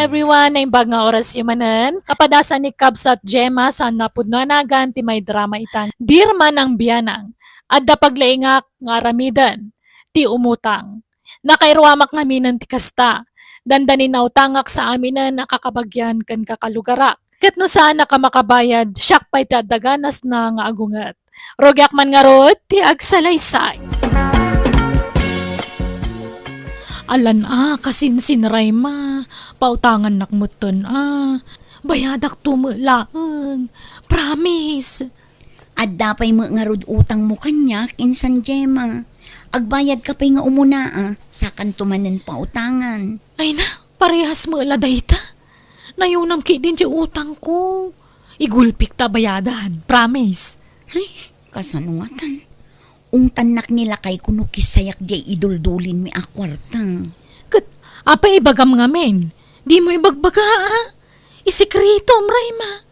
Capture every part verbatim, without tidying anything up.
Everyone, naimbag nga orasyo manen. Kapadasan ni Kabsat Gemma, saan napudno a nagan ti may drama itan. Dirma nang bianang. Adda paglaingak nga aramiden ti umutang. Nakairuamak ngaminen ti kasta. Dandani nautangak sa aminen a kakabagian ken kakalugarak. Ket no saannak a makabayad, siak pay ti adda ganasna nga agunget. Rugiak man ngarud ti agsalaysay. Alan a, kasinsin Rayma, pautangannak metten a. Bayadak to met laeng. Promise. Adda pay met ngarud utangmo kaniak, insan Gemma. Agbayadka pay nga umuna a, sakanto manen pautangan. Ay na, parehas met la dayta. Nayunam ketdin ti utangko. Igulpik ta bayadan, promise. Ay, kasano ngatan? Ungtannak ni lakayko no kisayak diay iduldulinmi a kuarta. Ket, apay ibagam ngamin? Dimo ibagbaga, a? Isikretom, Rayma.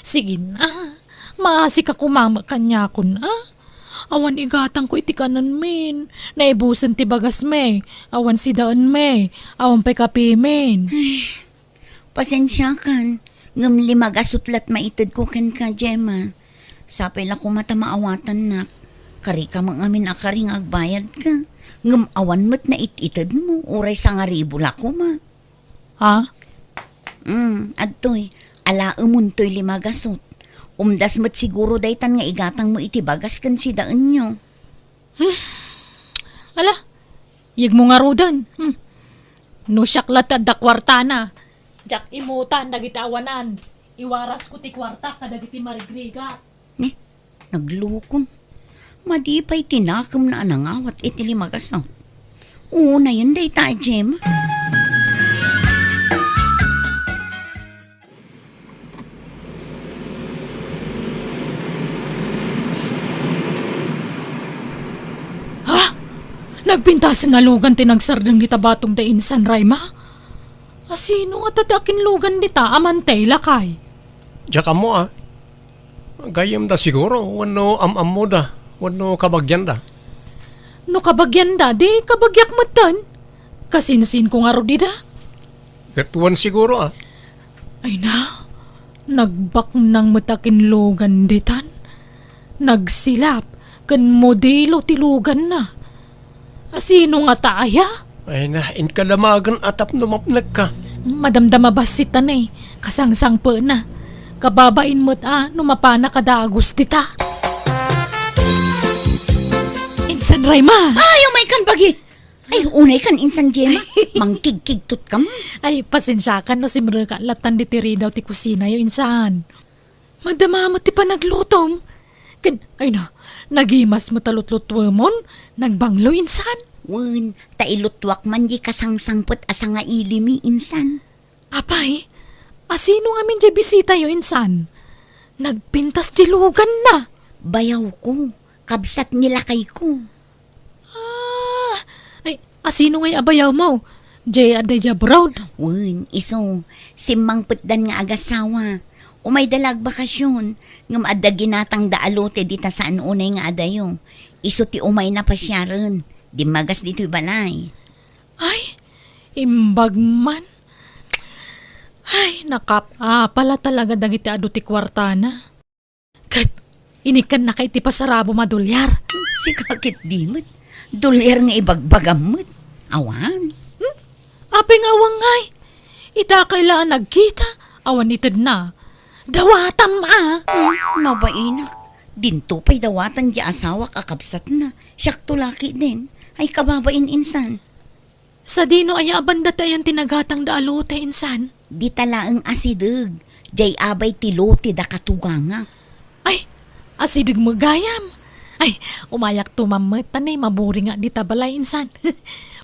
Sige na, maasika koma met kaniakon, a? Awan igatangko iti kanenmin. Naibusen ti bagasmi. Awan sidaenmi. Awan pay kapimin. Pasensiakan, ngem lima gasut la't maitedko kenka, Gemma. Sapay la koma ta maawatannak. Karika met ngamin a kari nga agbayadka. Ngem awan met nait-itedmo, uray sangaribu la koma. Ha? Mm, adtoy, alaemon toy lima gasut. Umdas met siguro daytan nga igatangmo iti bagas ken sidaenyo. Hmm. Ala, yegmo ngaruden. Hmm. No siak la ti adda kuartana, diak imutan dagiti awanan. Iwarasko ti kuartak kadagiti marigrigat. Ne, naglukon. Madi pay ti nakemna a nangawat iti lima gasut. Unayen dayta a Gemma. Ha? Nagpintasen a lugan ti nagsardeng dita batong da insan, Rayma? Asino ngata ti akinlugan dita a mantay, lakay? Diak ammo, a. Gayyemda siguro, wenno am-ammoda, wenno kabagianda. No kabagianda, di kabagiak metten. Kasinsinko ngarud ida. Ket wen siguro, a. Ay na, nagbaknang met a kinlugan ditan. Nagsilap ken modelo ti luganna. Asino ngata aya? Ay na, inka damagen a tapno mapnekka. Madamdama bassit ta ne, kasangsangpetna. Kababain met a no mapana kada Agus dita. Insan Rayma! Ay, umaykan bagi! Ay, unaykan insan Gemma. Mangkigkigtot kam. Ay, pasensiakan no simreka latan diti ridaw ti kusinayo, insan. Madama met ti panaglutom. Ken, ay na, nagimas met a lutlutuemon, nagbanglo, insan. Wen, ta ilutuak man di kasangsangpet a sangailimi, insan. Apay, asino ngamin diay bisitayo, insan? Nagpintas diay luganna. Bayawko, kabsat ni lakayko. Ah, ay, asino ngay a bayawmo? Diay adda diay abroad? Wen, isu, simmangpetdan nga agasawa. Umayda la agbakasyon, ngem adda ginatangda a lote dita saan unay nga adayo. Isu ti umayna pasiaren. Dimmagas ditoy balay. Ay, imbag man. Ay, nakap-apa la talaga dagiti adu ti kuartana. Ket, inikkannaka iti pasarabom a dolyar. Sika ket di met. Dolyar nga ibagbagam met. Awan. Hmm? Apay nga awan ngay? Itakay la a nagkita, awan itedna. Dawatam a! Hmm, mabainak. Dinto pay dawatan di asawak a kabsatna. Siakto la ketdin. Ay kababain insan. Sadino aya a banda ti ayan ti nagatangda a lote, insan? Dita laeng asideg, diay abay ti lote da katugangak. Ay, asideg met gayam. Ay, umayak to mammet ta ne, maburing nga dita balay, insan.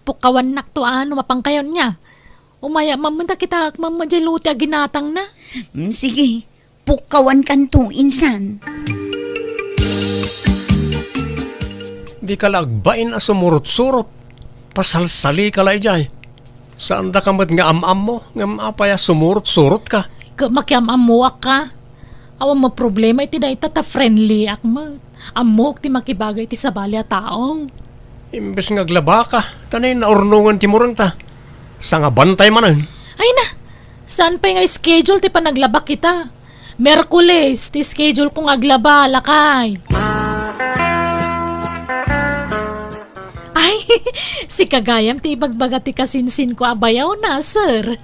Pukkawannakto a no mapangkayon niya. Umayak mammet ta kitaak mammet diay lote a ginatangna. Mm, sige, pukkawankanto, insan. Dika la agbain a sumurot-surot. Pasalsalika la idiay. Saandaka met nga am-ammo, ngem apay a sumurot-surotka? Ket makiam-ammoak ka. Awan met problema iti dayta ta friendly ak met. Ammok ti makibagay iti sabali a tao. Imbes nga aglabaka, ta ne, naurnongen ti murengta. Sangabantay manen. Ay na! Saan pay nga schedule ti panaglabak ita? Miyerkules ti schedule ko nga aglaba, lakay. Ay, sika gayam ti ibagbaga ti kasinsinko a bayaw na, sir.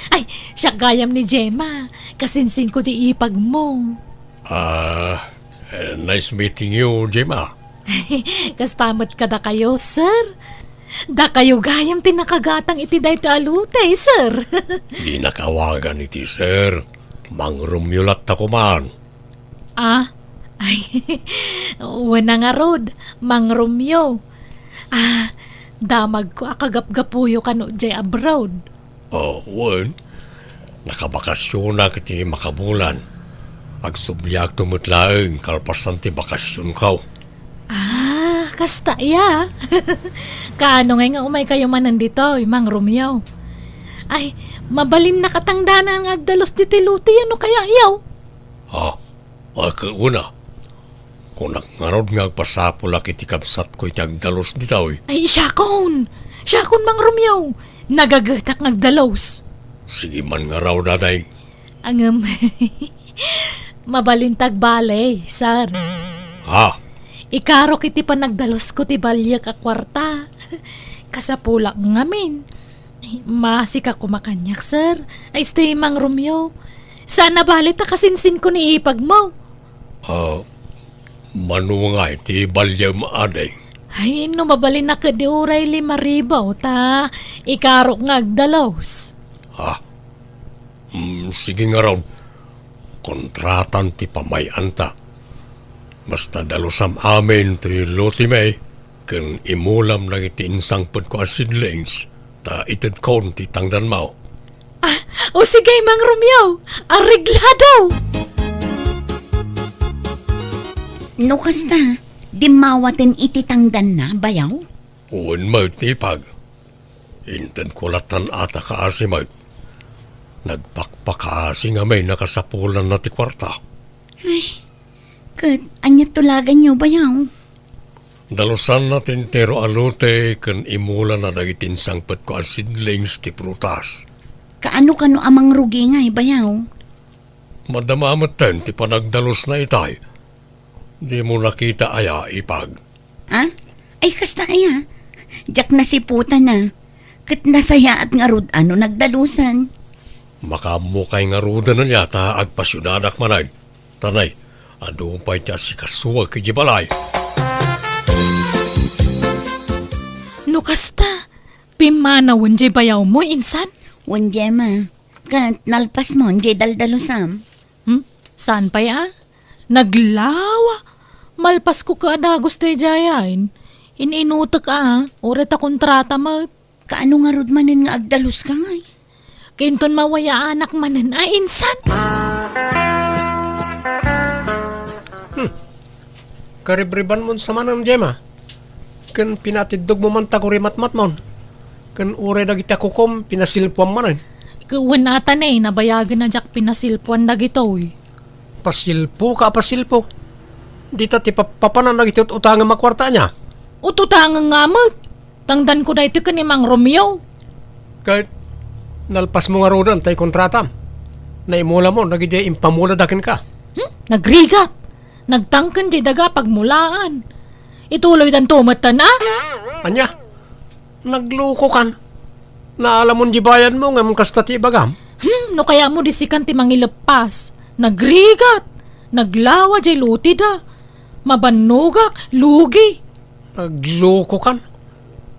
Ay, siak gayam ni Gemma. Kasinsinko ti ipagmo. Ah, eh, nice meeting you, Gemma. Kasta met kadakayo, sir. Dakayo gayam ti nakagatang iti daytoy a lote, sir. Dinak awagan iti sir. Mang Romeo latta koman. Ah, ay, wen a ngarud, Mang Romeo. Ah, damagko a kagapgapuyo kano jay abroad. Oh, wen. Nakabakasyonak iti makabulan. Agsubliakto met laeng kalpasan ti bakasyonko. Ah, kasta ya. Kaano ngay nga umaykayo manen ditoy, Mang Romeo? Ay, mabalin nakatangdanan nga agdalus ditoy lote, no kaya yaw? Ha? Ay, ket una, kunak ngarud nga agpasapulak iti kabsatko iti agdalus ditoy. Ay, siakon! Siakon, Mang Romeo! Nagagetak nga agdalus. Sige man ngarud, Ading. Ngem, mabalin ta agbale, sir. Ha? Ikarok iti panagdalusko ti baliak a kuarta. Kasapulak ngamin. Ay, masika koma kaniak, sir. Ay, stay, Mang Romeo. Saan a bale ta kasinsinko ni ipagmo. Ah, mano ngay ti baliam, Ading? Ay, no mabalin a ket di uray lima ribu ta ikarok nga agdalus. Ha? Hmm, sige ngarud. Kontratan ti pamay-anta. Basta dalusam amin ti lotemi ken imulam dagiti insangpetko a seedlings, ta itedkon ti tangdanmo. Ah, o sige, Mang Romeo, areglado! No kasta, dimmawaten iti tangdanna, bayaw? Wen met, ipag. Intedko lattan a ta kaasi met. Nagpakpakaasi ngamin a kasapulanna ti kuarta. Ay, ket ania tulaganyo, bayaw? Dalusanna ti entero a lote ken imulana dagiti insangpetko a seedlings ti prutas. Kaano kano a mangrugi ngay, bayaw? Madama metten ti panagdalusna itay. Dimo nakita aya, ipag? Ah? Ay, kasta aya? Diak nasiputana. Ket nasayaat ngarud a no nagdalusan. Makaammokay ngaruden aya ta agpasiudadak manen. Tanay, adu pay ti asikasuek idiay balay. No kasta, pimmanawen diay bayawmo, insan? Wen, Gemma. Ket nalpasmon diay daldalusam. Hmm? Saan pay a? Naglawa! Malpasko ket a dagus daydiay. In-inutek a, uray ta kontrata met. Kaano ngarud manen nga agdaluska ngay? Ket inton mawayaanak manen a insan? Hmm. Karibribanmon sa manen, Gemma. Ken pinatiddogmo man ta kurimatmatmon. Ken uray dagiti a kukom, pinasilpuam manen. Ket wen a ta ne, nabayagen a diak pinasilpuan dagitoy. Pasilpo ka a pasilpo. Dita ti pap-, papanan dagiti ut-utangem a kuarta ania? Ut-utangem nga met. Tangdanko daytoy ken ni Mang Romeo. Ket nalpasmo ngaruden tay kontratam. Naimulamon dagiti impamulada kenka. Hmm? Nagrigat. Nagtangken diay daga a pagmulaan. Ituloydanto metten a? Ania? Naglukokan. Naalamon diay bayadmo ngem kasta ti ibagam? Hmm, no kayatmo di sikan ti mangileppas. Nagrigat. Naglawa diay loteda. Mabannogak, lugi. Naglukokan.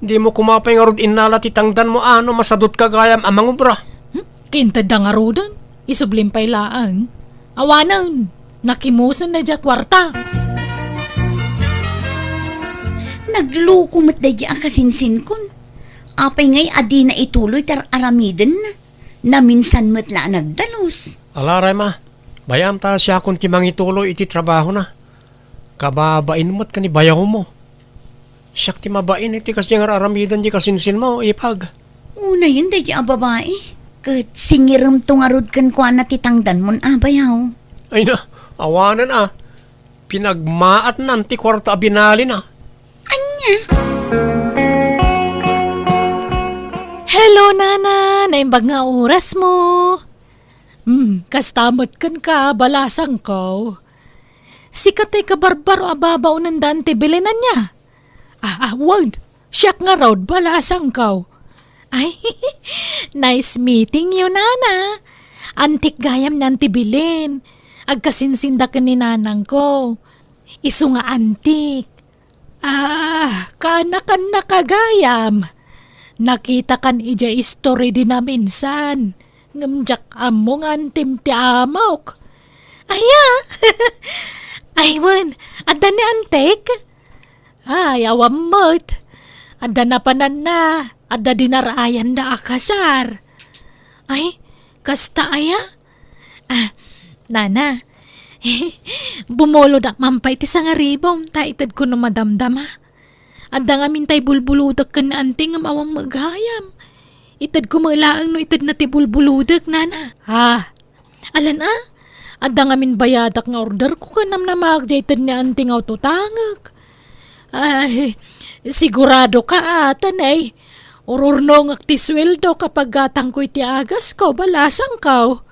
Dimo koma pay ngarud innala ti tangdanmo a no masadutka gayam a mangubra. Hmm? Kintedda ngaruden, isublim pay laeng. Awanen, nakimusen daydiay a kuarta. Nagluko met daydiay a kasinsinkon. Apay ngay a dina ituloy ti ar-aramidenna? Naminsan met la a nagdalus. Ala, Rema, bay-am ta siakon ti mangituloy iti trabahona. Kababain met ken ni bayawmo. Siak ti mabain iti kasdiay nga ar-aramiden ti kasinsinmo, ipag. Unayen daydiay a babai, ket singiremto ngarud kenkuana ti tangdanmon a bayaw. Ay na, awanen a. Pinagmaatnan ti kuarta a binalina. Ania? Hello, Nana! Naimbag nga orasmo! Hmm, kasta met kenka, balasangko. Sika ti kabarbaro a babaonenda, Auntie Belen, ania? Ah, ah, wen, siak ngarud, balasangko. Ay, nice meeting you, Nana. Antik gayam ni Auntie Belen. Agkasinsinda ken ni nanangko. Isu nga antik. Ah, kaanakan na gayam. Nakitakan idiay istori di naminsan. Ngem diak ammo nga antim ti amok. Aya? Ay, wen, adda ni antik? Ay, awan met. Adda napananna, adda dinarayanna a kasar. Ay, kasta aya? Ah, Nana, bumulodak man pay ti sangaribom, ta itedko no madamdama. Adda ngamin tay bulbulodek ken ni anti ngem awan met gayam. Itedko met laeng no itedna ti bulbulodek, Nana. Ha? Alan a? Adda ngamin bayadak nga orderko ken namnamaak diay ted ni anti nga ututangek. Ay, sigurado ka, ata, nay. Ururnongek ti sueldo kapag gatangko iti agasko, balasangko.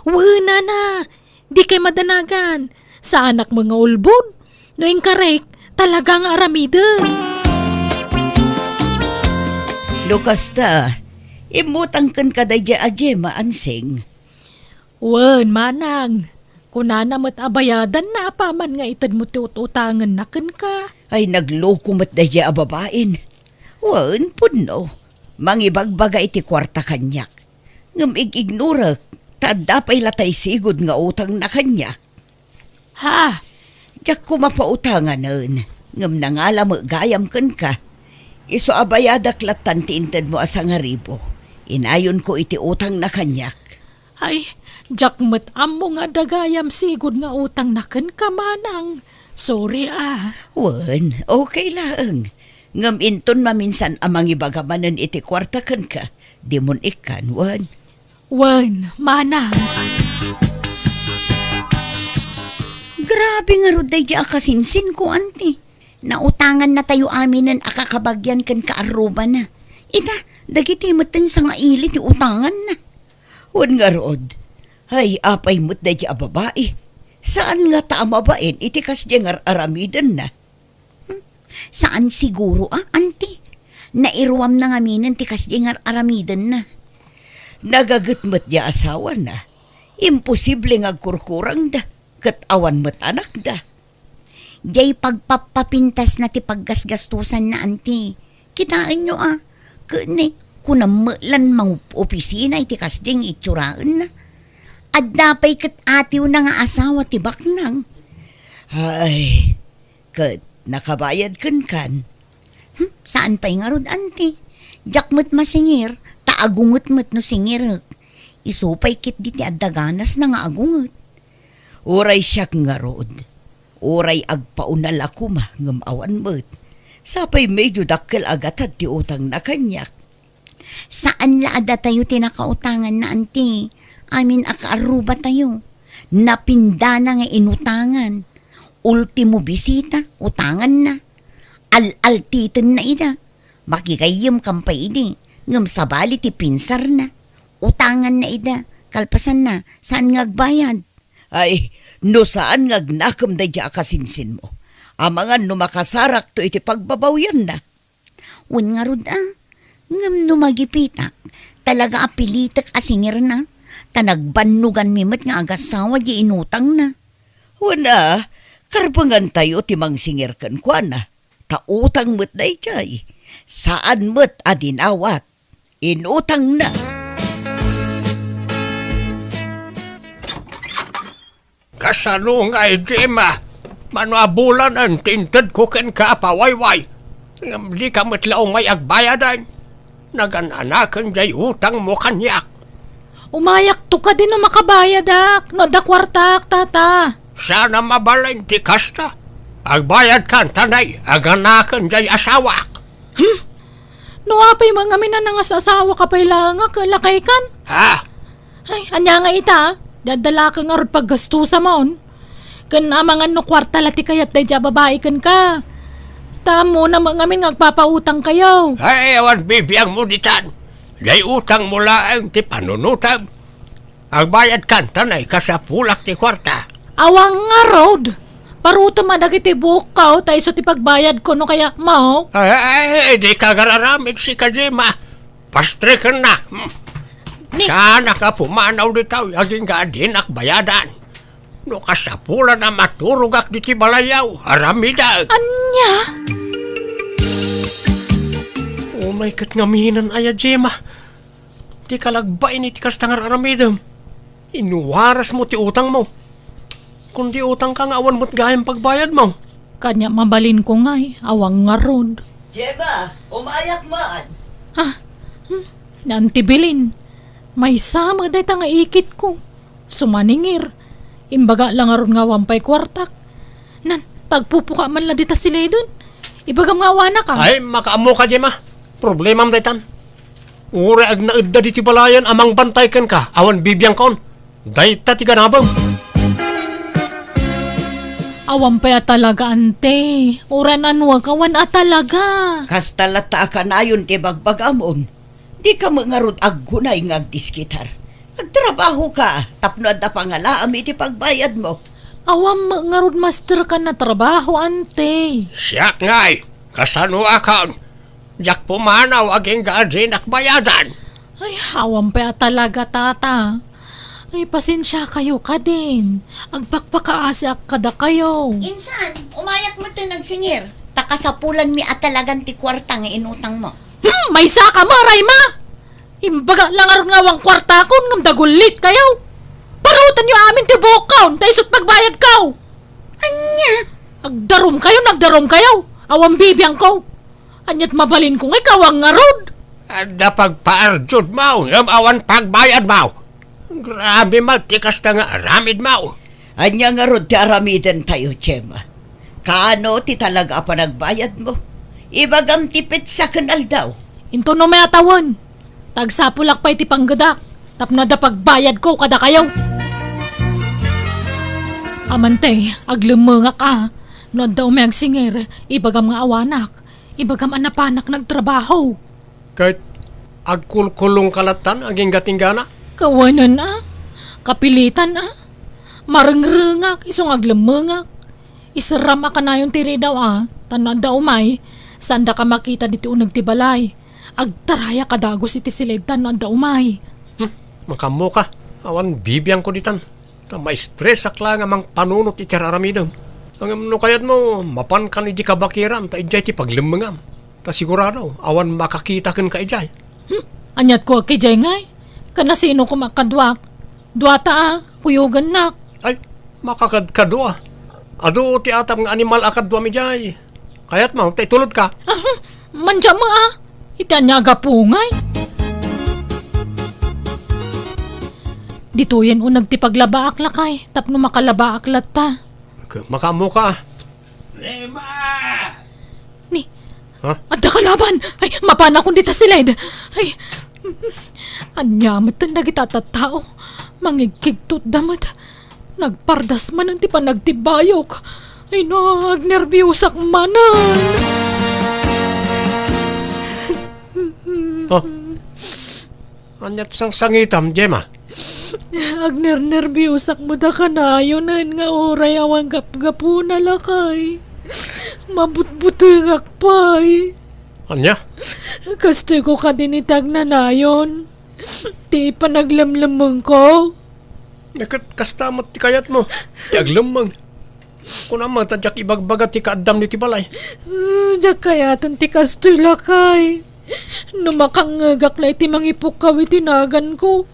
Wen, Nana, dikay madanagan. Saanak met nga ulbod. No inkarek, talaga nga aramiden. No kasta, immutang kenka daydiay a Gemma, Ansing. Wen, manang. Kunana met a bayadanna apaman nga itedmo ti ut-utangenna kenka. Ay, nagloko met daydiay a babain. Wen, pudno. Mangibagbaga iti kuarta kaniak. Ngem ig-ignorek, ta adda pay la tay sigud nga utangna kaniak. Ha? Diak koma pautanganen, ngem nangala met gayam kenka. Isu a bayadak lattan ti intedmo a sangaribu. Inayonko iti utangna kaniak. Ay, diak met ammo nga adda gayam sigud nga utangna kenka, manang. Sorry, a. Wen, okay laeng. Ngem inton maminsan a mangibaga manen iti kuarta kenka, dimon ikkan, wen. Wen, manang. Grabe ngarud daydiay a kasinsinko, anti. Nautangannatayo aminen a kakabagian ken kaarrubana. Ita, dagiti metten sangaili ti utanganna. Wen ngarud, ay, apay met daydiay a babai. Saan ngata a mabain iti kasdiay nga ar-aramidenna? Hmm, saan siguro a, anti. Nairuamna ngaminen ti kasdiay nga ar-aramidenna. Nagaget met diay asawana. Imposible nga agkurkurangda, ket awan met anakda. Diay pagpappapintasna ti paggasgastosanna, anti. Kitaenyo a, ket ne, kunam met lan mangup-opisina iti kasdiay nga itsuraenna. Adda pay ket atiwna nga asawa ti baknang. Ay, ket nakabayad kenkan. Hmm, saan pay ngarud, anti. Diak met masingir, ta agunget met no singirek. Isu pay ketdi ti adda ganasna nga agunget. Uray siak ngarud, uray agpaunal a koma ngem awan met. Sapay medio dakkel a gatad ti utangna kaniak. Saan la a datayo ti nakautanganna, anti. Amin a kaarrubatayo. Napindana nga inutangan. Ultimo bisita, utanganna. Al-altitenna ida. Makigayyemkan pay idi, ngem sabali ti pinsarna. Utanganna ida, kalpasanna, saan nga agbayad. Ay, no saan nga agnakem daydiay a kasinsinmo, amangan no makasarakto iti pagbabawianna. Wen ngarud a, ngem no magipitak, talaga a pilitek a singirna, ta nagbannoganmi met nga agasawa di inutangna. Wen a, karbengantayo ti mangsingir kenkuana, ta utang met daydiay, saan met a dinawat. Inutangna. Kasano ngay, Gemma? Mano a bulanen ti intedko kenka a pawayway, ngem dika met la umay agbayadan? Nagan-anaken jay utangmo kaniak. Umayakto kadi no makabayadak, no adda kuartak, tata. Saan a mabalin ti kasta. Agbayadkan, ta nay, aganaken jay asawak. Hmm? No apay man ngamin a nangas-asawaka pay laeng a, lakaykan? Ha? Ay, ania nga ita, daddalaka ngarud paggastusam. Ken amangan no kuarta la ti kayat daydiay a babai kenka. Ta ammona met ngamin nga agpapautangkayo. Ay, awan bibiangmo ditan. Jay utangmo laeng ti panunotem. Agbayadkan, ta naikasapulak ti kuarta. Awan ngarud! Parutem a dagiti buokko, ta isu ti pagbayadko no kayatmo. Ay, ay, ay, di ka agararamid, sika, Gemma. Pastrekennak. Hmm. Ni- Saanak a pumanaw ditoy, agingga a dinak bayadan. No kasapulan a maturogak ditoy balayyo, aramidek. Ania? Umay ket ngamin aya, Gemma. Ti kalagbain iti kasta nga aramidem. Inuarasmo ti utangmo. Kundi utangka nga awan met gayam pagbayadmo. Kaniak mabalinko ngay, awan ngarud. Gemma, umayak man. Ah, hmm, ni Auntie Belen. Maysa met dayta nga ikitko. Sumaningir. Imbaga la ngarud nga awan pay kuartak. Nan, tagpupuka man la dita sileden. Ibagam nga awanak, a. Ay, makaammoka, Gemma. Problemam daytan. Uray agnaedda ditoy balayen a mangbantay kenka, awan bibiangkon. Dayta ti ganabem. Awan pay a talaga, ante. Uray nanuak, awan a talaga. Kasta latta a kanayon ti bagbagamon. Dika met ngarud aggunay nga agdiskitar. Agtrabahoka tapno adda pangalaam iti pagbayadmo. Awan met ngarud masterkan a trabaho, ante. Siak ngay, kasanoakon? Diak pumanaw agingga a dinak bayadan. Ay, awan pay a talaga, tata. Ay, pasensiakayo kadin. Agpakpakaasiak kadakayo. Insan, umayak metten agsingir. Ta kasapulanmi a talagan ti kuarta nga inutangmo. Hmm, maysaka met, Rayma! Imbaga la ngarud nga awan kuartakon ngem dagullit kayo. Parutenyo amin ti buokkon, ta isut pagbayadko. Ania? Agdarum kayo, nagdarum kayo. Awan bibiangko. Aniat mabalinko ngay, awan ngarud. Adda pagpaarjudmo, ngem awan pagbayadmo. Grabe met ti kasta nga aramidmo. Ania ngarud ti aramidentayo, Gemma? Kaano ti talaga a panagbayadmo? Ibagam ti petsa ken aldaw. Inton umay a tawen, ta agsapulak pay ti panggedak, tapno adda pagbayadko kadakayo. Amante, aglemmengak a, no adda umay agsingir, ibagam nga awanak, ibagam a napanak nagtrabaho. Ket agkulkulongka lattan agingga ti inggana? Kawanen a, kapilitan a. Marengrengak, isu nga aglemmengak. Iserram a kanayon ti ridaw a, ta no adda umay, saandaka makita ditoy uneg ti balay. Agtarayak a dagus iti siled ta no adda umay. Hmm, makaammoka. Awan bibiangko ditan. Ta maistresak la nga mangpanunot iti ar-aramidem. Ngem no kayatmo, mapankan idiay kabakiran ta idiay ti paglemmengam. Ta sigurado, awan makakita kenka idiay. Hmm, aniatko a idiay ngay? Ken nasino koma a kaduak? Duata a, kuyogennak. Ay, makakadkadua. Adu ti atap nga animal a kaduam idiay. Kayatmo, ta itulodka? Aha, mandiam a. Iti ania a gapu ngay? Ditoyen uneg ti paglabaak, lakay, tapno makalabaak latta. K-, makaammoka. Rema! Ni, Ha? Adda kalaban! Ay, mapanakon dita siled! Ay, ania metten dagita a tattao? Mangigkigtotda met. Nagpardas manen ti panagtibbayok. Ay no, agnerbiosak manen. Oh. Aniat sangsangitam, Gemma? Agnernerbiosak met a kanayonen nga uray awan gapgapuna, lakay. Mabutbutengak pay. Ania? Kastoyko kadin iti agnanayon. Ti panaglemlemmengko. Ket kasta met ti kayatmo, ti aglemmeng. Kunam ta diak ibagbaga ti kaaddam ditoy balay. Ah, diak kayaten ti kastoy, lakay. No makangngegak la iti mangipukkaw iti naganko,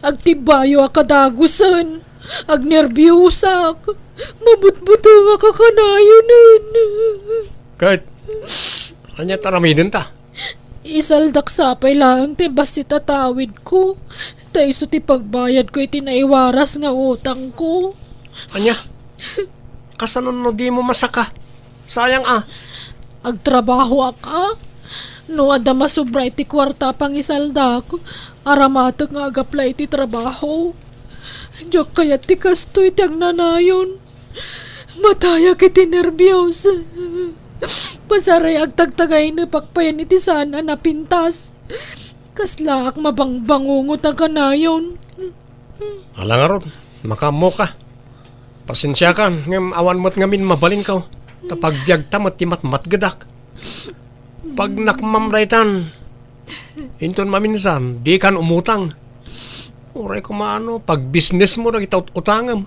agtibbayo a kadagusen, agnerbiosak, mabutbutengak a kanayonen. Ket, ania ti aramidenta? Isaldak sapay laeng ti bassit a tawidko, ta isu ti pagbayadko iti naiwaras nga utangko. Ania? Kasano no dimo masaka? Sayang a. Agtrabahoak a. No adda masobra iti kuarta a pangisaldak, aramatek nga agapla iti trabaho. Diak kayat ti kastoy ti agnanayon. Matayak iti nerbios. Pasaray agtagtagaynepak payen iti saan a napintas. Kaslaak mabangbangungot a kanayon. Ala ngarud, makaammoka. Pasensiakan, ngem awan met ngamin mabalinko. Ta pagbiagta met ti matmatgedak. Pagnakmam daytan. Inton maminsan, dikan umutang. Uray koma no, pagbisnesmo dagiti ut-, utangem.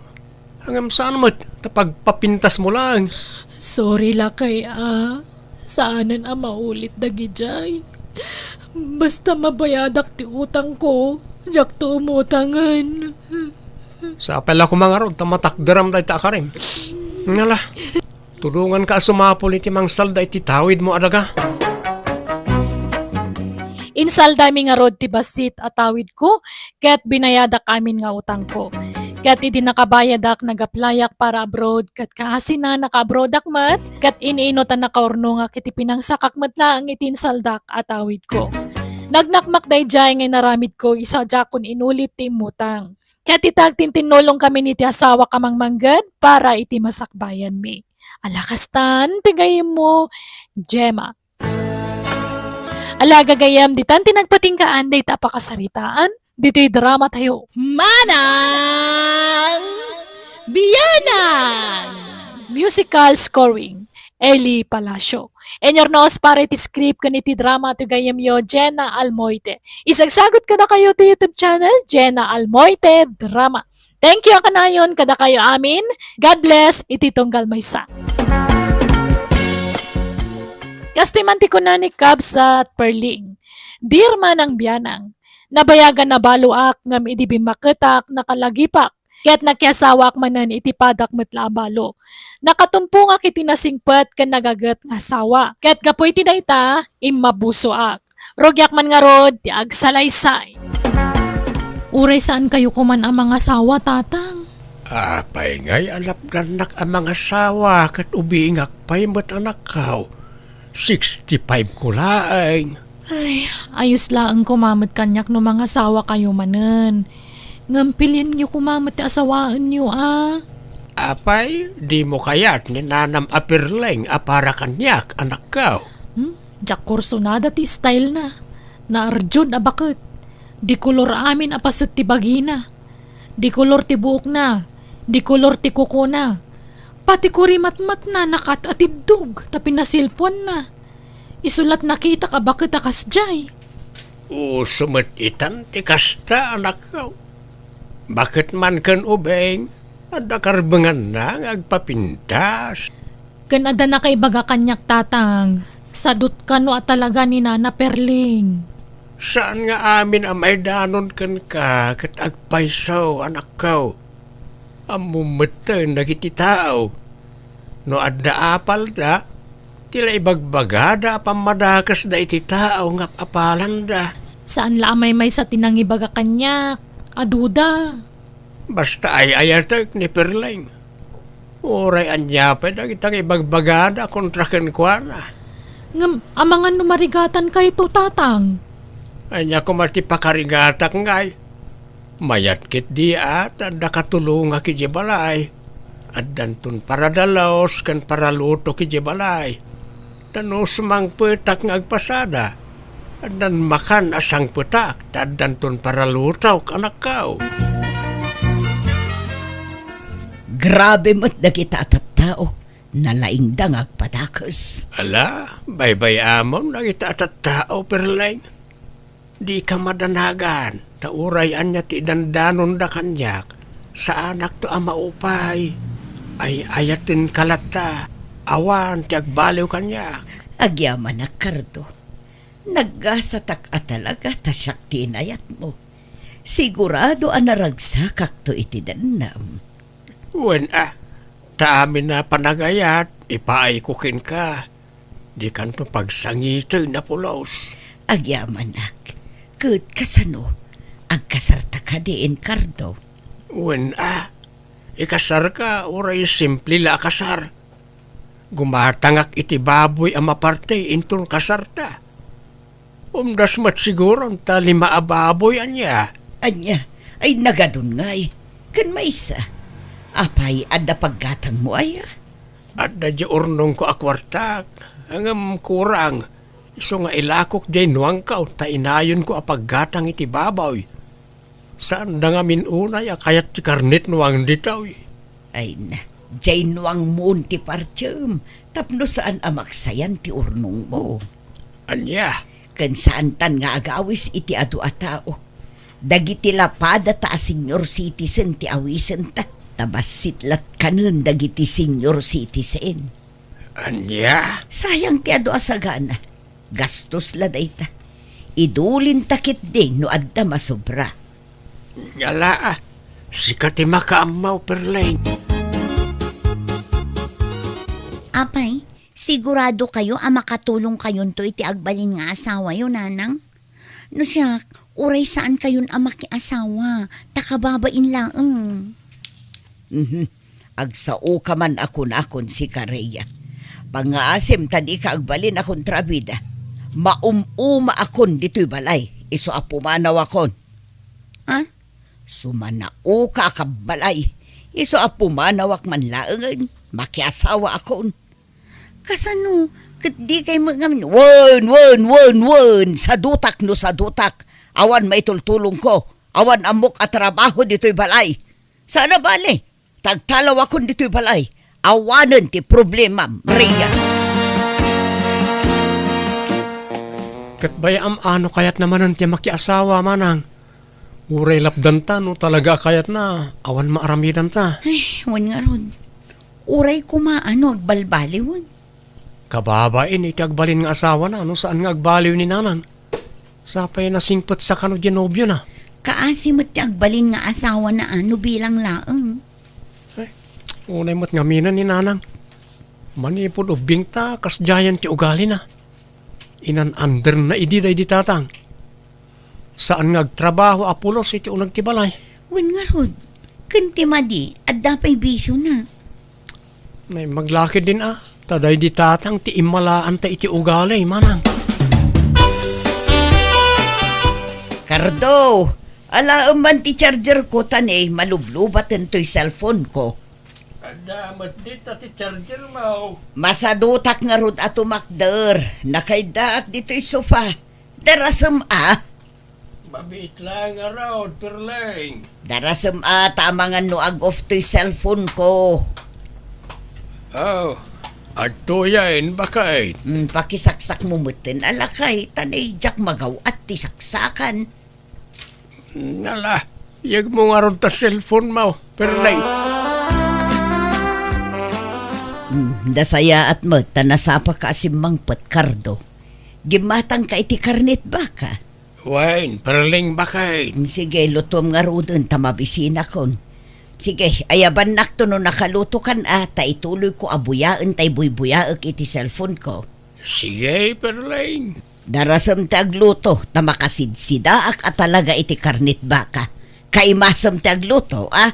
Ngem saan met, ta pagpapintasmo laeng. Sorry, lakay, a. Saanen a maulit dagidiay. Basta mabayadak ti utangko, diakto umutangen. Sapay la koma ngarud ta matakderam dayta a karim. Ngala, tulonganka a sumapul iti mangsalda iti tawidmo a daga. Insaldami ngarud ti bassit a tawidko, ket binayadak amin nga utangko. Ket idi nakabayadak, nag-applyak para abroad, ket kaasina naka-abroadak met, ket iniinot a nakaurnongak iti pinangsakak met laeng iti insaldak a tawidko. Nagnakmak daydiay nga inaramidko, isu a diakon inulit ti immutang. Ket ita, agtintinnulongkamin iti asawak a mangmangged para iti masakbayanmi. Ala kastan ti gayyemmo, Gemma. Ala, gagayyem, ditan ti nagpatinggaan dayta a pakasaritaan ditoy drama tayo. Manang Bianang! Musical scoring, Eli Palacio. Inurnos para iti script ken iti drama ti gayyemyo, Jenna Almoite. Isagsagut kadakayo ti YouTube channel, Jenna Almoite Drama. Thank you a kanayon kadakayo amin. God bless iti tunggal maysa. Kastoy man ti kuna ni Kabsat Perling, "Dear Manang Bianang, nabayagan a baloak ngem idi bimmaketak, nakalagipak, ket nakiasawaak manen iti padak met la a balo. Nakatumpongak iti nasingpet ken nagaget nga asawa, ket gapu iti dayta, immabusoak. Rugiak man ngarud ti agsalaysay." Uray saankayo koman a mangasawa, Tatang? Apay ngay a lapdannak a mangasawa ket ubingak pay met, anakko? Sixty-five ko laeng. Ay, ayos laeng koma met kaniak no mangasawakayo manen. Ngem pilienyo koma met ti asawaenyo, a. Apay, dimo kayat ni nanam a Perling a para kaniak, anakko? Hmm? Diak kursunada ti style na. Naarjud a baket. Dikolor amin a paset ti bagina. Dikolor ti buokna. Dikolor ti kukona. Pati kurimatmatna nakat-atiddog ta pinasilpuanna. Isu la ti nakitak a baket a kasdiay. Uso met itan ti kasta, anakko. Baket man ken ubing, adda karbenganna nga agpapintas. Ken adda nakaibaga kaniak, Tatang, sadut kano a talaga ni Nana Perling. Saan nga amin a maidanon kenka ket agpayso, anakko. Ammom metten dagiti tao. No adda apalda, ti la ibagbagada a pammadakesda iti tao nga apalanda. Saan la a maymaysa ti nangibaga kaniak. Aduda. Basta ay-ayatek ni Perling. Uray ania pay dagita nga ibagbagada kontra kenkuana. Ngem amangan no marigatankayo, Tatang? Ania koma ti pakarigatak ngay? Mayat ketdi a ta adda katulongak idiay balay. Addanton paradalos ken paralutok idiay balay. Ta no sumangpetak nga agpasada, addan makan a sangpetak ta addanton paralutok, anakko. Grabe met dagita a tattao, nalaingda nga agpadakes. Ala, baybay-amon dagita a tattao, Perling. Dika madanagan, ta uray ania ti idandanonda kaniak, saanakto a maupay. Ay-ayatenka latta, awan ti agbaliw kaniak. Agyamanak, Cardo. Naggasatak a talaga ta siak ti inayatmo. Sigurado a naragsakakto iti dennam. Wen a, ta amin a panagayat, ipaayko kenka. Dikanto pagsangiten a pulos. Agyamanak, ket kasano? Agkasarta kadi, Cardo? Wen a, ikasarka uray simple la a kasar. Gumatangak iti baboy a maparte inton kasarta. Umdas met siguron ta lima a baboy, ania? Ania? Ay, nagadun ngay. Ken maysa. Apay, adda paggatangmo aya? Adda di urnongko a kuartak, ngem kurang. Isu nga ilakok diay nuangko ta inayonko a paggatang iti baboy. Saanda ngamin unay a kayat ti karnet nuang ditoy. Ay na, diay nuangmon ti partiem tapno saan a maksayan ti urnongmo. Ania? Ken saantan nga agawis iti adu a tao. Dagiti lapadata a senior citizen ti awisenta, ta bassit latkanen dagiti senior citizen. Ania? Sayang ti adu a sagana. Gastos la dayta. Idulinta ketdi no adda masobra. Ngala, sika ti makaammo, Perleng. Apay, sigurado kayo a makatulong kayonto iti agbalin nga asawayo, nanang? No siak, uray saan kayon a makiasawa, ta kababain laeng. Mhm. Agsaoka man a kunakon sika, Rhea. Pangngaasim ta dika agbalin a kontrabida. Maum-uma akon ditoy balay, isu a pumanaw akon. Ha? Sumanaoka a kabbalay, isu a pumanawak man laengen, makiasawa akon. Kasano? Ket di kay met ngamin, wen, wen, wen, wen! Sadutak no sadutak! Awan maitultulongko! Awan ammok a trabaho ditoy balay! Saan a bale, ta agtalawakon ditoy balay! Awanen ti problemam, Rhea! Ket bay-am a no kayatna manen ti makiasawa, manang. Uray lapdanta no talaga a kayatna, awan maaramidanta. Ay, wen ngarud. Uray koma a no agbalbaliwen. Kababain iti agbalin nga asawana no saan nga agbaliw ni nanang. Sapay nasingpet sa kano diay nobiona. Kaasi met ti agbalin nga asawana a no bilang laeng. Ay, unay met ngaminen ni nanang. Manipud ubbingta, kasdiayen ti ugalina. Inan-anderna idi daydi tatang. Saan nga agtrabaho a pulos iti uneg ti balay. Wen ngarud, ken ti madi, adda pay bisiona. Naimbag la ketdin a, ta daydi tatang ti immalaanta iti ugali, manang. Cardo, alaem man ti charger ko ta ne, malublubaten toy cellphone ko. Adda met dita ti charger mo. Masadutak ngarud a tumakder. Nakaydaak ditoy sofa. Darasem a. Mabiit laeng ngarud, Perleng. Darasem a, ta amangan no ag-off toy cellphone ko. Oh, adtoyen, baket. Hmm, pakisaksakmo metten a lakay, ta ne, diak magaw-at ti saksakan. Nala, yegmo ngarud ta cellphone mo, Perleng. Hmm, da sayaat met, ta nasapaka a simmangpet, Cardo. Gimmatangka iti karnet baka? Wen, Perleng, baket. Hmm, sige, lutuem ngaruden, ta mabisinakon. Sige, ayabannakto no nakalutokan a, ta ituloyko a buyaen tay buybuyaek iti cellphone ko. Sige, Perleng. Darasem ti agluto, ta makasidsidaak a talaga iti karnet baka. Kaimasem ti agluto, a?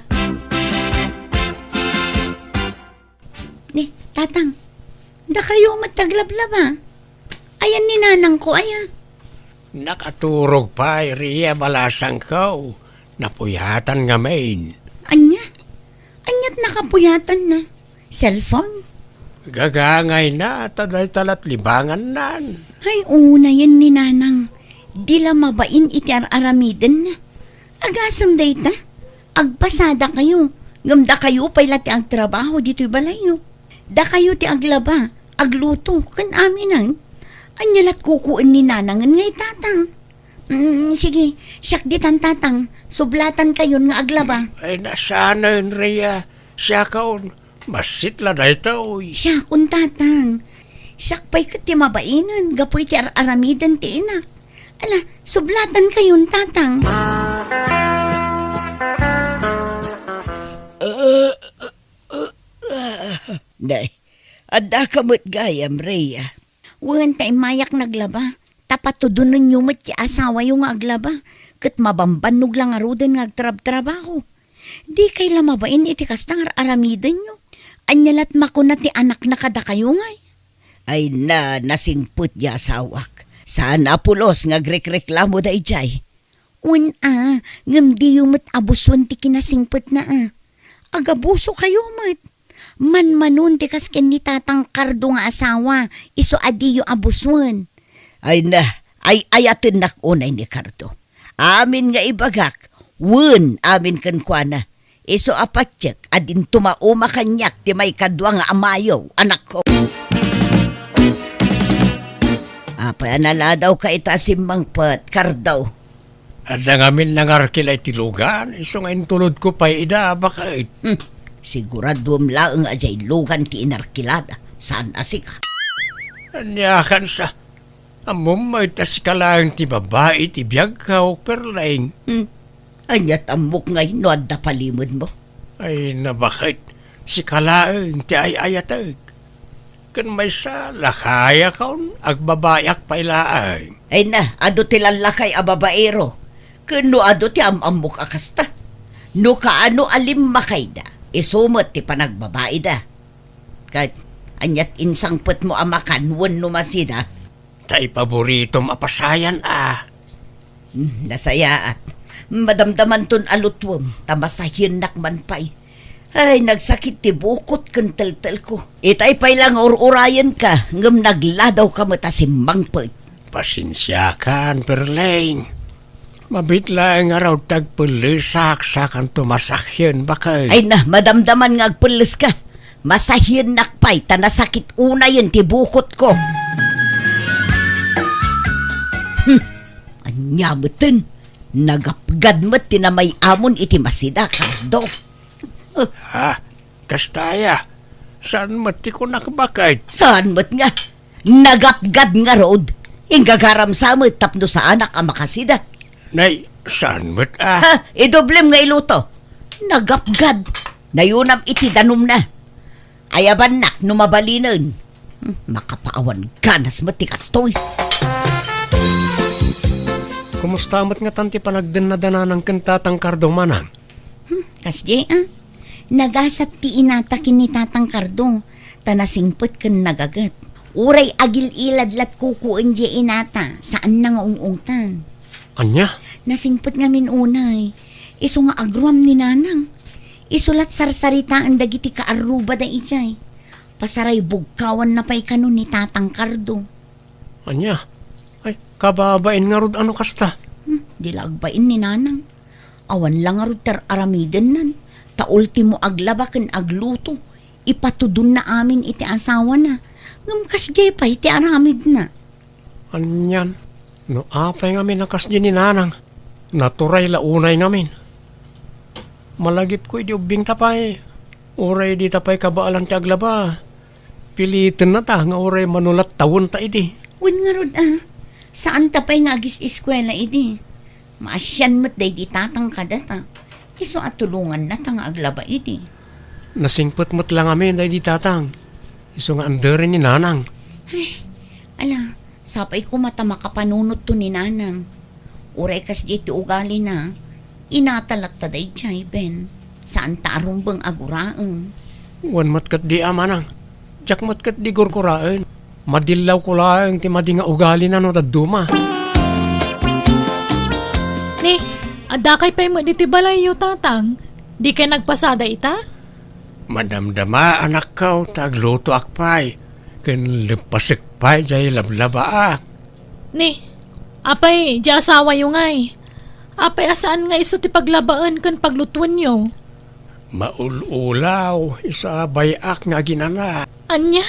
Ni, Tatang, dakayo met ti aglablaba. Ayan ni nanangko, aya? Nakaturog pay, Ria, balasangko. Napuyatan ngamin. Anya? Anyat nakapuyatanna? Cellphone? Gagangayna, ta dayta lat libangannan. Ay, unayen ni Nanang. Di la mabain iti ar-aramidenna. Agasem dayta, agpasadakayo. Ngem dakayo pay la ti agtrabaho ditoy balayyo. Dakayo ti aglaba, agluto, ken aminen. Anya lat kukuyen ni Nanangen nga itatang? Mm, sige, siak ditan, Tatang. Sublatan kayon nga aglaba. Ay, nasanen, Ria. Siakon, bassit la daytoy. Siakon, Tatang. Siak pay ket ti mabainen gapu iti ar-aramiden ti inak. Ala, sublatan kayon, Tatang. Nay, addaka met gayam, Ria. Wen, ta immayak naglaba. Ta patudonenyo met ti asawayo nga aglaba, ket mabambannog la ngaruden nga agtrabtrabaho. Dikay la mabain iti kasta nga ar-aramidenyo. Ania lat makuna ti anakna kadakayo ngay? Ay na, nasingpet ti asawak. Saan a pulos nga agrekreklamo daydiay. Wen a, ngem diyo met abuson ti kinasingpetna a. Agabusokayo met. Manmanon ti kas ken ni Tatang Cardo nga asawa, isu a diyo abuson. Ay na, ay-ayatennak unay ni Cardo. Amin nga ibagak, Wen, amin kenkuana. Isu a patiek a dinto mauma kaniak ti maikadua nga amayo, anakko. Apay a naladawka ita a simmangpet, Kardo? Adda ngamin nangarkila iti lugan, isu nga intulodko pay ida, baket. Hmm, siguraduem laeng a diay lugan ti inarkilada, saan a sika. Ania kansa? Ammom met a sika laeng ti babai ti biagko, Perleng. Hmm. Ania ti ammok ngay no adda palimedmo? Ay, nabaket. Sika laeng ti ay-ayatek. Ken maysa, lakayakon, agbabaiak pay laeng. Ay na, adu ti lallakay a babaero. Ken no adu ti am-ammok a kasta. No kaano a limmakayda, isu met ti panagbabaida. Ket ania ti insangpetmo a makan wenno masida? Ta ipaboritom a pasayan a. Hmm, nasayaat. Madamdamanton a lutuem, ta masahiennak man pay. Ay, nagsakit ti bukot ken teltelko. Itay pay la nga ur-urayenka, ngem nagladawka met a simmangpet. Pasensiakan, Perleng. Mabiit laeng ngarud ti agpellesak, sakanto masahien, baket. Ay na, madamdaman nga agpelleska. Masahiennak pay ta nasakit unayen ti bukotko. Hmm, ania meten? Nagapgad met ti namay-amon iti masida, Kardo. Eh. Ha? Kasta aya? Saan met ti kunak, baket? Saan met nga? Nagapgad ngarud, inggagaram sa met tapno saanak a makasida. Nay, saan met a? Ha, idoblem nga iluto. Nagapgad. Nayunam iti danumna. Ayabannak no mabalinen. Hmm, makapaawan ganas met ti kastoy. Kumusta met ngatan ti panagdennada nanang ken tatang Kardo, manang? Hmm, kasdiay a. Nagasat ti inata ken ni Tatang Kardo, ta nasingpet ken nagaget. Uray agil-ilad lat kukuendiay inata, saanna nga ung-ungtan. Ania? Nasingpet ngamin unay. Isu nga agruam ni Nanang. Isu lat sarsaritaen dagiti kaarrubada idiay. Pasaray bugkawanna pay kano ni Tatang Kardo. Ania? Ay, kababain ngarud a no kasta. Hmm, di la agbain ni Nanang. Awan la ngarud ti ar-aramidennan, ta ultimo aglaba ken agluto, ipatudonna amin iti asawana. Ngem kasdiay pay ti aramidna. Anian, no apay ngamin a kasdi ni Nanang, naturay la unay ngamin. Malagipko idi ubbingta pay, uray dita pay kabaelan ti aglaba, pilitennata nga uray mano lat tawenta idi. Wen ngarud a, saanta pay nga agis-eskuela idi. Maasian met daydi tatang kadata. Isu a tulongannata nga aglaba idi. Nasingpet met la ngamin daydi tatang. Isu nga anderen ni Nanang. Ay, ala, sapay koma ta makapanunotto ni Nanang. Uray kasdiay ti ugalina, inata latta daydiay, Ben. Saanta a rumbeng a guraem. Wen met ketdi a manang. Diak met ketdi gurguraen. Madillawko laeng ti madi nga ugalina no dadduma. Ni, addakay pay met ditoy balayyo, tatang? Dikay nagpasada ita? Madamdama, anakko, ta aglutoak pay, ken leppasek pay diay lablabaak. Ni, apay, diay asawayo ngay? Apay a saan nga isu ti paglabaen ken paglutuenyo? Maul-ulaw, isu a bay-ak nga aginana. Ania?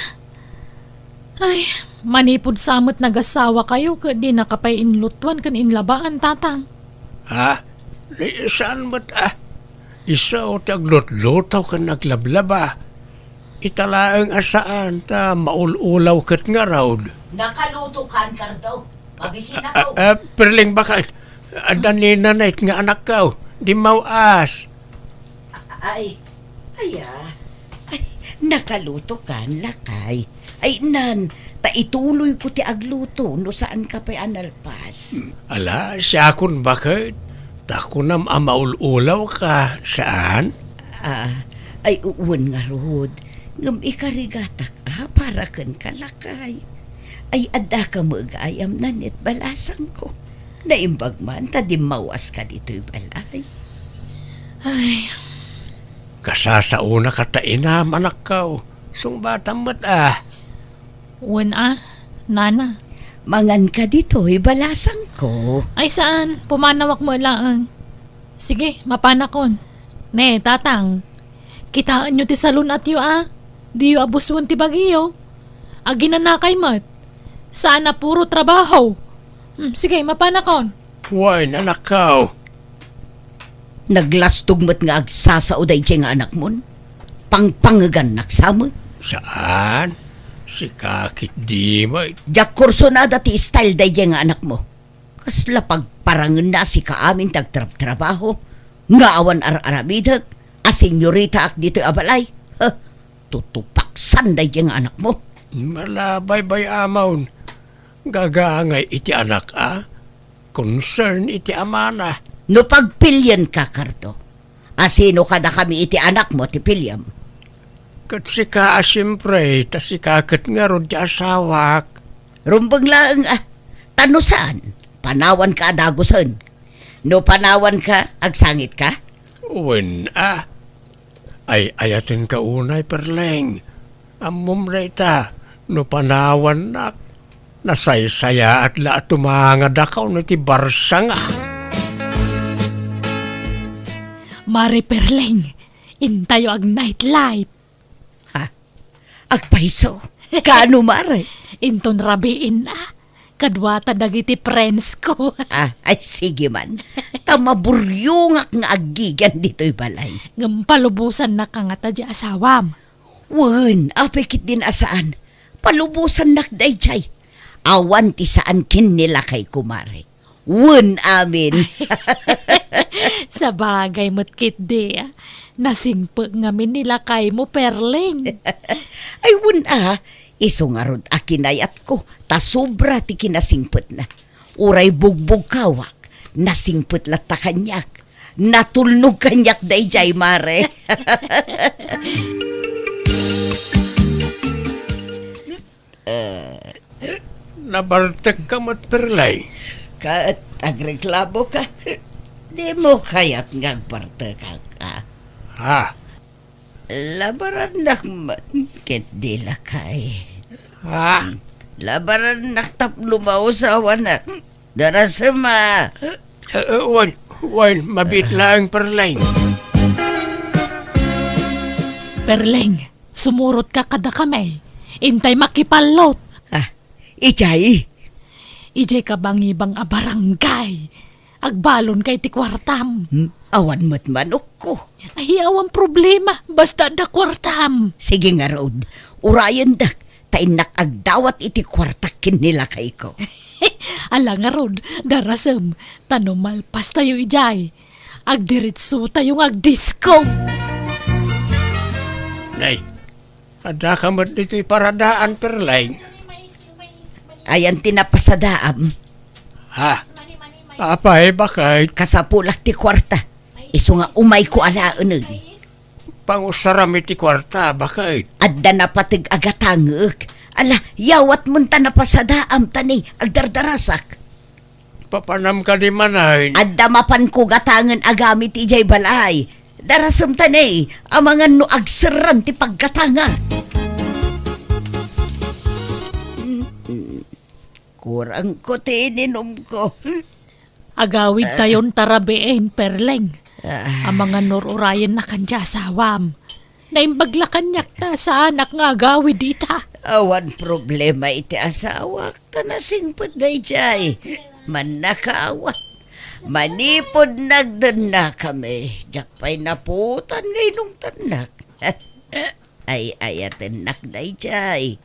Ay, manipud sa met nagasawakayo ket dinaka pay inlutuan ken inlabaan, tatang. Ha? Ni, saan met a? Isu ti aglutluto ken aglablaba. Ita laeng a saan ta maul-ulaw ket ngarud. Nakalutokan, Kardo. Mabisinako. Ah, ah, Perling, baka adda ni Nanay nga anakko. Dimmaw-as. Ay, aya. Ay, nakalutokan, lakay. Ay, nan, ta ituloyko ti agluto no saanka pay a nalpas. Hmm, ala, siakon baket. Ta kunam a maul-ulawka, saan? Ah, ay, u-, wen ngarud. Ngem ikarigatak a para kenka, lakay. Ay, addaka met gayam, Nanay, balasangko. Naimbag man ta dimmaw-aska ditoy balay. Ay. Kasasaonaka ta inam, anakko. Sungbatam met a. Wen a, nana. Manganka ditoy balasangko. Ay saan, pumanawak met laeng. Sige, mapanakon. Ne, tatang, kitaenyo ti salun-atyo a. Diyo abusuen ti bagiyo. Aginanakay met. Saan a puro trabaho. Hmm, sige, mapanakon. Wen, anakko. Naglastog met nga agsasao daydiay nga anakmon. Pangpangegannak sa met. Saan? Sika ketdi met. Diak kursunada ti style daydiay nga anakmo. Kasla pagparangenna a sika amin ti agtrabtrabaho nga awan ar-aramidek a senyoritaak ditoy a balay. Huh, tutupaksan daydiay nga anakmo. Ala, baybay-amon. Gagaangay iti anak a, concern iti amana. No pagpilienka, Cardo, a sino kadakami iti anakmo ti piliam? Ket sika a siempre, ta sika ket ngarud ti asawak. Rumbeng laeng a, ta no saan, panawanka a dagusen. No panawanka, agsangitka? Wen a. Ay-ayatenka unay, Perleng. Ammom dayta, no panawannak, nasaysayaat la a tumangadakaw no ti barsanga. Mare Perleng, intayo ag-nightlife. Ha? Agpayso? Kaano, mare? Inton rabiin a, kadua ta dagiti friends ko. Ah, ay, sige man. Ta maburyongak nga aggigian ditoy balay. Ngem palubosannak a ngata diay asawam. Wen, apay ketdin a saan. Palubosannak daydiay. Awan ti saan ken ni lakayko, mare. Wen amin. Sabagay met ketdi, a. Nasingpet ngamin ni lakaymo, Perleng. Ay, wen a, isu ngarud a kinayatko, ta sobra ti kinasingpetna. Uray bugbugkawak, nasingpet latta kaniak. Natulnog kaniak daydiay, mare. Eh. Nabartekka met, Perleng? Ket agreklamoka? Dimo kayat nga agbartekak a? Ha? Labarannak man ketdi, lakay. Ha? Labarannak tapno mausawanak. Darasem a. Eh, eh, wen, wen, mabiit laeng, Perleng. Perleng, sumurotka kadakami. Intay makipallot. Ah, idiay? Idiay kabangibang a barangay. Agbalonka iti kuartam. Hmm? Awan met manokko. Ay, awan problema. Basta adda kuartam. Sige ngarud. Urayendak. Ta innak agdawat iti kuartak ken ni lakayko. Ala ngarud, darasem, ta no malpastayo idiay, agdiretsotayo nga agdisko. Nay, addaka met ditoy paradaan, Perleng? Ayan ti napasadaam. Ha? Apay, baket? Kasapulak ti kuarta. Isu nga umayko alaenen. Pangusaram iti kuarta, baket? Adda napateg a gatangek. Ala, yawatmon ta napasadaam ta ni agdardarasak. Papanam kadi manen? Adda mapanko gatangen a gamit idiay balay. Darasem ta ni, amangan no agserran ti paggatanga. Mm-mm. Kurangko ti ininumko. Agawidtayon ta rabiin, Perleng. Ah. Amangan no ur-urayennakan ti asawam. Naimbag la kaniak ta saanak nga agawid ita. Awan problema iti asawak, ta nasingpet daydiay. Mannakaawat. Manipud nagdennakami, diak pay naputan nga inungtannak. Ay-ayatennak daydiay.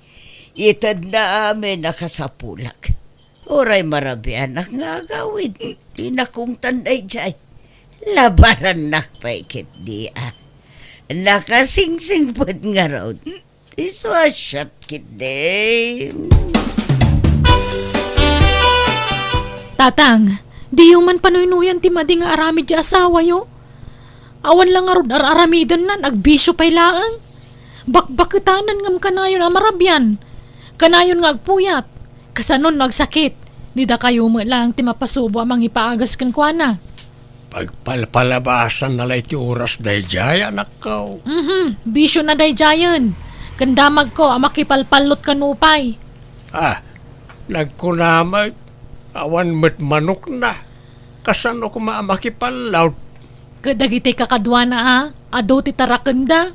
Itedna amin a kasapulak. Uray marabianak nga agawid, ti nakungtan daydiay. Labarannak pay ketdi a. Nakasingsingpet ngarud. Isu a siak ketdi. Tatang, diyo man panuynuyan ti madi nga aramid ti asawayo. Awan la ngarud ar-aramidennan, agbisio pay laeng. Bakbaketanen ngem kanayon a marabian. Kanayon nga agpuyat. Kasano no agsakit? Ni dakayo met laeng ti mapasubo a mangipaagas kenkuana. Pagpalpalabasanna la iti oras daydiay, anakko. Mhm, bisiona daydiayen. Ken damagko a makipalpallot kano pay. Ah, nagkuna met, awan met manokna. Kasano koma a makipallot? Ket dagiti kakaduana a, adu ti tarakenda.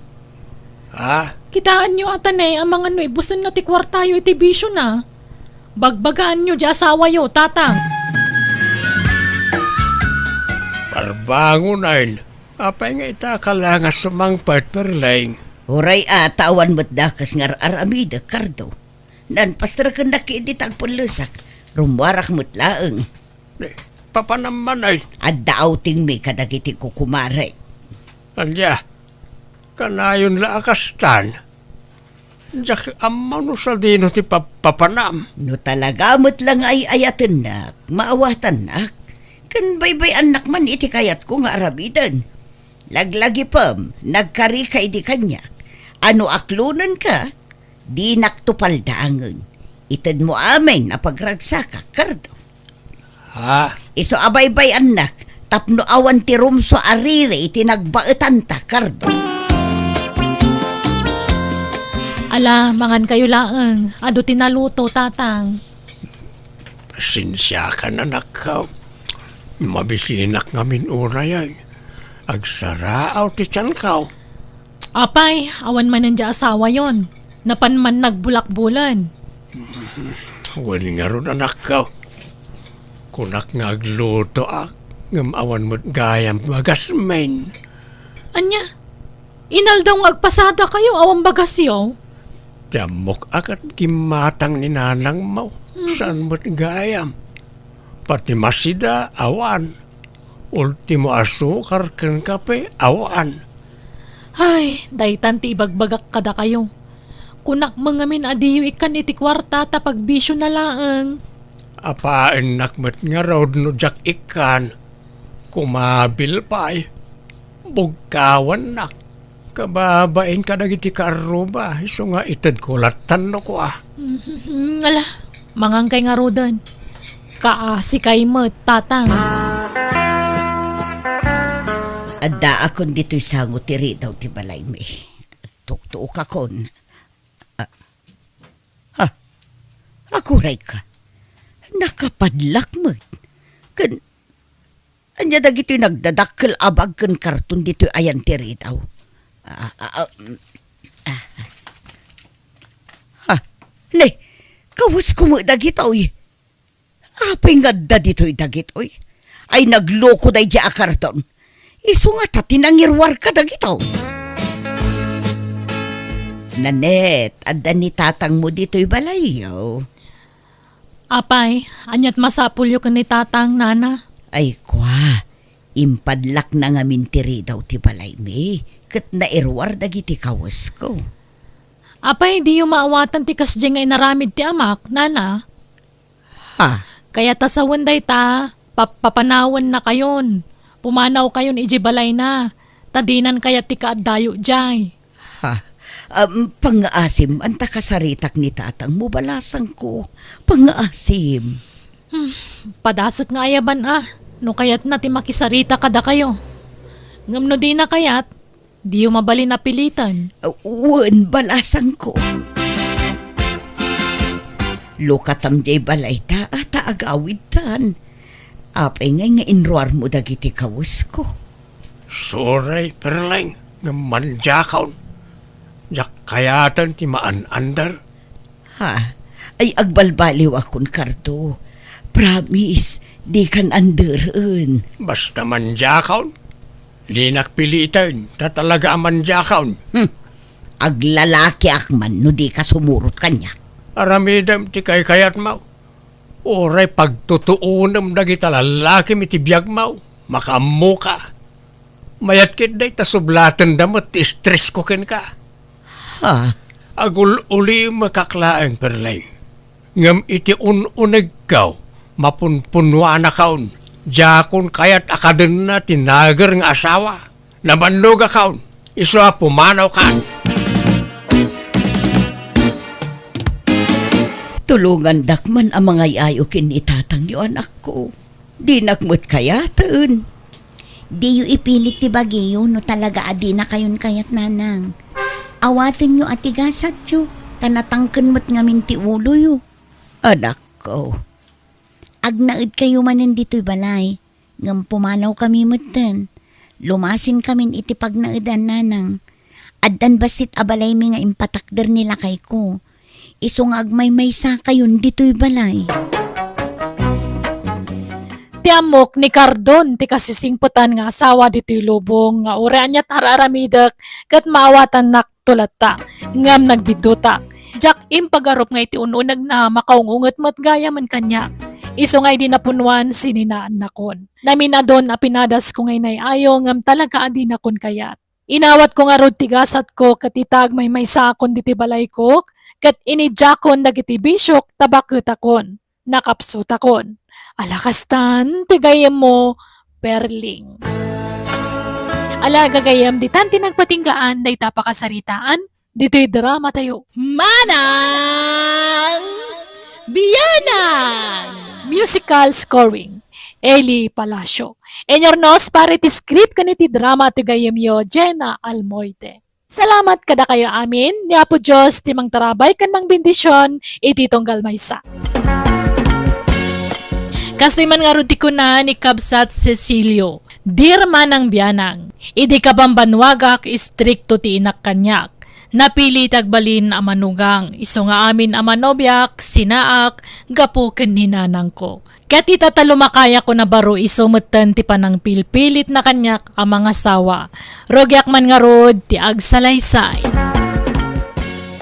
Ha? Kitaenyo a tanay amangan no ibusenna ti kuartayo iti bisiona. Bagbagaanyo ti asawayo, Tatang. Barbangonen, apay nga ita ka la nga sumangpet, Perleng? Uray a, ta awan met dakes nga ar-aramidek, Kardo. Nanpasterkennak iti tagpullesak, rummuarak met laeng. Eh, papanam man ay. Adda outingmi kadagiti kukumarek. Ania, kanayon la a kastan? Diak ammo no sadino ti pap-, papanam. No talaga met la nga ay-ayatennak, maawatannak, ken baybay-annak man iti kayatko nga aramiden. Laglagipem, nagkarika idi kaniak, a no aklonenka, dinak to paldaangen. Itedmo amin a pagragsakak, Kardo. Ha? Isu a baybay-annak tapno awan ti rumsua a riri iti nagbaetanta, Kardo. Ala, mangankayo laeng. Adu ti naluto, Tatang. Pasensiakan, anakko. Mabisinak ngamin uray. Agsaraaw ti tianko. Apay, awan manen diay asawayon. Napan man nagbulakbulen. Wen ngarud, anakko. Kunak nga aglutoak, ngem awan met gayam bagasmin. Ania? Inaldaw nga agpasadakayo, awan bagasyo? Ti ammok a ket gimmatang ni nanangmo, Mhm. saan met gayam. Pati masida, awan. Ultimo asukar ken kape, awan. Ay, daytan ti ibagbagak kadakayo. Kunak met ngamin a diyo ikkan iti kuarta ta pagbisiona laeng. Apaennak met ngarud no diak ikkan. Kumabil pay. Bugkawannak. Kababain kadagiti kaarruba, isu nga itedko lattan no kua. Mhm, ala, mangankay ngaruden. Kaasikay met, Tatang. Addaakon ditoy sango ti ridaw ti balaymi. Tuktuokakon. Ah, ha? Agurayka. Nakapadlak met. Ken Ania dagitoy nagdadakkel a bag ken karton ditoy ayan ti ridaw? Ah, ah, ah, mm, ah. Ha? Ne, kawesko met dagitoy. Apay nga adda ditoy dagitoy? Ay, nagloko daydiay a karton. Isu ngata ti nangiruarka dagitoy. Nanette, adda ni tatangmo ditoy balayyo. Apay, aniat masapulyo ken ni Tatang, Nana? Ay, kua, impadlakna ngamin ti ridaw ti balaymi, ket nairuar dagiti kawesko. Apay, diyo maawatan ti kasdiay nga inaramid ti amak, Nana? Ha? Kayat a sawen dayta, pap-, papanawennakayon. Pumanawkayon idiay balayna, ta dinan kayat ti kaaddayo idiay. Ha? Am, pangngaasim, anta kasaritak ni tatangmo, balasangko. Pangngaasim. Hmm, padasek nga ayaban a, no kayatna ti makisarita kadakayo. Ngem no dina kayat, diyo mabalin a piliten. Wen, balasangko. Lukatam diay balay ta, ta agawidtan. Apay ngay nga inruarmo dagiti kawesko? Sorry, Perleng, ngem mandiakon. Diak kayaten ti maan-ander. Ha? Ay, agbalbaliwakon, Kardo. Promise, dikan anderen. Basta mandiakon. Dinak piliten, ta talaga a mandiakon. Hmm. Aglalakiak man no dika sumurot kaniak. Aramidem ti kaykayatmo. Uray pagtutuonem dagita lallakim iti biagmo, makaammoka. Mayat ket dayta sublatenda met ti estresko kenka. Ha? Agul-ulimekak laeng, Perleng. Ngem iti un-unegko, mapunpunuanakon, diakon kayat a kadenna ti nager nga asawa. Namannogakon, isu a pumanawkan. Tulongandak man a mangay-ayo ken ni tatangyo, anakko. Dinak met kayaten. Diyo ipilit ti bagiyo no talaga a dinakayon kayat, nanang. Awatenyo a ti gasatyo, ta natangken met ngamin ti uloyo. Anakko. Agnaedkayo manen ditoy balay, ngem pumanawkami metten. Lumasinkamin iti pagnaedan, nanang. Addan bassit a balaymi nga impatakder ni lakayko. Isu nga agmaymaysakayon ditoy balay. Ti ammok ni Cardon ti kasisingpetan nga asawa ditoy lubong nga uray aniat ar-aramidek ket maawatannak to latta. Ngem nagbiddutak. Diak impagarup nga iti un-unegna makaung-unget met gayamen kaniak. Isu nga idi napunnuan, sininaannakon. Naminadon a pinadasko nga inay-ayo ngem talaga a dinakon kayat. Inawatko ngarud ti gasatko ket ita agmaymaysaakon ditoy balayko, ket inidiakon dagiti bisiok ta baketakon. Nakapsutakon. Ala kastan ti gayyemmo, Perling. Ala gagayyem, ditan ti nagpatinggaan dayta pakasaritaan ditoy dramatayo. Manang Bianang! Musical scoring, Eli Palacio. Inurnos para iti script ken iti drama ti gayyemyo, Jenna Almoite. Salamat kadakayo amin, ni Apo Dios ti mangtarabay ken mangbendision iti tunggal maysa. Kastoy man ngarud ti kuna ni Kabsat Cecilio, "Dear Manang Bianang, idi kabambannuagak, istrikto ti inak kaniak. Napili ti agbalin a manugang, isu nga amin a manobiak, sinaak, gapu ken ni nanangko. Ket ita ta lumakayakon a baro, isu metten ti panangpilpilitna kaniak a mangasawa. Rugiak man ngarud ti agsalaysay."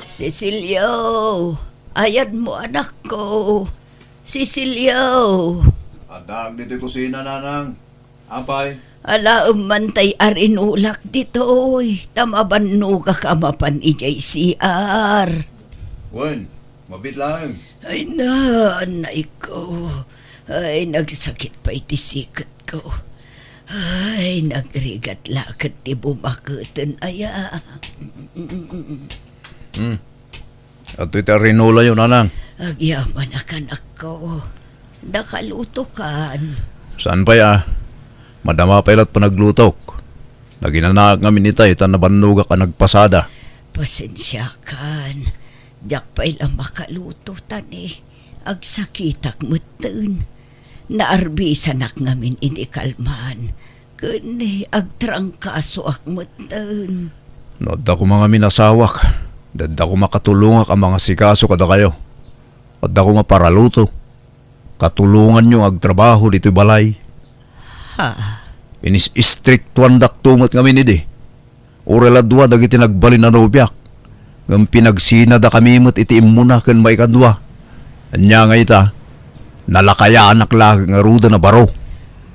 Cecilio, ayadmo, anakko. Cecilio. Addaak ditoy kusina, nanang. Apay? Alaem man tay arinulak ditoy, ta mabannogak a mapan idiay C R. Wen, mabiit laeng. Ay, nanayko. Ay, nagsakit pay ti siketko. Ay, nagrigat la ket ti bumaketen aya. Hmm. Adtoy ti arinulayo, nanang. Agyamanak, anakko. Nakalutokan. Saan pay a? Madama pay la't panaglutok. Naginanaak ngamin itay ta nabannogak a nagpasada. Pasensiakan. Diak pay la makaluto, ta ni agsakitak metten. Naarbisanak ngamin idi kalman. Ken agtrangkasoak metten. No adda koma ngamin asawak, adda koma katulongak a mangasikaso kadakayo. Adda koma paraluto. Katulonganyo nga agtrabaho ditoy balay. Ha? Inis-istriktuandakto met ngamin idi. Uray la dua dagiti nagbalin a nobiak, ngem pinagsinadakami met iti immuna ken maikadua. Ania nga ita, nalakayanak la ngaruden a baro.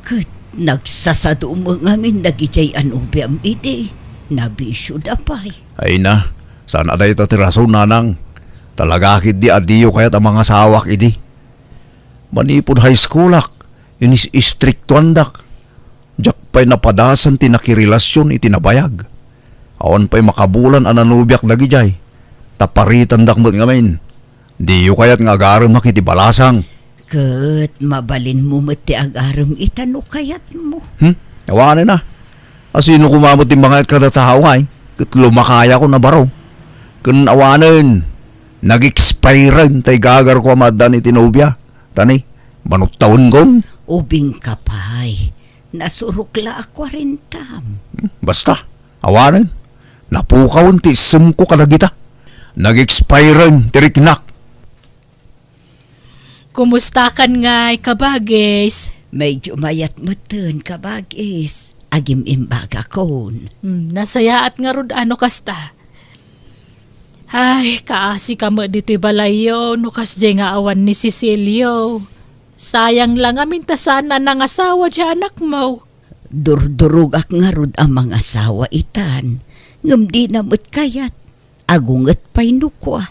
Ket nagsasaduma ngamin dagidiay a nobiam idi. Nabisioda pay. Ay na, saan a dayta ti rason, nanang. Talaga ketdi a diyo kayat a mangasawak idi. Manipud high schoolak, inis-istriktuandak. Diak pay napadasan ti nakirelasion iti nabayag. Awan pay makabulan a nanobiak dagidiay. Ta paritandak met ngamin. Diyo kayat nga agaremak iti balasang? Ket mabalinmo met ti agarem ita no kayatmo. Hmm? Awanen a. A sino koma met ti mangayat kada tao ngay? Ket lumakayakon a baro. Ken awanen, nag-expiren tay gagarko a maaddaan iti nobia. Ta ni, manuttawenkon. Ubingka pay. Nasurok la a kuarentam. Hmm, basta, awanen. Napukawen ti issemko kadagita. Nag-expiren ti riknak. Kumustakan ngay, kabagis? Medyo mayat metten, kabagis. Agim-imbagakon. Hmm, nasayaat ngarud a no kasta. Ay, kaasika met ditoy balayyo no kasdiay nga awan ni Cecilio. Sayang la ngamin ta saan a nangasawa diay anakmo. Durdurogak ngarud a mangasawa itan, ngem dina met kayat. Agunget pay no kua.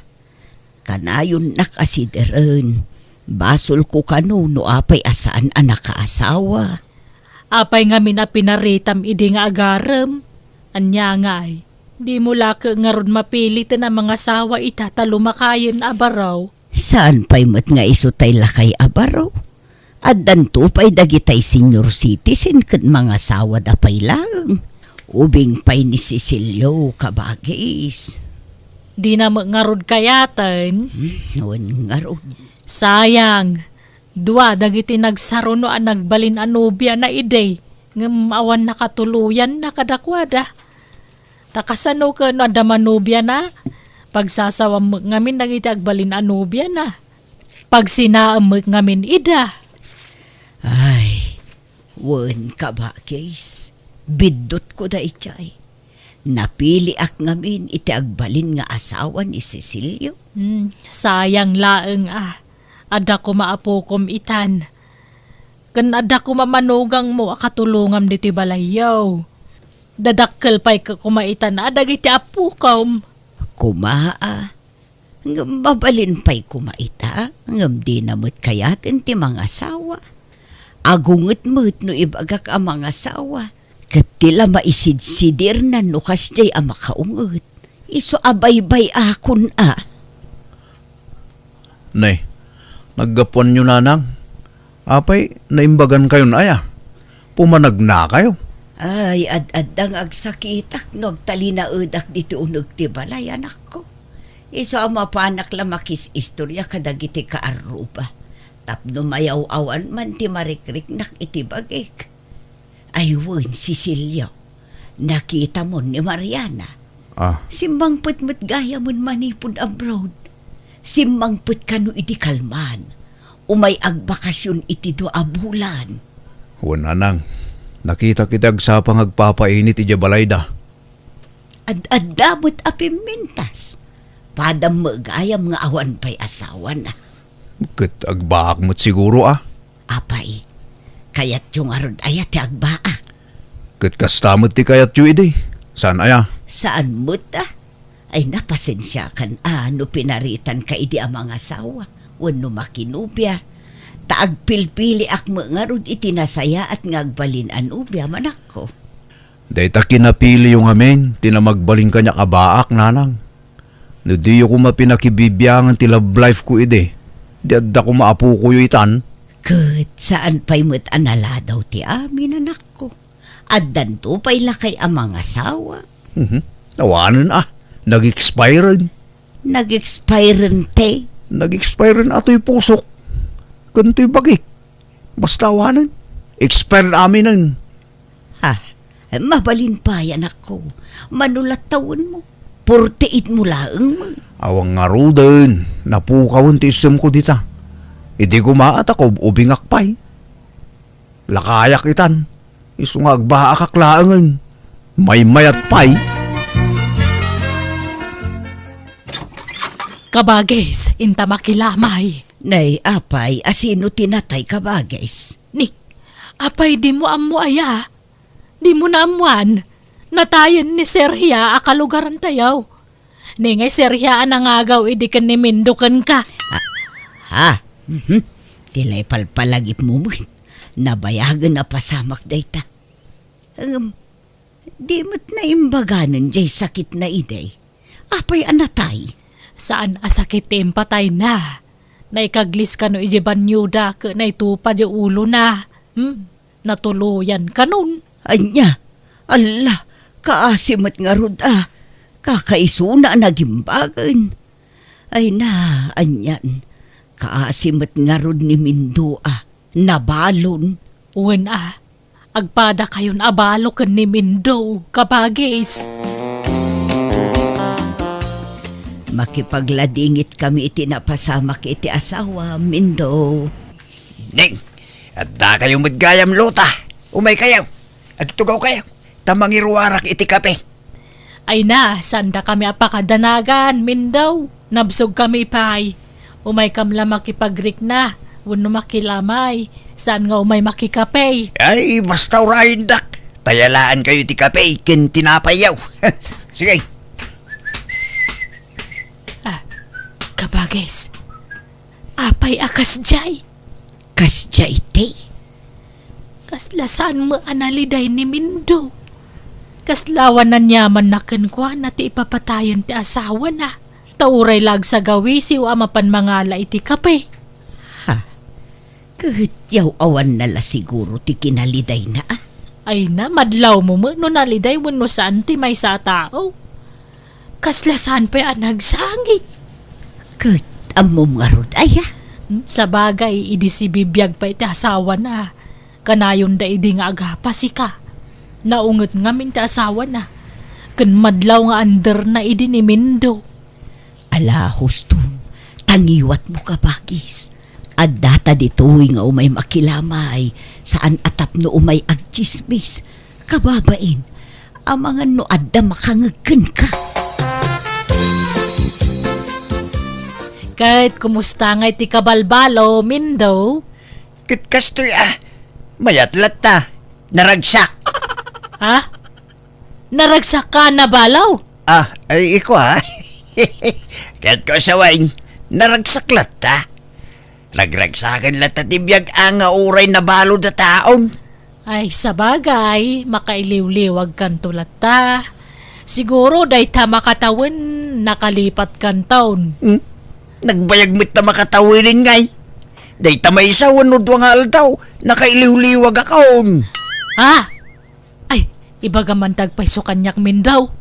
Kanayonnak a sideren. Basolko kano no apay a saan a nakaasawa. Apay ngamin a pinaritam idi nga agarem? Ania ngay, dimo la ket ngarud mapiliten a mangasawa ita ta lumakayen a baro? Saan pay met nga isu tay lakay a baro? Addanto pay dagitay senior citizen ket mangasawada pay laeng. Ubing pay ni Cecilio, kabagis. Dina met ngarud kayaten? Hmm, wen ngarud. Sayang. Dua dagiti nagsaruno a nagbalin a nobiana idi. Ngem awan nakatuloyanna kadakuada. Ta kasano ken no adda manubiana? Pagsasawam met ngamin dagiti agbalin a nubiana. Pagsinaem met ngamin ida. Ay, wen, kabagis. Biddutko daydiay. Napiliak ngamin iti agbalin nga asawa ni Cecilio. Hmm, sayang laeng a. Adda koma apokom itan. Ken adda koma manugangmo a katulongam ditoy balayyo. Dadakkel pay ka koma itan a dagiti apokom. Koma a. Ngem mabalin pay koma ita, ngem dina met kayaten ti mangasawa. Agunget met no ibagak a mangasawa, ket ti la maisidsidirnan no kasdiay a makaunget. Isu a baybay-akon a. Ne, naggapuanyo, nanang? Apay, naimbagankayon aya? Pumanagnakayo? Ay, ad-adda nga agsakitak no agtalinaedak ditoy uneg ti balay, anakko. Isu a mapanak la makis-istorya kadagiti kaarruba. Tapno mayaw-awan man ti marikriknak iti bagik. Ay wen, Cecilio, nakitamon ni Mariana. Ah. Simmangpet met gayamen manipud abroad. Simmangpet kano idi kalman. Umay agbakasyon iti dua a bulan. Wen, nanang, nakitak iti agsapa nga agpapainit idiay balayda. Ad-adda met a pimmintas. Padam met gayam nga awan pay asawana. Ket agbaak met siguro a. Apay, kayatyo ngarud aya ti agbaak? Ket kasta met ti kayatyo idi. Saan aya? Saan met a? Ay, napasensiakan a no pinaritanka idi a mangasawa wenno makinobia. Ta agpilpiliak met ngarud iti nasayaat nga agbalin a nobia, manakko. Dayta kinapiliyo ngamin ti namagbalin kaniak a baak, nanang. No diyo koma pinakibibiangan ti love life ko idi, di adda koma apokoyo itan. Ket saan pay met a naladaw ti amin, anakko. Addanto pay lakay a mangasawa. Mhm. Awanen a, nag-expiren. Nag-expiren ti? Nag-expiren a toy pusok. Ken toy bagik. Basta awanen. Expired aminen. Ha, mabalin pay, anakko. Mano la tawenmo? Forty-eight mo laeng met. Awan ngaruden, napukawen ti isemko dita. Idi koma a ta kaub-ubingak pay. Lakayak itan. Isu nga agbaakak laengen. Maymayat pay. Kabagis, inta makilamay. Nay, apay, asino ti natay, kabagis? Ni, apay, dimo ammo aya? Dimo naammoan? Natayen ni Serhia a kalugarantayo. Ni ngay Serhia a nangagaw idi ken ni Mindo kenka. Ah, ha? Mhm. Ti la ipalpalagipmo met. Nabayagen a pasamak dayta. Ngem, di met naimbaganen jay sakitna idi. Apay a natay? Saan a sakit ti impatayna. Naikaglis kano idiay banyoda ket naitupa diay ulona. Hmm, natuloyan kanon. Ania? Alla, kaasi met ngarud a. Kakaisuna a nagimbagen. Ay na, anian. Kaasi met ngarud ni Mindo a. Nabalon. Wen a, agpadakayon a balo ken ni Mindo, kabagis. Makipagladingit kami iti napasamak iti asawa, Mindo. Ning, addakayo met gayam, Lota. Umaykayo. Agtugawkayo. Ta mangiruarak iti kape. Ay na, saan dakami a pakadanagan, Mindo. Nabsogkami pay. Umaykam la makipagrikna, wenno makilamay. Saan nga umay makikape. Ay, basta urayendak. Tayalaankayo ti kape ken tinapayyo. Sige. Ah, kabagis. Apay a kasdiay? Kasdiay ti? Kasla saan met a naliday ni Mindo. Kasla awan aniamanna kenkuana ti ipapatayen ti asawana. Ta uray la agsagawisiw a mapan mangala iti kape. Ha? Ket yaw-awanna la siguro ti kinalidayna a? Ay na, madlawmo met no naliday wenno saan ti maysa a tao. Kasla saan pay a nagsangit. Ket ammom ngarud aya? Hmm, sabagay, idi sibibiag pay ti asawana. Kanayon da idi nga agapa sika. Naunget ngamin ti asawana. Ken madlaw nga anderna idi ni Mindo. Ala, huston, tangiwatmo, kabagis. Adda ta ditoy nga umay makilamay, saan a tapno umay agtsismis. Kababain, amangan no adda makangeg kenka. Ket kumusta ngay ti kabalbalo, Mindo? Ket kastoy a, mayat latta. Naragsak. Ha? Naragsak ka, nabalaw? Ah, ay, iko, ha? Ket ko sawen, naragsak latta. Ragragsaken latta ti biag a nga uray nabalud a taon. Ay, sabagay, makailiwliwag kanto latta. Siguro, dayta makatawen, nakalipat kanton. Hmm? Nagbayag met ta makatawen ngay. Dayta maysa wenno dua nga aldaw, nakailiwliwag akon. Ha? Ay, ibagam man ti agpayso kaniak, Mindo.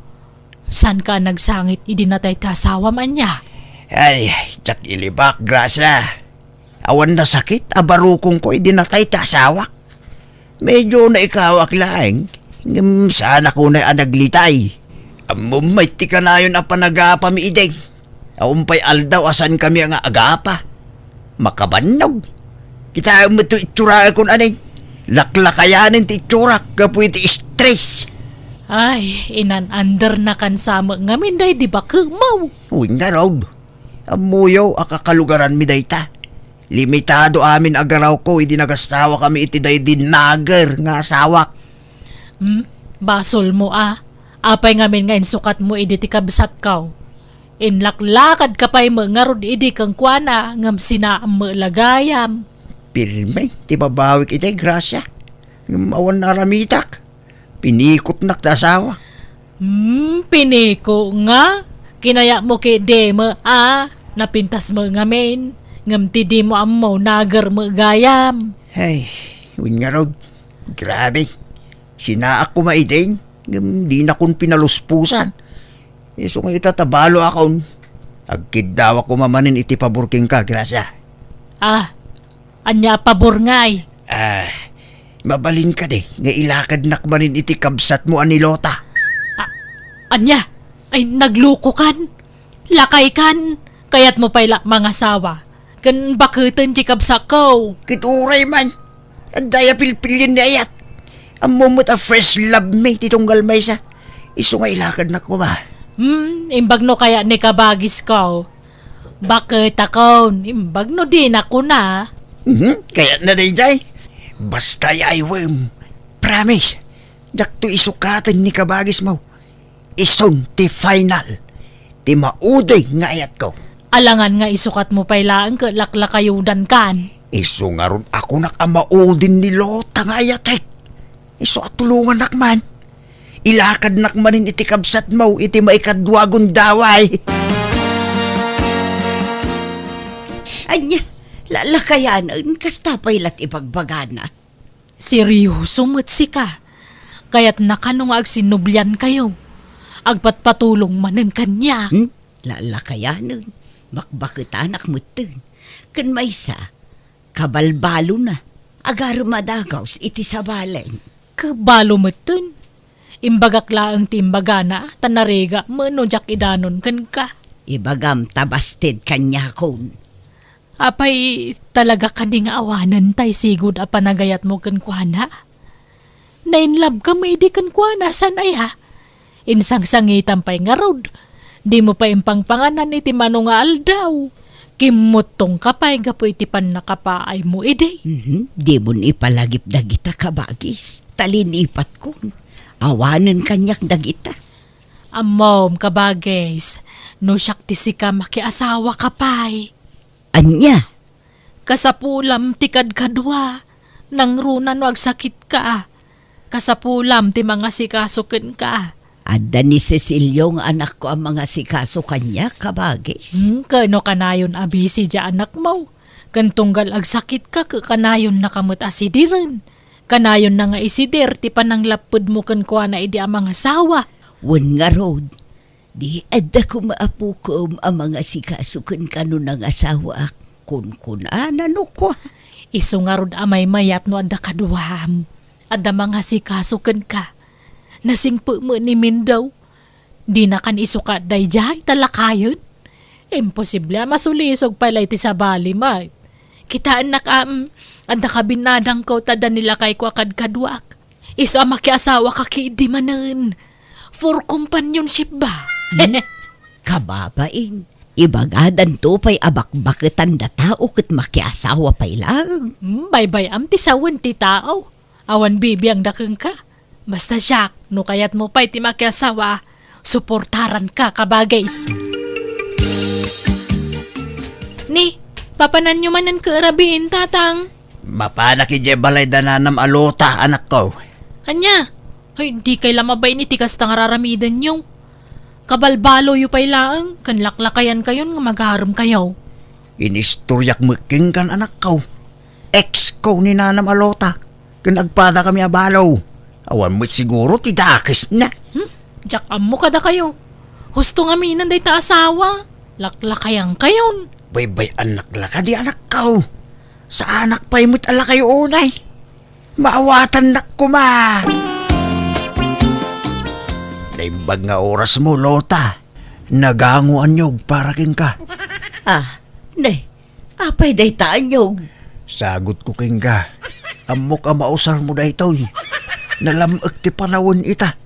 Saanka a nagsangit idi natay ti asawam, ania? Ay, diak ilibak, Gracia. Awan nasakit a barukongko idi natay ti asawak. Medyo naikawak laeng, ngem saanakon a naglitay. Ammom met ti kanayon a panagapami idi. Awan pay aldaw a saankami nga agapa. Makabannog. Kitaem met ti itsurakon, ania. Laklakayanen ti itsurak gapu iti stress. Ay, inan-undernakan sa met ngamin daydi bakemaw. Wen ngarud, ammoyo a kakalugaranmi dayta. Limitado amin a garawko idi nagasawakami iti daydi nager nga asawak. Hmm, basolmo a. Apay ngamin nga insukatmo idi ti kabsatko? Inlaklakadka pay met ngarud idi kenkuana ngem sinaam met la gayam. Pirme ti babawik idiay, Gracia. Ngem awan naaramitak. Pinikotnak ti asawa. Hmm, piniko nga? Kinayatmo ketdi met a napintas met ngamin, ngem ti dimo ammo, nager met gayam. Ay, wen ngarud, grabe. Sinaak koma idin, ngem dinakon pinaluspusan. Isu nga ita ta balo akon, agkiddawak koma manen iti pabor kenka, Gracia. Ah, ania a pabor ngay? Ah, mabalin kadi nga ilakadnak manen iti kabsatmo a ni Lota? A-, ania? Ay, naglukokan? Lakaykan? Kayatmo pay la mangasawa ken baketen ti kabsatko? Ket uray man, adda a pilpilien ni ayat. Ammom met a first love mi ti tunggal maysa. Isu nga ilakadnak koma. Hmm, imbag no kayat ni kabagisko. Baketakon, imbag no dina kuna. Mhm, kayatna daydiay. Basta yaywem. Promise, dakto isukaten ni kabagismo. Isun ti final, ti maudi nga ayatko. Alangan nga isukatmo pay laeng ket laklakayudankan. Isu ngarud a kunak a maudin ni Lota nga ayatek. Isu a tulongannak man. Ilakadnak manen iti kabsatmo iti maikadua a gundaway. Ania, lalakayanen, kasta pay la ti ibagbagana. Seryoso met sika. Kayatna kano nga agsinubliankayo? Agpatpatulong manen kaniak? Hmm? Lalakayanen, bakbaketanak metten. Ken maysa, kabalbalona, agarem a dagaws iti sabalen. Kabalo metten. Imbagak laeng ti imbagana, ta narigat met no diak idanon kenka. Ibagam ta basted kaniakon. Apay, talaga kadi nga awanen tay sigud a panagayatmo kenkuana? Nainlabka met idi kenkuana, saan aya? Insangsangitam pay ngarud. Dimo pay impangpanganan iti mano nga aldaw. Kimmuttongka pay gapu iti pannakapaaymo idi. Mhm. Dimon ipalagip dagita, kabagis. Ta linipatkon. Awanen kaniak dagita. Ammom, kabagis, no siak ti sika, makiasawaka pay. Ania? Kasapulam ti kadkadua, nangruna no agsakitka. Kasapulam ti mangasikaso kenka. Adda ni Cecilio nga anakko a mangasikaso kaniak, kabagis. Hmm, ken no kanayon a busy diay anakmo. Ken tunggal agsakitka, ket kanayonnaka met a sidiren. Kanayonna nga isidir ti pananglappedmo kenkuana idi a mangasawa. Wen ngarud, di adda koma apokem a mangasikaso kenka no nangasawaak. Kunkunana no kua. Isu ngarud a maymayat no adda kaduam. Adda mangasikaso kenka. Nasingpe met ni Mindaw. Dinakan isukat daydiay ta lakayen. Imposible a masulisog pay la iti sabali met. Kitaennak a, mm, adda kabinnadangko ta adda nilakayko a kadkaduak. Isu a makiasawaka ketdi manen. For companionship ba? Hmm? Kababain, ibagadanto pay a bakbaketan da tao ket makiasawa pay laeng. Hmm, baybay-am ti sawen ti tao. Awan bibiangda kenka. Basta siak, no kayatmo pay ti makiasawa, suportaranka, kabagis. Ni, papananyo manen ket rabiin, tatang? Mapanak idiay balay da nanam a Lota, anakko. Ania? Ay, dikay la mabain iti kasta nga raramidenyo. Kabalbaloyo pay laeng, ken laklakayankayon nga magaremkayo. Inistoriak met kenka, anakko. Ex ko ni nanam a Lota. Ken agpadakami a balo. Awan met siguro ti dakesna. Hmm? Diak ammo kadakayo. Husto ngamin dayta asawa. Laklakayankayon. Baybay-annak la kadi, anakko. Saanak pay met a lakayo unay. Maawatannak koma. Naimbag nga orasmo, Lota. Nagango a niyog para kenka. Ah, ne, apay dayta a niyog? Sagutko kenka. Ammok a mausarmo daytoy. Nalam-ek ti panawen ita.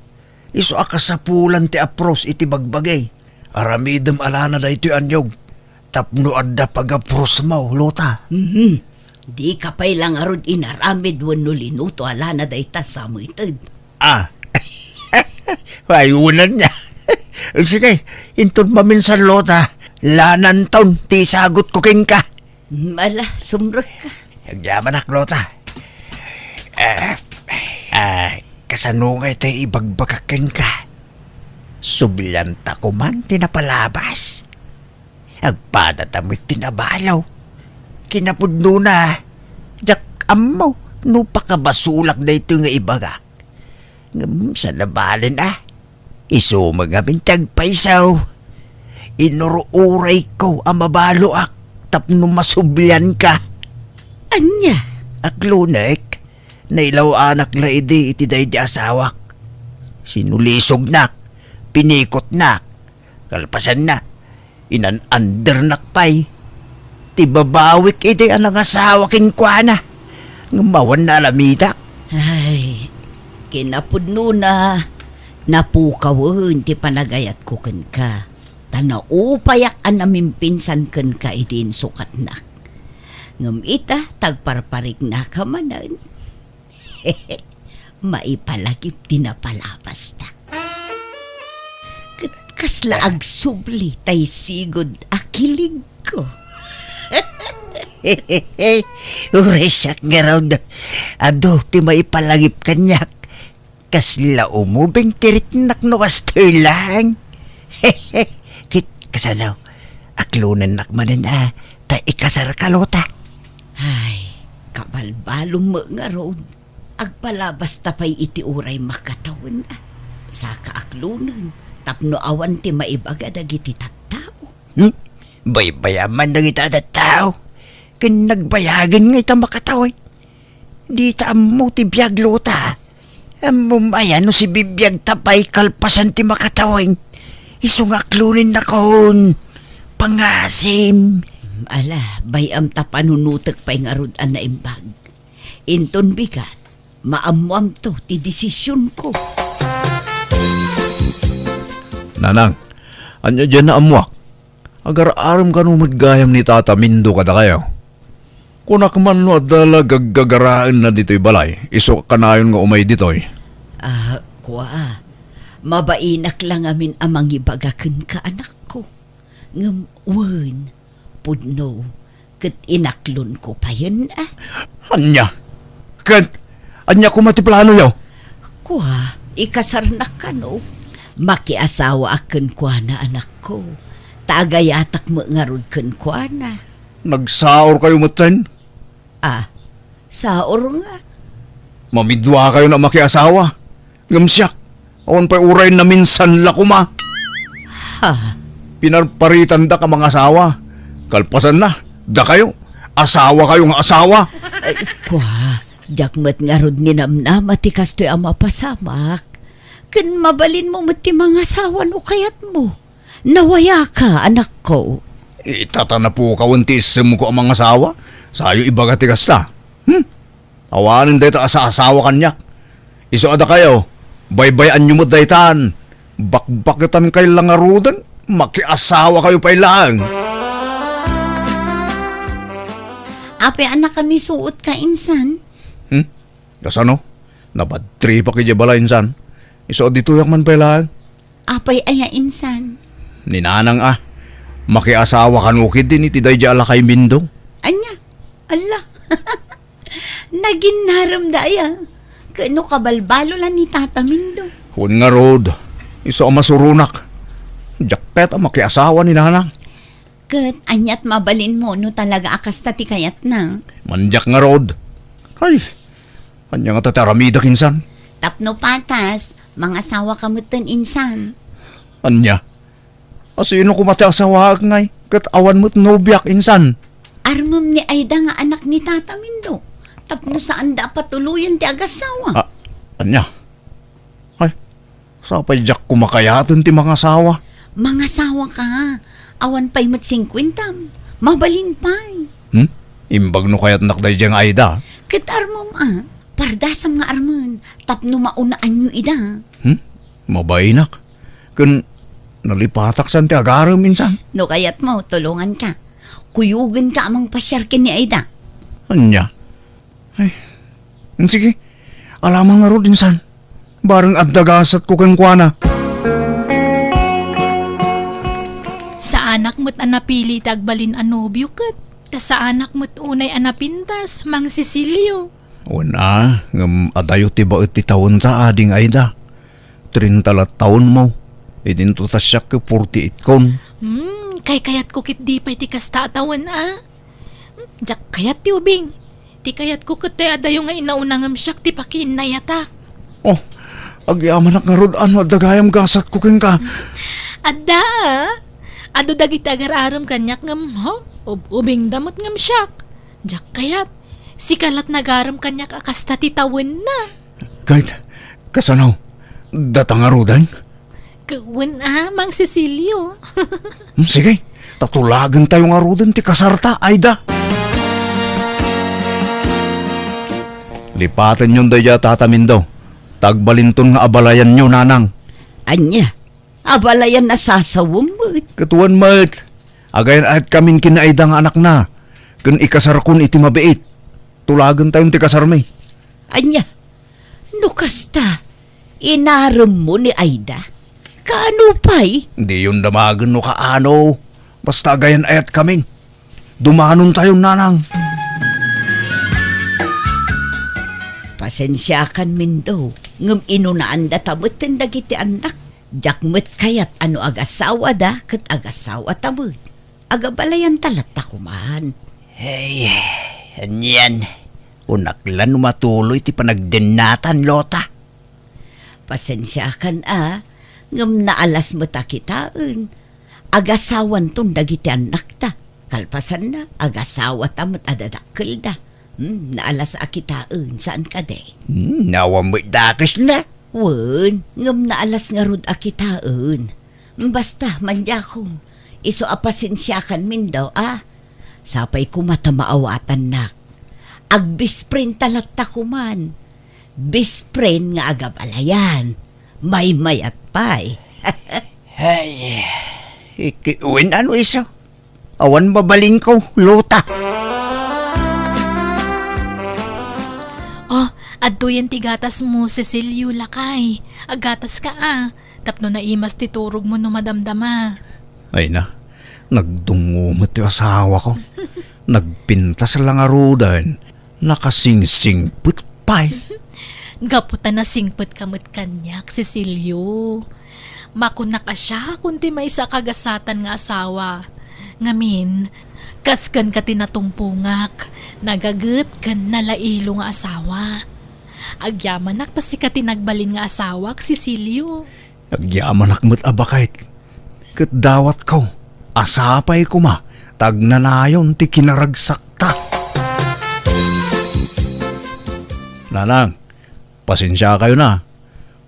Isu a kasapulan ti apros iti bagbagi. Aramidem a lana daytoy a niyog. Tapno adda pagaprosmo, Lota. Mhm. Dika pay la ngarud inaramid wenno linuto a lana dayta, Samuel. Ah. Ay, unan niya. Sige, inton maminsan, Lota, lananton ti sagutko kenka. Ala, sumrekka. Agyamanak, Lota. Ah, ah, kasano nga iti ibagbagak kenka? Sublianta koman ti napalabas. Agpadata met ti nabalo. Kinapudnona, diak ammo no pakabasolak daytoy nga ibagak. Ngem saan a balen a. Isu met ngamin ti agpayso. Inur-urayko a mabaloak tapno masublianka. Ania? Aklonek, nailaw-anak la idi iti daydi asawak. Sinulisognak, pinikotnak. Kalpasanna, inan-andernak pay. Ti babawik idi a nangasawa kenkuana, ngem awan naalamidak. Ay, kinapudnona, napukawen ti panagayatko kenka, ta naupayak a namimpinsan kenka idi insukatnak. Ngem ita, tagparpariknaka manen. Maipalagip ti napalabasta. Ket kasla agsubli tay sigud a kiligko. Uray siak ngarud, adu ti maipalagip kaniak. Kasla umubing ti riknak no kastoy lang. Ket kasano, aklonennak manen a ta ikasarka, Lota. Ay, kabalbalom met ngarud. Agpalabasta pay iti uray makatawen a. Saka aklonen, tapno awan ti maibaga dagiti tattao. Hmm? Baybayaman dagiti a tattao. Ken nagbayagen nga ita makatawen. Dita ammo ti biag, Lota. Ammom aya no sibibiagta pay kalpasan ti makatawen. Isu nga aklonennakon. Pangasim. Ala, bay-am ta panunotek pay ngarud a naimbag. Inton bigat, maammoamto ti desisionko. Nanang, ania diay naammoak? Agar-arem kano met gayam ni Tata Mindo kadakayo? Kunak man no adda la gaggagaraenna ditoy balay, isu kanayon nga umay ditoy. Ah, kua, mabainak la ngamin a mangibaga kenka, anakko. Ngem wen, pudno, ket inaklonko payen a. Ania? Ket ania koma ti planoyo? Kua, ikasarnak kano? Makiasawaak kenkuana, anakko. Ta agayatak met ngarud kenkuana. Nagsaorkayo metten? Ah, saor nga. Mamiduakayon a makiasawa. Ngem siak, awan pay uray naminsan la koma. Ha? Pinarparitandak a mangasawa. Kalpasanna, Dakayo, asawakayo nga asawa. Ay, kua, diak met ngarud ninamnama ti kastoy a mapasamak. Ken mabalinmo met ti mangasawa no kayatmo. Nawayaka, anakko. Ita ta napukawen ti issemko a mangasawa. Sayo ibaga ti kasta. Hmm? Awanen dayta a saasawa kaniak. Isu a dakayo, baybay-anyo met daytan. Bakbaketankay la ngaruden, makiasawakayo pay laeng. Apay a nakamisuotka insan? Hmm? Kasano? Nabadtripak idiay balay insan. Isu a ditoyak man pay laeng. Apay aya insan? Ni Nanang a, makiasawa kano ketdin iti daydiay a lakay Mindo. Ania? Alla. Naginnaremda aya. Ket no kabalbalo la ni Tata Mindo. Wen ngarud, isu a masuronak. Diak kayat a makiasawa ni Nanang. Ket aniat mabalinmo no talaga a kasta ti kayatna? Mandiak ngarud. Ay, ania ngata ti aramidek insan? Tapno patas, mangasawaka metten insan. Ania? A, sino koma ti asawaek ngay? Ket awan met nobiak insan. Armem ni Aida nga anak ni Tata Mindo. Tapno saanda a patuloyen ti agasawa. A, ania? Ay, sapay diak koma kayaten ti mangasawa. Mangasawaka. Awan pay met singkuentam. Mabalin pay. Hmm? Imbag no kayatnak daydiay nga Aida. Ket armem a, pardasam nga armen, tapno maunaanyo ida. Hmm? Mabainak. Ken nalipatak san ti agarem insan. No kayatmo, tulonganka. Kuyogenka a mangpasiar ken ni Aida. Ania? Ay, sige. Alamang ngarud insan. Bareng adda gasatko kenkuana. Saanak met a napili ti agbalin a nobio ket ta saanak met unay a napintas, Mang Cecilio. Wen a, ngem adayo ti baet ti taonta, Ading Aida. Trenta la taonmo. Idinto ta siak ket forty-eight kon. Hmm, kaykayatko ket di pay ti kasta a tawen a. Hmm, diak kayat ti ubing. Ti kayatko ket ti adayo nga inauna ngem siak ti pakiinnayatak. Oh, agyamanak ngarud a no adda gayam gasatko kenka. Adda a. Adu dagiti agar-arem kaniak ngem, ho, ub-, ubingda met ngem siak. Diak kayat. Sika lat nagarem kaniak a kasta ti tawenna. Ket, kasano? Data ngaruden? Ke-, wen a, Mang Cecilio. Hmm, sige, ta tulagentayo ngaruden ti kasarta, Aida. Lipatenyon daydiay a Tata Mindo. Ta agbalinton nga abalayanyo, Nanang. Ania? Abalayan a sasawem met. Ket wen met. Agayan-ayatkamin ken ni Aida nga anakna. Ken ikasarkon iti mabiit. Tulagentayon ti kasarmi. Ania? No kasta, inaremmo ni Aida? Kaano pay? Diyon damagen no kaano. Basta agayan-ayatkamin. Dumanontayon, Nanang. Pasensiakan, Mindo, ngem inunaandata metten dagiti annak. Diak met kayat a no agasawada ket agasawata met. Agabalayanta latta koman. Hey, anian? Unak la no matuloy ti panagdennatan, Lota. Pasensiakan a, ngem naalas met a kitaen. Agasawanton dagiti annakta. Kalpasanna, agasawata met a dadakkelda. Hmm, naalas a kitaen, saan kadi? Hmm, awan met dakesna. Wen, ngem naalas ngarud a kitaen. Basta, mandiakon, isu a pasensiakan, Mindo, a. Sapay koma ta maawatannak. Agbest friendta latta koman. Best friend nga agabalayan. Maymayat pay. Ay, iki-, wen ano isu? Awan mabalinko, Lota. Oh, adtoyen ti gatasmo, Cecilio, lakay. Aggataska a. Tapno naimas ti turogmo no madamdama. Ay na, nagdungngo met ti asawako. Nagpintas la ngaruden, nakasingsingpet pay. Gapu ta nasingpetka met kaniak, Cecilio. Makunak a siakon ti maysa a kagasatan nga asawa. Ngamin, kas kenka ti natungpongak, nagaget ken nalailo nga asawa. Agyamanak ta sika ti nagbalin nga asawak, Cecilio. Agyamanak met a baket. Ket dawatko a sapay koma Tagnanayon ti kinaragsakta. Nanang, pasensiakayo na.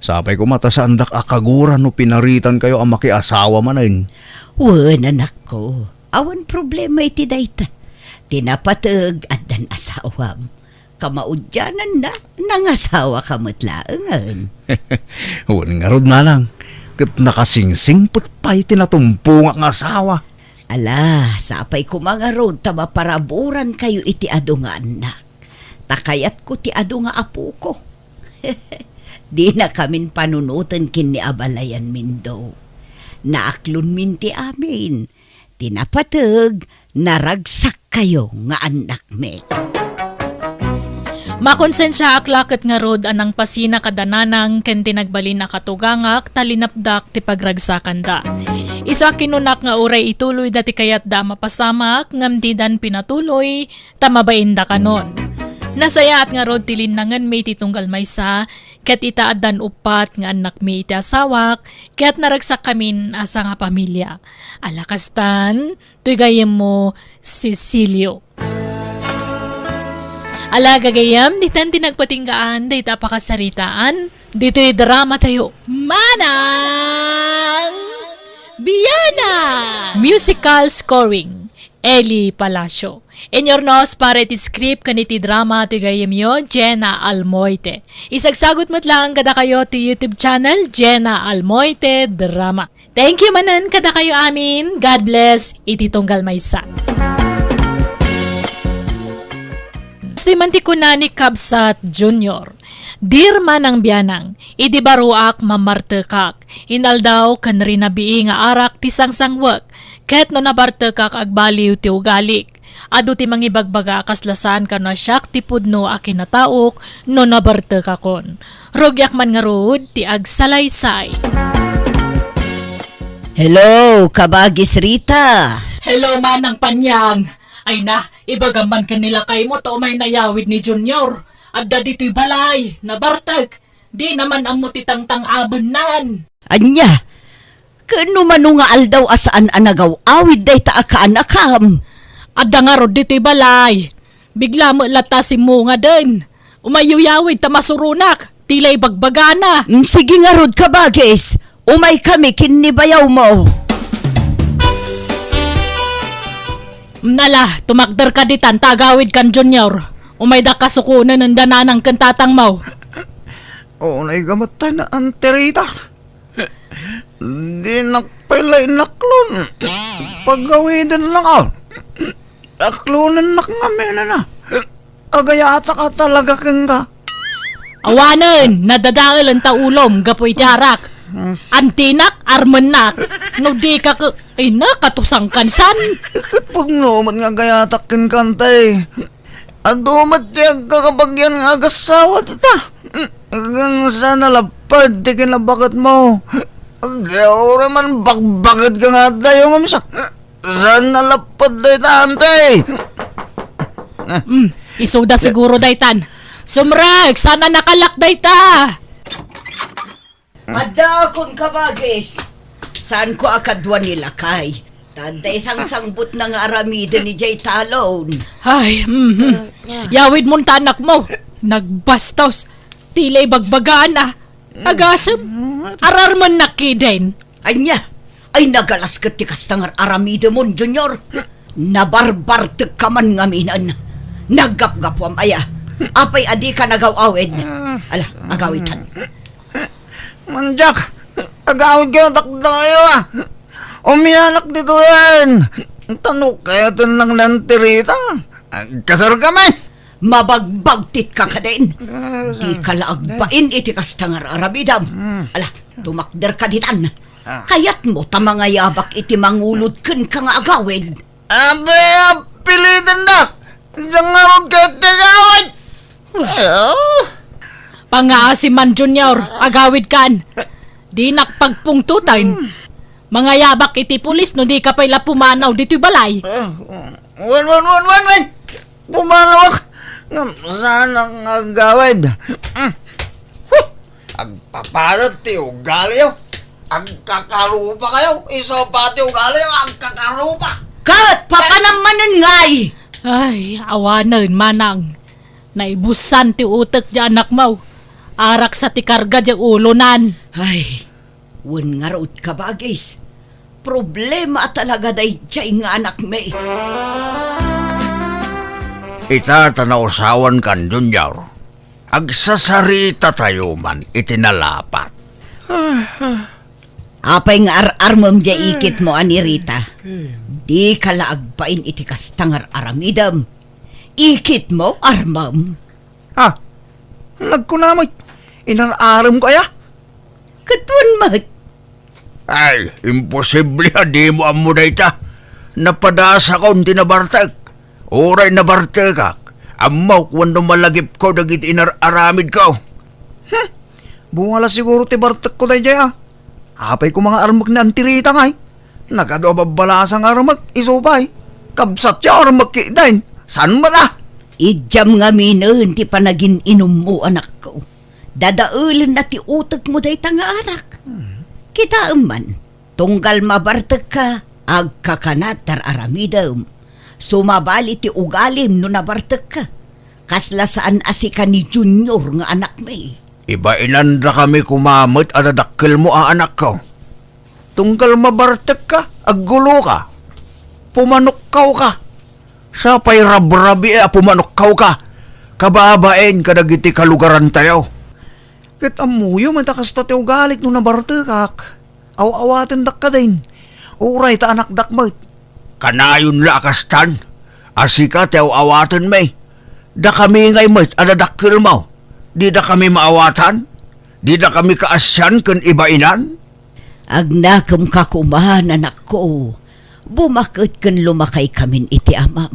Sapay koma ta saandak a kagura no pinaritankayo a makiasawa manen. Wen, anakko, awan problema iti dayta. Ti napateg, addan asawam. Kamaudiananna, nangasawaka met laengen. Wen ngarud, nanang, ket nakasingsingpet pay ti natumpongak nga asawa. Ala, sapay koma ngarud ta maparaburankayo iti adu nga annak. Ta kayatko ti adu nga apoko. Dinakamin panunoten ken ni abalayanmin do. Naaklonmin ti amin. Ti napateg, naragsakkayo nga annakmi. Makonsensiaak la ket ngarud a nangpasina kada nanang ken ti nagbalin a katugangak ta linapdak ti pagragsakanda. Isu a kinunak nga uray ituloyda ti kayatda a mapasamak ngem didan pinatuloy ta mabaindakanon. Nasayaat ngarud ti linnangenmi iti tunggal maysa ket ita addan uppat nga annakmi iti asawak ket naragsakkamin a sangapamilia. Ala kastan, toy gayyemmo, Cecilio. Ala gagayyem, ditan ti nagpatinggaan dayta a pakasaritaan ditoy drama tayo. Manang Biana! Musical scoring, Eli Palacio. Inurnos para iti script ken iti drama ti gayyemyo, Jenna Almoite. Isagsagut met laeng kadakayo ti YouTube channel, Jenna Almoite Drama. Thank you manen kadakayo amin. God bless iti tunggal maysa. Siman ti kuna ni Kabsat Junior, Dear Manang Bianang, idi baruak, mamartekak. Inaldaw ken rinabii nga arak ti sangsangwek, ket no nabartekak, agbaliw ti ugalik. Adu ti mangibagbaga a kasla saan kano a siak ti pudno a kinataok no nabartekakon. Rugiak man ngarud ti agsalaysay. Hello, Kabagis Rita. Hello, Manang Panyang. Ay na, ibagam man ken ni lakaymo ta umay nayawid ni Junior. Adda ditoy balay, nabartek. Dina man ammo ti tangtang-abennan. Ania? Ken no mano nga aldaw a saan a nagaw-awid dayta a kaanakam? Adda ngarud ditoy balay. Bigla met latta a simmungaden. Umayyo yawid ta masuronak. Ti la ibagbagana. Mm, sige ngarud, Kabagis. Umaykami ken ni bayawmo. Mm, ala, tumakderka ditan ta agawidkan, Junior. Umayda kasukonen enda nanang ken tatangmo. Unay gamatay na, Auntie Rita. Dinak pay la inaklon. Pagawiden lang, ah. Aklonennak ngamin, ana. Agayatak a talaga kenka. Awanen, nadadael enta ulom gapu iti arak. Antinak, armennak. No dika ke-, ay na, katusangkan san. Ket pudno met nga agayatak kenka, Auntie. Adu met ti agkakabagian nga agassawa dita. Ken saan a lapad ti kinabaketmo. Di uray man bakbaket ka nga adda, ngem sa-, saan a lapad dayta, Auntie. Mm, isuda siguro daytan. Sumrek, saan a nakalak dayta. Addaakon, Kabagis. Saanko a kadua ni lakay. Ta adda isangsangbutna nga aramiden idiay talon. Ay, mhm. Yawidmon ta anakmo. Nagbastos. Ti la ibagbagana. Agasem. Ararmennak kiden. Ania? Ay, nagalas ket ti kasta nga aramidemon, Junior. Nabarbartekka man ngaminen. Naggapgapuam aya. Apay a dika nagaw-awid? Ala, agawidtan. Mandiak, agawidkayo dakdakayo, a. Umianak ditoyen. Ta no kayaten lang ni Auntie Rita, agkasarkami. Mabagbagtitka kadin. Dika la agbain iti kasta nga aramidem. Ala, tumakderka ditan. Kayatmo ta mangayabak iti mangulod kenka nga agawid? Apay a pilitenda? Diak ngarud ket ti agawid. Ay, ah. Pangngaasim man, Junior, agawidkan. Dinak pagpungtoten. Mangayabak iti pulis no dika pay la pumanaw ditoy balay. Ah, wen, wen, wen, wen, wen. Pumanawak. Ngem saanak nga agawid. Mm. Huh! Agpapadet ti ugaliyo. Agkakarupakayo. Isu pay ti ugaliyo, agkakarupa. Ket papanam manen ngay? Ay, awanen, manang. Naibusan ti utek ti anakmo. Araksa ti karga ti ulonan. Ay, wen ngarud, kabagis. Problema talaga daydiay nga anakmi. Ita ta nausawankan, Junior. Agsasarita tayo man iti nalapat. Apay nga ar-armem diay ikitmo, Anirita? Dika la agbain iti kasta nga ar-aramidem. Ikitmo, armem. Ah, nagkuna met, inar-aremko aya? Ket wen met. Ay, imposible a dimo ammo dayta. Napadasakon ti nabartek. Uray nabartekak, ammok wenno malagipko dagiti inar-aramidko. Hmm, bunga la siguro ti bartekko daydiay, a. Apay koma nga armek ni Antirita ngay? Nagadu a babbalasa nga armek, isu pay. Kabsatyo, armek ketdin. Saan met, a? Idiam ngaminen ti panagin-inummo, anakko. Dadaelenna ti utekmo dayta nga arak. Hmm. Kitaem man, tunggal mabartekka, agkakanat ti ar-aramidem. Sumabali ti ugalim no nabartekka. Kasla saan a sika ni Junior nga anakmi. Ibainandakami koma met a dadakkelmo a anakko. Tunggal mabartekka, agguloka, pumanokkawka. Sapay rabrabii a pumanokkawka, kababain kadagiti kalugarantayo. Ket ammoyo met a kasta ti ugalik no nabartekak. Aw-awatendak kadin. Uray ta anakdak met. Kanayon la a kastan, a sika ti aw-awatenmi. Dakami ngay met a dadakkelmo. Didakami maawatan? Didakami kaasian ken ibainan? Agnakemka koma, anakko. Bumaket ken lumakaikamin iti amam.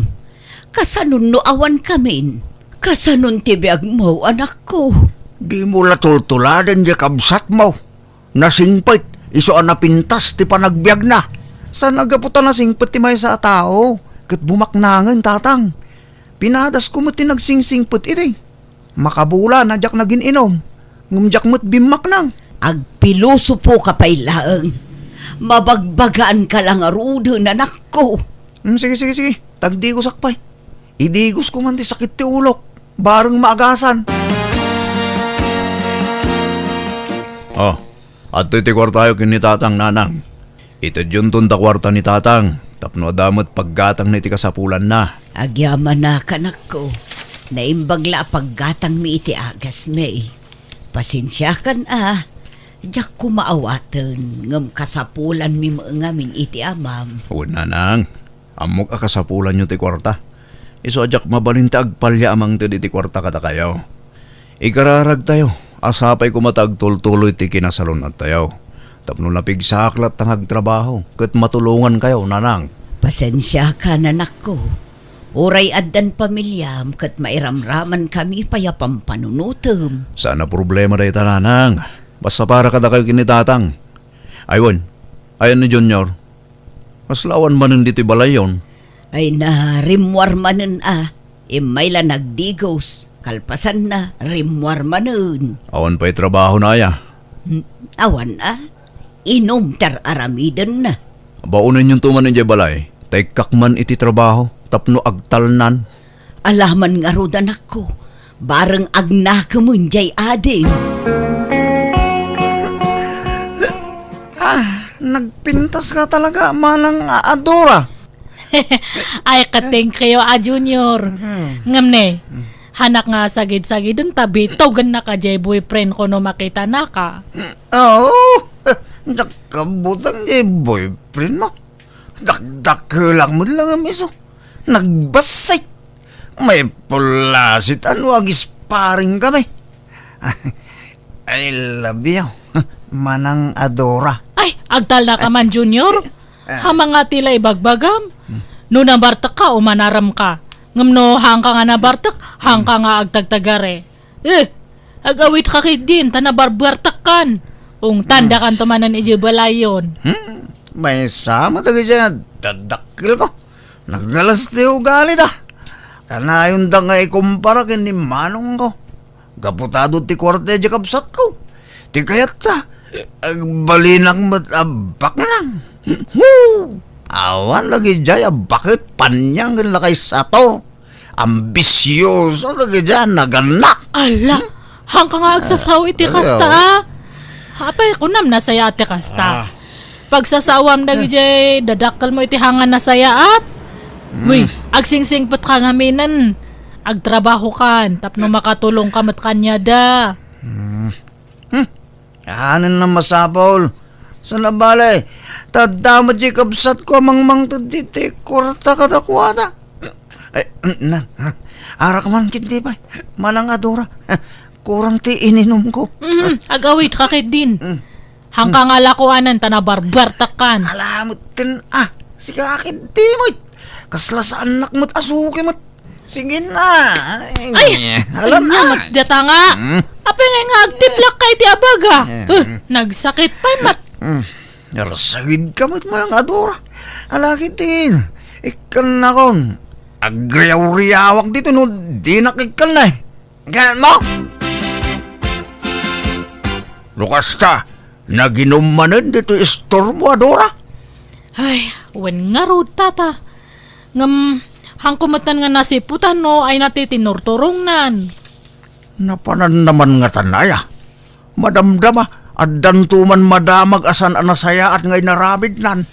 Kasanon no awankamin? Kasanon ti biagmo, anakko? Dimo la tultuladen diay kabsatmo. Nasingpet, isu a napintas ti panagbiagna. Saan a gapu ta nasingpet ti maysa a tao, ket bumaknangen, tatang. Pinadasko met ti nagsingsingpet idi. Makabulan a diak nagin-inum, ngem diak met bimmaknang. Agpilosopoka pay laeng. Mabagbagaanka la ngaruden, anakko. Hmm, sige, sige, sige. Tagdigosak pay. Idigosko man ti sakit ti ulok. Bareng maagasan. Oh, adtoy ti kuartayo ken ni Tatang, Nanang. Itedyonton ta kuarta ni Tatang tapno adda met paggatangna iti kasapulanna. Agyamanak, anakko. Naimbag la a paggatangmi iti agasmi. Pasensiakan a, diak koma awaten, ngem kasapulanmi met ngamin iti amam. Wen, Nanang. Ammok a kasapulanyo ti kuarta. Isu a diak mabalin ti agpalya a mangted iti kuarta kadakayo. Ikararagtayo a sapay koma ta agtultuloy ti kinasalun-attayo. Tapno napigsaak latta nga agtrabaho ket matulongankayo, Nanang. Pasensiakan, anakko. Uray addan pamiliam ket mairamramankami pay a pampanunotem. Saan a problema dayta, Nanang. Basta para kadakayo ken ni Tatang. Ay wen, ayan ni Junior? Kasla awan manen ditoy balayyon? Ay na, rimmuar manen a. Immay la nagdigos. Kalpasanna, rimmuar manen. Awan pay trabahona aya? Hmm, awan a. Inum ti ar-aramidenna. Baonenyon to man idiay balay, ta ikkak man iti trabaho tapno agtalnan. Alaman ngarud, anakko, bareng agnakemen diay adim. Ah, nagpintas ka talaga, manang a-, Adora. Ay, katengkayo a, Junior. Hmm. Ngem ne, hmm, hanak nga sagid-sagiden ta bitugennaka diay boyfriend ko no makitanaka. Oo, diak kabutang diay boyfriend mo. Dakdakkelak met la nga miso. Nagbassit. Maipullasit a no agisparing kami. I love you, manang Adora. Ay, agtalnaka man, Junior. Ah. Hamangati la ibagbagam. Hmm. No nabartekka, umanaramka. Ngem no haanka nga nabartek, haanka nga agtagtagare. Eh, agawitka ketdin, ta nabarbartekkan. Ungtandakanto manen idiay balayyon. Hmm, maysa met dagiti a dadakkelko. Nagalas ti ugalida. Kanayonda nga ikumpara ken ni manongko. Gapu ta adu ti kuarta idiay kabsatko. Ti kayatta, agbalinak met a baknang. Woo! Awan lagi jay a baket paniang ken lakay sator. Ambisioso lagi jay a naganak. Ala, hangka nga agsasaw iti kasta, a. Apay, kunam nasayaat ti kasta. Ah. Pagsasawam dagijay dadakkelmo iti hanga nasayaat. Wi, agsingsingpetka ngaminen. Agtrabahokan tapno makatulongka met kaniada. Hmm. Hmm. Anen a masapul. Sana bale, ta adda met jay kabsatko a mangmangted ditoy kuarta kadakuada. Ay, na, ha? Arak man ketdi pay. Manang a Dora. Kurang ti ininumko. Mhm, agawidka ketdin. Mm. Hangka nga lakuanan ta nabarbartakkan. Ala met ten, ah, sika ketdi met. Kasla saannak met a suki met. Sige na. Ay, ala ania na. Met data nga. Hmm? Apay nga, nga agtiplak ka iti abaga? Eh, huh, hmm. Nagsakit pay met. Hmm. Narsagidka met, Manang a Dora. Ala ketdin. Ikkannakon. Agriaw-riawak ditoy no dinak ikkanna, eh. Gaan mo? No kasta, naginum manen ditoy istormo a Dora? Ay, wen ngarud, tata. Ngem, hangko metten nga nasiputan no ania ti tinurturongnan. Napanan naman ngatan aya. Madamdama, addanto man madamag a saan a nasayaat nga inaramidnan.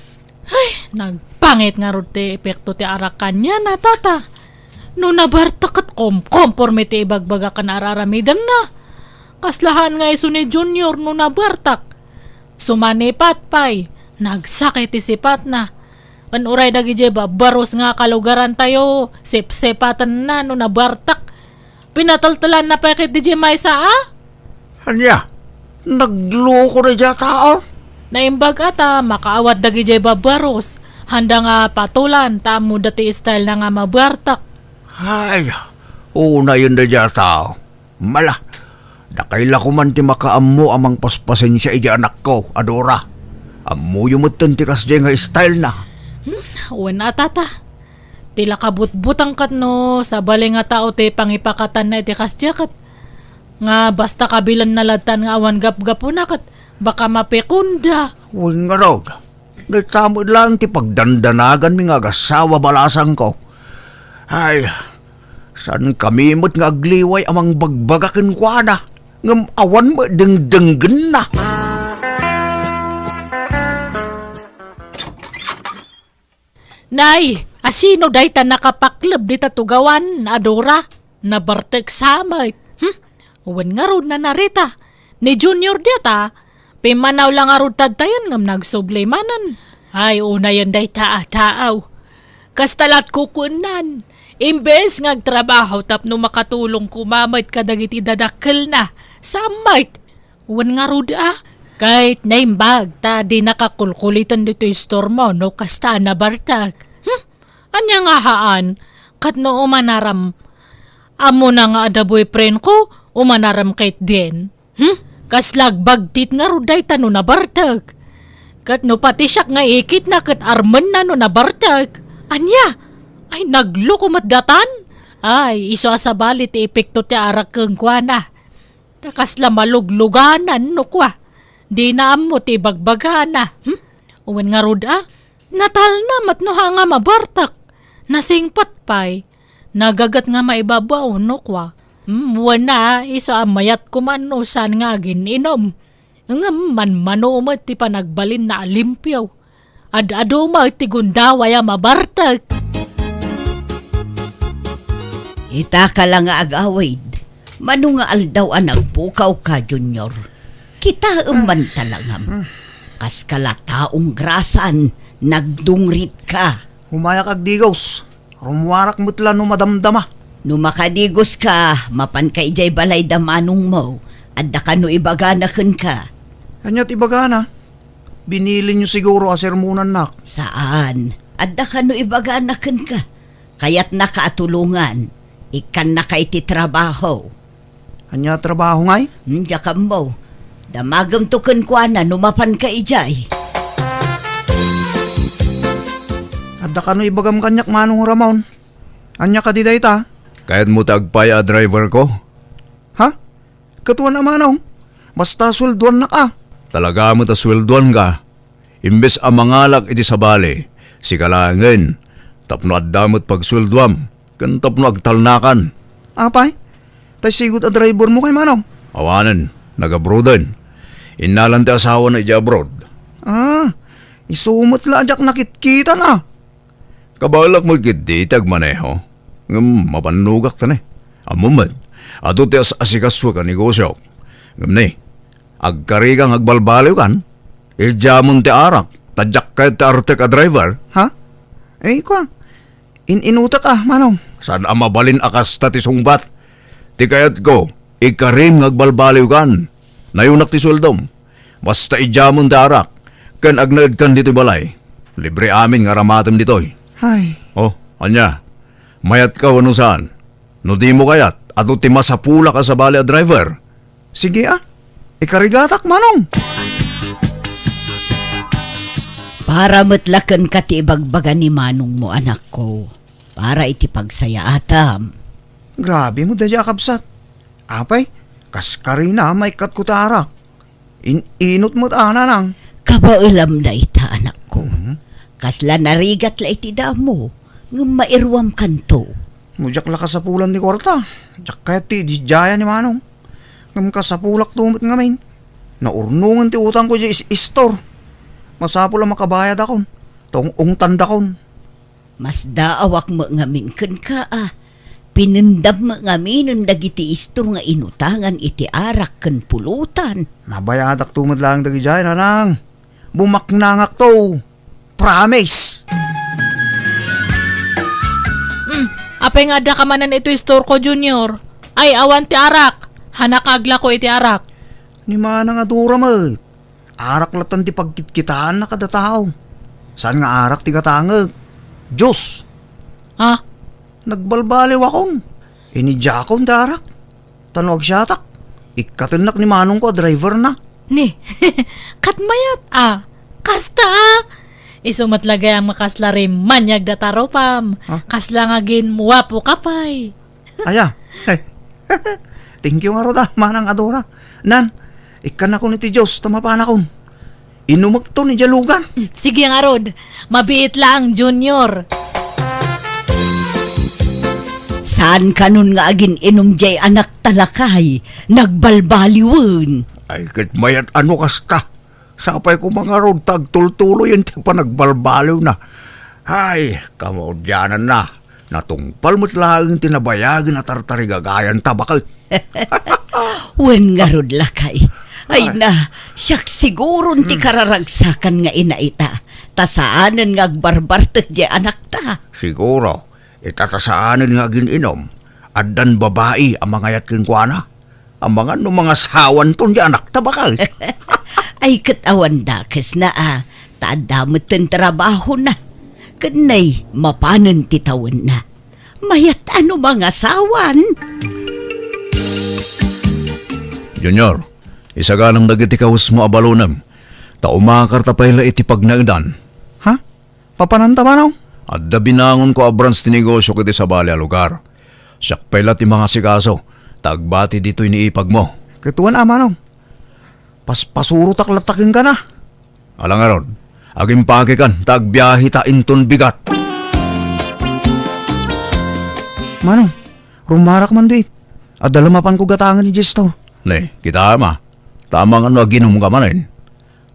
Ay, nagpangit ngarud ti epekto ti arak kaniana, tata. No nabartek ket komkomporme ti ibagbaga ken ar-aramidenna. Kasla haan nga isu ni Junior no nabartek. Sumanipat pay, nagsakit ti sipatna. Ken uray dagijay babbarus nga kalugarantayo, sipsipatenna no nabartek. Pinateltelanna pay ketdi diay maysa a? Ania? Nagloko daydiay a tao? Naimbag a ta makaawat dagijay babbarus. Handa nga patolan ta ammoda ti style na nga mabartek. Ay, unayen daydiay a tao. Mala, dakay la koman ti makaammo a mangpaspasensia iti anakko a Dora. Ammoyo metten ti kasdiay nga style na. Hmm, wen a, tata. Ti la kabutbuteng ket no sabali nga tao ti pangipakatanna iti kasdiay ket nga basta kabilenna lattan nga awan gapgapuna ket baka mapikonda. Wen ngarud, dayta met laeng ti pagdandanaganmi nga agassawa balasangko. Ay, saankami met nga agliway a mangbagbaga kenkuana, ngem awan met dengdenggenna. Nay, asino dayta nakapakleb dita tugawan a Dora? Nabartek sa met. Hmm? Wen ngarud na narita. Ni Junior dita, pimmanaw la ngarud tadtayen ngem nagsubli manen. Ay, unayen dayta a taaw. Kasta lat kukuennan. Imbes nga agtrabaho tapno makatulong koma met kadagiti dadakkelna, sa met. Wen ngarud a, ket naimbag ta dinaka kulkuliten ditoy istormo no kasta a nabartek. Hmm? Ania nga haan? Ket no umanaram, ammona nga adda boyfriendko, umanaram ketdin. Hmm? Kasla agbagtit ngarud dayta no nabartek. Ket no pati siak nga ikitna ket armenna no nabartek. Ania? Ay, nagloko met datan? Ay, isu a sabali ti epekto ti arak kenkuana. Ta kasla malugluganan no kua, dina ammo ti ibagbagana. Hmm? Wen ngarud a, natalna met no haan nga mabartek. Nasingpet pay, nagaget nga maibabaw no kua. Hmm, wen a, isu a mayat koma no saan nga agin-inom. Ngem manmano met ti panagbalinna a limpio. Ad-adu met ti gundaway a mabartek. Ita ka la nga agawid, mano nga aldaw a nagpukawka, Junior? Kitaem man talangam. Kaska la taong grasan, nagdungritka. Umayak agdigos. Rummuarak met la no madamdama. No makadigoska, mapanka idiay balay da manongmo. Adda kano ibagana kenka? Ania ti ibagana? Binilinyo siguro a sermonannak. Saan. Adda kano ibagana kenka? Kayatnaka a tulongan. Ikkannaka iti trabaho. Ania a trabaho ngay? Hmm, diak ammo. Damagemto kenkuana no mapanka idiay. Adda kano ibagam kaniak, Manong Ramon? Ania kadi dayta? Kayatmo ti agpay a driver ko? Ha? Ket wen a, Manong. Basta sueldoannak a. Talaga met a sueldoanka. Imbes a mangalak iti sabali, Sika laengen, tapno adda met pagsueldoam, ken tapno agtalnakan. Apay? Tay sigud a driver mo kay Manong? Awanen, nag-abroaden. Innalan ti asawana idiay abroad. Ah, isu met la a diak nakitkita na. Kabaelak met ketdi ti agmaneho. Ngem mabannogak ta ne. Ammom met, adu ti as-asikasuek a negosiok. Ngem ne, agkarika nga agbalbaliwkan? Idiamon ti arak, ta diak kayat ti artek a driver. Ha? Eh, kua, in-inutek a, Manong. Saan a mabalin a kasta ti sungbat? Ti kayatko, ikarim nga agbalbaliwkan. Nayunak ti sueldom. Basta idiamon ti arak, ken agnaedkan ditoy balay. Libre amin nga aramatem ditoy. Ay. Oh, ania? Mayatka wenno saan? No dimo kayat, adu ti masapulak a sabali a driver. Sige a, ikarigatak, Manong. Para met la kenka ti ibagbaga ni manongmo, anakko, para iti pagsayaatam. Grabe met daydiay a kabsat. Apay, kas karina a maikkatko ti arak. In-inut met a, Nanang. Kabaelam dayta, anakko. Mhm. Kasla narigat la iti damo, ngem mairuamkanto. No diak la kasapulan ti kuarta, diak kayat ti ididiayan ni Manong. Ngem kasapulakto met ngamin. Naurnongen ti utangko idiay is-, istor. Masapul a makabayadakon. Ta ung-ungtandakon. Masdaawak met ngamin kenka a. Pinendam met ngaminen dagiti istor nga inutangan iti arak ken pulutan. Mabayadakto met laeng dagidiay, Nanang. Bumaknangakto. Promise. Hmm, apay nga addaka manen iti istorko, Junior? Ay, awan ti arak. Hanak aglako iti arak. Ni Manang a Dora met. Arak latta ti pagkitkitaanna kada tao. Saan nga arak ti gatangek. Diyos! Ah? Nagbalbaliwakon. Inidiakon ti arak. Ta no agsiatak, ikkatennak ni manongko a driverna. Ni, ket mayat a. Kasta a. Isu met la gayam nga kasla rimmaniag dayta rupam. Ah? Kasla nga agin-uwapoka pay. Aya. Thank you ngarud a, Manang a Dora. Nan, ikkannakon iti Diyos ta mapanakon. Inumekton idiay lugan. Sige ngarud, mabiit laeng, Junior. Saan kanon nga agin-inum diay anakta, lakay? Nagbalbaliwen. Ay, ket mayat a no kasta. Sapay koma ngarud ta agtultuloyen ti panagbalbaliwna. Ay, kamaudiananna, natungpal met laeng ti nabayagen a tartarigagayanta, baket. Wen ngarud, lakay. Ay, ay, na, siak siguron ti, hmm, kararagsakan nga ina ita, ta saanen nga agbarbartek diay anakta. Siguro, ita ta saanen nga agin-inum, addan babai a mangayat kenkuana. Amangan no mangasawanton diay anakta, baket. Ay, ket awan dakesna a, ta adda metten trabahona. Ken nay, mapanen ti tawenna. Mayat a no mangasawan. Junior, isaganam dagiti kawesmo a balonem, ta umakarta pay la iti pagnaedan. Ha? Papananta, Manong? Adda binangonko a branch ti negosio iti sabali a lugar. Siak pay la ti mangasikaso, ta agbati ditoy ni ipagmo. Ket wen a, Manong. Paspasurotak latta kenka na. Ala ngarud, agimpakekan ta agbiaheta inton bigat. Manong, rumarak man biit. Adda la mapanko gatangen idiay istor. Ne, kitaem a. Ta amangan no aginumka manen.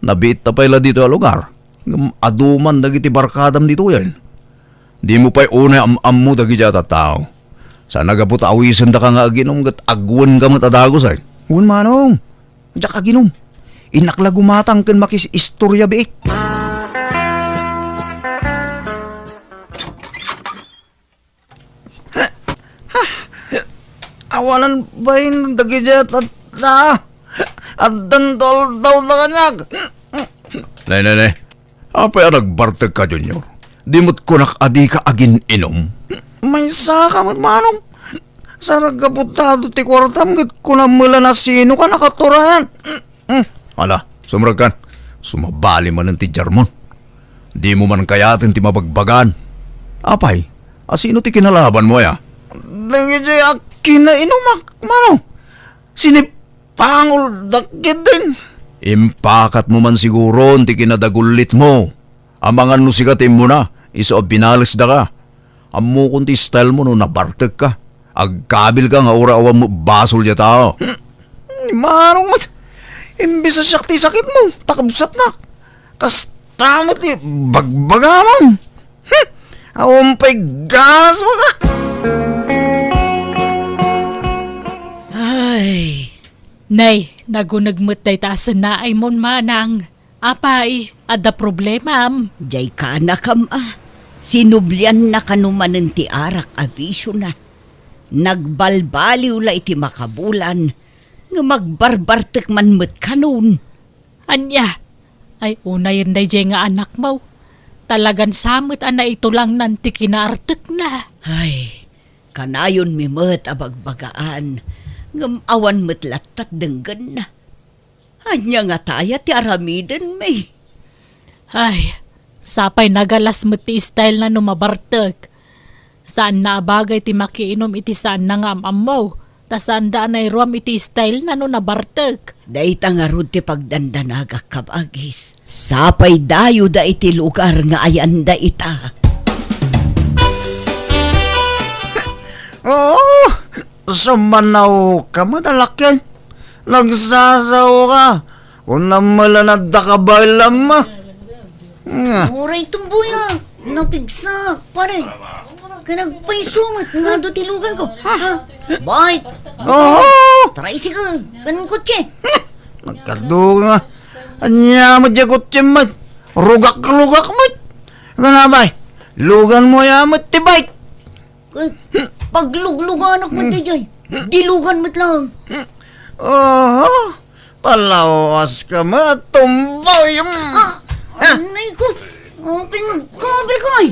Nabiitta pay la ditoy a lugar. Ngem adu man dagiti barkadam ditoyen. Dimo pay unay am-ammo dagiti a tattao. Saan a gapu ta awisendaka nga aginum ket agwenka met a dagus, ay. Wen, Manong. Diak aginum. Innak la gumatang ken makis-istoria biit. Awanan bain dagiti tatta. Addan toltaw ta kaniak. Nay, nay, nay. Apay a nagbartekka, Junior? Di met kunak a dika agin-inum? Maysaka met, Manong. Sarag gapu ta adu ti kuartam ket kunam met la no sinoka nakaturayan. Hmm. Ala, sumrekkan. Sumabali manen ti jarmon. Dimo man kayaten ti mabagbagaan. Apay, a sino ti kinalabanmo, aya? Dagiti a kinainumak, Manong. Sinipangoldak ketdin. Impakatmo man siguron ti kinadagullitmo. Amangan no sika ti immuna, Isu a binalesdaka. Ammokon ti style mo no nabartekka. Agkabilka nga uray awan met basol diay tao. Manong met, imbes a siak ti sakitmo, ta kabsatnak. Kasta met ti bagbagamon. Hmm. Awan pay ganas mo ka. Ay. Nay, naguneg met dayta a sennaay mon manang. Apay, adda problemam? Diay kaanakam a, sinublianna kano manen ti arak a bisiona. Nagbalbaliw la iti makabulan, ngem agbarbartek man met kanon. Ania? Ay, unayen daydiay nga anakmo. Talagan sa met a naitulangnan ti kinaartekna. Ay, kanayonmi met a bagbagaan, ngem awan met lattat denggenna. Ania ngata aya ti aramidenmi? Ay, sapay nagalas met ti style na no mabartek. Saanna a bagay ti makiinom iti saanna nga am-ammo, ta saanda a nairuam iti style na no nabartek. Dayta ngarud ti pagdandanagak, kabagis. Sapay dayoda iti lugar nga ayanda ita. Oo, sumanaw ka met a lakyan. Nagsasaoka. Kunam met la adda kabaelam. Nga. Uray tumboya, napigsa, pare. Ken agpayso met nga adu ti lugan ko. Ha? Bike. Oo. Tricycle. Ken kotse. Nagkadu nga. Ania met diay kotse met. Rugak-rugak met. Nga na, bay. Lugan mo ya met ti bike. Eh, paglugluganak met daydiay. Dilugan met lang. Aha, palawas ka met, tumboy. Ah, anay ko. Oh, pingagkabil ko, ay.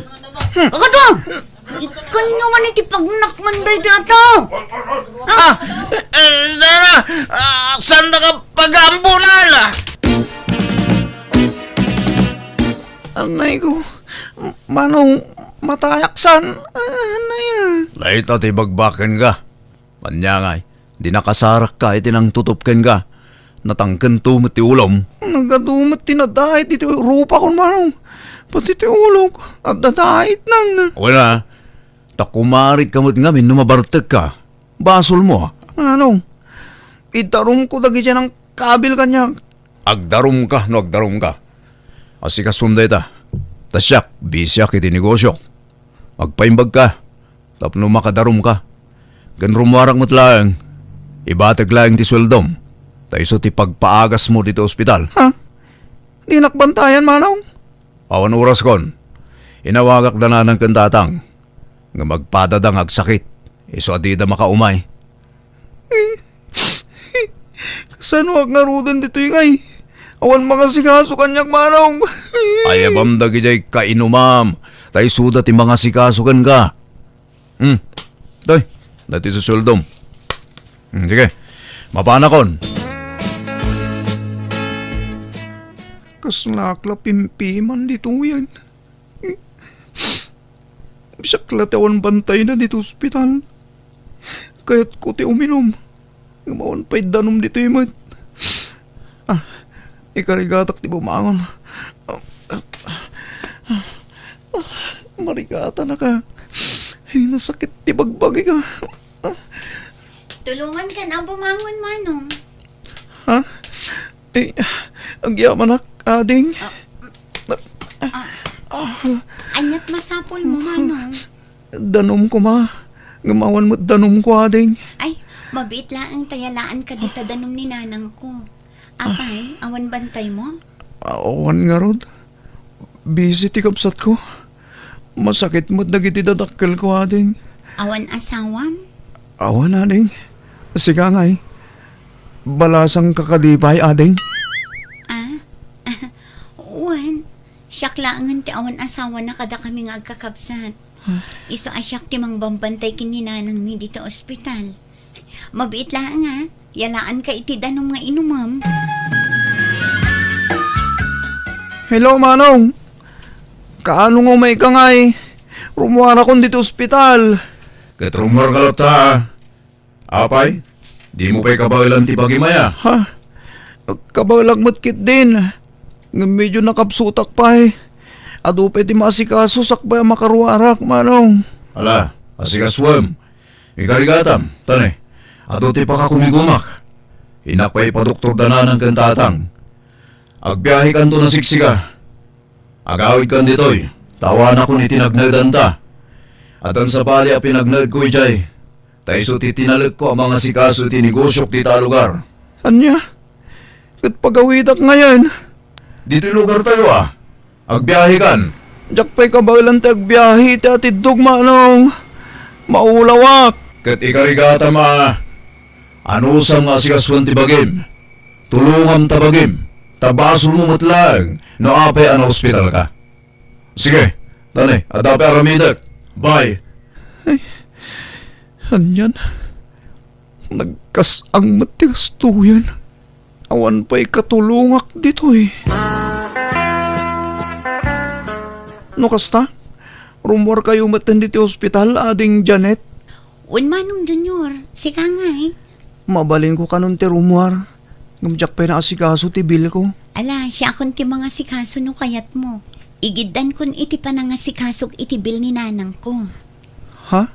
Kakadwa! Ikan nga man iti pagnak man daydiay a tao. Ah, eh, sana, ah, saan na ka pag-aambulan? Anay ko. Manong, matayak san? Ah, ano yan? Dayta ti bagbaken ka. Ania ngay, di nakasarak ka iti nangtutup kenka. Natangkento met ti ulom. Nagadu met ti nadait iti rupakon, Manong. Pati ti ulok, adda daitnan. Wen a, ta kumarit ka met ngamin no mabartek ka. Basol mo. Manong, idarum ko dagiti nangkabil kaniak. Agdarumka no agdarumka. Asikasom dayta. Ta siak, bisiak iti negosiok. Agpaimbagka tapno makadarumka. Ken rummuarak met laeng, ibatek laeng ti sueldom. Ta isu ti pagpaagasmo ditoy ospital. Ha? Dinak bantayan, Manong? Awan oraskon. Inawagak da nanang ken tatang. Ngem agpadada nga agsakit. Isu a dida makaumay. Kasanoak ngaruden ditoy ngay? Awan mangasikaso kaniak, Manong. Ayabam dagidiay kainumam, ta isuda ti mangasikaso kenka. Hmm. Toy, dati susueldom. Hmm, sige. Mapanakon. Kaslaak la pimpiman ditoyen. Siak la ti awan bantayna ditoy ospital. Kayatko ti uminum. Ngem awan pay danum ditoy met. Ah, ikarigatak ti bumangon. Ah, ah, ah, marigatanaka. Ay, nasakit ti bagbagik. Tulongankan a bumangon, Manong. Ha? Eh, agyamanak, ading. Ah, ah, ania't masapulmo, Manong? Danum koma. Ngem awan met danumko, ading. Ay, mabiit laeng ta yalaanka dita danum ni nanangko. Apay, awan bantaymo? Awan ngarud. Busy ti kabsatko. Masakit met dagiti dadakkelko, ading. Awan asawam? Awan, ading. Sika ngay. Balasangka kadi pay, ading? Ah? Wen, siak laengen ti awan asawana kadakami nga agkakabsat. Isu a siak ti mangbambantay ken ni nanangmi dita ospital. Mabiit laeng a, yalaanka iti danum nga inumem. Hello, Manong. Kaano nga umayka ngay? Rummuarakon dita ospital. Ket rummuarka latta. Apay, dimo pay kabaelan ti bagim aya? Ha? Kabaelak met ketdin. Ngem medio nakabsutak pay. Adu pay ti maasikaso sakbay a makaruarak, Manong. Ala, asikasuem. Ikarigatam, tane, adu ti pakakumigumak. Innak pay ipadoktor da nanang ken tatang. Agbiahekanto nasiksiga. Agawidkan ditoy, ta awanakon iti nagnaedanta. Addan sabali a pinagnaedko idiay, ta isu ti tinalekko a mangasikaso iti negosiok dita a lugar. Ania? Ket pagawidak ngayen? Ditoy lugartayo a. Agbiahekan. Diak pay kabaelan ti agbiahe iti atiddog, Manong. Maulawak. Ket ikarigatam a, anusam nga asikasuan ti bagim. Tulongam ta bagim, ta basolmo met laeng no apay a naospitalka. Sige, tane, adda pay aramidek. Bye. Ay, anian? Nagkas-ang met ti gastoyen. Awan pay katulongak ditoy. No kasta, rumuarkayo met ditoy ospital, Ading Janet? Wen, Manong Junior, sika ngay. Mabalinko kanon ti rumuar, ngem diak pay naasikaso ti bilko. Ala, siakon ti mangasikaso no kayatmo. Igiddankon iti panangasikasok iti bil ni nanangko. Ha?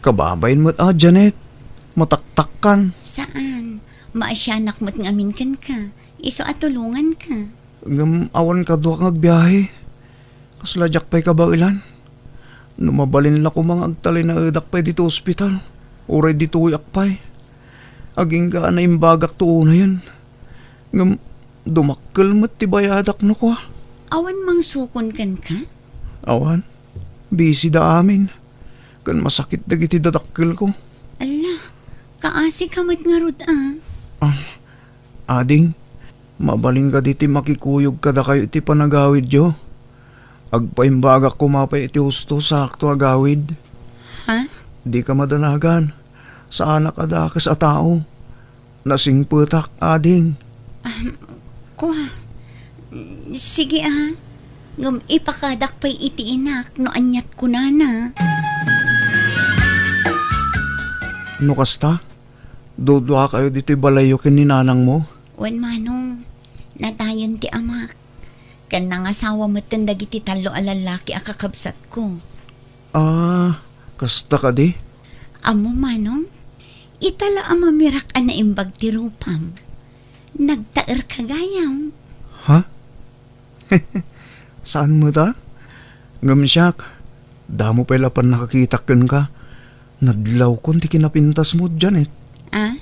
Kababain met a, Janet. Mataktakkan. Saan? Maasianak met ngamin kenka. Isu a tulonganka. Ngem awan kaduak nga agbiahe. Kasla diak pay kabaelan. No mabalin la koma nga agtalinaedak pay ditoy ospital, uray ditoyak pay. Agingga a naimbagakto unayen. Ngem dumakkel met ti bayadak no kua. Awan mangsukon kenka? Awan. Busy da amin. Ken masakit dagiti dadakkelko. Ala, kaasika met ngarud a. Ah, ading, mabalin kadi ti makikuyog kadakayo iti panagawidyo? Agpaimbagak koma pay iti husto, sakto a gawid. Ha? Dika madanagan. Saanak a dakes a tao. Nasingpetak, ading. Ah, kua. Sige a. Ngem ipakadak pay iti inak no aniat kunana. No kasta, duduakayo ditoy balayyo ken ni nanangmo? Wen, Manong. Natayen ti amak. Ken nangasawa metten dagiti tallo a lallaki a kakabsatko. Ah, kasta kadi? Ammo, Manong, ita la a mamirak a naimbag ti rupam. Nagtaerka gayam. Ha? Saan met a? Ngem siak, damo pay la pannakakitak kenka. Nadlawkon ti kinapintasmo, Janet. Ah?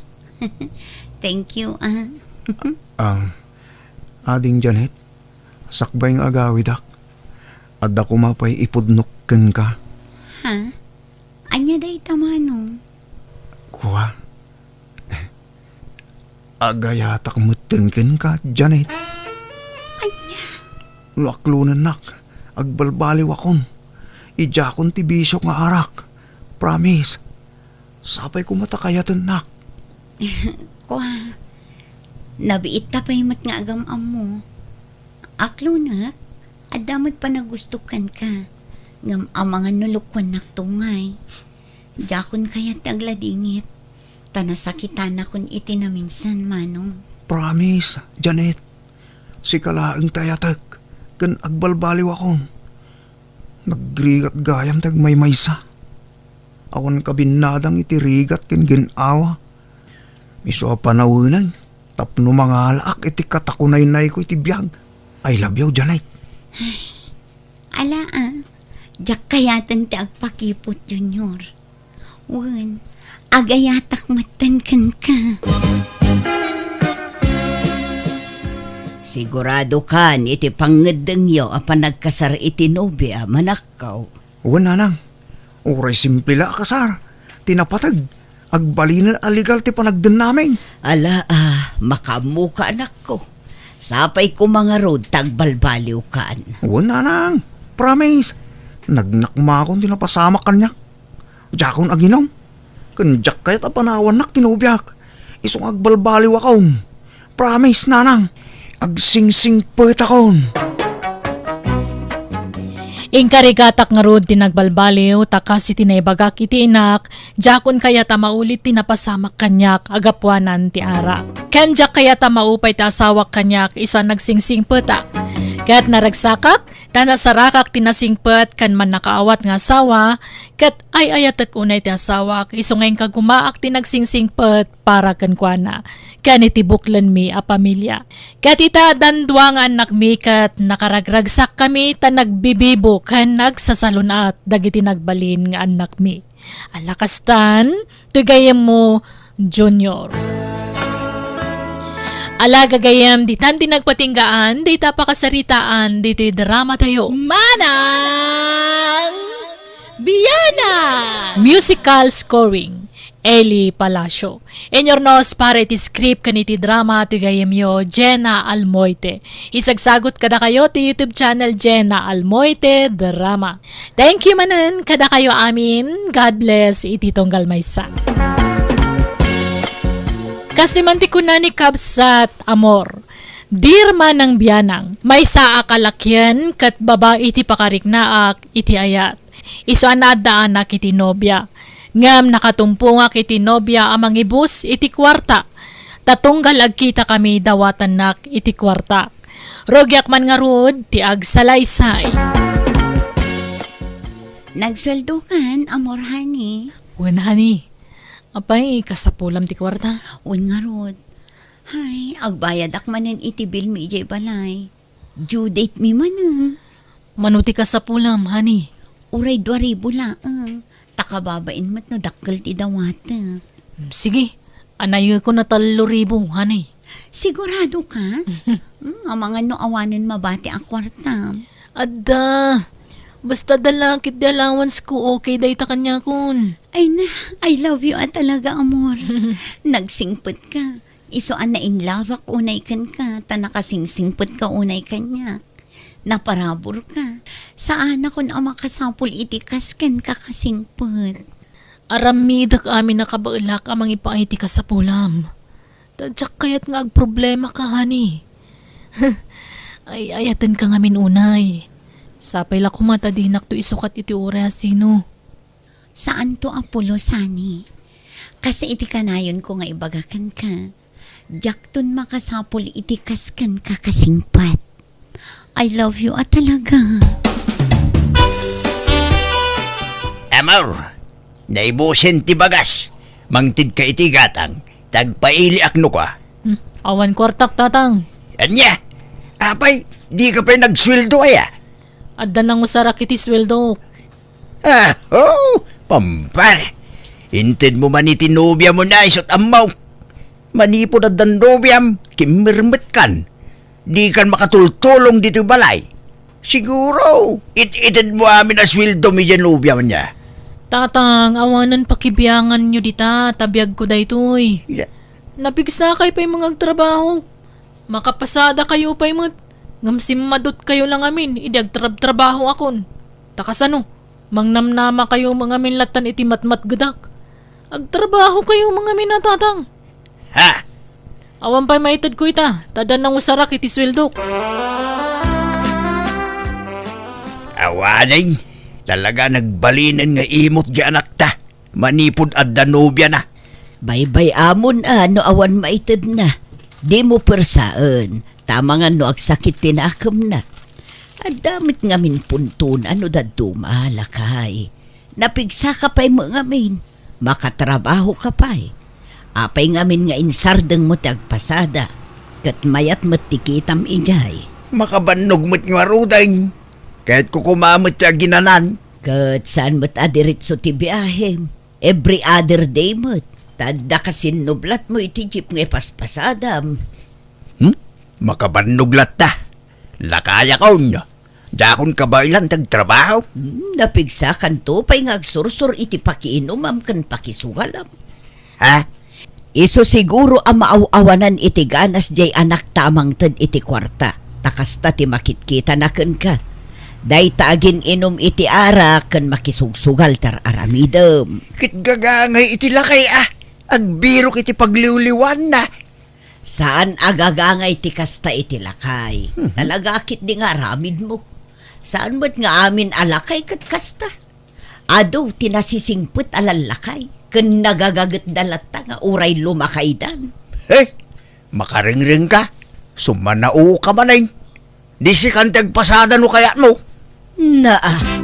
Thank you, ah. Ah, ading Janet, sakbay nga agawidak, adda koma pay ipudnok kenka. Ha? Ania dayta, Manong? Kua, agayatak metten kenka, Janet. Ania? No aklonennak, agbalbaliwakon. Idiakon ti bisiok nga arak. Promise. Sapay koma ta kayatennak. Kua, nabiitta pay met nga agam-ammo. Aklonek, adda met panagustok kenka, ngem amangan no lukuannak tungay. Diakon kayat ti agladingit, ta nasakitanakon iti naminsan, Manong. Promise, Janet. Sika laeng ti ayatek, ken agbalbaliwakon. Nagrigat gayam ti agmaymaysa. Awan kabinnadang iti rigat ken gin-awa. Isu a panawenay tapno mangalaak iti katakunaynayko iti biag. I love you, Janet. Ala, ah. Diak kayaten ti agpakiput, Junior. Wen, agayatak metten kenka. Siguradokan iti pangngeddengyo a panagkasar iti nobia, manakkaw. Wen, nanang. Uray simple la a kasar ti napateg. Agbalinen a legal ti panagdennamin. Ala, ah, makaammoka, anakko. Sapay koma ngarud ta agbalbaliwkan. Wen, nanang. Promise. Nagnakmakon ti napasamak kaniak. Diakon aginom. Ken diak kayat a panawannak ti nobiak. Isu nga agbalbaliwakon. Promise, nanang. Agsingsingpetakon. Inkarigatak ngarud ti nagbalbaliw, ta kas iti naibagak iti inak, diakon kayat a maulit ti napasamak kaniak a gapuanan ti arak. Ken diak kayat a maupay ti asawak kaniak isu a nagsingsingpetak. Ket naragsakak, Ta nasarakak ti nasingpet ken mannakaawat nga asawa, ket ay-ayatek unay ti asawak, isu nga inkagumaak ti nagsingsingpet para kenkuana, ken iti buklenmi a pamilia. Ket ita addan dua nga annakmi ket nakaragragsakkami ta nagbibibo ken nagsasalun-at dagiti nagbalin nga annakmi. Ala kastan, ti gayyemmo, Junior. Ala gagayyem, ditan ti nagpatinggaan, dita pakasaritaan, ditoy drama tayo. Manang Biana! Musical scoring, Eli Palacio. Inyurnos para iti script ken iti drama ti gayyemyo, Jenna Almoite. Isagsagot kadakayo ti YouTube channel Jenna Almoite Drama. Thank you manen kadakayo amin. God bless iti tunggal maysa. Kas di man ti kuna ni Kabsat Amor, Dear Manang Bianang, maysa a kalakien ket babai ti pakariknaak iti ayat. Isu a naaddaanak iti nobia. Ngem nakatumpongak iti nobia a mangibus iti kuarta. Ta tunggal agkitakami dawatannak iti kuarta. Rugiak man ngarud ti agsalaysay. Nagsueldokan, amor, honey? Wen, honey. Apay, kasapulam ti kuarta? Wen ngarud. Hay, agbayadak manen iti bill mi idiay balay. Due date mi manen. Mano ti kasapulam, honey? Uray dua ribu laeng. Ta kababain met no dakkel ti dawatek. Sige, anayekon a tallo ribu, honey. Sigurado ka? Hmm, amangan no awanen mabati a kuarta. Adda. Basta dala ket di allowance ko, okay dayta kaniakon. Ay na, I love you a talaga, amor. Nagsingpet ka. Isu a nainlabak unay kenka, ta nakasingsingpet ka unay kaniak. Naparabur ka. Saanakon a makasapul iti kas kenka kasingpet. Aramidek amin a kabaelak a mangipaay ti kasapulam. Ta diak kayat nga agproblema ka, honey. Ay-ayaten ka ngamin unay. Sapay la koma ta dinak to isukat iti uray a sino. Saanto a pulos, honey. Kas iti kanayon ko nga ibaga kenka, diakton makasapul iti kas kenka kasingpet. I love you a talaga. Amor, naibusen ti bagas. Mangted ka iti gatang. Tagpailiak no ka. Hmm, awan kuartak, tatang. Ania? Apay, di ka pay nagsueldo aya? Adda nangusarak iti sueldo. Ah, oh, pampar. Inted mo man iti nobiam na isut ammo. Manipud addan nobiam, kimmirmetkan. Dikan makatultulong ditoy balay. Siguro, it-ited mo amin a sueldo mi diay nobiam niya. Tatang, awanen pakibianganyo dita, ta biagko daytoy. Ya. Napigsakay pay nga agtrabaho. Makapasada kayo pay met. Ngem simmadot kayo lang amin, idi agtrab-trabaho akon. Ta kasano? Mangnamnama kayo mangamin latan iti matmatgedak. Agtrabaho kayo mangamin a tatang. Ha? Awan pay maited ko ita, ta adda nangusarak iti sueldok. Awanen, talaga nagbalinen nga imot di anakta. Manipud adda nobiana. Baybay-amon a no awan maitedna. Dimo persaen, ta amangan no agsakit ti nakemna. Adda met ngamin puntona no dadduma, lakay. Napigsaka pay met ngamin. Makatrabaho ka pay. Apay ngamin nga insardengmo ti agpasada, ket mayat met ti kitam idiay. Makabannog met ngaruden. Kayatko koma met ti aginanan. Ket saan met a diretso ti biahem. Every other day met. Ta adda ka sinnublatmo iti jeep nga ipaspasadam. Hmm? Makabannog latta. Lakayakon. Dakon kabaelan ti agtrabaho. Hmm, napigsakanto pay nga agsursor iti pakiinumam ken pakisugalam. Ha? Isu siguro a maaw-awanan iti ganas diay anakta a mangted iti kuarta, ta kasta ti makitkitana kenka. Dayta agin-inum iti arak ken makisugsugal ti ar-aramidem. Ket gagangay iti lakay a agbirok iti pagliwliwaanna. Saan a gagangay ti kasta iti lakay. Mhm. Talaga ketdi nga aramidmo. Saan met nga amin a lakay ket kasta. Adu ti nasisingpet a lallakay, ken nagagagetda latta nga uray lumakaydan. He! Makarengreng ka, sumanao ka manen. Di sikan ti agpasada no kayatmo. Naa.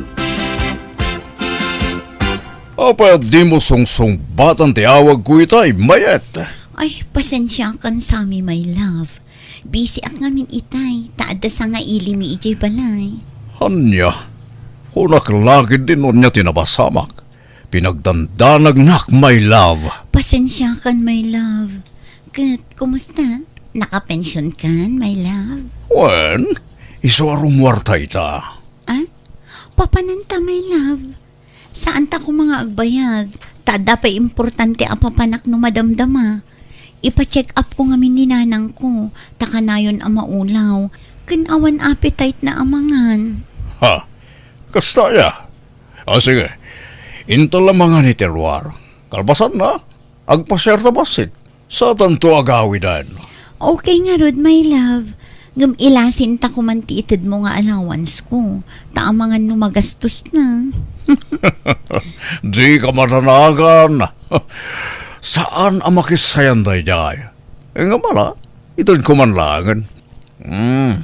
Apay a dimo sungsungbatan ti awagko itay, Mayet? Ay, pasensiakan sami, my love. Busy ak ngamin itay, ta adda sangaili mi idiay balay. Ania? Kunak la ketdin no ania ti napasamak. Pinagdandanagnak, my love. Pasensiakan, my love. Ket, kumusta? Nakapensionkan, my love? Wen, isu a rumuarta ita. Ah? Papananta, my love. Saanta koma nga agbayag, ta adda pay importante a papanak no madamdama. Ipa-check up ko ngamin ni nanangko, ta kanayon a maulaw, ken awan appetite na a mangan. Ha? Kasta aya? Ah, sige. Inta la mangan iti ruar. Kalpasanna, agpasiarta bassit. Satanto agawiden. Okay ngarud, my love. Ngem ilasinta koman ti itedmo nga allowance ko. Ta amangan no magastos na. Dika madanagan. Saan a makisayan daydiay. Ngem ala, ited koman laengen. Hmm.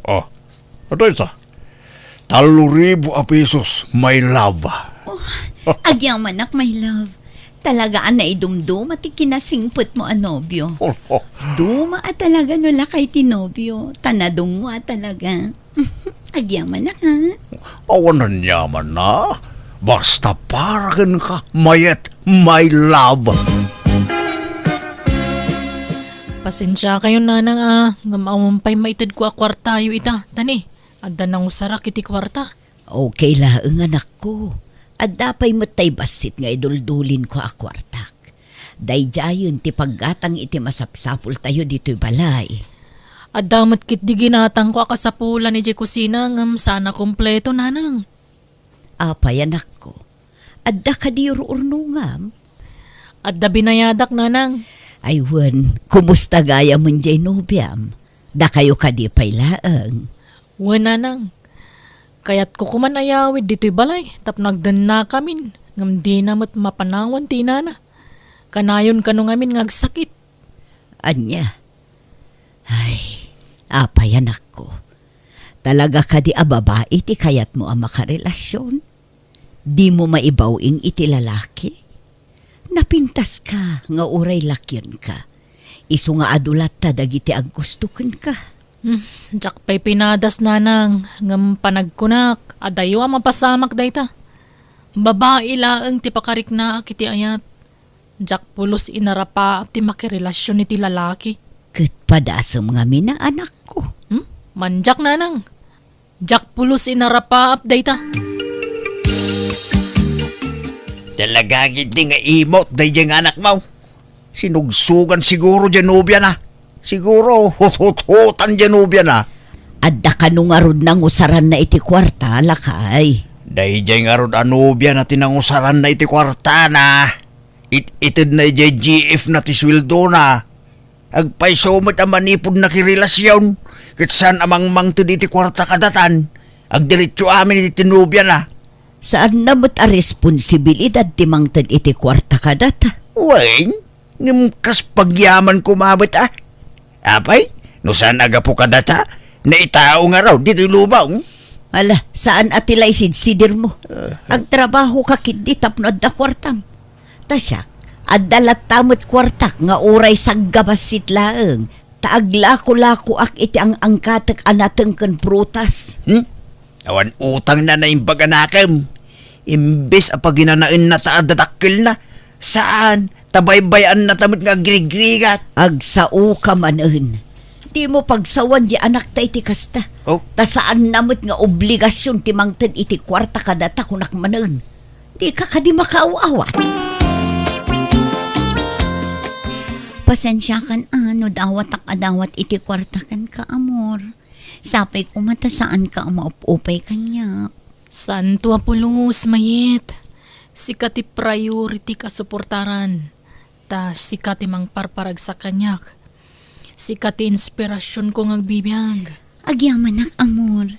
Oh, adda ita. Tallo ribu a pesos, my love. Oh, agyamanak, my love. Talaga a naidumduma ti kinasingpetmo a nobio. Duma a talaga no lakay ti nobio, ta nadungngo a talaga. Agyamanak, ha? Awan aniamanna. Basta para kenka, Mayet, my love. Pasensiakayon, nanang, a, ngem awan pay maitedko a kuartayo ita. Tani, adda nangusarak iti kuarta. Okay laeng, anakko. Adda pay met tay bassit nga iduldulinko a kuartak. Daydiayen ti paggatang iti masapsapultayo ditoy balay. Adda met ketdi ginatangko a kasapulan idiay kusina ngem saan a kompleto, nanang. Apay, anakko? Adda kadi ruurnongam? Adda binayadak, nanang. Ay wen, kumusta gayamen diay nobiam? Dakayo kadi pay laeng? Wen, nanang. Kayatko koman a yawid ditoy balay tapno agdennakamin, ngem dina met mapanawan ti inana. Kanayon kano ngamin nga agsakit. Ania? Ay, apay, anakko. Talaga kadi a babai ti kayatmo a makarelasion? Dimo maibaw-ing iti lalaki? Napintaska nga uray lakionka. Isu nga adu latta dagiti aggusto kenka. Hmm, diak pay pinadas, nanang, ngem panagkunak, adayo a mapasamak dayta. Babai laeng ti pakariknaak iti ayat. Diak pulos inarapaap ti makirelasion iti lalaki. Ket padasem ngamin a, anakko. Hmm? Mandiak, nanang. Diak pulos inarapaap dayta. Talaga ketdi nga imot daydiay nga anakmo. Sinugsogan siguro diay nobiana. Siguro huthuthutan diay nobiana. Adda kano ngarud nangusaranna iti kuarta, lakay? Daydiay ngarud a nobiana ti nangusaranna iti kuartana. It-itedna idiay G F na ti sueldona. Agpayso met a manipud nakirelasion, ket saan a mangmangted iti kuarta kadatan. Agdiretso amin iti nobiana. Saanna met a responsibilidad ti mangted iti kuarta kadata. Wen, ngem kas pagyaman koma met a. Apay, no saan a gapu kadata, naitao ngarud ditoy lubong. Ala, saan a ti la isidsidirmo. Agtrabahoka ketdi tapno adda kuartam. Ta siak, adda latta met kuartak nga uray sagga bassit laeng, ta aglakolakoak iti ang-angkatek a nateng ken prutas. Hmm? Awan utangna naimbag a nakem. Imbes a paginanaenna ta adda dakkelna, saan, ta baybay-annata met nga agrigrigat. Agsaoka manen. Dimo pagsawan diay anakta iti kasta. Oh? Ta saanna met nga obligasion ti mangted iti kuarta kadata, kunak manen. Dika kadi makaaw-awat? Pasensiakan a no dawatak a dawat iti kuarta kenka, amor. Sapay koma ta saanka a maupupay kaniak. Saanto a pulos, Mayet. Sika ti priority a suportaran. Ta sika ti mangparparagsak kaniak. Sika ti inspirasionko nga agbibiag. Agyamanak, amor.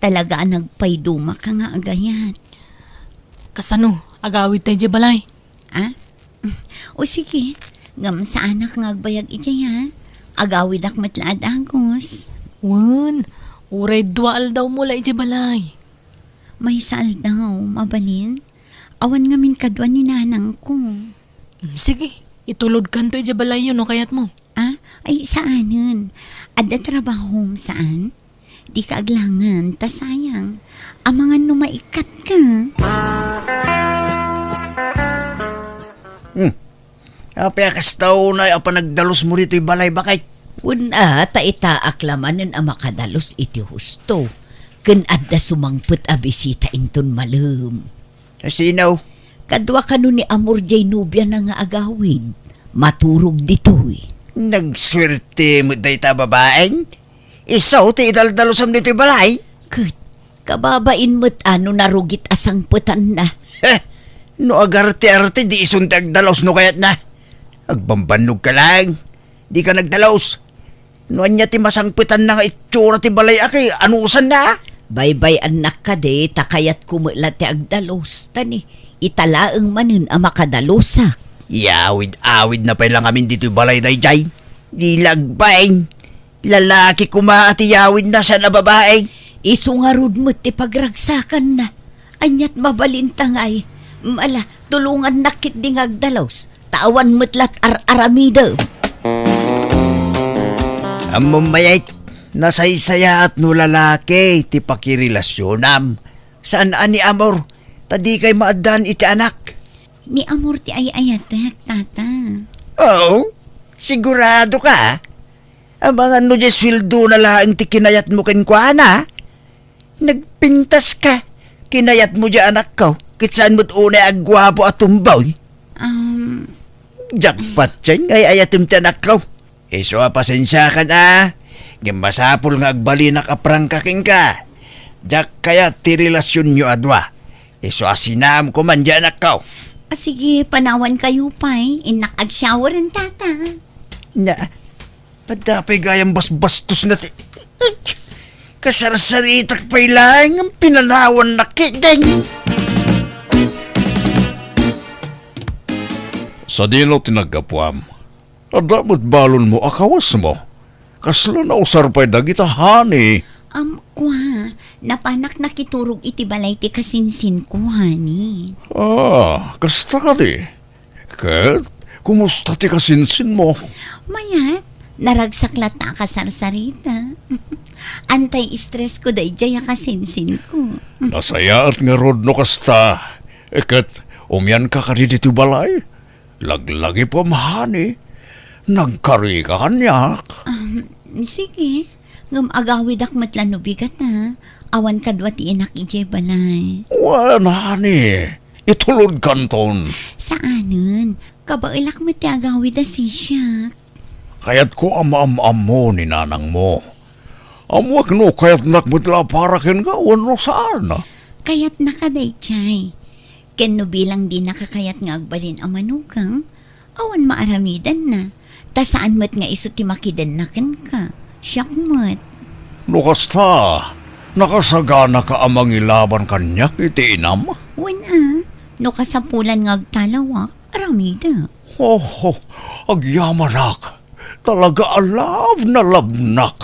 Talaga a nagpaydumaka nga agayat. Kasano? Agawidta idiay balay? Ah? O sige, ngem saanak nga agbayag idiay, ha? Agawidak met la a dagus. Wen, uray dua aldawmo la idiay balay. Maysa aldaw, mabalin? Awan ngamin kadua ni nanangko. Mm, sige, itulodkanto idiay balayyo no kayatmo. Ah, ay, saanen. Adda trabahom, saan? Dika aglangen, ta sayang. Amangan no maikkatka. Hmm. Apay a kasta unay a panagdalusmo ditoy balay, baket? Wen a, ta itaak la manen a makadalus iti husto. Ken adda sumangpet a bisita inton malem. Sino? Kadua kano ni Amor jay nobiana nga agawid. Maturog ditoy. Nagsuerte met dayta a babaeng. Isu ti idaldalusam ditoy balay. Ket, kababain met a no narugit a sangpetanna. Heh! No agarte-arte, di isun ti agdalus no kayatna. Agbambannogka laeng. Dika nagdalus. No ania ti masangpetanna nga itsura ti balay a kay anusanna? Baybay-annak kadi ta kayatko met la ti agdalus, ta ni, ita laeng manen a makadalusak. Yawid-awidna pay la ngamin ditoy balay daydiay. Di la agbain. Lalaki koma a ti yawidna, saan a babae. Isu ngarud met ti pagragsakanna. Aniat mabalinta ngay? Ala, tulongannak ketdi nga agdalus. Ta awan met lat ar-aramidem. Ammom, Mayet, nasaysayaat no lalaki ti pakirelasionam. Saan a ni Amor, ta dikay maaddaan iti anak. Ni Amor ti ay-ayatek, tata. Oo, sigurado ka? Amangan no diay sueldona laeng ti kinayatmo kenkuana? Nagpintas ka. Kinayatmo diay anakko, ket saan met unay a guapo a tomboy. Um, Jackpot, Cheng, ay-ayatem ti anakko. Isu a pasensiakan a, ngem masapul nga agbalinak a prangka kenka. Diak kayat ti relasionyo a dua. Isu a sinaamko man diay anakko. Ah, sige, panawankayo pay. Innak agshower, tata. Na, Adda pay gayam basbastosna ti, kasarsaritak pay laeng nga pinanawannak ketdin. Sadino ti naggapuam? Adda met balonmo a kawesmo. Kasla nausar pay dagita, honey. Am, kua, napanak nakiturog iti balay ti kasinsinko, honey. Ah, kasta kadi? Ket, kumusta ti kasinsinmo? Mayat, naragsak latta a kasarsarita. Antay-stress ko daydiay a kasinsinko. Nasayaat ngarud no kasta. Ket, umianka kadi ditoy balay? Laglagipem, honey. Nagkarika kaniak. Um, sige. Ngem agawidak met la no bigat, a. Awan kadua ti inak idiay balay. Wen, honey. Itulodkanton. Saanen. Kabaelak met ti agawid a sisiak. Kayatko a maam-ammo ni nanangmo. Ammoak no kayatnak met la a para kenka wenno saan. Kayatnaka daydiay. Ken no bilang dinaka kayat nga agbalin a manugang, awan maaramidanna. Ta saan met nga isu ti makidenna kenka. Siak met. No kasta, nakasaganaka a mangilaban kaniak iti inam? Wen a, no kasapulan nga agtalawak, aramidek. Oh, agyamanak. Talaga a love na love nak.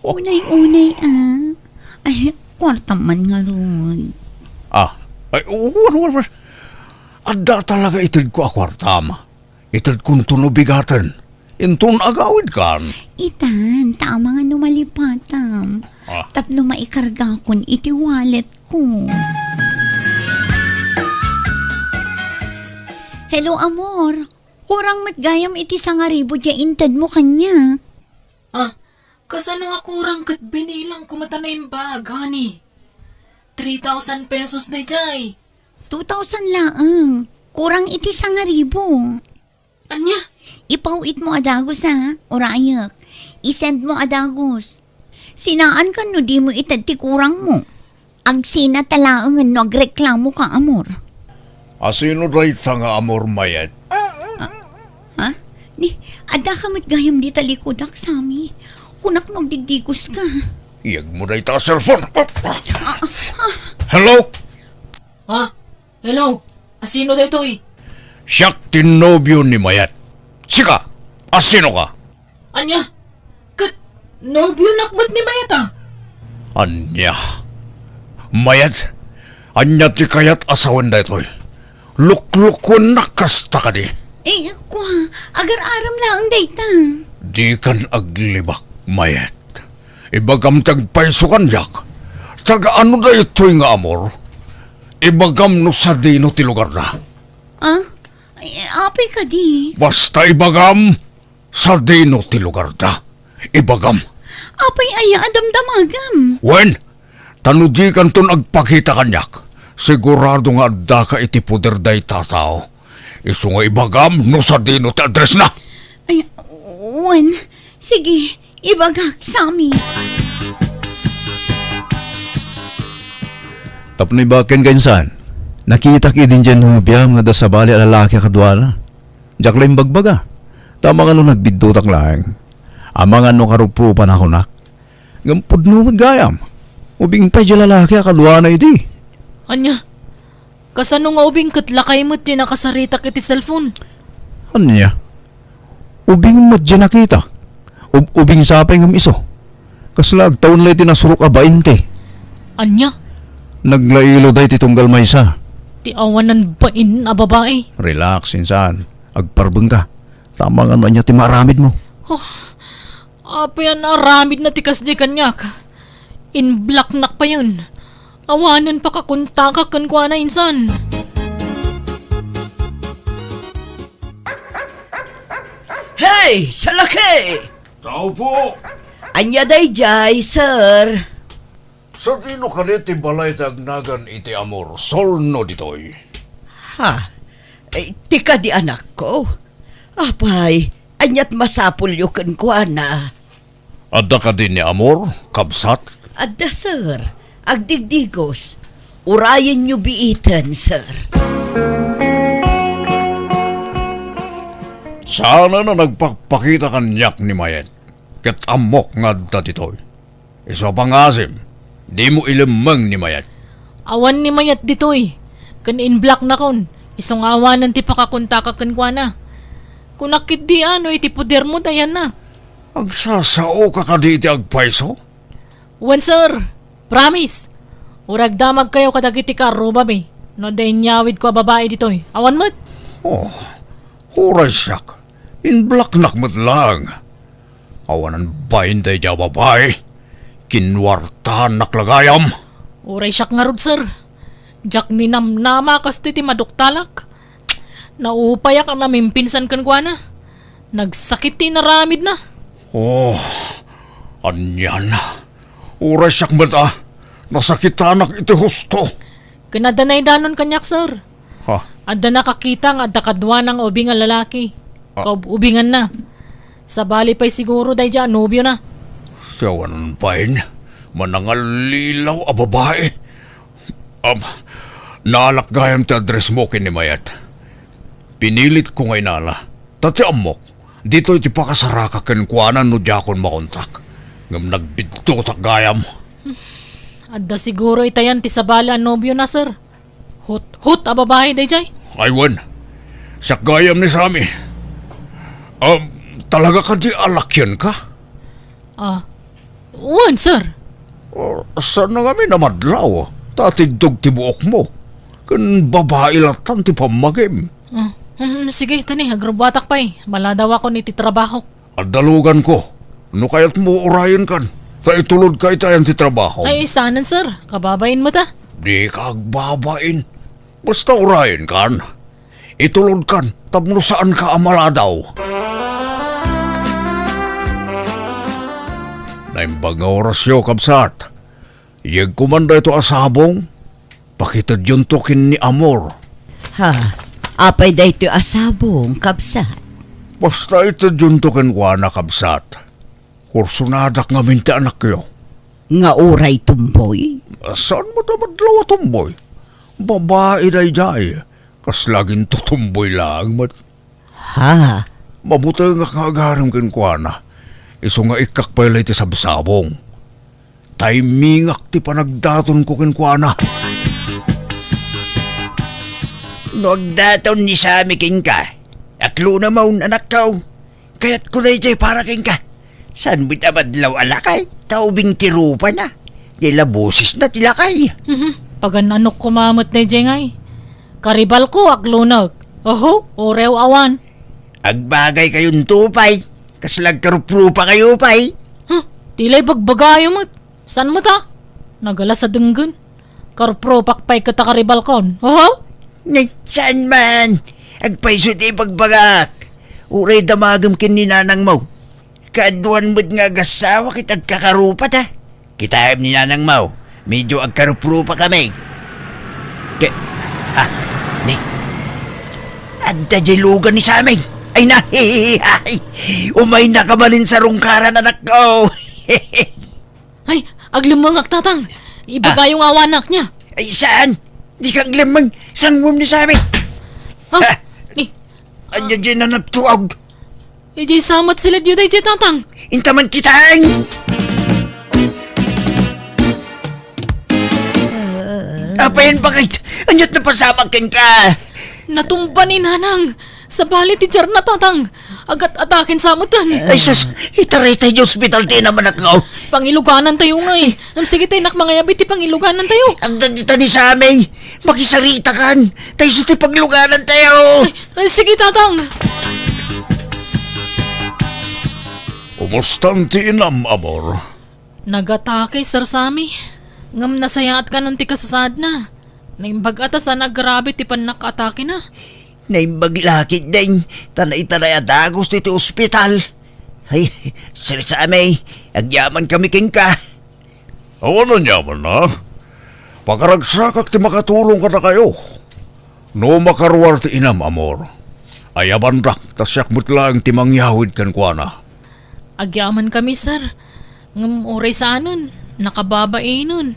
Unay-unay a. Ay, kuartam man ngarud. Ah, ay, wen, wen, wen. Adda talaga itedko a kuartam. Itedkonto no bigaten. Inton agawidkan. Itan, ta amangan no malipatam. Ah. Tapno maikargakon iti walletko. Hello, amor. Kurang met gayam iti sangaribu diay intedmo kaniak. Ah, kasano a kurang ket binilangko met a naimbag, honey? Three thousand pesos daydiay. Two thousand laeng. Kurang iti sangaribu. Ania? Ipaw-itmo a dagus, a, urayek. I-send mo a dagus. Sinaankan no dimo ited ti kurangmo. Agsinata laengen no agreklamoka, amor. Asino dayta nga amor, Mayet? Ah, ha? Ni, addaka met gayam dita likudak, Sammy. Kunak no agdigdigoska. Iyegmo dayta a cellphone. Hello? Ha? Hello? Asino daytoy? Siak ti nobio ni Mayet. Sika, asinoka? Ania? Nobionak met ni Mayet, a. Ania? Mayet, ania ti kayat a sawen daytoy? Luklukuennak kasta kadi? Eh, kua, agar-aram laeng dayta. Dikan aglibak, Mayet. Ibagam ti agpayso kaniak. Taga-ano daytoy nga amor? Ibagam no sadino ti lugarda. Ah? Eh, apay kadi? Basta ibagam, sadino ti lugarda. Ibagam. Apay aya a damdamagam? Wen, ta no dikanton agpakita kaniak, sigurado nga addaka iti poder dayta a tao. Isu nga ibagam no sadino ti addressna. Ay, wen, sige, ibagak, Sammy. Tapno ibaken ka insan, nakitak idin diay nobiam nga adda sabali a lalaki a kaduana. Diak la imbagbaga, ta amangan no nagbiddutak laeng. Amangan no karuprupan a kunak. Ngem pudno met gayam. Ubing pay diay lalaki a kaduana idi. Ania? Kasano nga ubing ket lakay met ti nakasaritak iti cellphone? Ania? Ubing met diay nakitak. Ub-, ubing sa pay ngem isu. Kasla agtawen la iti nasurok a bainte. Ania? Naglailo dayta tunggal maysa. Ti awanan bain a babai. Relax, insan. Agparbeng ka. Amangan no ania ti maaramidmo. Oh, apay a naaramidna ti kasdi kaniak? In-blocknak payen. Awanen pakakontakak kenkuana insan. Hey, salaki! Tao po! Ania daydiay, sir? Sadino kadi ti balay ti agnagan iti amor, Sol no ditoy? Ha? Eh, ti kadi anakko? Apay, aniat masapulyo kenkuana? Adda kadi ni amor, kabsat? Adda, sir. Agdigdigos. Urayenyo biiten, sir. Saanen a nagpakpakita kaniak ni Mayet, ket ammok nga adda ditoy. Isu a pangasim, dimo ilemmeng ni Mayet. Awan ni Mayet ditoy, ken in-blocknakon, isu nga awanen ti pakakontakak kenkuana. Kunak ketdi a no iti podermo ti ayanna. Agsasaoka kadi iti agpayso? Wen, sir. Promise. Uray agdamagkayo kadagiti kaarrubami no adda inyawidko a babai ditoy. Awan met. Oh, uray siak. In-blocknak met laeng. Awanan bain daydiay a babai. Kinuartaannak la gayam. Uray siak ngarud, sir. Diak ninamnama a kastoy ti maduktalak. Naupayak a namimpinsan kenkuana. Nagsakit ti inaramidna. Oh, anian. Uray siak met a nasakitanak iti husto. Ken adda naidanon kaniak, sir. Ha? Adda nakakita nga adda kaduana nga ubing a lalaki. Ah. Kaub-ubinganna. Sabali pay siguro daydiay a nobiona. Ti awanan bain, manangallilaw a babai. Am, naalak gayam ti addressmo ken ni Mayet. Pinilitko nga inala. Ta ti ammok, ditoy ti pakasarakak kenkuana no diakon makontak. Ngem nagbidduttak gayam. Adda siguro itayan ti sabali a nobiona, sir. Hut-hut a babai daydiay. Ay wen, siak gayam ni Sammy. Um, talaga kadi a lakianka? Ah, wen, sir. Oh, saan nga ngamin a madlaw? Ta tiddog ti buokmo. Ken babai lattan ti pammagim. Ah, hmm, sige, tani, agrubbuatak pay. Maladawakon iti trabahok. Adda luganko. No kayatmo, urayenkan. Ta itulodka iti ayan ti trabaho. Ay, saanen, sir. Kababain met a. Dika agbabain. Basta urayenkan. Itulodkan tapno saanka a maladaw. Naimbag nga orasyo, kabsat. Yegko man daytoy a sabong, pakitedyonto ken ni Amor. Ha? Apay daytoy a sabong, kabsat? Basta itedyonto kenkuana, kabsat. Kursonadak ngamin ti anakyo. Nga uray tumboy? Saan met a madlaw a tumboy? Babai daydiay. Kasla agintotumboy laeng met. Ha? Mabutengak nga agarem kenkuana. Isu nga ikkak pay la iti sabsabong. Taymingak ti panagdatonko kenkuana. No agdaton ni Sammy kenka, aklona maon, anakko. Kayatko daydiay para kenka. Saan met a madlaw a lakay? Ta ubing ti rupana. Diay la bosesna ti lakay. Mhm. Pagan-anok koma met daydiay ngay. Karibalko, aglunek. Oho, uray awan. Agbagaykayon to pay. Kasla agkaruprupakayo pay. Huh, ti la ibagbagayo met. Saan met a? Nagalas a denggen. Karuprupak pay ket a karibalkon. Oho? Nay, saan man? Agpayso ti ibagbagak. Uray damagem ken ni nanangmo. Kaaduan met nga agassawa ket agkakarupata. Kitaem ni nanangmo, medio agkaruprupakami. Ke-, ah, ni, adda diay lugan ni Sammy. Ay, na, umaynaka manen sa rungkaran, anakko. Ay, aglemmengak, Tatang. Ibagayo nga awanak niya. Ay, saan? Dika aglemmeng. Sanguem ni Sammy. Ah, Ha? Ni, Ania diay nanagtuaw? Idiay sa met sila diyo daydiay, Tatang. Inta man kitaen. Apay, bakit? Ania't napasamak kenka? Natumba ni Nanang. Sabali ti tiarna, Tatang. Agat-ataken sa metten. Ay, sus, itaray tayo ospital ti inam, anakko. Pangiluganantayo ngay. Ngem sige tay nak mangayabi ti pangiluganantayo. Agda dita ni Sammy. Makisaritakan. Tayo ti pagluganantayo. Ay, ay, sige, Tatang. Umustan ti inam, amor? Nagatake, Sir Sammy. Ngem nasayaat kanon ti kasasaadna. Naimbag a ta saan a grabe ti pannakaatakena. Naimbag la ketdin, ta naitaray a dagus iti ospital. Ay, Sir Sammy, agyamankami kenka. Awan aniamanna. Pakaragsakak ti makatulong kadakayo. No makaruar ti inam, amor, ayabandak, ta siak met laeng ti mangyawid kenkuana. Agyamankami, sir. Ngem uray saanen, nakababainen.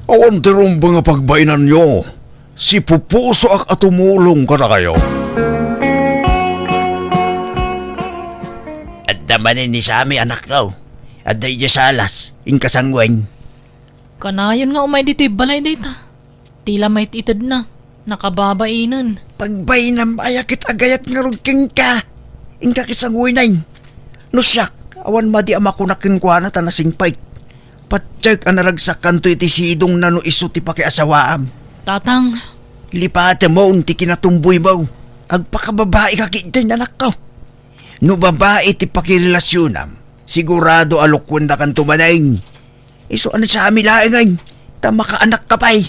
Awan ti rumbeng a pagbainanyo. Sipupusoak a tumulong kadakayo. Adda manen ni Sammy, anakko. Adda idiay salas, inka sanguem. Kanayon nga umay ditoy balay dayta. Ti la met itedna, nakababainen. Pagbainam aya ket agayat ngarud kenka. Inka ket sanguem. No siak, awan madi a makunak kenkuana ta nasingpet. Patiek a naragsakkanto iti sidongna no isu ti pakiasawaam. Tatang. Lipatemon ti kinatumboymo. Agpakababaika ketdin, anakko. No babai ti pakirelasionam, sigurado a lukuendakanto manen. Isu a ni Sammy laengen, ta makaanakka pay.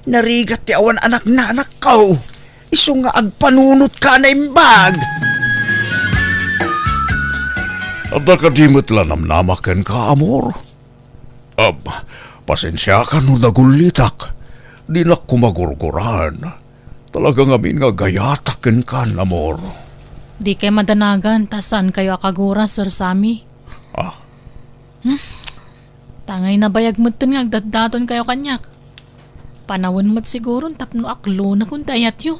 Narigat ti awan anakna, anakko. Isu nga agpanunotka a naimbag. Adda kadi met la namnamak kenka, amor? Ab, pasensiakan no nagullitak. Dinak koma gurguraen. Talaga ngamin nga agayatak kenka, amor. Dikay madanagan ta saankayo a kagura, Sir Sammy. Ah. Hmm. Tangay nabayag metten nga agdatdaton kayo kaniak. Panawen met siguron tapno aklonakon ti ayatyo.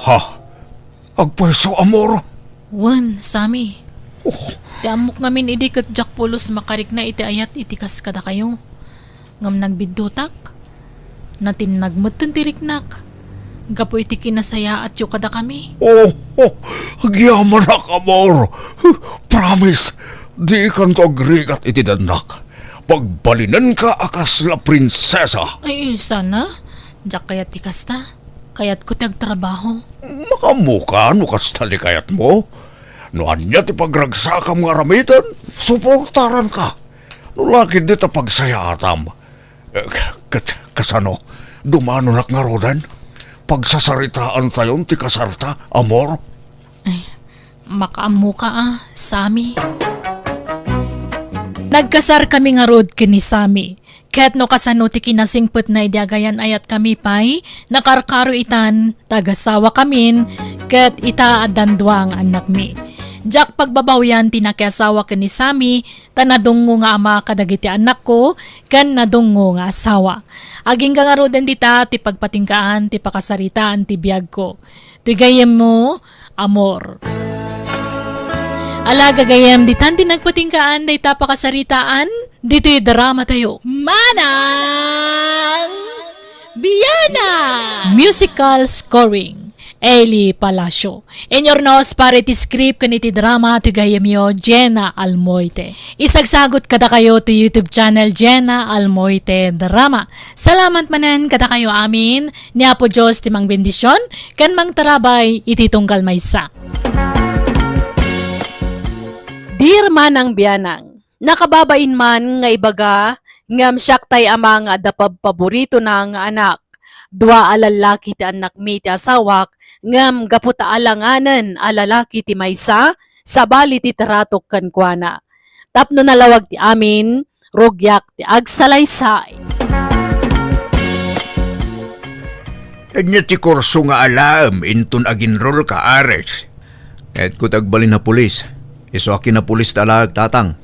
Ha? Agpayso, amor? Wen, Sammy. Oh. Ti ammok ngamin idi ket diak pulos makarikna iti ayat iti kas kadakayo. Ngem nagbiddutak. Natinnag metten ti riknak. Gapu iti kinasayaatyo kadakami. Oh, oh, agyamanak, amor. Promise, dikanto agrigat iti dannak. Pagbalinenka a kasla prinsesa. Ay, sana? Diak kayat ti kasta. Kayatko ti agtrabaho. Makaammoka no kasta ti kayatmo. No ania ti pagragsakam nga aramiden, suportaranka. No la ketdi ta pagsayaatam. Eh, ket kasano? Dumanonak ngaruden? Pagsasaritaantayon ti kasarta, amor? Ay, makaammoka a, Sammy. Nagkasarkami ngarud ken ni Sammy. Ket no kasano ti kinasingpetna idi agayan-ayatkami pay, nakarkaro itan, tagasawakamin, ket ita addan dua nga annakmi. Diak pagbabawian ti nakiasawa ken ni Sammy, ta nadungngo nga ama kadagiti annakko, ken nadungngo nga asawa. Agingga ngaruden dita ti pagpatinggaan ti pakasaritaan ti biagko. Toy gayyemmo, amor. Ala, gagayyem, ditan ti nagpatinggaan dayta pakasaritaan ditoy dramatayo. Manang Biana! Musical scoring. Eli Palacio. Inyurnos para iti script ken iti drama ti gayyemyo, Jenna Almoite. Isagsagut kadakayo ti YouTube channel, Jenna Almoite Drama. Salamat manen kadakayo amin, ni Apo Dios ti mangbendision ken mangtarabay iti tunggal maysa. Dear Manang Bianang, nakababain man nga ibaga, ngem siak tay ama nga adda pabpaboritona nga anak. Dua a lallaki ti annakmi ti asawak, ngem gapu ta alanganen a lalaki ti maysa, sabali ti tratok kenkuana. Tapno nalawag ti amin, rugiak ti agsalaysay. Ania ti kurso nga alaem inton aginrol ka, Aris? Kayatko ti agbalin a pulis. Isu a kinapulis ti alaek, Tatang.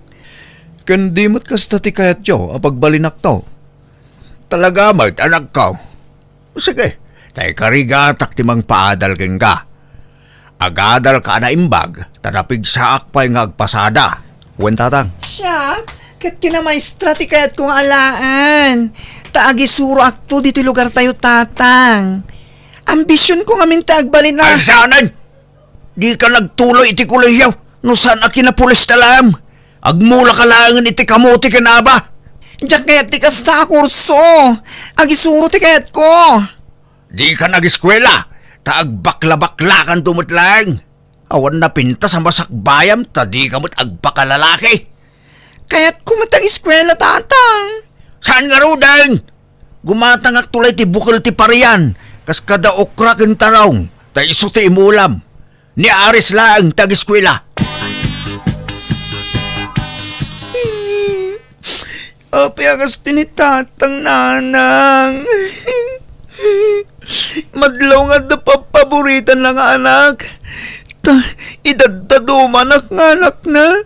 Ken di met kasta ti kayatyo a pagbalinakto. Talaga met, anakko. Sige, ta ikarigatak ti mangpaadal kenka. Agadalka a naimbag, ta napigsaak pay nga agpasada. Wen, Tatang. Siak, ket kinamaestra ti kayatko nga alaen. Ta agisuroakto ditoy lugartayo, Tatang. Ambisionko ngamin ti agbalin a Ay, saanen? Dika nagtuloy iti kolehiyo no saan a kinapulis ta laeng. Agmulaka laengen iti kamote ken aba. Diak kayat ti kasta a kurso. Agisuro ti kayatko. Dika nagiskuela, ta agbakla-baklakanto met laeng. Awan napintas a masakbayam ta dika met agpakalalaki. Kayatko met agiskuela, Tatang. Saan ngaruden? Gumatangakto lay ti bukel ti parian, kas kada okra ken tarong, ta isu ti imulam. Ni Aris laeng ti agiskuela. Apay a kasta ni Tatang, Nanang? Madlaw nga adda pabpaboritanna nga anak. Ta, idaddadumanak nga anakna.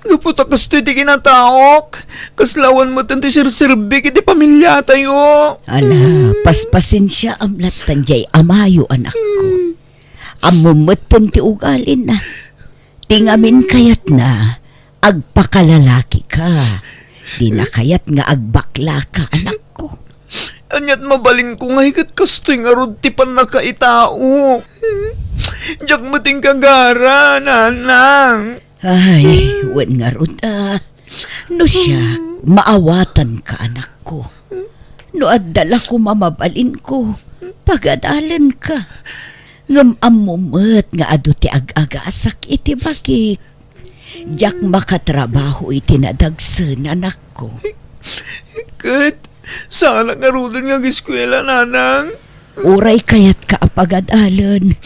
Gapu ta kastoy ti kinataok, kasla awan met ti serserbik iti familiatayo. Ala, paspasensiaam lattan jay amayo, anakko. Ammom metten ti ugalina. Ti ngamin kayatna, agpakalalakika. Dina kayat nga agbaklaka, anakko. Ania't mabalinko ngay ket kastoy ngarud ti pannakaitaok? Diak met inkagara, Nanang. Ay, wen ngarud a. No siak, maawatanka, anakko. No adda la koma mabalinko, pagadalenka. Ngem ammo met nga adu ti ag-agasak iti bagik. Diak makatrabaho iti nadagsen, anakko. Ket, saanak ngaruden nga agiskuela, Nanang? Uray kayatka a pagadalen,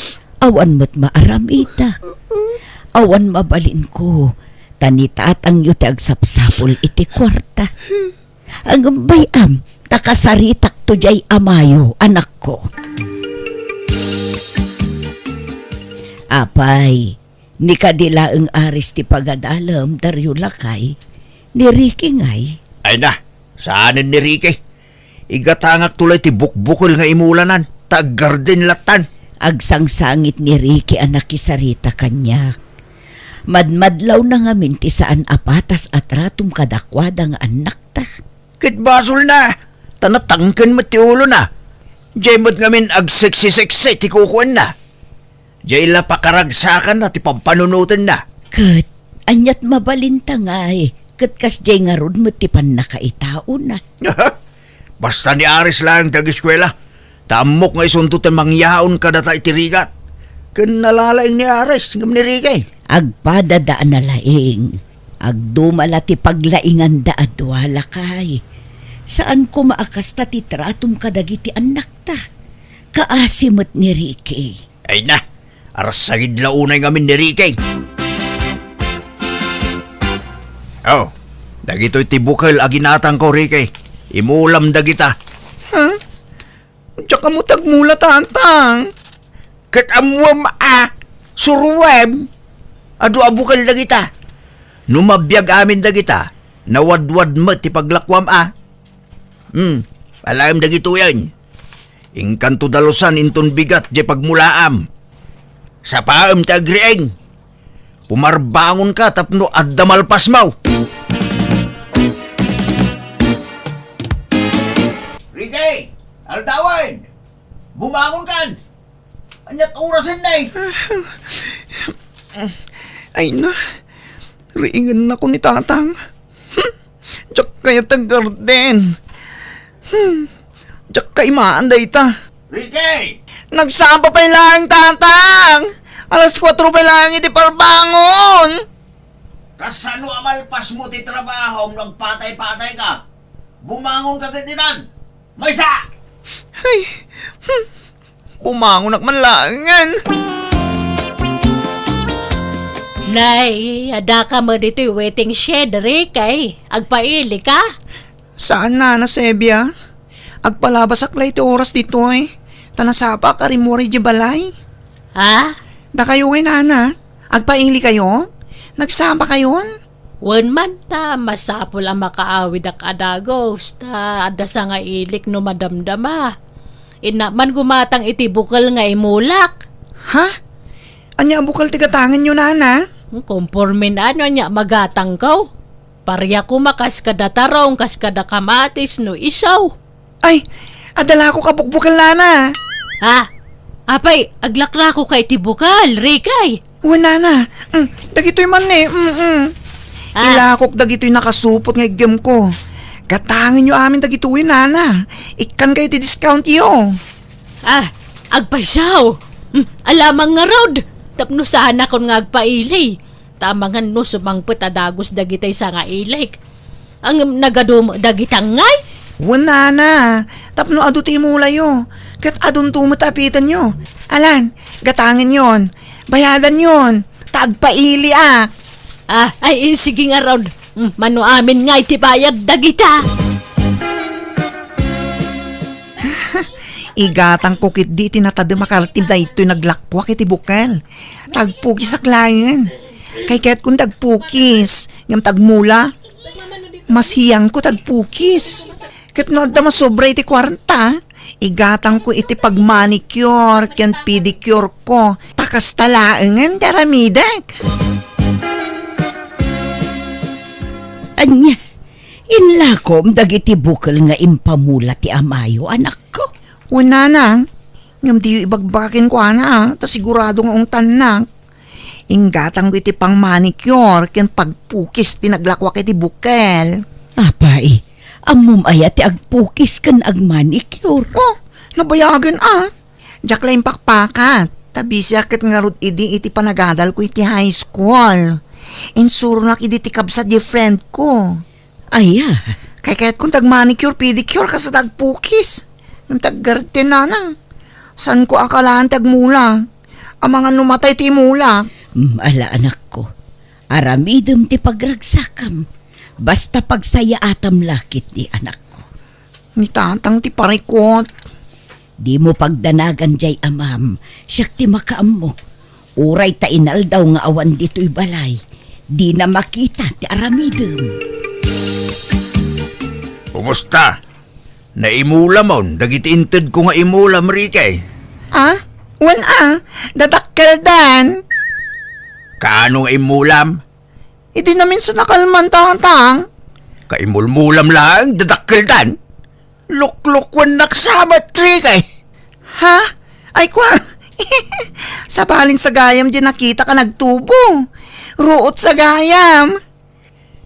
awan met maaramidak. Awan mabalinko, ta ni tatangyo ti agsapsapul iti kuarta. Ngem bay-am, ta kasaritakto jay amayo, anakko. Apay, ni kadi laeng Aris ti pagadalem, Dario lakay, ni Ricky ngay? Ay na, saanen ni Ricky. Igatangakto lay ti bukbukel nga imulanan, ta aggarden lattan. Agsangsangit ni Ricky a nakisarita kaniak. Madmadlawna ngamin ti saan a patas a tratom kadakuada nga annakta. Ket basolna, ta natangken met ti ulona. Jay met ngamin agseksi-seksi ti kukuenna. Jay la pakaragsakanna ti pampanunotenna. Ket ania't mabalinta ngay, ket kasjay ngarud met ti pannakaitaona. Basta ni Aris laeng ti agiskuela, ta ammok nga isunto ti mangyaon kadata iti rigat. Ken nalalaing ni Aris ngem ni Ricky. Agpadada a nalaing. Agduma la ti paglainganda a dua, lakay. Saan koma a kasta ti tratom kadagiti annakta. Kaasi met ni Ricky. Ay na, arsagid la unay ngamin ni Ricky. Oh, dagitoy ti bukel a ginatangko, Ricky. Imulam dagita. Ha? Diak ammo ti agmula, Tatang. Ket ammuem a, suroem. Adu a bukel dagita. No mabiag amin dagita, nawadwad met ti paglakuam a. Hmm, alaem dagitoyen. Inkanto dalusan inton bigat jay pagmulaam. Sapaem ti agriing. Pumarbangonka tapno adda malpasmo. Ricky! Aldawen! Bumangonkan! Aniat orasen, day? Ay na, riingennako ni Tatang. Hmm, diak kayat aggarden. Hmm, diak kaimaan dayta. Ricky! Nagsapa pay laeng, Tatang! Alas kuatro pay laeng iti parbangon! Kasano a malpasmo ti trabahom no agpatay-patayka? Bumangonka ketditan! Maysa! Ay, hmm, bumangonak man laengen. Nay, addaka met ditoy waiting shed, Ricky. Agpailika? Saan, Nana Sebia. Agpalabasak la iti oras ditoy, ta nasapaak a rimmuar idiay balay. Ha? Dakayo ngay, Nana, agpailikayo? Nagsapakayon? Wen man ta, masapul a makaawidak a dagus, ta adda sangailik no madamdama. Innak man gumatang iti bukel nga imulak. Ha? Ania a bukel ti gatangenyo, Nana? Kompormen ano ania magatangko. Paria koma kas kada tarong, kas kada kamatis no iso. Ay, adda lakok a bukbukel, Nana. Ha? Apay, aglaklakoka iti bukel, Ricky? Wen, Nana. Mm, dagitoy man ni. Mm, mm. Ah. Ilakok dagitoy nakasupot nga iggemko. Gatangenyo amin dagitoy, Nana. Ikkankayo ti discountyo. Ah, agpayso. Mm, alamang ngarud. Tapno saanakon nga agpaili. Ta amangan no sumangpet a dagus dagitay sangailik. Ngem nagadu met dagita ngay? Wen, Nana, tapno adu ti imulayo, ket adunto met a apitenyo. Alan, gatangenyon, bayadanyon, ta agpailiak. Ah, ay, sige ngarud. Mm, mano amin ngay ti bayad dagita? Igatangko ketdi ti natadem a kartim daytoy naglakuak iti bukel. Ta agpukisak laeng. Kaykayatkon ti agpukis, ngem ta agmula, mashiangko ti agpukis. Ket no adda masobra iti kuarta, igatangko iti pagmanicure ken pedicure ko. Ta kasta laengen ti aramidek. Ania, inlakom dagiti bukel nga impamula ti amayo, anakko? Wen, Nana, ngem diyo ibagbaga kenkuana, a, ta sigurado nga ungtannak. Inggatangko iti pang-manicure ken pagpukis ti naglakuak iti bukel. Apay, ammom aya ti agpukis ken agmanicure? Oh, nabayagen a. Diak la impakpakat, ta bisiak ket ngarud idi iti panagadalko iti high school. Insuronak idi ti kabsat diay friend ko. Aya? Kaykayatkon ti agmanicure, pedicure, kas dagpukis. Ngem ti aggarden, Nana. Saanko a kalaan ti agmula. Amangan no matay ti imulak. Mm, ala, anakko. Aramidem ti pagragsakam. Basta pagsayaatam la ketdi, anakko. Ni Tatang ti parikut. Dimo pagdanagan diay amam, siak ti makaammo. Uray ta inaldaw nga awan ditoy balay, dina makita ti aramidem. Kumusta? Naimulamon dagiti intedko nga imulam, Ricky? Ah? Wen a, dadakkeldan. Kaano nga imulam? Idi naminsan a kalman, Tatang. Kaimulmulam laeng, dadakkeldan. Luklukwennak sa met, Ricky. Ha? Ay, kwa. Sabalin sa gayam diay nakitak a nagtubo. Ruot sa gayam.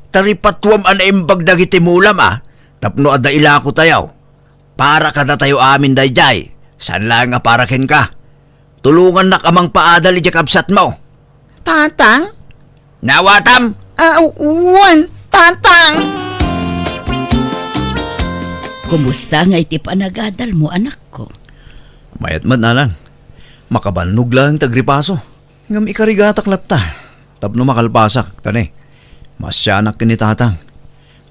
Taripatuam a naimbag dagiti mulam a, tapno adda ilakotayo. Para kadatayo amin daydiay, saan laeng a para kenka. Tulongannak a mangpaadal idiay kabsatmo. Tatang? Naawatam? Ah, u-, wen, Tatang! Kumusta ngay ti panagadalmo, anakko? Mayat met, Nanang. Makabannog laeng ti agripaso. Ngem ikarigatak latta, tapno makalpasak, ta ne, maasianak ken ni Tatang.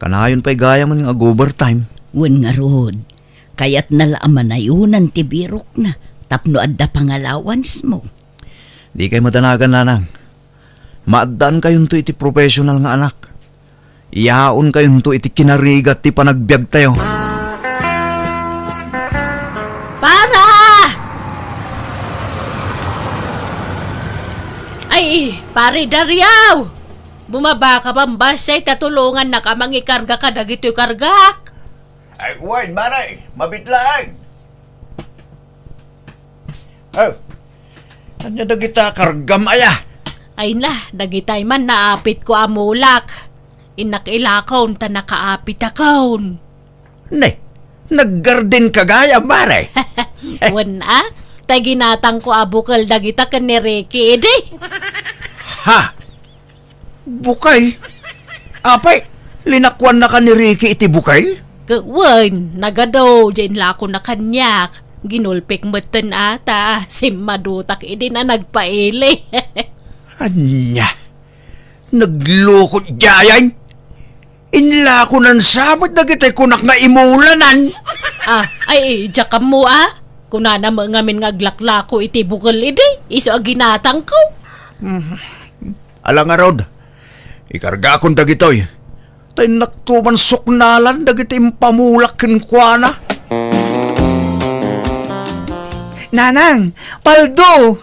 Kanayon pay gayamen nga ag-overtime. Wen ngarud, kayatna la a manayonan ti birokna tapno adda pangalawansmo. Dikay madanagan, Nanang. Maaddaankayonto iti professional nga anak. Iyaonkayonto iti kinarigat ti panagbiagtayo. Para! Ay, Pare Dario! Bumaba ka bambasay ta tulongannak a mangikarga kadagitoy kargak. Ay, wen, Mare, mabit laeng. Oh, Ania dagita kargam aya? Ay na, dagitay man naapitko a mulak. Innak ilakon ta nakaapitakon. Ne, naggarden ka gayam, mare? Wen a, tay ginatangko a bukel dagita ken ni Ricky idi. Ha? Bukel? Apay, linakuannaka ni Ricky iti bukel? Ket wen, nagadu, diay inlakona kaniak. Ginulpek metten a ta simmadutak idi na nagpaili. Ania? Nagloko diayen? Inlakonan sa met dagiti kunak nga imulanan. Ah, ay, diak ammo a. Kunana met ngamin nga aglaklako iti bukel idi, isu a ginatangko. Mm. Ala ngarud, ikargakon dagitoy. Ta innakto man suknalan dagiti impamulak kenkuana. Nanang, paldo!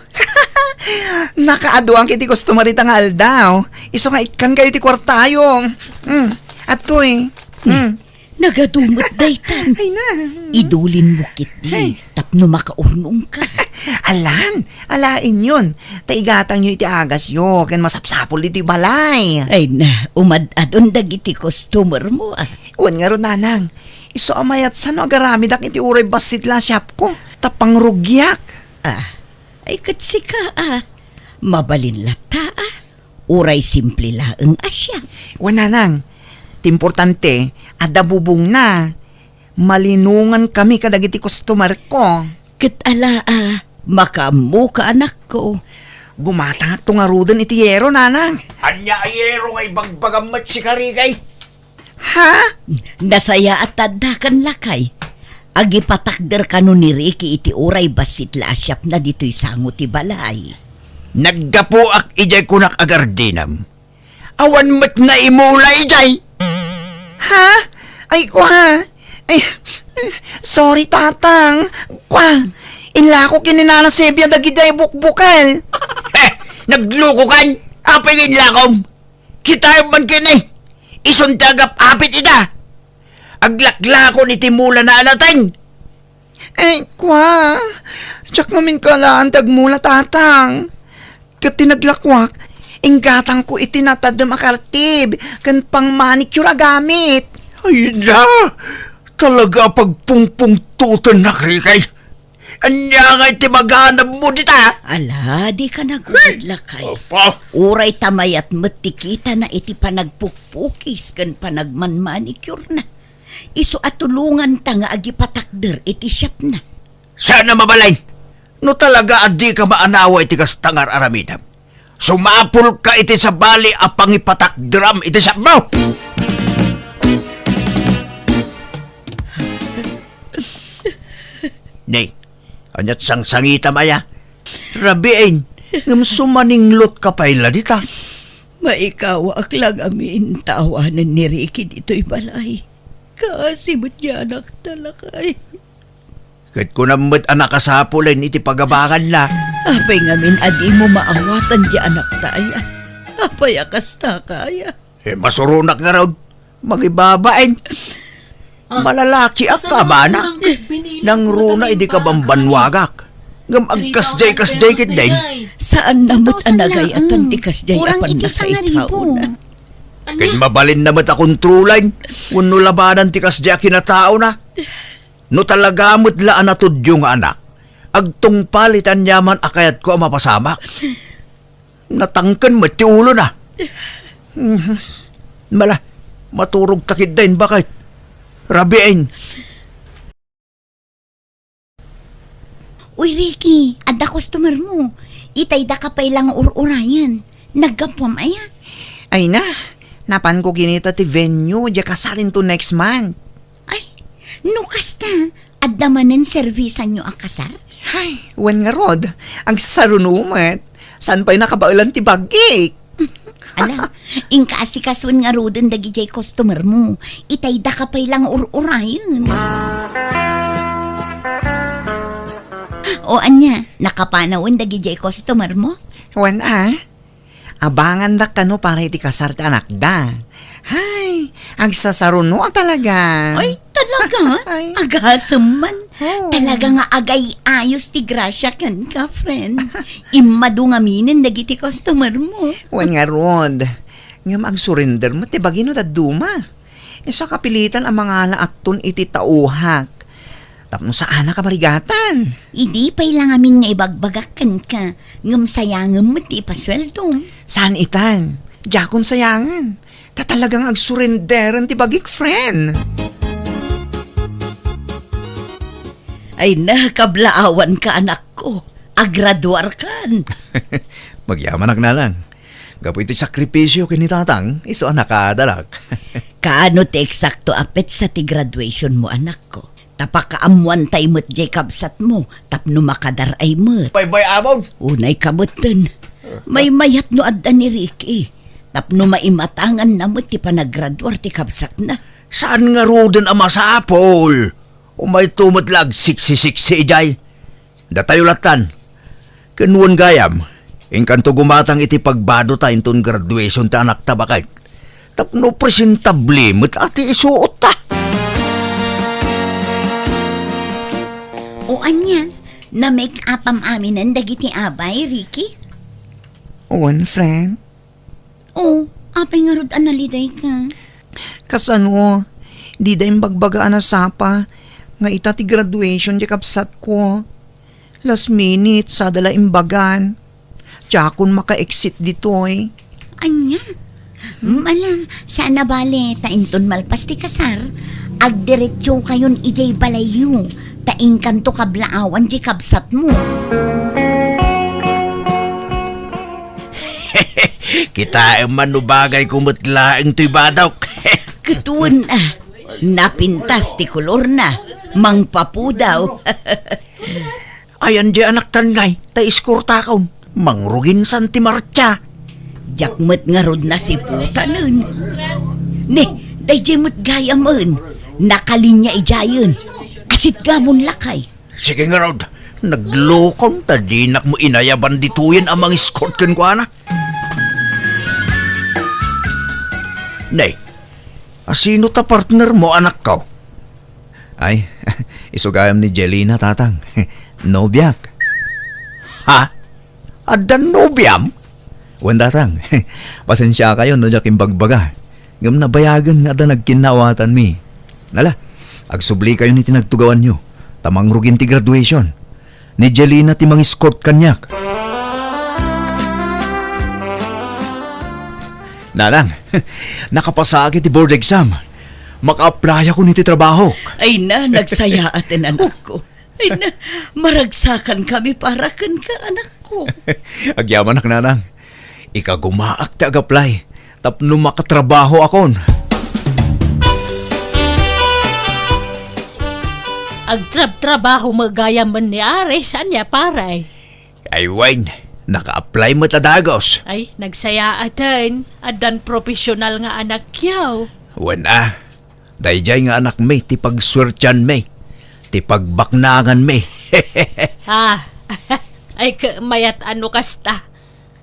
Nakaaduan iti customer ita nga aldaw. Isu nga ikkankayo iti kuartayo. Mm, adtoy. Mm. Nagadu met daytan. Ay na. Idulinmo ketdi. Ay. Tapno makaurnongka. Alan, alaenyon. Ta igatangyo iti agasyo, ken masapsapul iti balay. Ay na, umad-adon dagiti customer mo, ah. Wen ngarud, nanang. Isu a mayat sa no agaramidak iti uray bassit la a shopko. Ta pangrugiak. Ah, ay ket sika, ah. Mabalin latta, ah. Uray simple laeng a siak. Wen, nanang, ti importante, adda bubongna. Malinongan kami kadagiti customer ko. Ket ala a, makaammoka, anakko. Gumatangakto ngaruden iti yero, nanang. Ania a yero nga ibagbagam met, sika Ricky? Ha? Nasayaat ta addakan, lakay. Agipatakder kano ni Ricky iti uray bassit la a shopna ditoy sango ti balay. Naggapuak idiay kunak a gardenam. Awan met naimula idiay. Ha? Ay, kua. Ay, sorry, tatang. Kua. Inlako ken ni Nana Sebia dagidiay bukbukel. He, naglukokan. Apay nga inlakom? Kitaem man ken, eh. Isun ti agap-apit ita. Aglaklakon iti mulana a nateng. Eh, kua, diak ngamin kalaan ti agmula, tatang. Ket ti naglakuak, inggatangko iti natadem a kartib ken pangmanicure a gamit. Ay na! Talaga a pagpungpungtotennak, Ricky. Ania ngay ti maganabmo dita? Ala, dika nagurod, lakay. Apa? Uray ta mayat met ti kitana iti panagpukpukis ken panagmanmanicure na. Isu a tulonganta nga agipatakder iti shopna. Saan a mabalin? No talaga a dika maanawa iti kasta nga ar-aramidem, sumapulka iti sabali a pangipatakderam iti shopmo! Nay, ania't sangsangitam aya? Rabiin, ngem sumaninglotka pay la dita. Maikawaak la ngamin ta awanen ni Ricky ditoy balay. Kaasi met diay anakta, lakay. Ket kunam met a nakasapulen iti pagabanganna. Apay ngamin a dimo maawatan diay anakta aya? Apay a kastaka aya? Eh, masuronak ngarud. Mangibabain. Ah, malalaki a kamana. Nangruna idi kabambanwagak. Ngem agkasdiay-kasdiay ketdi. Saan na met a nagay-atan ti kasdiay a pannakaitaona. Ket mabalin na met a kontrolan wenno labanan ti kasdiay a kinataona. No talaga met la a natudyo nga anak, agtungpal iti aniaman a kayatko a mapasamak. Natangken met ti ulona. Mhm. Mala, maturogta ketdin, baket. Rabiin. Uy, Ricky, adda customer mo. Itay daka pay la nga ur-urayen. Naggapuam aya? Ay na, napanko kinita ti venue, diay kasar into next month. Ay, no kasta, adda manen servisanyo a kasar? Ay, wen ngarud, agsasaruno met. Saan pay nakabaelan ti bagik? Ala, inka asikasuen ngaruden dagidiay customer mo. Itay daka pay la nga ur-urayen. O ania, nakapanawen dagidiay customer mo? Wen a. Abangandak kano para iti kasar ti anakda. Hay, agsasaruno a talaga. Ay, talaga? Ay. Agasem man. Oo. Talaga nga agay-ayos ti grasia kenka, friend. Immadu ngaminen dagiti customer mo. Wen ngarud, ngem agsurrender met ti bagi no dadduma. Isu a kapilitan a mangalaakton iti tauhak. Tapno saanak a marigatan. Idi pay la ngamin nga ibagbagak kenka, ngem sayangem met ti ipasueldom. Saan itan? Diakon sayangen. Ta talagang agsurrenderen ti bagik, friend. Ay na, kablaawanka, anakko. Agraduarkan. Magyamanak, nanang. Gapu iti sakripisio ken ni tatang, isu a nakaadalak. Kaano ti eksakto a petsa ti graduation mo, anakko? Ta pakaammoantay met diay kabsatmo tapno makadaray met. Baybay-aw! Unay kabetten. Maymayat no adda ni Ricky tapno maimatanganna met ti panagraduar ti kabsatna. Saan ngaruden a masapul? Umayto met la agsiksi-siksi idiay. Datayo lattan. Ken wen gayam, inkanto gumatang iti pagbadota inton graduation ti anakta, baket. Tapno presentable met a ti isuotta. O ania, na-make upam aminen dagiti abay, Ricky? Wen, friend. O, apay ngarud a nalidayka? Kasano, dida imbagbaga a nasapa nga ita ti graduation ti kabsatko. Last minute, sada la imbagan. Diakon maka-exit ditoy. Ania? Hmm, ala, saan a bale, ta inton malpas ti kasar, agdiretsokayon idiay balayyo, ta inkanto kablaawan diay kabsatmo. Kitaem man no bagayko met laeng toy badok. Ket wen, ah, napintas ti kolorna, mangpapudaw. Ayan di anaktan ngay, ta iskortakon, mangruginsan ti martsa. Diak met ngarud nasiputanen. Ne, daydiay met gayamen, nakalinya idiayen. Asitgamon lakay. Sige ngarud, naglukon ta dinak mo inayaban ditoyen a mangiskort kenkuana. Nay, asino ta partner mo, anakko? Ay, isu gayam ni Jelina, tatang. Nobiak. Ha? Addan nobiam? Wen, tatang. Pasensiakayon no diak imbagbaga. Ngem nabayagen nga adda nagkinnawatanmi. Ala, agsublikayon iti nagtugawanyo, ta mangrugin ti graduation. Ni Jelina ti mangiskort kaniak. Nanang, nakapasaak iti board exam. Maka-applyakon iti trabahok. Ay na, nagsayaaten, anakko. Ay na, maragsakankami para kenka, anakko. Agyamanak, nanang. Ikagumaak ti ag-apply tapno makatrabahoakon. Agtrabtrabaho met gayamen ni Ares, ania, pare? Ay wen, naka-apply met a dagus. Ay, nagsayaaten, addan professional nga anakyo. Wen a, daydiay nga anakmi ti pagsuertianmi, ti pagbaknanganmi. Ah, ay, ket mayat a no kasta.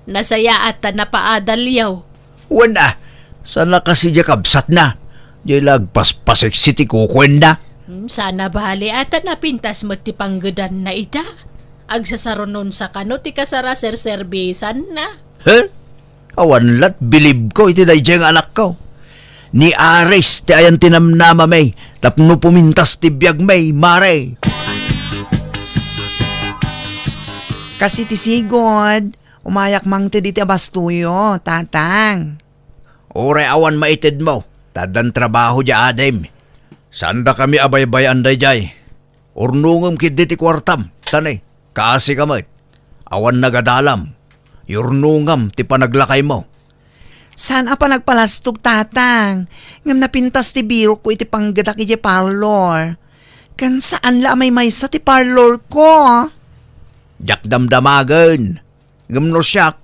Nasayaat ta napaadalyo. Wen a, saan a kas idiay kabsatna. Diay la agpaspaseksi ti kukuenna. Hmm, saan a bale a ta napintas met ti panggedanna ita. Agsasarunon sa kano ti kasar a serserbisanna. He? Awan lat bilibko iti daydiay nga anakko. Ni Ares ti ayan ti namnamami tapno pumintas ti biagmi, mare. Kas iti sigud, umayak mangted iti abastoyo, tatang. Uray awan maitedmo, ta addan trabaho diay adim. Saandakami a baybay-an daydiay. Urnongem ketdi ti kuartam, ta ne, kaasika met. Awan nagadalam. Yurnongam ti panaglakaymo. Saan a panagpalastog, tatang, ngem napintas ti birokko iti panggedak idiay parlor. Ken saan la a maymaysa ti parlorko. Diak damdamagen. Ngem no siak,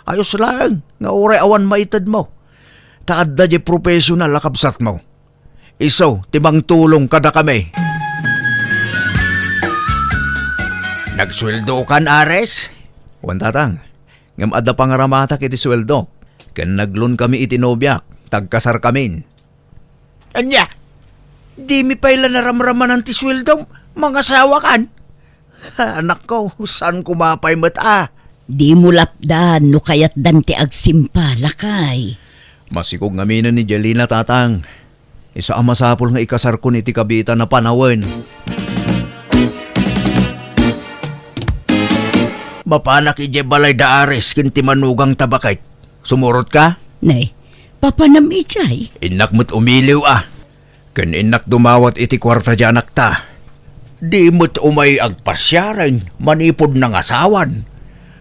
ayos laeng nga uray awan maitedmo. Ta adda diay professional a kabsatmo. Isu ti mangtulong kadakami. Nagsueldokan, Ares? Wen, tatang. Ngem adda pangaramatak iti sueldok, ken naglunkami iti nobiak, ta agkasarkamin. Ania? Dimi pay la naramramanan ti sueldom? Mangasawakan? Anakko, saan koma pay met a? Dimo lapdan no kayatdan ti agsimpa, lakay. Masikog ngaminen ni Jelina, tatang. Isu a masapul nga ikasarkon iti kabiitan a panawen. Mapanak idiay balay da Aris ken ti manugang ta baket. Sumurotka? Nay, papanam idiay? Innak met umiliw a. Ken innak dumawat iti kuarta diay anakta. Di met umay agpasiaren manipud nangasawan.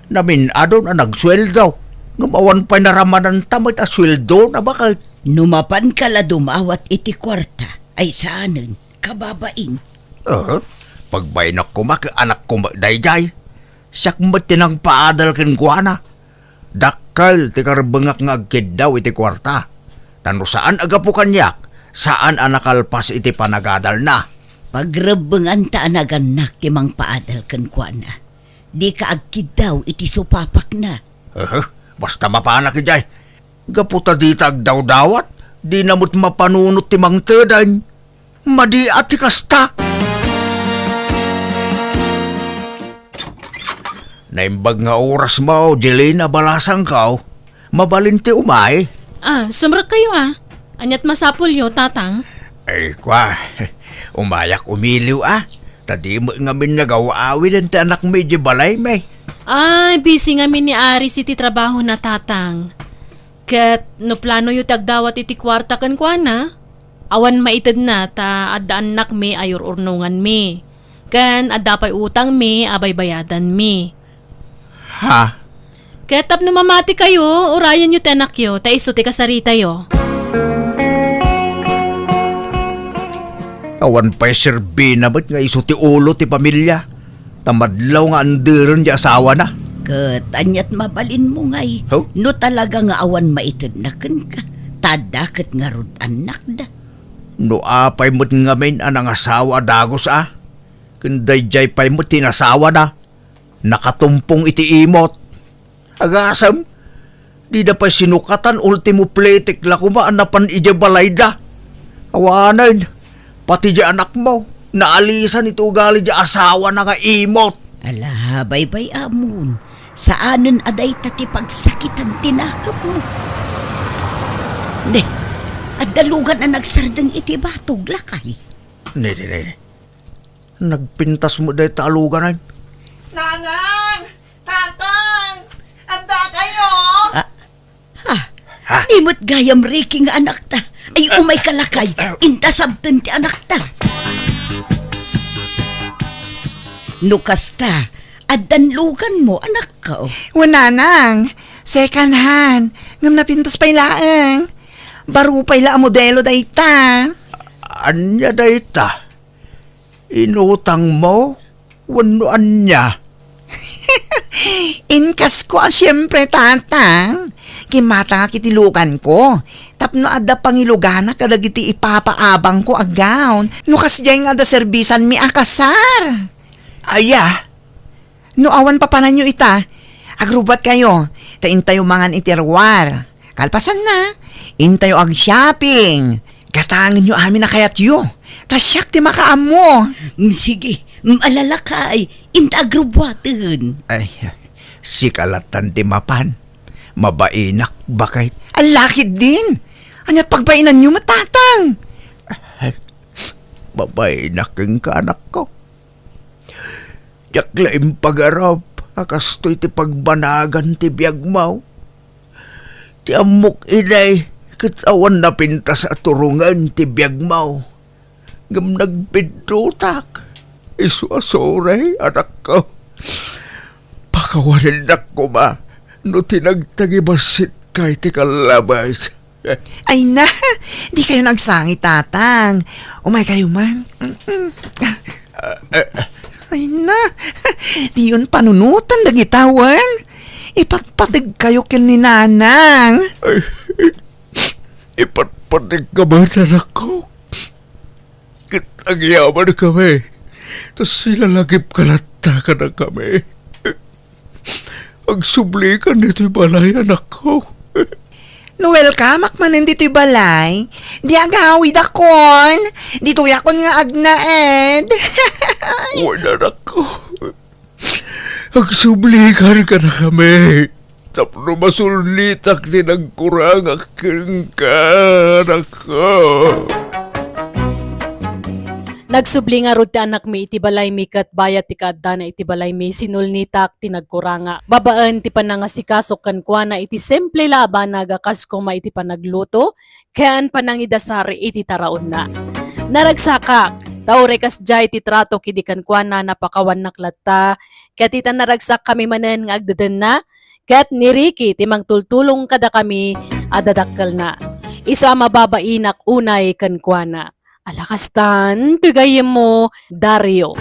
Namin-adon a nagsueldo. Ngem awan pay naramananta met a sueldona baket. No mapanka la dumawat iti kuarta, ay saanen, kababain. Eh, pagbainakko met, anakko met daydiay. Siak met ti nangpaadal kenkuana. Dakkel ti karebbengak nga agkiddaw iti kuarta. Ta no saan a gapu kaniak, saan a nakalpas iti panagadalna. Pagrebbenganta a nagannak ti mangpaadal kenkuana. Dika agkiddaw iti supapakna. Eh, basta mapanak idiay. Gapu ta dita agdawdawat, dina met mapanunot ti mangtedeng. Madi a ti kasta. Naimbag nga orasmo, Jelina, balasangko. Mabalin ti umay. Ah, sumrekkayo a. Aniat masapulyo, tatang? Ay, kua, umayak umiliw a. Ta di met ngamin nagaw-awiden ti anakmi idiay balaymi. Ay, busy ngamin ni Aris iti trabahona, tatang. Ket no planoyo ti agdawat iti kuarta kenkuana, awan maitedna ta adda annakmi a ur-urnonganmi, ken adda pay utangmi a baybayadanmi. Ha? Ket tapno mamatikayo, urayenyo ti anakyo, ta isu ti kasaritayo. Awan pay serbina met nga isu ti ulo ti pamilia. Ta madlaw nga anderen ti asawana. Ket aniat mabalinmo ngay, Huh? no talaga nga awan maitedna kenka, ta adda ket ngarud annakda. No apay met ngamin a nangasawa a dagus a, ken daydiay pay met ti nasawana, nakatumpong iti imot. Agasem, dida pay sinukatan, ultimo pletek la koma a napan idiay balayda. Awanen, pati di anakmo, naalisan iti ugali di asawana nga imot. Ala, baybay-amon, saanen a dayta ti pagsakitan ti nakemmo. Ne, adda lugan a nagsardeng iti batog, lakay. Ne, ne, ne, ne. Nagpintas met dayta a lugan, ay. Nanang! Tatang! Adda kayo? Ah, ha? Ha? Ni met gayam, Ricky, nga anakta. Ay, umay ka, lakay. Inta sabten ti anakta. No kasta, addan luganmo, anakko. Wen, nanang. Second hand. Ngem napintas pay laeng. Baro pay la a modelo dayta. Ania dayta? Inutangmo wenno ania? Inkasko a siempre, tatang. Kimmatangak iti luganko tapno adda pangiluganak kadagiti ipapaabangko a gown no kasdiay nga adda serbisanmi a kasar. Aya? No awan papananyo ita, agrubbuatkayo, ta intayo mangan iti ruar. Kalpasanna, intayo ag-shopping. Gatangenyo amin a kayatyo, ta siak ti makaammo. Mm, sige, mm, ala lakay, inta agrubbuaten. Ay, sika lattan ti mapan. Mabainak, baket. Ala ketdin. Aniat pagbainanyo met, tatang? Ay, mabainak kenka, anakko. Diak la impagarup a kastoy ti pagbanagan ti biagmo. Ti ammok idi, ket awan napintas a turongen ti biagmo. Ngem nagpiddotak. Isu a sorry, anakko. Pakawanennak koma no ti nagtagibassit ka iti kallabas. Ay na, dikayo agsangit, tatang. Umaykayo man. Mm-mm. Ay na, diyon panunotan dagita wen. Ipatpategkayo ken ni nanang. Ay, ipatpategka met, anakko. Ket agyamankami, ta silalagipka latta kadakami. Agsublikan ditoy balay, anakko. No welcomeak manen ditoy balay, di agawidakon. Ditoyakon nga agnaed. Wen, anakko. Agsublikan kadakami tapno masulnitak ti nagkurangak kenka, anakko. Nagsubli ngarud ti anakmi iti balaymi ket bayat ti kaaddana iti balaymi, sinulnitak ti nagkurangak. Babaen ti panangasikasok kenkuana iti simple la a banag a kas koma iti panagluto ken panangidasar iti taraonna. Naragsakak, ta uray kasdiay ti tratok idi kenkuana, napakawannak latta, ket ita naragsakkami manen nga agdedenna, ket ni Ricky ti mangtultulong kadakami a dadakkelna. Isu a mababainak unay kenkuana. Ala kastan, ti gayyemmo, Dario.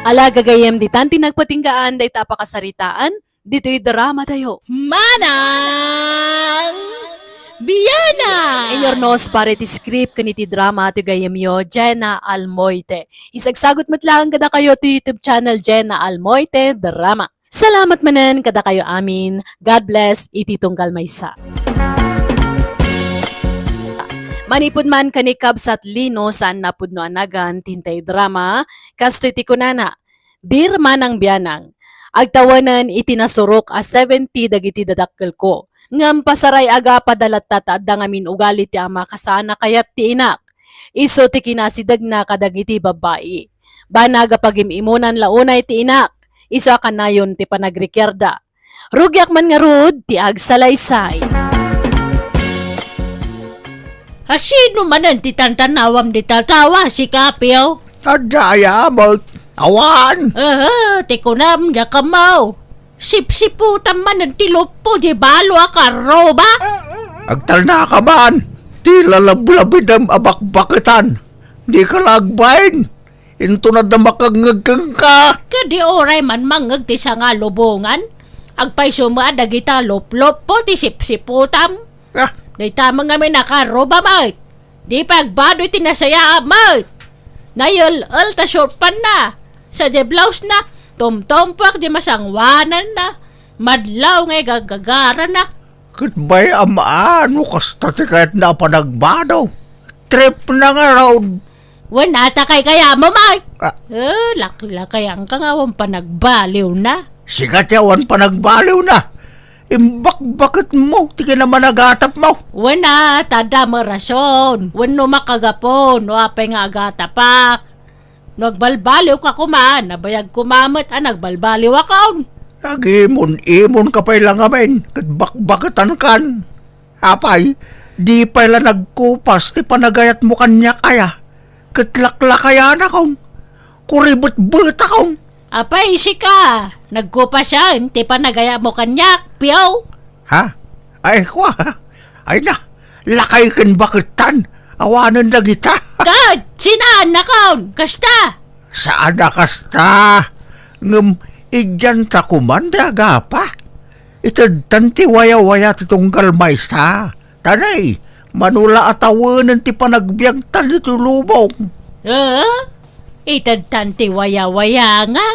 Ala gagayyem, ditan ti nagpatinggaan dayta a pakasaritaan ditoy dramatayo. Manang Biana! Inurnos para iti script ken iti drama ti gayyemyo, Jenna Almoite. Isagsagut met laeng kadakayo ti YouTube channel, Jenna Almoite Drama. Salamat manen kadakayo amin. God bless iti tunggal maysa. Manipud man ken ni Kabsat Lino, saan a pudno a nagan ti intay drama, kastoy ti kunana, "Dear Manang Bianang, agtawenen iti nasurok a seventy dagiti dadakkelko, ngem pasaray-agapa da latta ta adda ngamin ugali ti ama kasano a kayat ti inak. Isu ti kinasidegna kadagiti babbai. Banag a pagim-imunan la unay ti inak, isu a kanayon ti panagrikiarda. Rugiak man ngarud ti agsalaysay." Asino manen ti tantanawam dita a tawa, sika, Pio? Adda aya met. Awan. Aha, ti kunam, diak ammo. Sipsiputam manen ti luppo diay balo a karruba. Agtalnaka man ti lalablabidem a bakbaketan. Dika la agbain. Inton adda makangngeg kenka. Ket di uray man mangngeg ti sangalubongan, agpayso met a dagita lupluppo ti sipsiputam. Ah. Dayta met ngamin a karruba met. Di pay agbado iti nasayaat met. Nayel-el ta short pant na. Sadiay blouse na, tumtumpuak di masangoananna. Madlaw nga igagagarana. Ket bay-am a no kasta ti kayatna a panagbado. Trip na ngarud. Wen, ata kay kayatmo, Mike? Ah. Eh, laklakayanka nga awan panagbaliwna. Sika ti awan panagbaliwna. Imbakbaketmo ti kinamanagatapmo. Wen, a, ta adda met rason. Wenno makagapu no apay nga agatapak. No agbalbaliwka koma, nabayag koma met a nagbalbaliwakon. Agimon-imonka pay la ngamin, ket bakbaketankan. Apay, di pay la nagkupas ti panagayatmo kaniak aya, ket laklakayanakon, kuribetbetakon. Apay, sika, nagkupasen ti panagayatmo kaniak, Pio? Ha? Ay, kua. Ay na, lakay ken baketan, awanen dagita. Ket, sinaannakon, kasta? Saan a kasta. Ngem, idianta koman ti agapa. Itedtan ti wayawaya ti tunggal maysa. Tanay, mano la a tawenen ti panagbiagtan ditoy lubong. Eh? Itedtan ti wayawaya nga?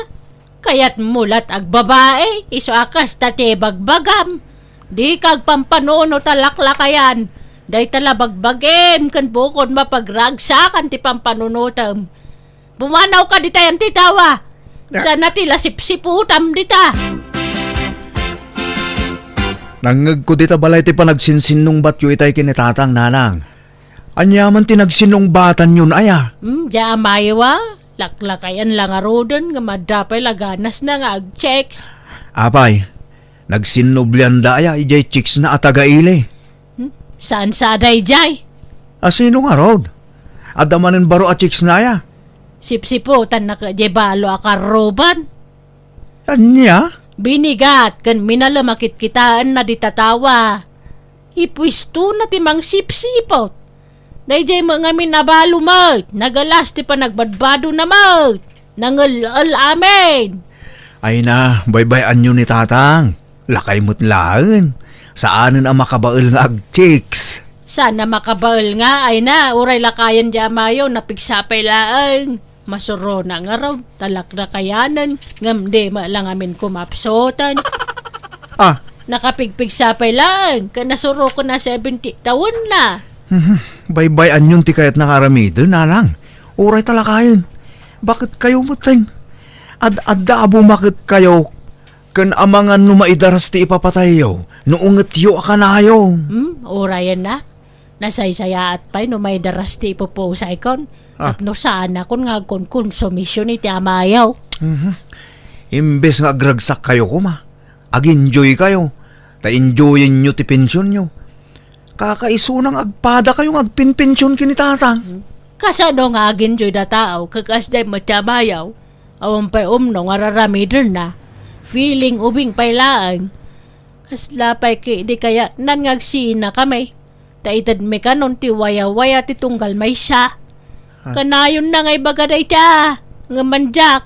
Kayatmo lat agbabai, isu a kasta ti ibagbagam. Dika agpampanunot a laklakayan. Dayta la bagbagim ken bukod mapagragsakan ti pampanunotem. Pumanawka ditayan ti tawa. Ah. Sana ti la sipsiputam dita. Nangngegko dita balay ti panagsinsinnungbatyo itay ken ni Tatang, Nanang. Ania man ti nagsinnungbatanyon aya? Hmm, dia amayo a. Laklakayan la ngaruden nga madda pay la ganasna nga agchicks. Apay, nagsinnublianda aya idiay chicks na a taga-ili? Hmm? Saan sa daydiay? Asino ngarud? Adda manen baro a chicks na aya? Sipsiputanna ket diay balo a karruban. Ania? Binigat ken minalem a kitkitaenna dita tawa. Ipuestona ti mangsipsiput. Daydiay met ngamin a balo met, nagalas ti panagbadbadona met. Nangel-el amin. Ay na, baybay-anyo ni Tatang. Lakay met laeng. Saanen a makabael nga agchicks. Saan a makabael nga, ay na, uray lakayen di amayo, napigsa pay laeng. Masurona ngarud, talaknakayanen, ngem di met la ngamin kumapsuten. Ah. Nakapigpigsa pay laeng, ket nasuroken a seventy tawenna. Mhm. Baybay-anyon ti kayatna nga aramiden, nanang. Uray talakayen. Baket kayo metten. Ad-adda a bumaketkayo ken amangan no maidaras ti ipapatayyo, no ungetyo a kanayo. Hmm, urayenna. Nasaysayaat pay no maidaras ti ipupusaykon. Ah. Tapno saanakon nga agkonkonsumision iti amayo. Mhm. Imbes nga agragsak kayo koma, ag-enjoy kayo, ta enjoyenyo ti pensionyo. Kakaisuna nga agpada kayo nga agpenpension ken ni tatang. Kasano nga ag-enjoy da tao, kakasdiay met ti amayo? Awan pay umno nga raramidenna. Feeling ubing pay laeng. Kasla pay ketdi kayatnan nga agsina kami. Ta itedmi kanon ti wayawaya ti tunggal maysa. Ah. Kanayonna nga ibaga dayta, ngem mandiak,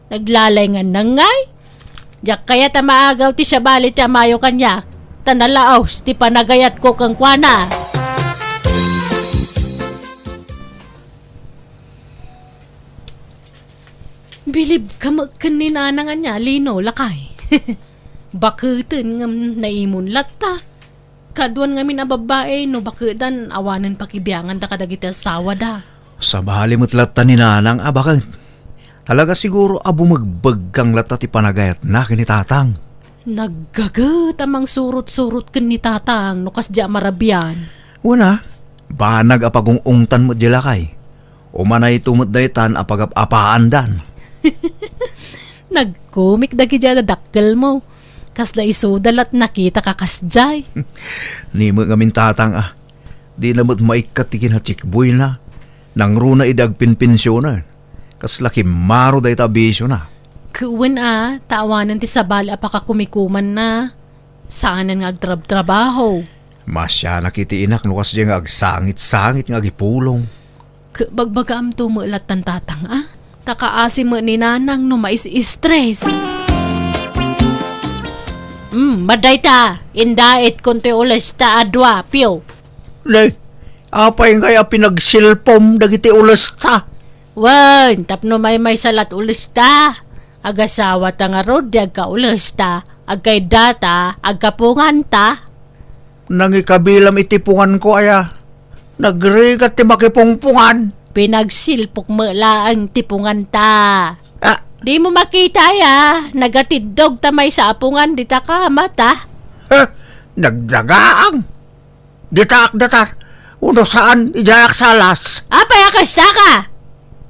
naglalayngannang ngay. Diak kayat a maagaw ti sabali ti amayo kaniak, ta nalaos ti panagayatko kenkuana. Bilibka met ken ni nanang ania, Lino, lakay. Baketen ngem naimon latta. Kaduan ngamin a babbai, no bakedan, awanen pakibianganda kadagiti asawada. Sabali met latta ni nanang a baket. Talaga siguro a bumegbegkang latta ti panagayatna ken ni tatang. Naggaget a mangsurot-surot ken ni tatang no kasdiay a marabian. Wen a, banag a pagung-ungtan met diay lakay. Umanayto met daytan a pagap-apaandan. Nagkomik dagiti a dadakkelmo. Kasla isuda la ti nakitaka kasdiay. Ni met ngamin tatang a, dina met maikkat ti kinatsikboyna. Nangruna idi agpenpensionen. Kasla kimmaro dayta a bisiona. Ket wen a, ta awanen ti sabali a pakakumikumanna. Saanen nga agtrabtrabaho. Masianak iti inak no kasdiay nga agsangit-sangit nga agipulong. Ket bagbagaamto met lattan tatang a, ta kaasi met ni nanang no mais-stress. Hmm, madayta, indaitko ti ulesta a dua, Pio. Nay, apay ngay a pinagsilpom dagiti ulesta? Wen, tapno maymaysa lat ulesta. Agasawata ngarud ti agkaulesta, agkaiddata, agkapunganta. Nangikabilam iti punganko aya. Nagrigat ti makipungpungan. Pinagsilpok met laeng ti punganta. Ah. Dimo makita aya, nagatiddog ta maysa a pungan dita kamata. Ha? Nagdagaang. Ditaak datar. Uno saan, idiayak salas. Apay a kasta ka?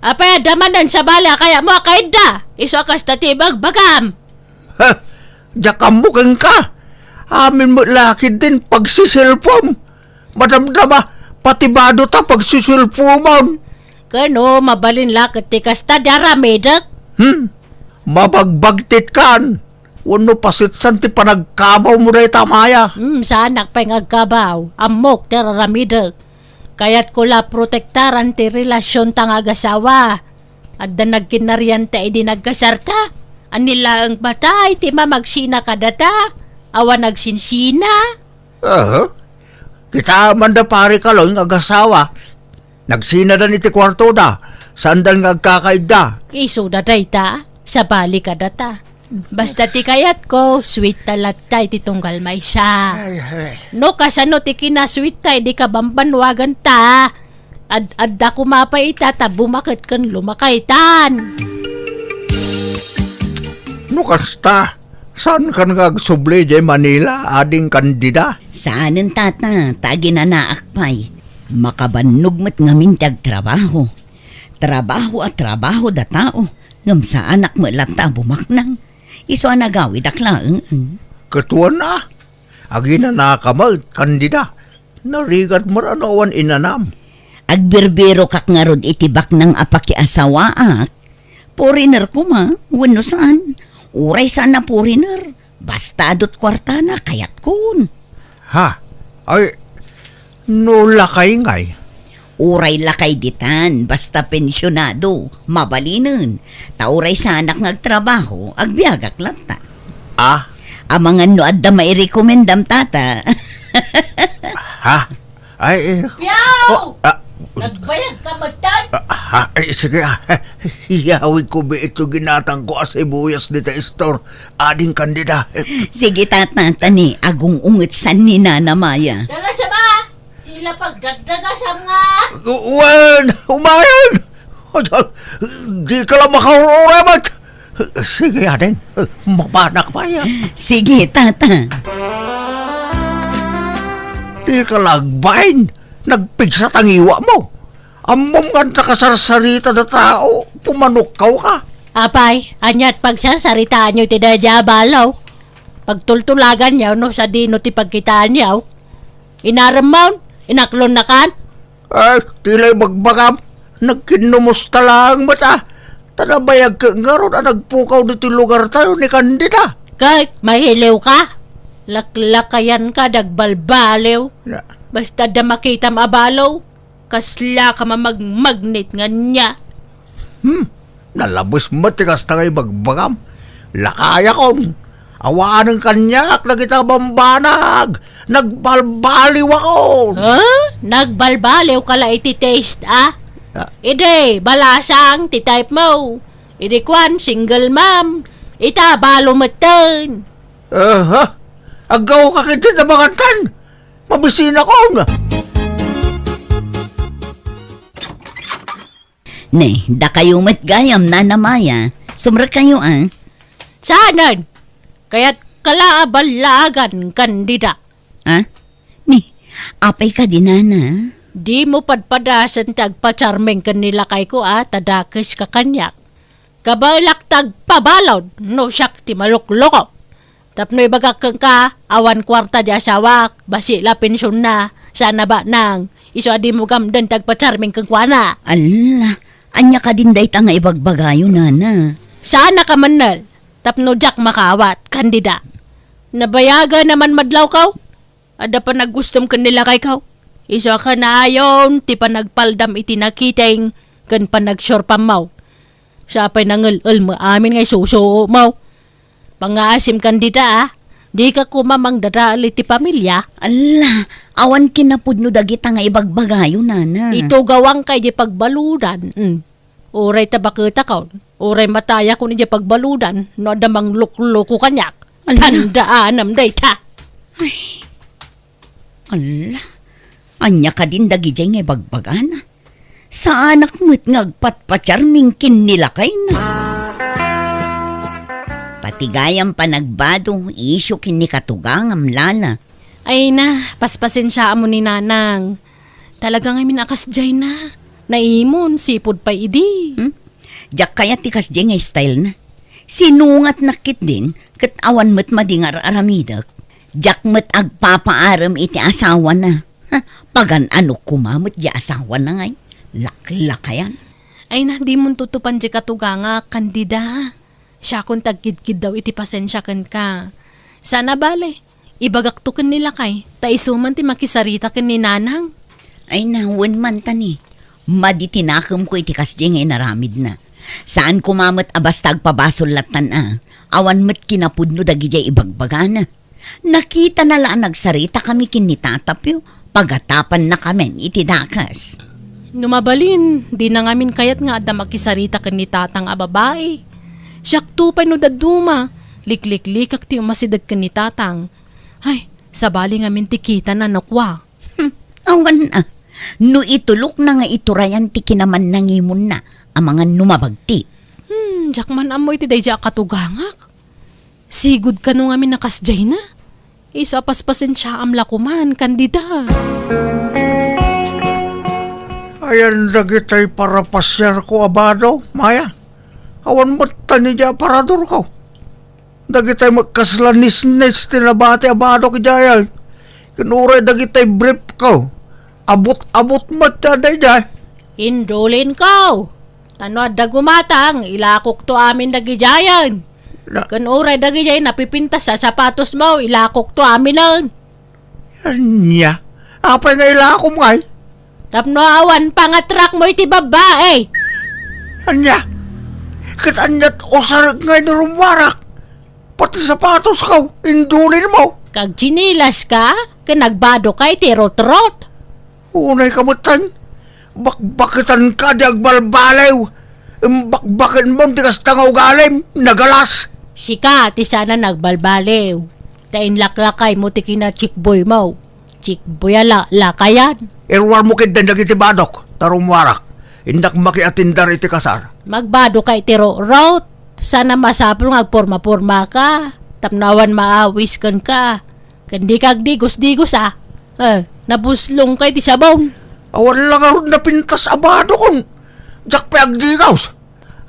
Apay a damanen sabali a kayatmo a kaidda? Isu a kasta ti ibagbagam. Ha? Diak ammo kenka. Amin met la ketdin pagsisilpom. Madamdama, pati bado ta pagsisilpomon. Ken no, mabalin la ket ti kasta di aramidek. Hmm? Mabagbagtitkan. Wenno pasitsan ti panagkabawmo dayta a maya? Hmm, saanak pay nga agkabaw. Ammok ti raramidek. Kayatko la protektaran ti relasionta nga agasawa. Adda nagkinnarianta idi nagkasarta. Ania laeng patay ti mamagsina kadata. Awan agsinsina. Aha. Kitaem man da pare Kaloy nga agasawa. Nagsinadan iti kuartoda, saandan nga agkakaidda. Isuda dayta, sabali kadata. Basta ti kayatko, sweet ta latta iti tunggal maysa. Ay, ay. No kasano ti kinasweet ta idi kabambanwagan ta, ad-adda koma pay ita ta bumaket ken lumakaytan. No kasta, saankan nga agsubli idiay Manila, Ading Candida? Saanen, tata, ta aginanaak pay. Makabannog met ngamin ti agtrabaho. Trabaho a trabaho da tao, ngem saanak met latta a bumaknang. Isu a nagawidak laeng. Ket wen a, aginanaka met, Candida. Narigat met a no awan inanam. Agbirbirokak ngarud iti baknang a pakiasawaak. Foreigner koma, wenno saan? Uray saan a foreigner, basta adu't kuartana, kayatkon. Ha? Ay, no lakay ngay? Uray lakay ditan, basta pensionado, mabalinen. Ta uray saanak nga agtrabaho, agbiagak latta. Ah? Amangan no adda mairekomendam, tata. Ha? Ay, eh. Piaw! Oh, ah. Nagbayag ka metten? Ah, Ah, eh, sige, ah. Iyawidko met iti ginatangko a sibuyas dita store. Ading Kandida. Sige, tata, ta ni agung-ungetsan ni Nana Maya. Dara siya ba? Tila pagdagdagasam nga. Wen, umayen! Di ka lang makaurura, bat? Sige, ading. Mapanak pa yan. Sige, tata. Di ka lang agbain. Nagpigsa tangiwa mo. Ammom nga nakasarsarita da tao, pumanukkaw ka. Apay, aniat pagsarsaritaanyo ti daydiay a balo? Pagtultulaganyo no sadino ti pagkitaanyo? Inaremmon? Inaklonnakan? Ay, tila ibagbagam. Nagkinnumusta laeng met a. Ta nabayag ket ngarud a nagpukaw ditoy lugartayo ni Candida. Ket mahiliw ka? Laklakayan ka, dagbalbaliw. Na- Basta da makitam a balo. Kasla ka mamagmagnet nga ania. Hmm, nalabes met ti kasta nga ibagbagam. Lakayakon, awanen kaniak dagita a bambanag. Nagbalbaliwakon. Ha? Nagbalbaliw ka la iti taste, ah? Ah. Idi, balasang ti type mo. Idi kuan, single mom. Ita, balo metten. Aha, aggaw ka ket ti nabangantan. Mabisinakon. Ne, dakayo met gayam, Nana Maya. Sumrekkayo, a? Saanen? Kayat ka la a ballaagan, Candida. A? Ni, apay kadi, Nana? Dimo padpadasen ti agpacharming ken ni lakayko, a, ta dakes ka kaniak. Kabaelak ti agpabalud no siak ti malukloko. Tapno ibagak kenka, awan kuarta di asawak, basi la pensionna, saan a banang, isu a dimo gamden ti agpacharming kenkuana. Alla, ania kadin dayta nga ibagbagayo, Nana? Saan a kamennel, tapno diak makaawat, Candida. Nabayagen a man madlawkaw? Adda panagustom ken ni lakaykaw? Isu a kanaayon ti panagpaldam iti nakiting ken panagsurpammaw. Sa pay nangel-el mo amin nga isusuomaw. Pangngaasim, Candida, a. Dika koma mangdadael iti pamilia. Alla, awan kinapudno dagita nga ibagbagayo, Nana. Itugawangka iti pagbaludan. Mm. Uray ta baketakon, uray matayakon idiay pagbaludan no adda manglukloko kaniak. Ala. Tandaanam dayta. Ay. Ala. Ania kadin dagidiay nga ibagbagana? Saanak met nga agpatpacharming ken ni lakayna. Pati gayam panagbado, isu ken ni katugangam, Lala. Ay na, paspasensiaam ni Nanang. Talaga ngamin a kasdiay na. Naimon, sipud pay idi. Hmm? Diak kayat ti kasdiay nga style na. Sinungatnak ketdin, ket awan met madi nga ar-aramidek. Diak met agpapaarem iti asawana. Ha, pagan-anok koma met di asawana ngay. Laklakayan. Ay na, dimon tutupan di katugangak, Candida. Siakon ti agkidkiddaw iti pasensia kenka. Saan a bale, ibagakto ken ni lakay, ta isu man ti makisarita ken ni Nanang. Ay na, wen man ta ni, madi ti nakemko iti kasdiay nga inaramidna. Saan koma met a basta agpabasol lattan a, awan met kinapudno dagidiay ibagbagana. Nakitana la a nagsaritakami ken ni tatapyo, pagatapannakamin iti dakes. No mabalin, dina ngamin kayat nga adda makisarita ken ni tatang a babai. Siakto pay no dadduma, likliklikak ti umasideg ken ni tatang. Ay, sabali ngamin ti kitana no kua. Hmm, awan a. No itulokna nga iturayan ti kinamannangimonna, amangan no mabagti. Hmm, diak man ammo iti daydiay a katugangak. Sigud kano ngamin a kasdiay na. Isu a paspasensiaam la koman, Candida. Ayan dagitay parapasiarko a bado, Maya. Awan met ta ni di aparadorko. Dagitay met kasla nisnis ti nabati a badok idiay. Ken uray dagitay brief ko. Abot-abot met ti adda idiay. Indulinko. Ta no adda gumatang, ilakokto amin dagidiayen. Na- Ken uray dagidiay napipintas a sapatosmo, ilakokto aminen. Ania? Apay nga ilakom ngay? Tapno awan pangatrakmo iti babbai. Ania? Ket aniat usarek ngay no rummuarak? Pati sapatosko, indulinmo. Kag tsinelas ka, ken nagbado ka iti rutrot. Unay ka metten. Bakbaketanka di agbalbaliw. Imbakbakenmon ti kasta nga ugalim, nagalas. Sika ti saan a nagbalbaliw. Ta inlaklakaymo ti kina-chickboymo. Chickboy a la-, lakayan. Iruarmo ketdin dagiti badok, ta rummuarak. Innak makiatindar iti kasar. Magbado ka iti rukrut. Saan a masapul nga agporma-pormaka. Tapno awan maawis kenka. Ken dika agdigos-digos, a. Eh, nabuslongka iti sabon. Awan la ngarud napintas a badokon. Diak pay agdigos.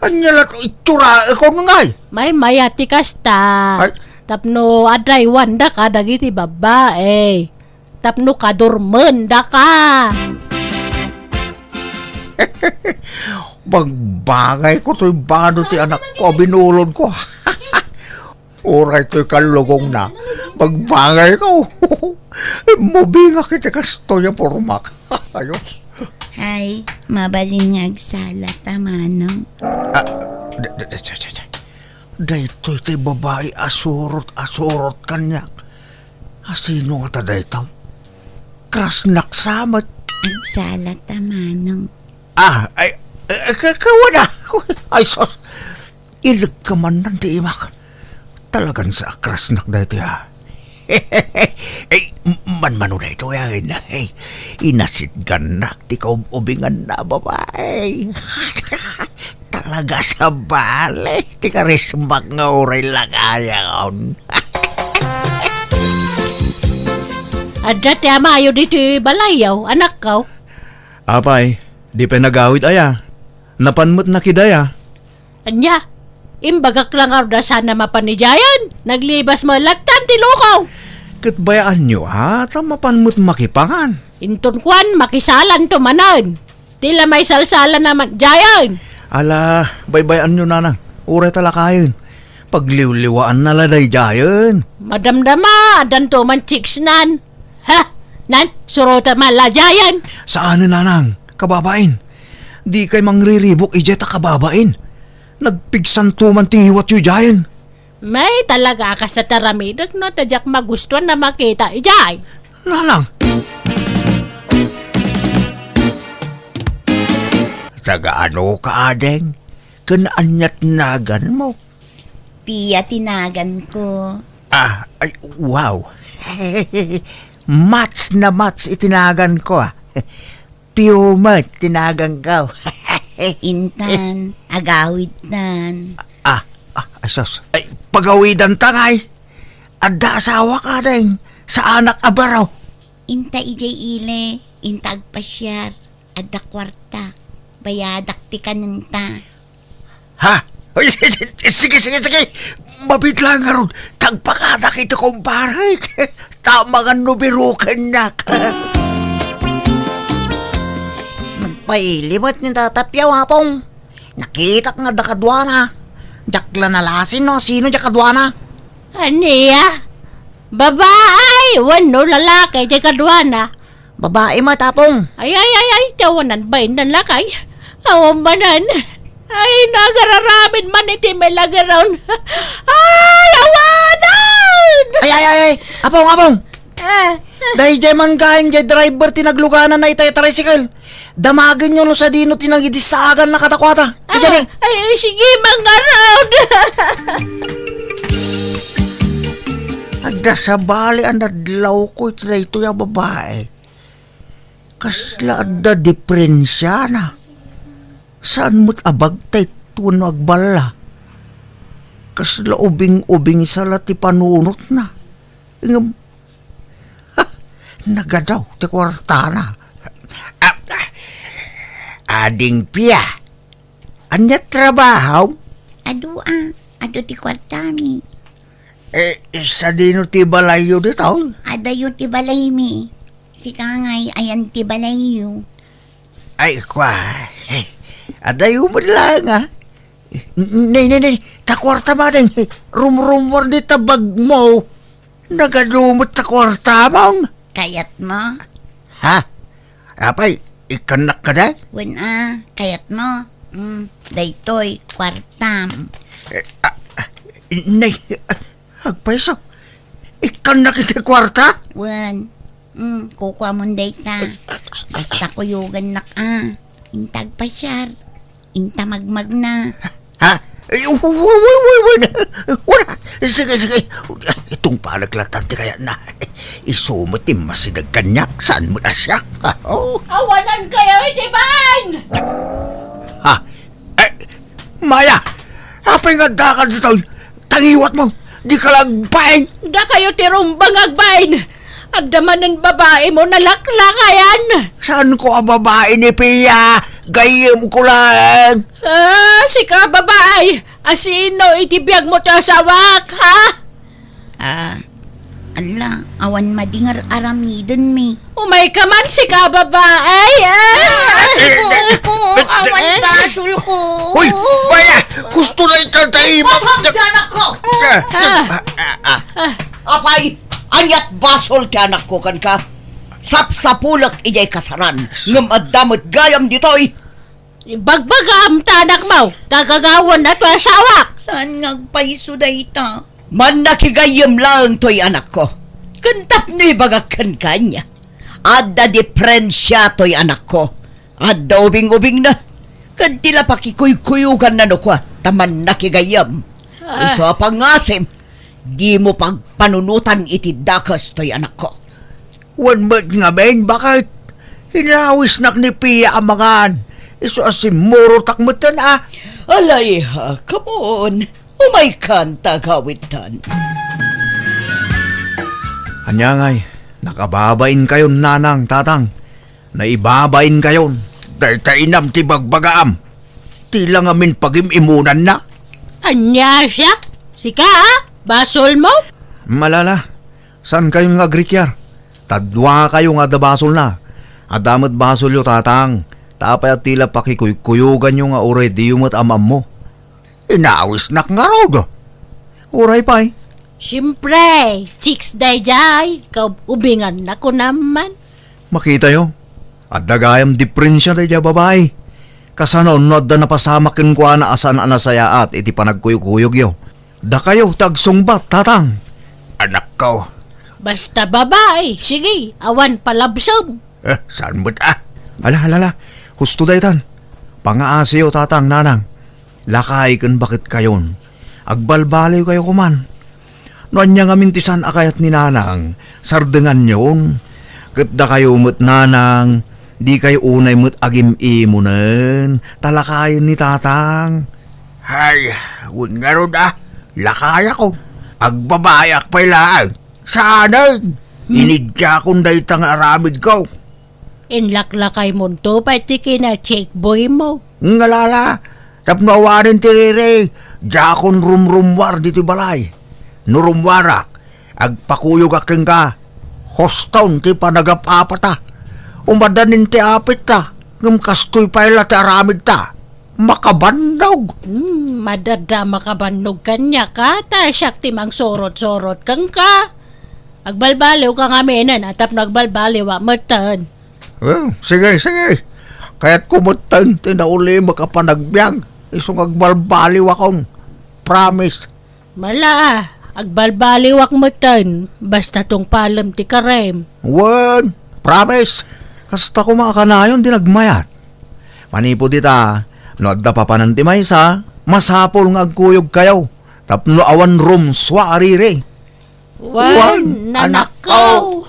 Ania la't itsuraekon ngay? Maymay-at ti kasta. Ay. Tapno adaywandaka dagiti babbai. Tapno kadurmendaka. Bagbagayko toy bado ti anakko a binulodko. Uray toy kallugongna, bagbagayko. Mubingak iti kastoy a pormak. Ayos. Ay, mabalin nga agsala ta, Manong. Ah, da-, da-, da-, da-, da-, da-, daytoy ti babai a surot a surot kaniak. A, sino ngata daytoy? Krasnak sa met. Agsala ta, Manong. Ah, ay, eh, ka-, kawana. Ay, sus. Ilegka man nan ti imak. Talagan sa a krasnak daytoy, a. Ay, m-, manmano daytoy, a, ay, inasidgannak ti kaub-ubinganna a babai. Talaga sabali ti karismak nga uray lakayaon. Adda ti amayo ditoy balayyo, anakko. Apay, di pay nagawid aya. Napan met nakidaya. Ania? Imbagak la ngarud a saan a mapan idiayen. Naglibas met latta ti lukaw. Ket bayaanyo, a, ta mapan met makipan. Inton kuan, makisalanto manen. Ti la maisalsalana met idiayen. Ala, baybay-anyo, nanang. Uray ta lakayen. Pagliwliwaanna la daydiayen. Madamdama, addanto man chicksnan. Ha? Nan, surotem la idiayen. Saanen, nanang. Kababain. Dikay mangriribuk idiay ta kababain. Nagpigsanto man ti hiwatyo idiayen. May talaga a kasta ti aramidek no ta diak magustuan a makita idiay. Nanang! Taga-anoka, ading? Ken ania ti naganmo? Pia ti naganko. Ah, ay, wow. Match na match iti naganko, a. Pio met ti naganko. Intan, agawidtan. Ah, ah, ay, sus. Ay, pagawidanta ngay. Adda asawak, ading. Saanak a baro. Inta idiay ili, inta agpasiar. Adda kuartak. Bayadak ti kanenta. Ha? Ay, si-, si-, sige, sige, sige. Mabitla ngarud. Tagpakadak iti kumparek. Tamangan no birukennak. Nagpaili met ni Tata Piaw, Apong. Nakitak nga adda kaduana. Diak la nalasin no sino diak kaduana. Ania? Babae wenno lalaki diak kaduana? Babae met, Apong. Ay, ay, ay, ay, ti awanan bain nan lakay. Awan manen. Ay, nagararamid man iti milageron. Ay, awanan! Ay, ay, ay, ay! Apong, Apong! Ah. Daydiay man gayam, diay driver ti naglugananna ita a tricycle. Damagenyo no sadino ti nangidisaaganna kadakuada. Ah, idiay ni. Ay, ay, sige, mangarod. Adda sabali a nadlawko iti daytoy a babae. Kasla adda diperensiana. Saan met a bagtit wenno agballa. Kasla ubing-ubing sa la ti panunotna. Ngem, ha, nagadaw ti kuartana. Ah, ah, Ading Pia, ania trabahom? Adu, a, adu ti kuartami. Eh, sadino ti balayyo ditoy? Adayo ti balaymi. Sika ngay, ayan ti balayyo. Ay, kua. Eh, adayo met laeng, a. N-, nay, nay, nay, ta kuarta manen. Rumrummuar dita bagmo. Nagadu met ta kuartamon. Kayatmo? Ha? Apay, ikkannak kadi? Wen a, kayatmo? Mm, daytoy, kuartam. Eh, ah, ah, nay, ah, agpayso. Ikkannak iti kuarta? Wen. Mm, kukuamon dayta. Basta kuyogannak a. Inta agpasiar. Inta magmagna. Ha? Ay, wa-, wa-, wa-, wa-, wa-, wala. Sige, sige. Itong palaglatanti kaya na. Isu met ti masideg kaniak. Saan met a siak? Oh. Awanan kayo iti bain! Ha? Eh, Maya! Apay nga adda ka ditoy? Tangiwat mo! Di ka la agbain! Dakayo ti rumbeng agbain! Adda manen babaimo nalaklakayan! Saan ko a babae ni Pia? Gayyem ko lang! Ah, sika babae! Asino iti biag mo ti asawak, ha? Ah, ala, awan madingar aramiden mi. Umay ka man, sika babae, ah! Ah, ipuon ko, awan basol ko. Uy, Maya! Gusto na itatay mo! Pagkakda anak ko! Ah, ah, ah. Apay, aniat basol ti anak ko kenka? Sapsapulek idiay kasaran, ngem adda met gayam ditoy. Ibagbagam ta anak mo, kagagawan na to asawak. Saan nga agpayso dayta? Mannakigayyem laeng toy anak ko. Ken tapno ibagak kenka ania, adda diferensia toy anak ko. Adda ubing-ubingna. Ken ti la pakikuykuyoganna no kua ta mannakigayyem. Ah. Isu a pangngasim, dimo pagpanunotan iti dakes toy anak ko. Wen met ngamin, baket? Inawisnak ni Pia a mangan. Isu a simmurotak metten a. Alay, ha, come on. Umaykan ta agawidtan. Ania ngay, nakababainkayon, nanang, tatang. Naibabainkayon. Dayta inam ti bagbagaam. Ti la ngamin pagim-imunanna. Ania siak? Sika, a? Basol mo? Malala. Saankayon nga agrikiar? Ta duakayo nga adda basolna. Adda met basolyo, tatang. Ta apay a ti la pakikuykuyoganyo nga uray diyo met am-ammo? Inawisnak ngarud. Uray pay. Siempre, chicks daydiay. Kaub-ubinganna ko naman. Makitayo, adda gayam diferensia daydiay a babai. Kasano no adda napasamak kenkuana a saan a nasayaat iti panagkuyokuyoganyo? Dakayo ti agsungbat, tatang. Anakko. Basta babai, sige, awan palabsam. Eh, saan met a? Ala, ala, ala. Husto daytan. Pangaasiyo, tatang, nanang. Lakay ken baketkayon. Agbalbaliwkayo koman. No ania ngamin ti saan a kayat ni nanang, sardenganyon. Ket dakayo met, nanang, dikayo unay met agim-imonen, ta lakayen ni tatang. Hay, wen ngarud a, lakayakon. Agbabayak pay laeng. Saanen? Hmm? Inigdiakon dayta nga aramidko. Inlaklakaymonto pay ti kina-chickboy mo. Ngalala, tapno awanen ti riri, diakon rumrummuar ditoy balay. No rummuarak, agpakuyogak kenka. Huston ti panagap-apata. Umadanin ti apitta, ngem kastoy pay la ti aramidta. Makabannog. Hmm, madada makabannog kaniak a, ta siak ti mangsurot-surot kenka. Agbalbaliwka ngaminen a tapno agbalbaliwak metten. Oh, sige, sige. Kayatko metten ti naulimek a panagbiag. Isu nga agbalbaliwakon. Promise. Mala, agbalbaliwak metten. Basta tungpalem ti karem. Wen, promise. Kasta koma a kanayon ti nagmayat. Manipud ita, no adda papanan ti maysa, masapul nga agkuyogkayo. Tapno awan rumsua a riri. Wen, wen, anakko. Anakko.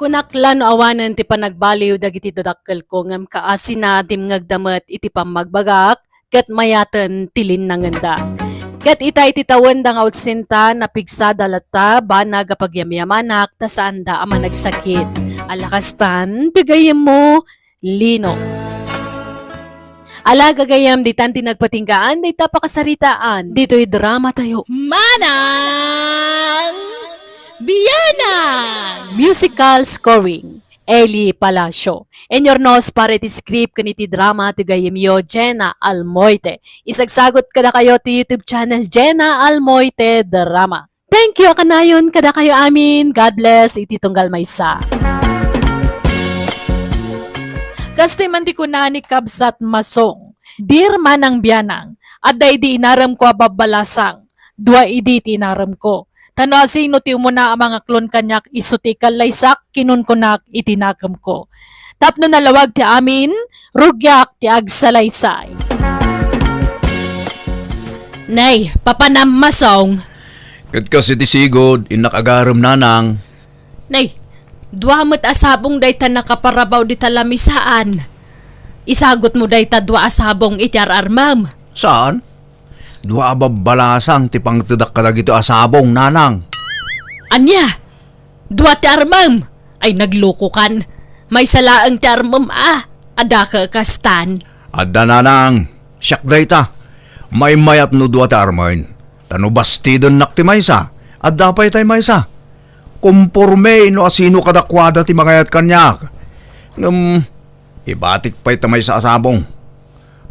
Kunak la no awanen ti panagbaliw dagiti dadakkelko, ngem kaasina, dimngegda met iti pammagbagak, ket mayaten ti linnangenda. Ket ita iti tawenda nga audiensta, napigsada latta, banag a pagyamyamanak, ta saanda a managsakit. Ala kastan, ti gayyemmo, Lino. Ala, gagayyem, ditan ti nagpatinggaan dayta pakasaritaan ditoy dramatayo. Manang Bianang! Musical scoring, Eli Palacio. Inurnos para iti script ken iti drama ti gayyemyo, Jenna Almoite. Isagsagut kadakayo ti YouTube channel, Jenna Almoite Drama. Thank you a kanayon kadakayo amin. God bless iti tunggal maysa. Kastoy man ti kuna ni Kabsat Masong, "Dear Manang Bianang, adda idi inaremko a babbalasang, dua idi ti inaremko. Ta no asino ti umuna a mangaklon kaniak isu ti kallaysak, kinunkunak iti nakemko. Tapno nalawag ti amin, rugiak ti agsalaysay. Nay, papanam, Masong. Ket kas iti sigud, innak agarem, nanang. Nay, dua met a sabong dayta nakaparabaw dita lamisaan. Isagutmo dayta dua a sabong iti ar-armem. Saan? Dua a babbalasang ti pangtedak kadagitoy a sabong, nanang. Ania? Dua ti armem? Ay, naglukokan. Maysa laeng ti armem a, adda ka kastan. Adda, nanang. Siak dayta. Maymayat no dua ti armen. Ta no bastidennak ti maysa, adda pay tay maysa. Komporme no asino kadakuada ti mangayat kaniak. Ngem, ibatik pay ta maysa a sabong.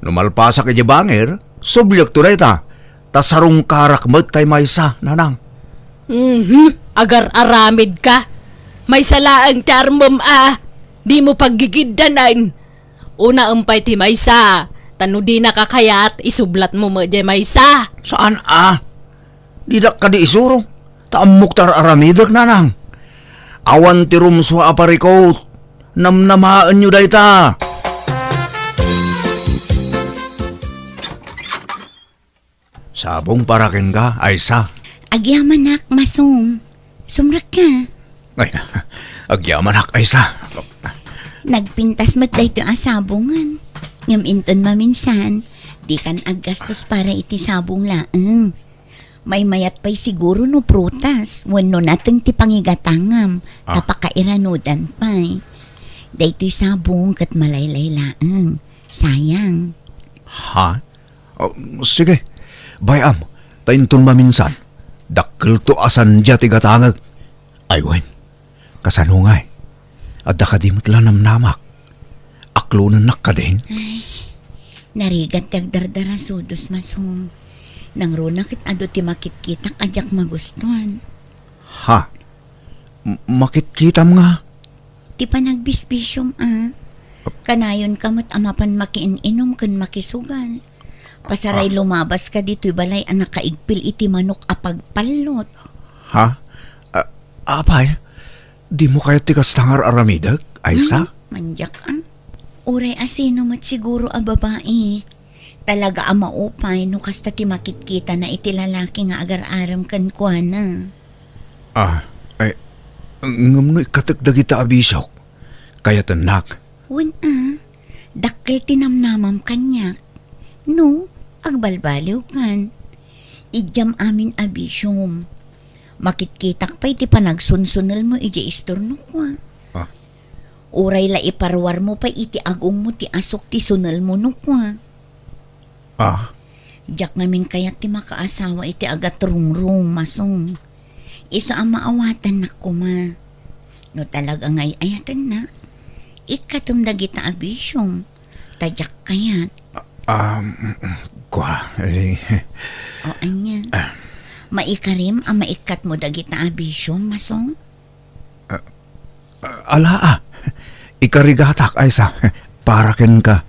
No malpasak idiay bangir, subliekto dayta, ta sarungkarak met tay maysa, nanang. Mhm, agar-aramid ka. Maysa laeng ti armem a, dimo paggigiddanan. Unaem pay ti maysa, ta no dinaka kayat, isublatmo met diay maysa. Saan a? Didak kadi isuro, ta ammok ti ar-aramidek, nanang. Awan ti rumsua a parikot. Namnamaenyo dayta. Sabong para kenka, Aysa. Agyamanak, Masong. Sumrekka. Ay, agyamanak, Aysa. Nagpintas met daytoy a sabongen. Ngem inton maminsan, dikan aggastos para iti sabong laeng. Maymayat pay siguro no prutas wenno nateng ti pangigatangam, ta Ah. pakairanudan pay. Daytoy sabong ket malaylay laeng. Sayang. Ha? Oh, sige. Bay-am, ta inton maminsan, dakkelto a sandia ti gatangek. Ay wen, kasano ngay? Adda kadi met la namnamak? Aklonennak kadin? Ay, narigat ti agdardarasudos, Masong. Nangruna ket adu ti makitkitak a diak magustuan. Ha? M-, makitkitam nga? Ti panagbisbisiom a. Kanayonka met a mapan makiin-inom ken makisugal. Pasaray Ah. lumabaska ditoy balay a nakaigpil iti manok a pagpallot. Ha? Ah, apay, dimo kayat ti kasta nga ar-aramidek, Aysa? Hmm, mandiak a. Uray asino met siguro a babai. Talaga a maupay no kasta ti makitkitana iti lalaki nga agar-arem kenkuana. Ah, ay, ngem no ikkatek dagita a bisiok, kayatennak. Wen a, dakkel ti namnamam kaniak. No, agbalbaliwkan. Idiam amin a bisiom. Makitkitak pay ti panagsunsunelmo idiay istornok, wa. Ah. Uray la iparuarmo pay iti agongmo ti asuk ti sunelmo no kua. Ah. Diak ngamin kayat ti makaasawa iti agatrungrung, Masong. Isu a maawatannak koma. No talaga nga ay-ayatennak, ikkatem dagita a bisiom. Ta diak kayat. Ah, um, kua, eh. O, ania? Ah. Maikarim a maikkatmo dagita a bisiom, Masong? Ah, ah, ala, ah. Ikarigatak, Aysa. Para kenka.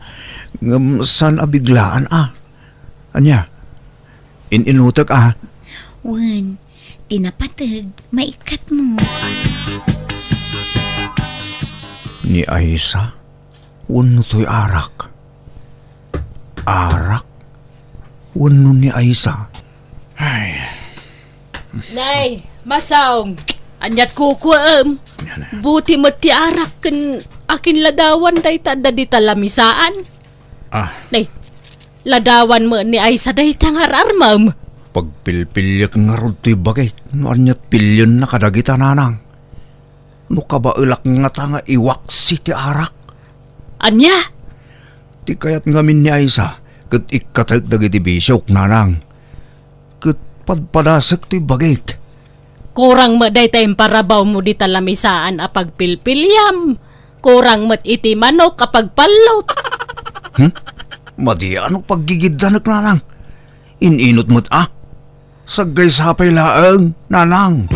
Ngem saan a biglaan, ah. Ania? In-inutek, ah. Wen, ti napateg, maikkatmo. Ni Aysa? Wenno toy arak? Arak? Wenno ni Aysa? Ay. Nay, Masong, aniat kukuem? Yan na. Buti met ti arak ken akin ladawan dayta adda dita lamisaan. Ah. Nay, ladawan met ni Aysa dayta nga ar-armem. Pagpilpiliek ngarud toy bagik no aniat pilienna kadagita nanang. No kabaelak ngata nga iwaksi ti arak. Ania? Ti kayat ngamin ni Aysa, ket ikkatek dagiti bisiok, nanang. Ket padpadasek ti bagik. Kurang met dayta imparawawmo dita lamisaan a pagpilpiliam. Kurang met iti manok a pagpallot. Hmm? Madi a no paggigiddanek, nanang. In-inut met a. Saggaysa pay laeng, nanang.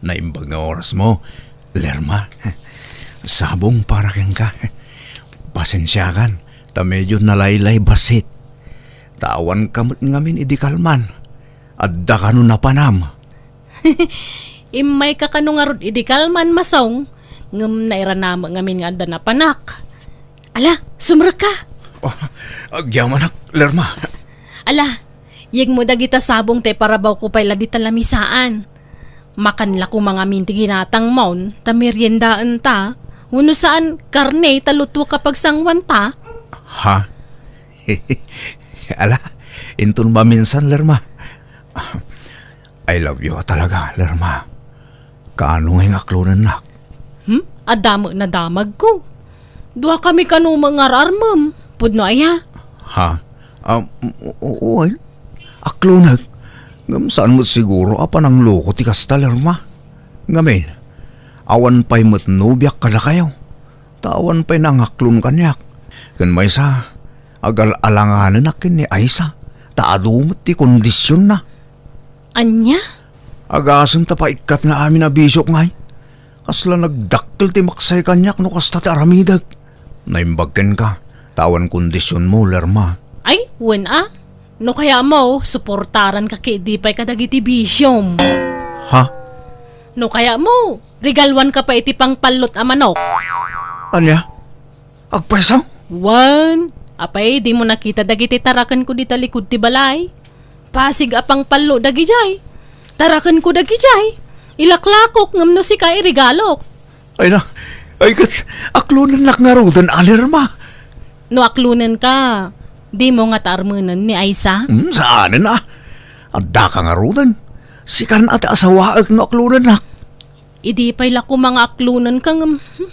Naimbag nga orasmo, Lerma. Sabong para kenka. Pasensiakan, Ta medio nalaylay bassit. Ta awanka met ngamin idi kalman. Adda kano napanam. Immayka kano ngarud idi kalman, Masong, ngem nairanamek ngamin nga adda napanak. Ala, sumrekka. Oh, agyamanak, Lerma. Ala, yegmo dagita sabong ta iparabawko pay la dita lamisaan. Makan la koma ngamin ti ginatangmon, ta meriendaenta. Wenno saan, karne ta lutoka pagsanguanta? Ha? Ala, inton maminsan, Lerma. I love you talaga, Lerma. Kaano nga aklonennak? Hmm? Adda met nadamagko. Duakami kano nga ar-armem. Pudno aya? Ha? Um, o-, o-, oy. Aklonek. Ngem saan met siguro a panangloko ti kasta, Lerma. Ngamin, awan pay met nobiak kadakayo. Ta awan pay nangaklon kaniak. Ken maysa, agal-alanganenak ken ni Aisa. Ta adu met ti kondisionna. Ania? Agasem ta paikkat nga amin a bisiok ngay. Kasla nagdakkel ti maksay kaniak no kasta ti aramidek. Naimbag kenka, ta awan kondisionmo, Lerma. Ay, wen a. No kayatmo, suportaranka ket idi pay kadagiti bisiom. Ha? No kayatmo, regaluanka pay iti pangpallot a manok. Ania? Agpayso? Wen, apay, dimo nakita dagiti tarakenko dita likud ti balay? Pasig a pangpallo dagidiay. Tarakenko dagidiay. Ilaklakok ngem no sika iregalok. Ay na, ay ket, aklonennak ngaruden a, Lerma. No aklonenka, dimo ngata armenen ni Aisa? Hmm, saanen a. Addaka ngaruden. Sikan a ti asawaek no aklonennak. Idi pay la koma nga aklonenka ngem, hmm,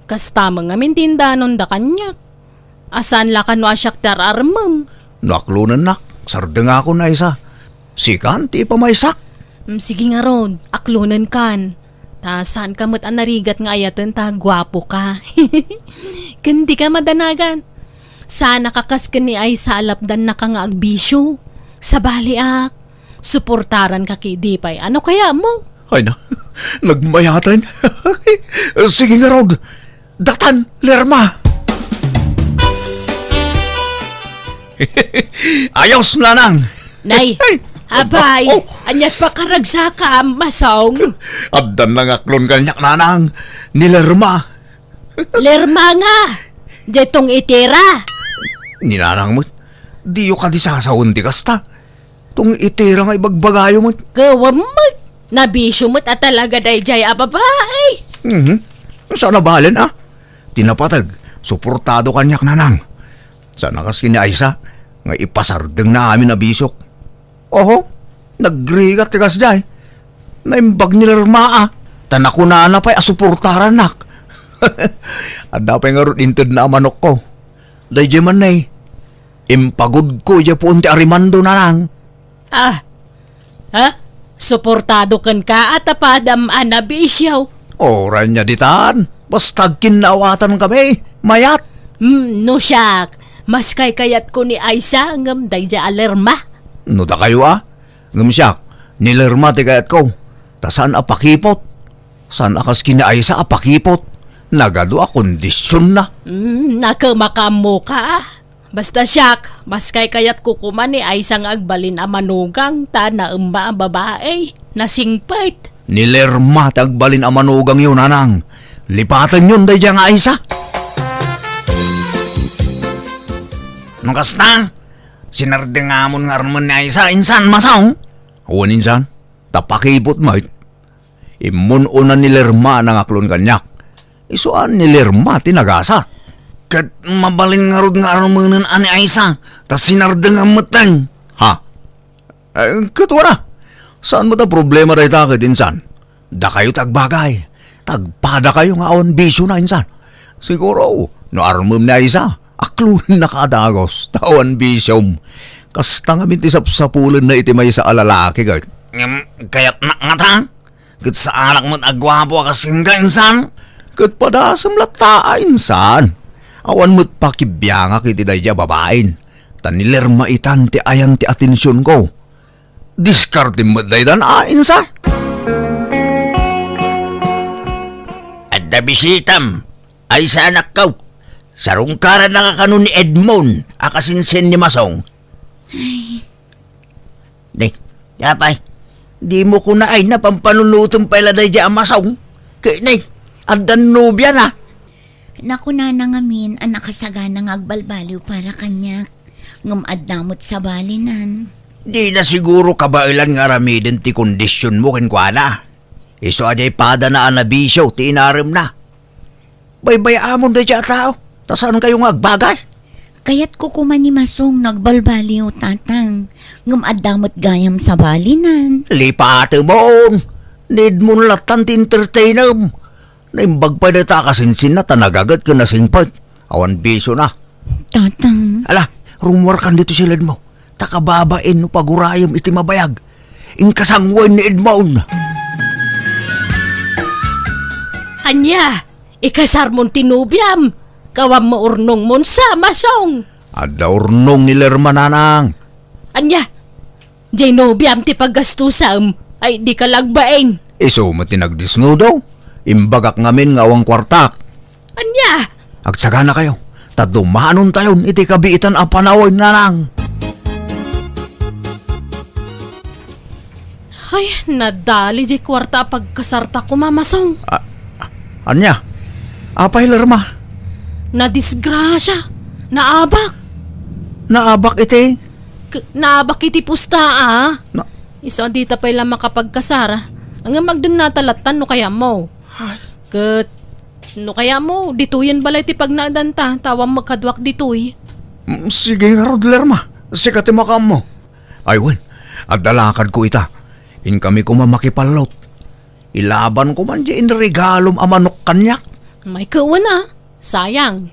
kasta met ngamin ti indanonda kaniak. A saan la kano a siak ti ar-armem? No aklonennak, sardengakon, Aisa. Sikan ti ipamaysak. Mm, sige ngarud, aklonenkan. Ta saanka met a narigat nga ayaten ta guapoka. Ken dika madanagan. Saanaka kas ken ni Aisa a lapdannaka nga agbisio. Sabaliak. Suportaranka ket idi pay. Ano kayatmo? Ay na, nagmayaten. Sige ngarud, datan, Lerma. Ayos, Nanang. Nay, ay, abay, oh, ania't pakaragsaka, Masong? Addan nangaklon kaniak, Nanang. Ni Lerma. Lerma nga, diay tong itira. Ni Nanang met, diyo kadi sasawen ti kasta. Tong itira nga ibagbagayo met. Kawam met, nabisio met a talaga daydiay a babai. Mhm. Saan a balen a? Ti napateg, suportado kaniak, Nanang. Saan a kas ken ni Aisa, nga ipasardengna amin a bisiok. Oho, nagrigat ti kasdiay. Naimbag ni Lerma a, ta nakunana pay a suportarannak. Adda pay ngarud intedna a manokko. Daydiay man, nay, impagudko idiay puon ti arimando, Nanang. Ah, ha? Suportado kenka a ta padam a nabisio. Uray ania ditan, basta agkinnaawatankami, mayat. Hmm, no siak, mas kaykayatko ni Aisa ngem daydiay a Lerma. No dakayo a, ngem siak, ni Lerma ti kayatko, ta saan a pakipot. Saan a kas ken ni Aisa a pakipot. Nagadu a kondisionna. Hmm, nakemakaammoka a. Basta siak, mas kaykayatko koma ni Aisa nga agbalin a manugang ta naemma a babai, nasingpet. Ni Lerma ti agbalin a manugangyo, Nanang. Lipatenyon daydiay nga Aisa. No kasta, sinardengamon nga armen ni Aisa, insan, Masong? Wen, insan, ta pakipot met. Immun-una ni Lerma a nangaklon kaniak. Isu a ni Lerma ti nagasat. Ket mabalin ngarud nga armenen a ni Aisa, ta sinardengam metten. Ha? Eh, ket wara. Saan met a problema dayta ket insan? Dakayo ti agbagay. Ta agpadakayo nga awan bisiona insan. Siguro, no armem ni Aisa, aklonennaka a dagus, ta awan bisiom. Kasta ngamin ti sapsapulenna iti maysa a lalaki ket. Ngem, kayatnak ngata? Ket saanak met a guapo a kas kenka, insan? Ket padasem latta a, insan. Awan met pakibiangak iti daydiay a babain. Ta ni Lerma itan ti ayan ti atensionko. Diskartem met daytan a, insan. Adda bisitam, Aisa, anakko. Sarungkaranna nga kano ni Edmond a kasinsin ni Masong. Ay. Nay, apay, dimo kuna ay napampanunutem pay la daydiay a Masong. Ket nay, addan nobiana. Nakunana ngamin a nakasagana nga agbalbaliw para kaniak. Ngem adda met sabalinan. Dina siguro kabaelan nga aramiden ti kondisionmo kenkuana. Isu a diay padana a nabisio ti inaremna. Baybay-amon daydiay a tao, ta saankayo nga agbagay. Kayatko koma ni Masong no agbalbaliw, Tatang. Ngem adda met gayam sabalinan. Lipatemon! Ni Edmond lattan ti entertainem. Naimbag pay dayta a kasinsinna ta nagaget ken nasingpet. Awan bisiona. Tatang. Ala, rummuarkan ditoy siledmo. Ta kababain no pagurayem iti mabayag. Inka sangoen ni Edmond. Ania? Ikasarmon ti nobiam? Kawan met urnongmon sa, Masong? Adda urnong ni Lerma, Nanang. Ania? Diay nobiam ti paggastusam, ay dika lagbain. Isu met ti nagdesnudo. Imbagak ngamin nga awan kuartak. Ania? Agsaganakayo, ta dumanontayon iti kabiitan a panawen, Nanang. Ay, nadali diay kuarta a pagkasarta koma, Masong. A-, ania? Apay, Lerma? Nadisgrasia. Naabak. Naabak iti? K-, naabak iti pusta, a. Na- Isu a dita pay la makapagkasar. Ngem agdennata lattan no kayatmo. Ay. Ket no kayatmo, ditoyen balay ti pagnaedanta, ta awan met kaduak ditoy. Mm, sige ngarud, Lerma. Sika ti makaammo. Ay wen, adda lakadko ita. Inkami koma makipallot. Ilabanko man diay inregalom a manok kaniak. Ay ket wen a, sayang.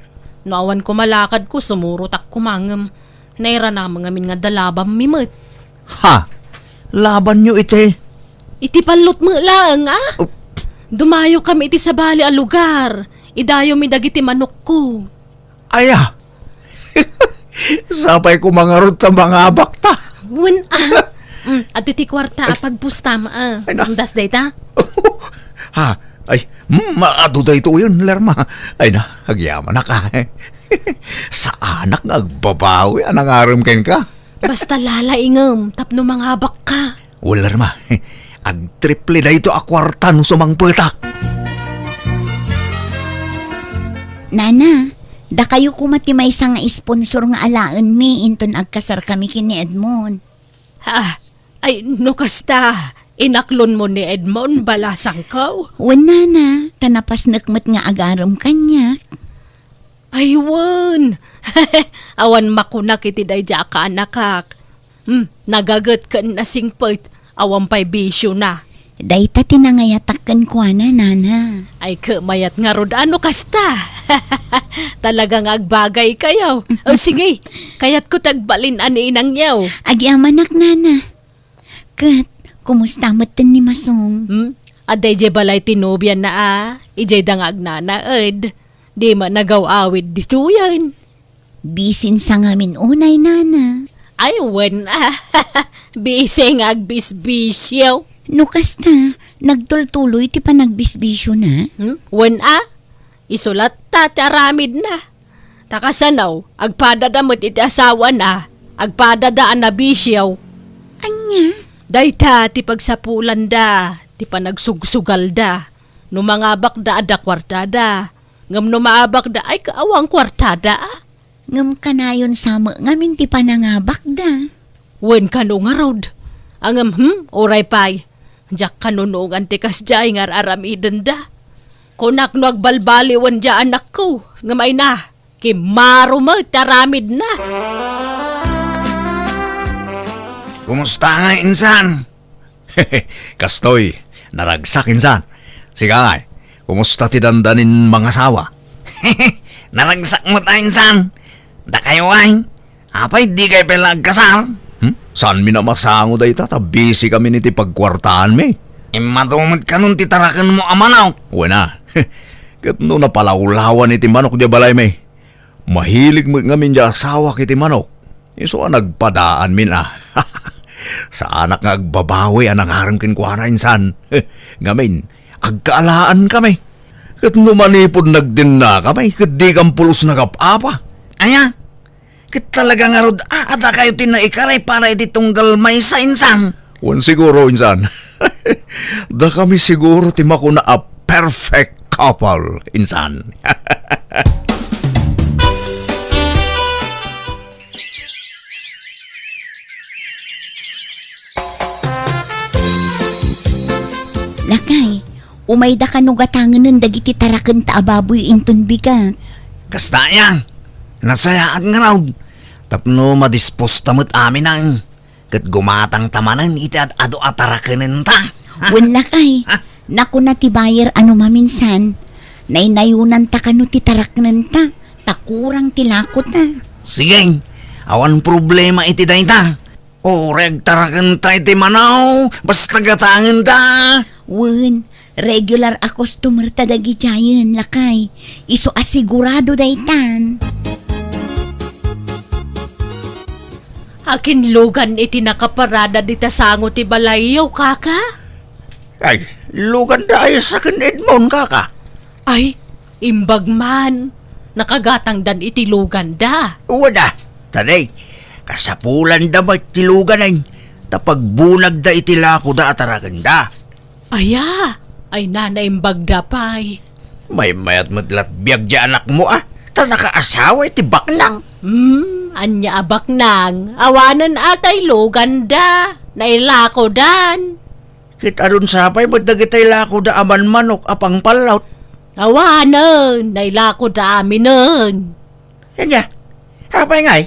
No awan koma lakadko, sumurotak koma ngem nairanam ngamin nga adda labammi met. Ha? Labanyo iti? Iti pallot met laeng, a? Oh. Dumayokami iti sabali a lugar. Idayomi dagiti manokko. Aya. Sapay koma ngarud ta mangabak ta. Wen a. Mm, adtoy ti kuarta a pagpustam, a. Ay, na. Indas dayta? Ha? Ay, mm, adu daytoyen, Lerma. Ay na, agyamanak, a. Saanak nga agbabawi a nangarem kenka. Basta lalaingem tapno mangabakka. Wen, Lerma, agtriple daytoy a kuarta no sumangpetak. Nana, dakayo koma ti maysa nga sponsor nga alaenmi inton agkasarkami ken ni Edmond. Ha? Ay, no kasta, inaklonmo ni Edmond, balasangko? Wen, Nana, ta napasnek met nga agarem kaniak. Ay, wen. Awan makunak iti daydiay a kaanakak. Hmm, nagaget ken nasingpet, awan pay bisiona. Dayta ti nangayatak kenkuana, Nana. Ay, ket mayat ngarud a no kasta. Talaga nga agbagaykayo. O, sige, kayatko ti agbalin a ni inangyo. Agyamanak, Nana. Ket, kumusta metten ni Masong? Hmm? Adda idiay balay ti nobiana a, idiayda nga agnanaed. Di met nagaw-awid ditoyen. Bisinsa ngamin unay, Nana. Ay, wen a. Bisi nga agbisbisio. No kasta, nagtultuloy ti panagbisbisiona? Hmm? Wen a. Isu latta ti aramidna. Ta kasano, agpadada met iti asawana, agpadada a nabisio. Ania? Dayta ti pagsapulanda, ti panagsugsugalda. No mangabakda, adda kuartada. Ngem no maabakda, ay kaawan kuartada. Ngem kanayon sa met ngamin ti panangabakda. Wen kano ngarud. Ngem, hmm, uray pay. Diak kanunongan ti kasdiay nga ar-aramidenda. Kunak no agbalbaliwen diay anakko, ngem ay na, kimmaro met ti aramidna. Kumusta nga insan? Kastoy, naragsak insan. Sika ngay, kumusta ti dandanin mangasawa? Naragsak met a insan. Dakayo ay, apay dikay pay la agkasar? Hmm? Saanmi a masango dayta ta bisikami iti pagkuartaanmi. Immadu met kanon ti tarakenmo a manok. Wen a. Ket no napalawlawan iti manok diay balaymi. Mahilig met ngamin diay asawak iti manok. Isu a nagpadaanmin a. Saanak nga agbabawi a nangarem kenkuana insan. Ngamin, agkaalaanmi. Ket no manipud nagdennakami, ket dikam pulos nagap-apa. Aya? Ket talaga ngarud, a, adakayo ti naikaray para iti tunggal maysa, insan. Wen siguro, insan. Dakami siguro ti makuna a perfect couple, insan. Lakay, umayda kano gatangenen dagiti tarakenta a baboy inton bigat. Kasta aya, nasayaat ngarud. Tapno madisposta met aminen. Ket gumatangta manen iti ad-adu a tarakenenta. Wen lakay, nakuna ti buyer a no maminsan, naynayonanta kano ti tarakenenta, ta kurang ti lakota. Sige, awan problema iti dayta. Uray agtarakenta iti mano, basta gatangenta. Wen, regular a customer ta dagidiayen, lakay. Isu a sigurado daytan. Akin lugan iti nakaparada dita sango ti balayyo, kaka? Ay, lugan da ay saken Edmond, kaka. Ay, imbag man. Nakagatangdan iti luganda. Wada, tadi, kasapulanda met ti luganen, ta pagbunagda iti lakoda a tarakenda. Aya, ay nanaimbagda pay. Maymayat met lat biag di anakmo, a, ta nakaasawa iti baknang. Hmm, ania a baknang? Awanen a tay luganda. Nailakodan. Ket adun sapay met dagitay lakoda a manmanok a pangpallot. Awanen, nailakoda aminen. Ania, apay ngay?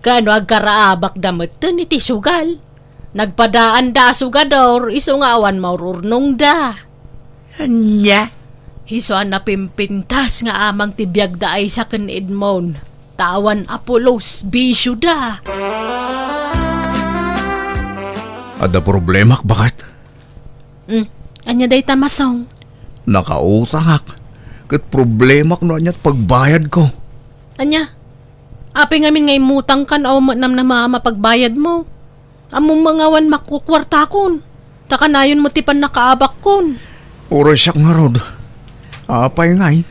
Kano agkaraabakda metten iti sugal? Nagpadaanda a sugador, isu nga awan maururnongda. Ania? Isu a napimpintas nga amang ti biagda ay saken Edmond. Ta awan a pulos, bisioda. Adda problemak, baket? Hmm, ania dayta, Masong? Nakautangak. Ket problemak no ania ti pagbayadko. Ania? Apay ngamin nga immutangkan a met namnama a mapagbayadmo? Ammom nga awan makukuartakon, ta kanayon met ti pannakaabakkon. Uray siak ngarud. Apay ngay?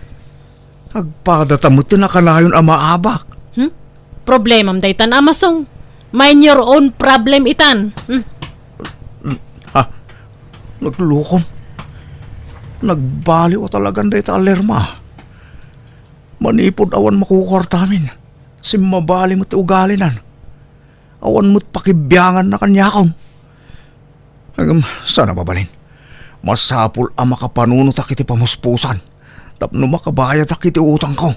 Agpadata met ti nakanayon a maabak. Hmm? Problemam daytan, Masong. Mind your own problem itan. Hmm. Ha? Naglukon. Nagbaliw a talagan dayta a Lerma. Manipud awan makukuartamin, simmabali met ti ugalinan. Awan met pakibianganna kaniakon. Ngem, saan a mabalin? Masapul a makapanunotak iti pamuspusan tapno makabayadak iti utangko.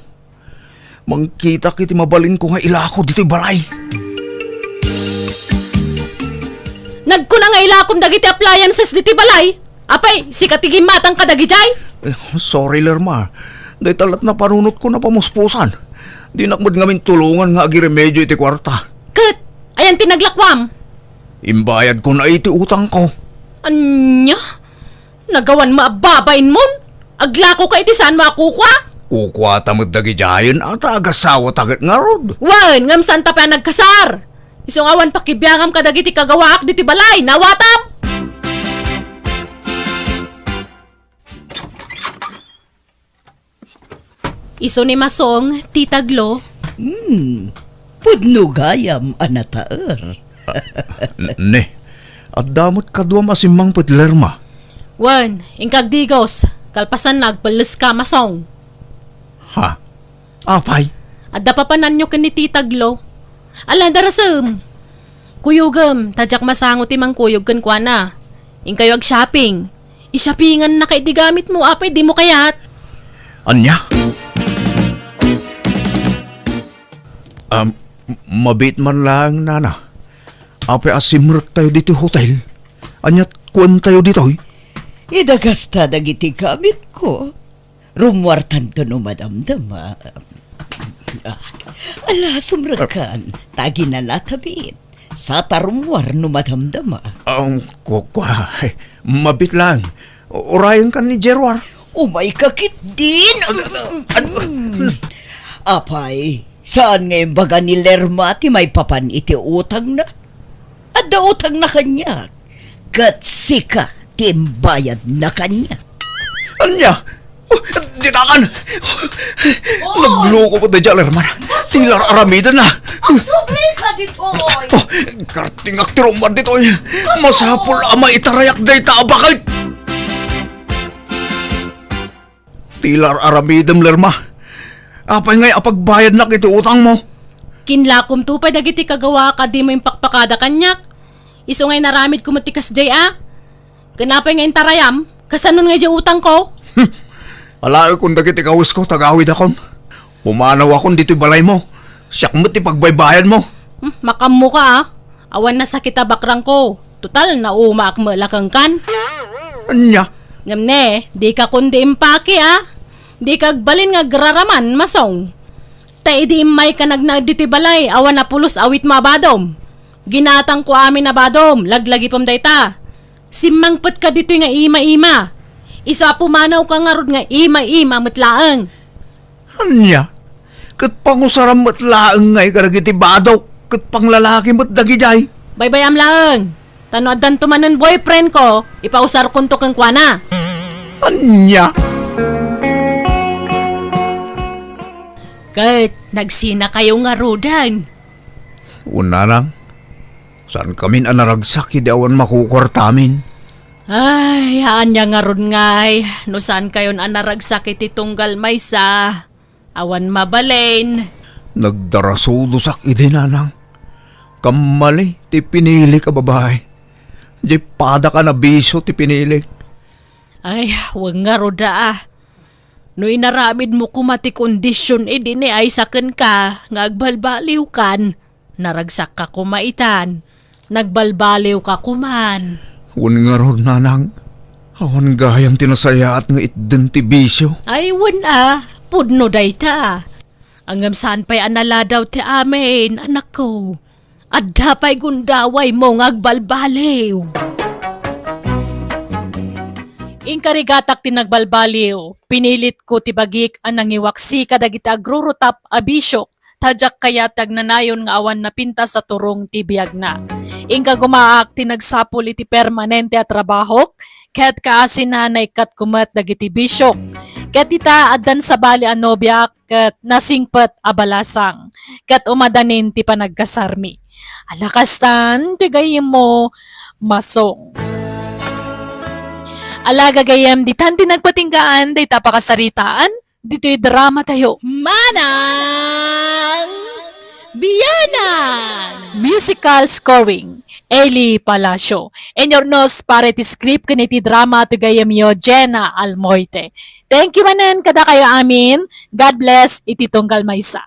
Mangkitak iti mabalinko nga ilako ditoy balay. Nagkuna nga ilakom dagiti appliances ditoy balay? Apay, sika ti gimmatang kadagidiay? Eh, sorry, Lerma. Dayta lat napanunotko a pamuspusan. Dinak met ngamin tulongan nga agiremedio iti kuarta. Ket, ayan ti naglakuam? Imbayadko na iti utangko. Ania? Nagawan mo a babainmon? Aglakoka iti saanmo a kukua? Kukuata met dagidiayen a ta agasawata ket ngarud. Wen, ngem saanta pay a nagkasar. Isu nga awan pakibiangam kadagiti kagawaak ditoy balay, nawatam? Isu ni Masong, Tita Glo. Hmm, pudno gayam a nataer. N-, ne, adda met kaduam a simmangpet, Lerma. Wen, inka agdigos, kalpasanna agpelleska, Masong. Ha? Apay? Adda papananyo ken ni Tita Glo. Ala, darasem. Kuyogem, ta diak masango ti mangkuyog kenkuana. Inkayo ag-shopping. I-shoppingannaka iti gamitmo, apay dimo kayat? Ania? Am, mabiit man laeng, nana. Apay a simrektayo ditoy hotel? Ania ti kuantayo ditoy? Idagasta dagiti gamitko. Rummuartanto no madamdama. Ah, ala, sumrekkan. Ta aginanatabit. Sata rummuar no madamdama. Ang kukua, mabiit lang. Urayenkan ni Gerwar. Umayka ketdin. Apay, saan nga imbaga ni Lerma ti maipapan iti utangna? Adda utangna kaniak, ket sika ti imbayadna kaniak. Ania? Oh, ditakan! Nagloko pa dayta, Lerma. Ti ar-aramiden na. Agsubli ka ditoy! Oh, kartingak ti rumar ditoy. Masapul a maitarayak dayta a baket. Ti ar-aramidem, Lerma. Apay ngay a pagbayadnak iti utangmo? Kinlakomto pay dagiti kagawaak a dimo impakpakada kaniak. Isu nga inaramidko met ti kasdiay a. Ken apay nga intarayam? Kasanon nga idiay utangko? Hmm. Alaekon dagiti kawesko, tagawidakon. Pumanawakon ditoy balaymo. Siak met ti pagbaybayadmo. Hmm, makammoka a. Awan nasakit a bakrangko. Total, naumaak met la kenkan. Ania? Ngem ne, dika kundi impaki a. Dika agbalin nga agraraman, Masong. Ta idi immayka nagnaed ditoy balay, awan a pulos awitmo a badom. Ginatangko amin a badom, laglagipem dayta. Simmangpetka ditoy nga ima-ima. Isu a pumanawka ngarud nga ima-ima met laeng. Ania? Ket pangusaram met laeng ngay kadagiti badok, ket panglalaki met dagidiay. Baybay-am laeng. Ta no addanto manen boyfriendko, ipausarkonto kenkuana. Ania? Ket nagsinakayo ngaruden. Wen, nanang, saankamin a naragsak idi awan makukuartamin. Ay, ania ngarud ngay, no saankayon a naragsak iti tunggal maysa, awan mabalin. Nagdarasudosak idi, nanang. Kammali ti pinilik a babai. Diay padak a nabisio ti pinilik. Ay, wen ngarud a. No inaramidmo koma ti kondision idi ni Aiza kenka nga agbalbaliwkan, naragsakka koma itan, nagbalbaliwka koman. Wen ngarud, nanang, awan gayam ti nasayaat nga itden ti bisio. Ay, wen a, pudno dayta. Ngem saan pay a naladaw ti amin, anakko. Adda pay gundawaymo nga agbalbaliw. Inkarigatak ti nagbalbaliw, pinilitko ti bagik a nangiwaksi kadagiti agrurutap a bisiok, ta diak kayat ti agnanayon nga awan napintas a turong ti biagna. Inka gumaak ti nagsapul iti permanente a trabahok, ket kaasina naikkatko met dagiti bisiok. Ket ita, addan sabali a nobiak, ket nasingpet a balasang, ket umadanin ti panagkasarmi. Ala kastan ti gayyemmo, Masong. Ala gagayyem, ditan ti nagpatinggaan dayta a pakasaritaan ditoy drama tayo. Manang Bianang! Musical scoring, Eli Palacio. Inurnos para iti script ken iti drama ti gayyemyo, Jenna Almoite. Thank you manen kadakayo amin. God bless iti tunggal maysa.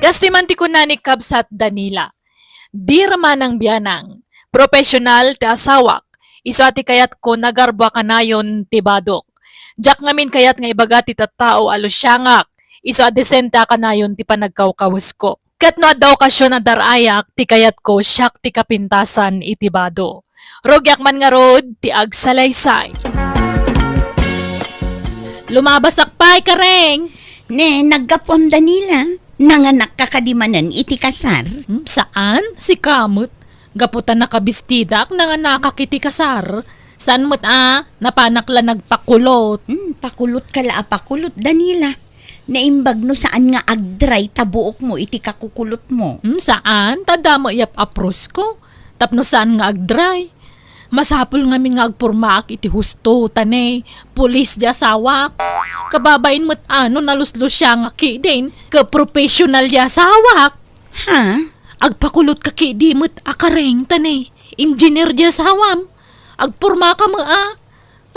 Kas ti man ti kuna ni Kabsat Danila, "Dear Manang Bianang, professional ti asawak, isu a ti kayatko nga agarbo a kanayon ti badok. Diak ngamin kayat nga ibaga ti tattao a lusiangak, isu a desente a kanayon ti panagkawkawesko. Ket no adda okasion a dar-ayak ti kayatko, siak ti kapintasan iti bado. Rugiak man ngarud ti agsalaysay." Lumabasak pay, Kareng! Ne, naggapuam, Danila. Nanganakka kadi manen iti kasar? Hmm, saan? Sika met. Gapu ta nakabistidak, nanganakak iti kasar. Saan met a, napanak la nagpakulot. Hmm, pakulot ka la a pakulot, Danila. Naimbag no saan nga agdry ta buokmo iti kakukulotmo. Hmm, saan? Ta damo yap a prusko. Tapno saan nga agdry. Masapul ngamin nga agpurmaak iti husto, ta ne, pulis di asawak. Kababain met a no naluslusiangak kidin, ket professional di asawak. Ha? Agpakulot ka kidi met a Kareng, ta ne, engineer di asawam. Agpurma ka met a.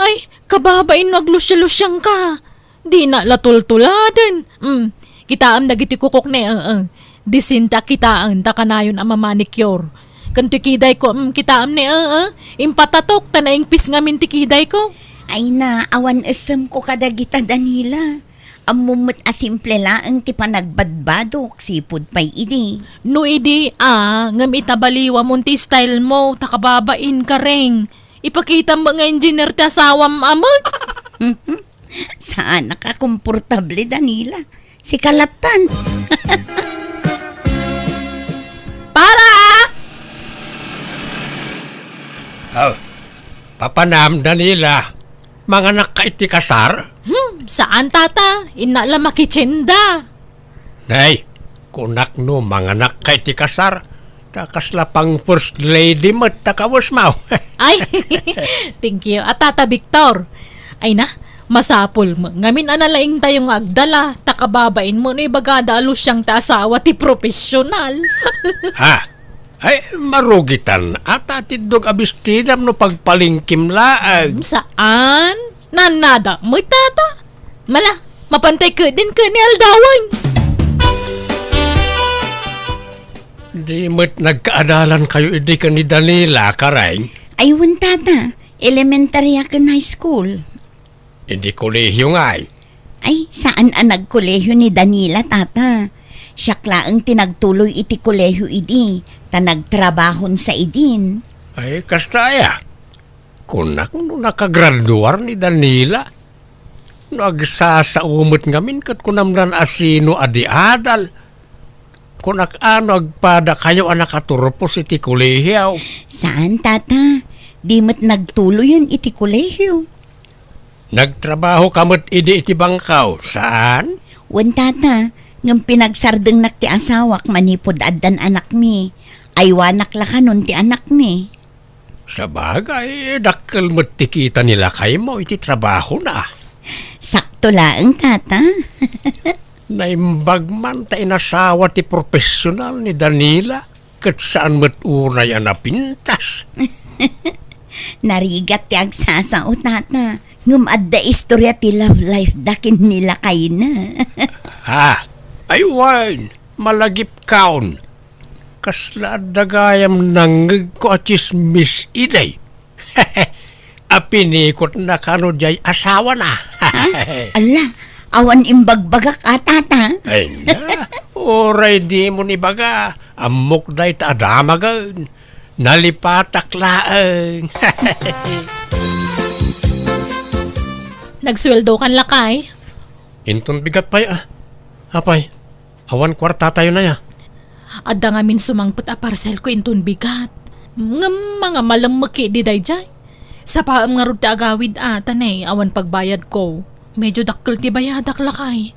Ay, kababain no aglusialusiangka. Dina la tultuladen. Mm. Kitaem dagiti kukok ne, eh, eh. Disente a kitaen ta kanayon a mamanicure. Ken ti kidayko, mm, kitaem ne, eh, eh. Impatatok ta naingpis ngamin ti kidayko. Ay na, awan esemko kadagita, Danila. Ammom met a simple laeng ti panagbadbadok, sipud pay idi. No idi, a, ngem ita baliwamon ti style mo, ta kababain, Kareng. Ipakitam met nga engineer ti asawam a met. Saanak a komportable, Danila. Sika lattan. Para! Oh, Apanam, Danila, manganakka iti kasar? Hmm, saan, tata. Innak la makitsenda. Nay, kunak no manganakka iti kasar, ta kasla pang first lady met ta kawesmo. Ay, thank you. A, tata Victor. Ay na, masapul met ngamin a nalaingtayo nga agdala, ta kababain met no ibagada a lusiang ti asawa ti professional. Ha? Ay, marugitan. Ata ti dog a bestidam no pagpalengkem laeng. Hmm, saan? Nannada met, tata. Mala, mapantay ketdin ket ni aldawen. Di met nagkaadalankayo idi ken ni Danila, Kareng? Ay, wen, tata. Elementary a ken high school. Idi kolehio ngay? Ay, saan a nagkolehio ni Danila, tata. Siak laeng ti nagtuloy iti kolehio idi, ta nagtrabahon sa idin. Ay, kasta aya? Kunak no nakagraduar ni Danila. No agsasao met ngamin ket kunamnan a sino a di adal. Kunak a no agpadakayo a nakaturpos iti kolehio. Saan, tata. Di met nagtuloyen iti kolehio. Nagtrabahoka met idi iti bangkaw, saan? Wen, tata, ngem pinagsardengnak ti asawak manipud addan anakmi. Aywanak la kanon ti anakmi. Sabagay, dakkel met ti kita ni lakaymo iti trabahona. Sakto laeng, tata. Naimbag man ta inasawa ti profesional ni Danila, ket saan met unay a napintas. Narigat ti agsasao, tata. Ngem adda istorya ti love life da ken ni lakayna. Ha? Ay, wen, malagipkaon. Kasla adda gayam nangngegko a tsismis idi. A pinikotna kano diay asawana. Ha? Ala, awan imbagbagak a, tata. Ay na, uray dimo ibaga, ammok dayta a damagen. Nalipatak laeng. Nagsueldokan, lakay? Inton bigat pay, a. Apay, awan kuartatayo nay, a. Adda ngamin sumangpet a parcelko inton bigat. Ngem mangamalem met ketdi daydiay. Sapaem ngarud ti agawid a, ta nay, awan pagbayadko. Medyo dakkel ti bayadak, lakay.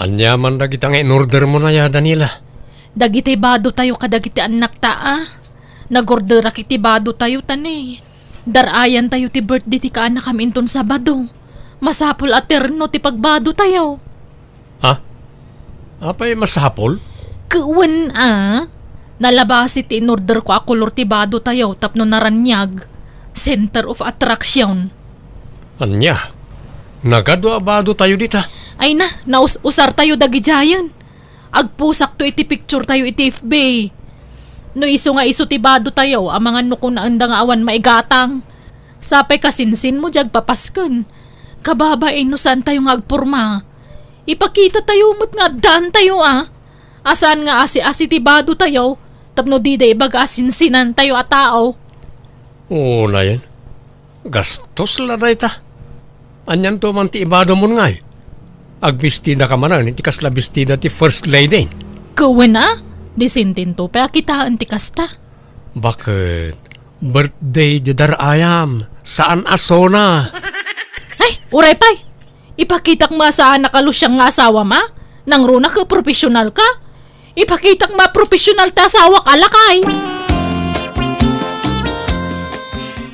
Ania man dagita nga in-ordermo nay, a, Danila? Dagiti badotayo kadagiti annakta, a. Nag-orderak iti badotayo, ta nay, dar-ayantayo ti birthday ti kaanakam inton Sabado. Masapul a terno ti pagbadotayo. Ha? Apay masapul? Ket wen a, nalabasi ti in-orderko a kolor ti badotayo tapno naraniag, center of attraction. Ania? Nagadu a badotayo dita? Ay na, naus-usartayo dagidiayen. Agpusakto iti picturetayo iti F B. No isu nga isu ti badotayo, amangan no kunaenda nga awan maigatang. Sapay kasinsinmo diay agpapasken. Kababain no saantayo nga agporma. Ipakitatayo met nga addaantayo, a. A saan nga asi-asi ti badotayo, tapno dida ibaga a sinsinantayo a tao. Unayen, gastos la dayta. Anianto man ti ibadomon ngay? Agbestidaka manen iti kasla bestida ti first lady. Ket wen a, disentinto pay a kitaen ti kasta. Baket, birthday diay dar-ayam, saan a sona. Ay, uray pay! Ipakitak met a saanak a lusiang nga asawam, a? Nangruna ket professional ka? Ipakitak met a professional ti asawak a lakay.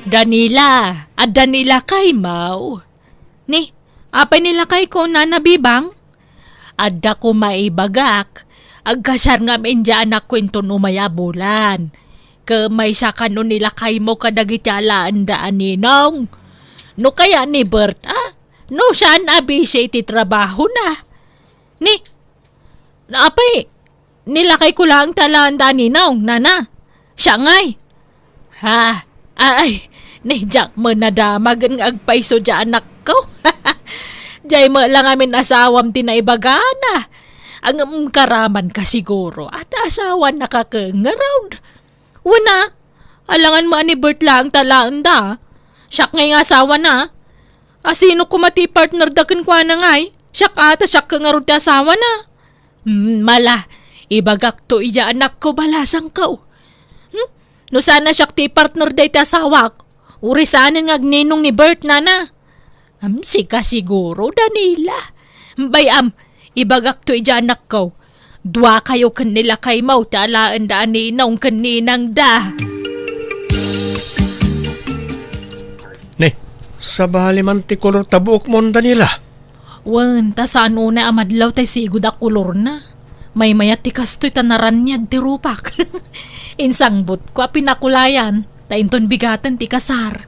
Danila, adda ni lakaymo. Ni, apay ni lakayko, Nana Bibang? Adda koma ibagak, agkasar ngamin diay anakko inton umay a bulan. Ket maysa kano ni lakaymo kadagiti alaenda a ninong. No kayat ni Bert, a? No saan a busy iti trabahona. Ni, apay, ni lakayko laeng ti alaenda a ninong, nana. Siak ngay. Ha? Ay, ni diak met nadamag nga agpayso diay anakko. Diay met la ngamin asawam ti naibagana. Ngem karamanka siguro, a ta asawanaka ket ngarud. Wen a, alangan met a ni Bert laeng ti alaenda. Siak ngay nga asawana. A sino koma ti partnerda kenkuana ngay? Siak a, ta siak ket ngarud ti asawana. Hmm, mala, ibagakto idiay anakko, balasangko. Hmm? No saan a siak ti ipartner dayta asawak, Uray saanen nga agninong ni Bert, nana. Am, sika siguro, Danila. Bay-am, ibagakto iti anakko. Duakayo ken ni lakaymo ti alaenda a ninong ken ninangda. Ne, sabali man ti kolor ta buokmon, Danila. Wen, ta saan unay a madlaw tay sigud a kolorna. Maymayat ti kastoy ta naraniag ti rupak. Insangbotko a pinakulayan, ta inton bigaten ti kasar.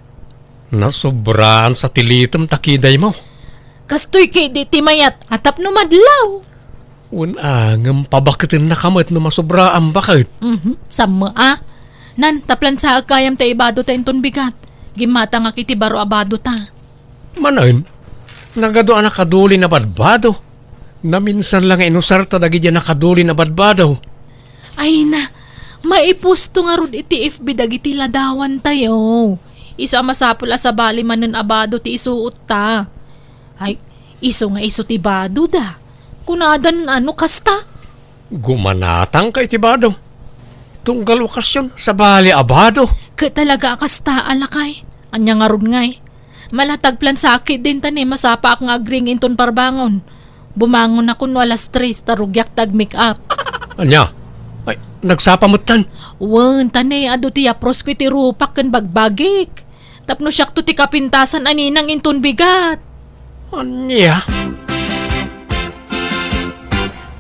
Nasobraan sa ti litem ta kidaymo. Kastoy ketdi ti mayat a tapno madlaw. Wen a, ngem pabaketennaka met no masobraan baket. Mhm, sammo a. Nan, ta plansaek gayam ta ibado ta inton bigat. Gimmatangak iti baro a bado ta. Manen, nagadu a nakadulin a badbado. Naminsan la nga inusarta dagiti a nakadulin a badbado. Ay na, maipusto ngarud iti F B dagiti ladawantayo. Isu a masapul a sabali manen a bado ti isuotta. Ay, isu nga isu ti badoda. Kunadan a no kasta. Gumanatangka iti bado. Tunggal okasyon, sabali a bado. Ket talaga a kasta a lakay. Ania ngarud ngay? Malatag plan sakit din ta ni masapaak nga agring inton parbangon. Bumangon ako no alas tres, ta rugiak ta ag-make up. Ania? Ay, nagsapa met tan? Wen, ta ni, adu ti yaprosko iti rupak ken bagbagik. Tapno siakto ti kapintasan a ninang inton bigat. Ania?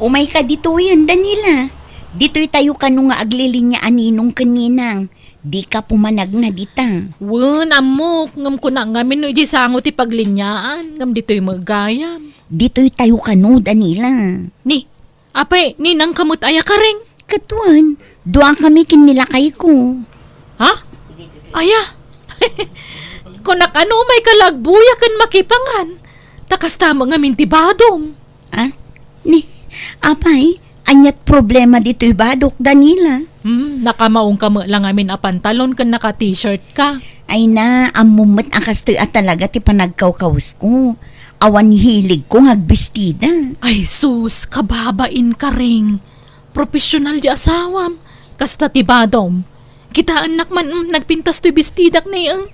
Umayka ditoyen, Danila. Ditoy tayo kano nga aglilinya a ninong ken ninang. Dika pumanagna dita. Wen, ammok, ngem kuna ngamin no idiay sango ti paglinyaan, ngem ditoy met gayam. Ditoy tayo kano, Danila. Ni, apay, ninangka met aya, Kareng? Ket wen, duakami ken ni lakayko. Ha? Aya? Kunak, ano, umayka la agbuya ken makipangan. Ta kasta met ngamin ti badom. Ah? Ni, apay, aniat problema ditoy badok, Danila? Hmm, nakamaongka met la ngamin a pantalon ken naka-t-shirt ka. Ay na, ammom met a kastoy a talaga ti panagkawkawsko. Awan hiligko nga agbestida. Ay sus, kababain, Kareng. Professional di asawam. Kasta ti badom. Kitaennak man, mm, nagpintas toy bestidak ni, eh.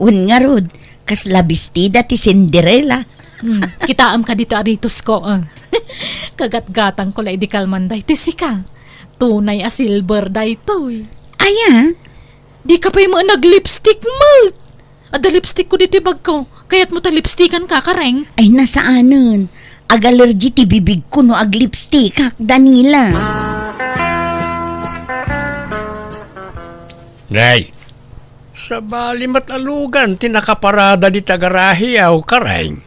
Wen ngarud, kasla bestida ti Cinderella. Hmm, kitaem ka dito, aritosko, eh. Kagatgatangko la idi kalman daytoy sika. Tunay a silver daytoy. Aya? Dika pay met nag-lipstick met. Adda lipstick ko ditoy bagko. Kayatmo ta lipstikan ka, Kareng? Ay, nasaanen. Agalergi ti bibigko no aglipstickak, Danila. Nay, sabali met a lugan ti nakaparada dita garahe, aw, Kareng.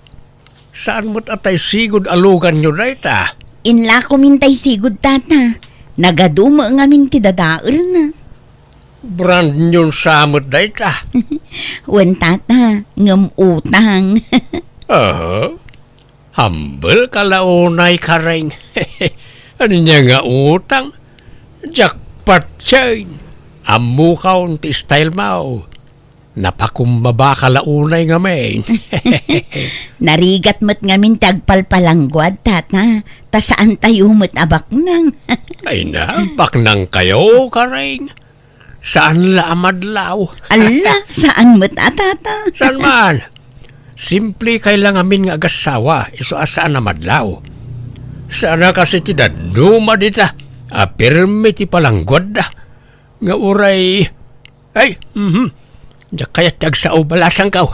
Saan met a tay sigud a luganyo dayta? Inlakom intay sigud, tata. Nagadu met ngamin ti dadaelna. Brand new sa met dayta? Wen, tata, ngem utang. Aha. Humble ka la unay, Kareng. Ania nga utang? Jackpot chain. Ammokon ti style mo. Napakumbaba ka la unay ngamin. Narigat met ngamin ti agpalpalangguad, tata. Ta saan tayo met a baknang. Ay na, baknang kayo, Kareng. Saan la a madlaw? Alla, saan met a, tata? Saan man? Simple kay la ngamin nga agassawa, isu a saan a madlaw. Saan a kasi ti dadduma dita, a pirmi ti palangguadda. Nga uray, ay, mhm. Diak kayat ti agsao, balasangkaw.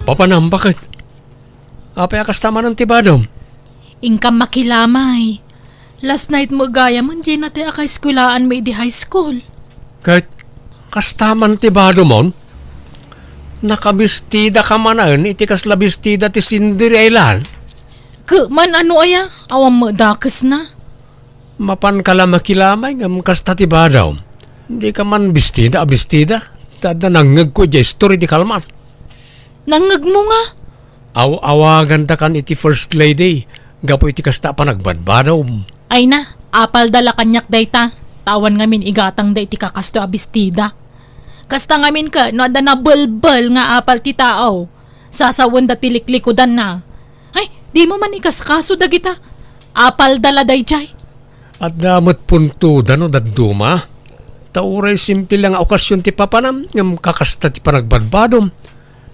Papanam, baket? Apay a kasta manen ti badom? Inkam makilamay. Last night met gayam, diay natay a kaeskuelaan mi idi high school. Ket kasta man ti badomon? Nakabestida ka manen iti kasla bestida ti Cinderella? Ket man, ano aya? Awan met dakesna. Mapan ka la makilamay ngem kasta ti badom. Dika man bestida a bestida. Ta adda nangngegko idiay story di kalman. Nangngegmo nga? Aw-awagandakan iti first lady gapu iti kasta a panagbadbadom. Ay na, apalda la kaniak dayta. Ta awan ngamin igatangda iti kakastoy a bestida. Kasta ngamin ket no adda nabelbel nga apal ti tao, sasawenda ti liklikudanna. Ay, dimo man ikaskaso dagita. Apalda la daydiay. Adda met puntoda no dadduma. Ta uray simple la nga okasion ti papanam, ngem kakasta ti panagbadbadom.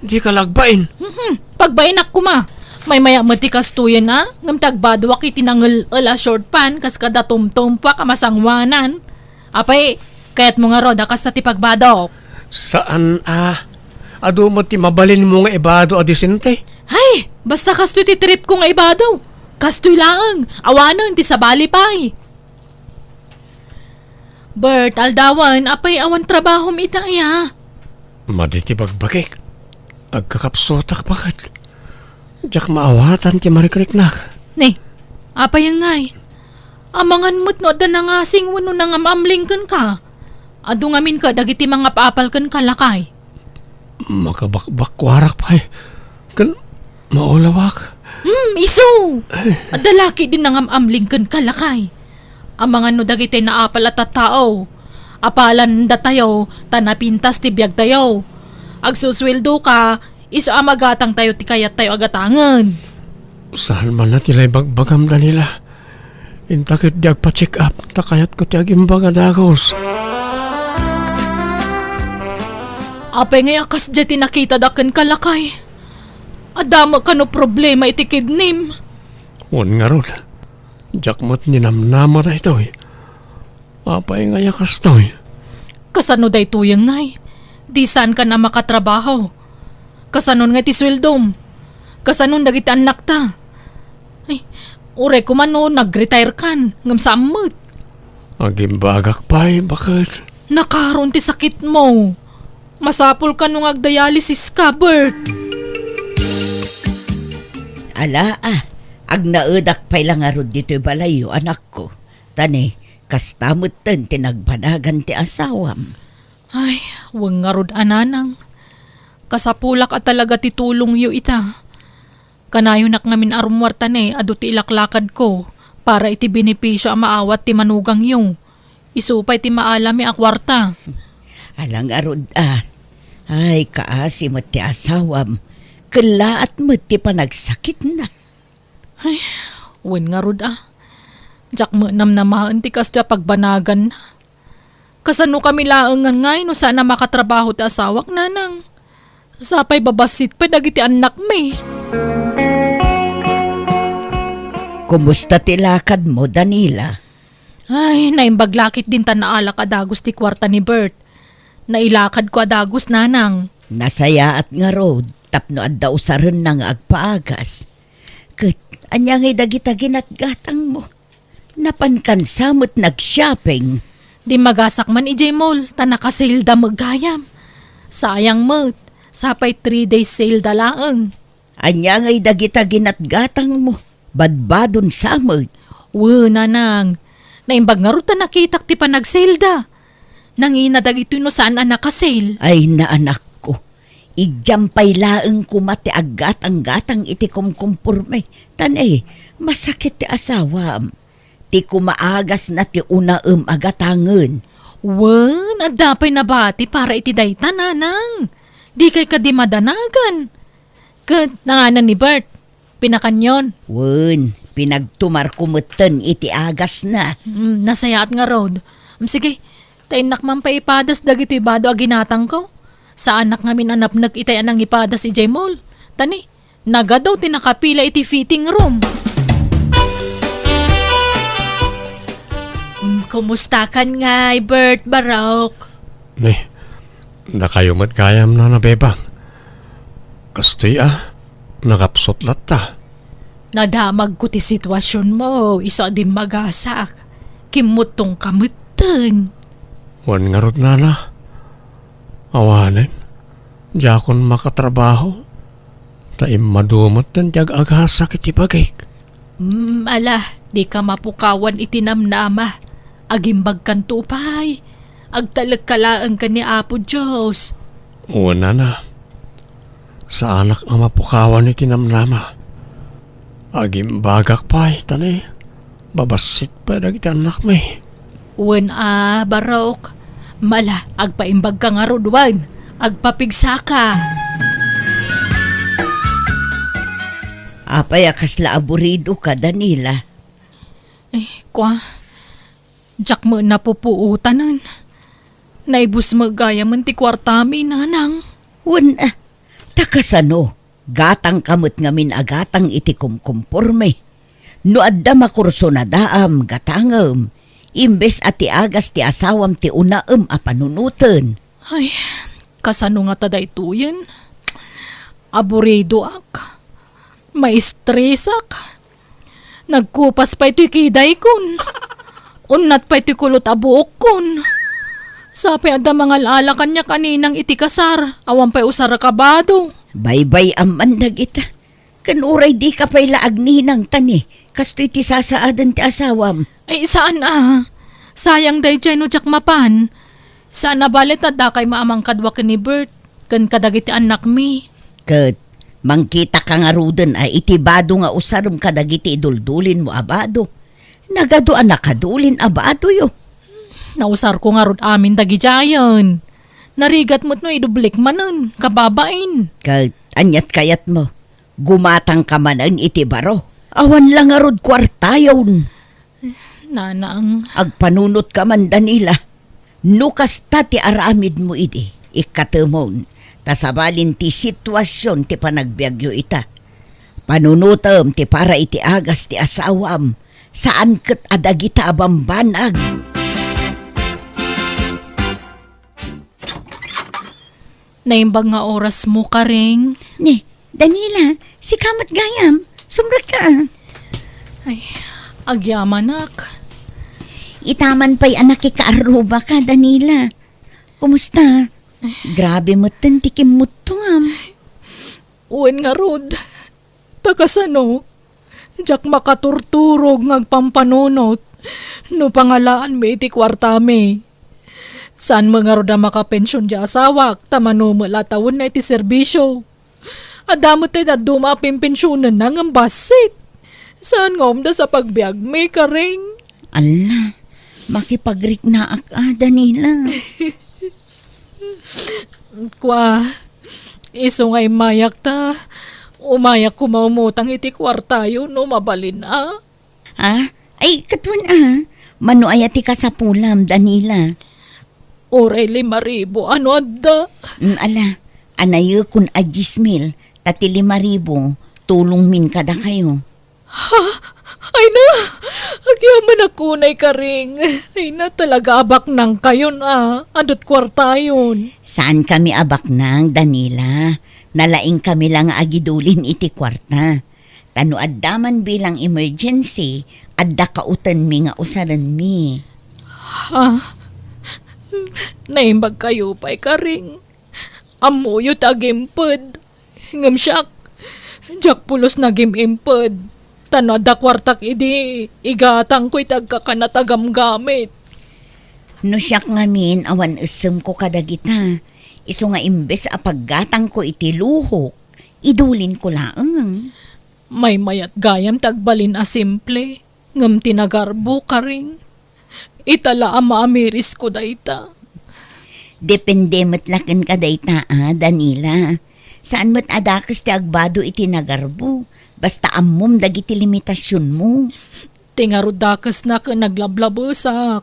Dika la agbain. Mhm, pagbainak koma. Maymayat met ti kastoyen a, ngem ti agbadoak iti nangel-el a short pant kas kada tumtumpuak a masangoanan. Apay, kayatmo ngarud a kasta ti pagbadok? Saan a. Adu met ti mabalinmo nga ibado a disente. Ay, basta kastoy ti tripko nga ibado. Kastoy laeng, awanen ti sabali pay. Bert, aldawen, apay awan trabahom ita aya? Madi ti bagbagik. Agkakapsutak paket. Diak maawatan ti marikriknak. Ne, apay ngay? Amangan met no adda nangasing wenno nangam-amling kenka. Adu ngamin ka dagiti mangap-apal kenka, lakay. Makabakbakkuarak pay. Ken maulawak. Hmm, isu! Adda la ketdi nangam-amling kenka, lakay. Amangan no dagiti naapal a tattao. Apalan datayo, ta napintas ti biagtayo. Agsusueldoka, isu a magatangtayo ti kayattayo a gatangen. Saan man la ti naibagbagam, Daniela. Inta ketdi agpa-check up, ta kayatko ti agimbag a dagus. Apay ngay a kasdiay ti nakitada kenka, lakay? Adda met kano problema iti kidnim? Wen ngarud, diak met ninamnama daytoy. Apay ngay a kastoy? Kasano daytoy ngay? Di saankan a makatrabaho. Kasanon ngay ti sueldom? Kasanon dagiti annakta? Ay, uray koma no nag-retire kan, ngem saan met. Agimbagak pay, baket. Nakaron ti sakitmo. Masapul kano nga agdialysis ka, Bert. Ala, ah, agnaedak pay la ngarud ditoy balayyo, anakko. Ta ne, kasta metten ti nagbanagan ti asawam. Ay, wen ngarud a, nanang. Kasapulak a talaga ti tulongyo ita. Kanayonak ngamin a rummuar ta ne, adu ti ilaklakadko para iti benepisio a maawat ti manugangyo. Isu pay ti maalami a kuarta. Ala ngarud a. Ay, kaasi met ti asawam. Kellaat met ti panagsakitna. Ay, wen ngarud a. Diak met namnamaen ti kastoy a pagbanaganna. Kasano kami laengen ngay no saan a makatrabaho ti asawak, nanang? Sapay babassit pay dagiti annakmi. Kumusta ti lakadmo, Danila? Ay, naimbag la ketdin ta naalak a dagus ti kuarta ni Bert. Nailakadko a dagus, nanang. Nasayaat ngarud tapno adda usarenna nga agpaagas. Ket ania ngay dagita ginatgatangmo? Napankansa met nag-shopping. Dimmagasak man idiay mall, ta naka-sale da met gayam. Sayang met, sapay three days sale da laeng. Ania ngay dagita ginatgatangmo? Badbadon sa met. Wen, nanang. Naimbag ngarud ta nakitak ti panag-sale da. Nangina dagitoy no saan a naka-sale. Ay, naanakko. Idiam pay laeng koma ti aggatang-gatang iti kumkumporme. Ta ne, masakit ti asawam. Ti kumaagasna ti unaem a gatangen. Wen, adda pay nabati para iti dayta, nanang. Dikay kadi madanagan. Ket nanganan ni Bert, pinakanyon. Wen, pinagtumarko metten iti agasna. Mm, nasayaat ngarud. Mm, sige, ta innak man pay ipadas dagitoy bado a ginatangko. Saanak ngamin a napnek itay a nangipadas idiay mall. Ta ne, nagadu ti nakapila iti fitting room. Mm, kumustakan ngay, Bert, Barok? Ne, dakayo met gayam, Nana Bebang. Kastoy a, nakapsut latta. Nadamagko ti situasionmo, isu a dimmagasak. Kimmuttongka metten. Wen ngarud, Nana. Awanen, diakon makatrabaho. Ta immadu metten ti ag-agasak iti bagik. Mm, ala, dika mapukawan iti namnama. Agimbagkanto pay. Agtalekka laeng ken ni Apo Dios. Wen, Nana. Saanak a mapukawan iti namnama. Agimbagak pay, ta ne, babassit pay dagiti annakmi. Wen a, Barok. Mala, agpaimbagka ngarud wen. Agpapigsaka. Apay a kasla aburidoka, Danila? Eh, kua, diak met napupuotanen. Naibus met gayamen ti kuartami, nanang. Wen, ah, ta kasano? Gatangka met ngamin a gatang iti kumkumporme. No adda makursunadaam, gatangem, imbes a ti agas ti asawam ti unaem a panunoten. Ay, kasano ngata daytoyen? Aburidoak. Maistresak. Nagkupas pay toy kidaykon. Unnat pay toy kulot a buokkon. Sapay adda mangal-ala kaniak a ninang iti kasar, awan pay usarek a bado. Baybay-am man dagita. Ken uray dika pay la agninang ta ni, kastoy ti sasaaden ti asawam. Ay, saan a. Sayang daydiay no diak mapan. Saan a bale ta dakay maamang kadua ken ni Bert, ken kadagiti annakmi. Ket mangkitaka ngaruden a iti bado nga usarem kadagiti iduldulinmo a bado. Nagadu a nakadulin a badoyo. Nausarko ngarud amin dagidiayen. Narigat met no idublik manen, kababain. Ket aniat kayatmo? Gumatangka manen iti baro. Awan la ngarud kuartayon. Nanang. Agpanunotka man, Danila. No kasta ti aramidmo idi, ikkatemon, ta sabalin ti situasion ti panagbiagyo ita. Panunotem ti para iti agas ti asawam, saan ket a dagita a bambanag. Naimbag nga orasmo, Karing. Ni, Danila, sika met gayam. Sumrekka. Ay, agyamanak. Itaman pay a nakikaarrubaka, Danila. Kumusta? Grabe metten ti kimmuttuam. Wen ngarud. Ta kasano? Diak makaturturog nga agpampanunot no pangalaanmi iti kuartami. Saan met ngarud a makapension ti asawak ta mano met la tawenna iti serbisio. Adda met ti dadduma a pimpensionenna ngem bassit. Saan nga umdas a pagbiagmi, Karing? Alla, makipagriknaak a, Danila. Kua, isu nga immayak ta, umayak koma umutang iti kuartayo no mabalin a. Ah? Ay, ket wen a, mano aya ti kasapulam, Danila? Uray lima ribu, ano adda? Mm, ala, anayekon a dies mil, ta ti lima ribu, tulongmin kadakayo. Ha? Ay na! Agyamanak unay, Karing. Ay na, talaga a baknangkayon a. Adu't kuartayon. Saankami a baknang, Danila. Nalaingkami la nga agidulin iti kuarta. Ta no adda man bilang emergency, adda kautenmi nga usarenmi. Ha? Naimbagkayo pay, Karing. Ammoyo ti agimped. Ngem siak, diak pulos nagim-imped. Ta no adda kuartak idi, igatangko iti agkakanat a gamgamit. No siak ngamin, awan essemko kadagita. Isu nga imbes a paggatangko iti luhok, idulinko laeng. Maymayat gayam ti agbalin a simple. Ngem ti nagarbo, Karing, ita la a maamirisko dayta. Depende met la kenka dayta a, Danila. Saan met a dakes ti agbado iti nagarbo, basta ammom dagiti limitasionmo. Ti ngarud dakesna ken naglablabesak.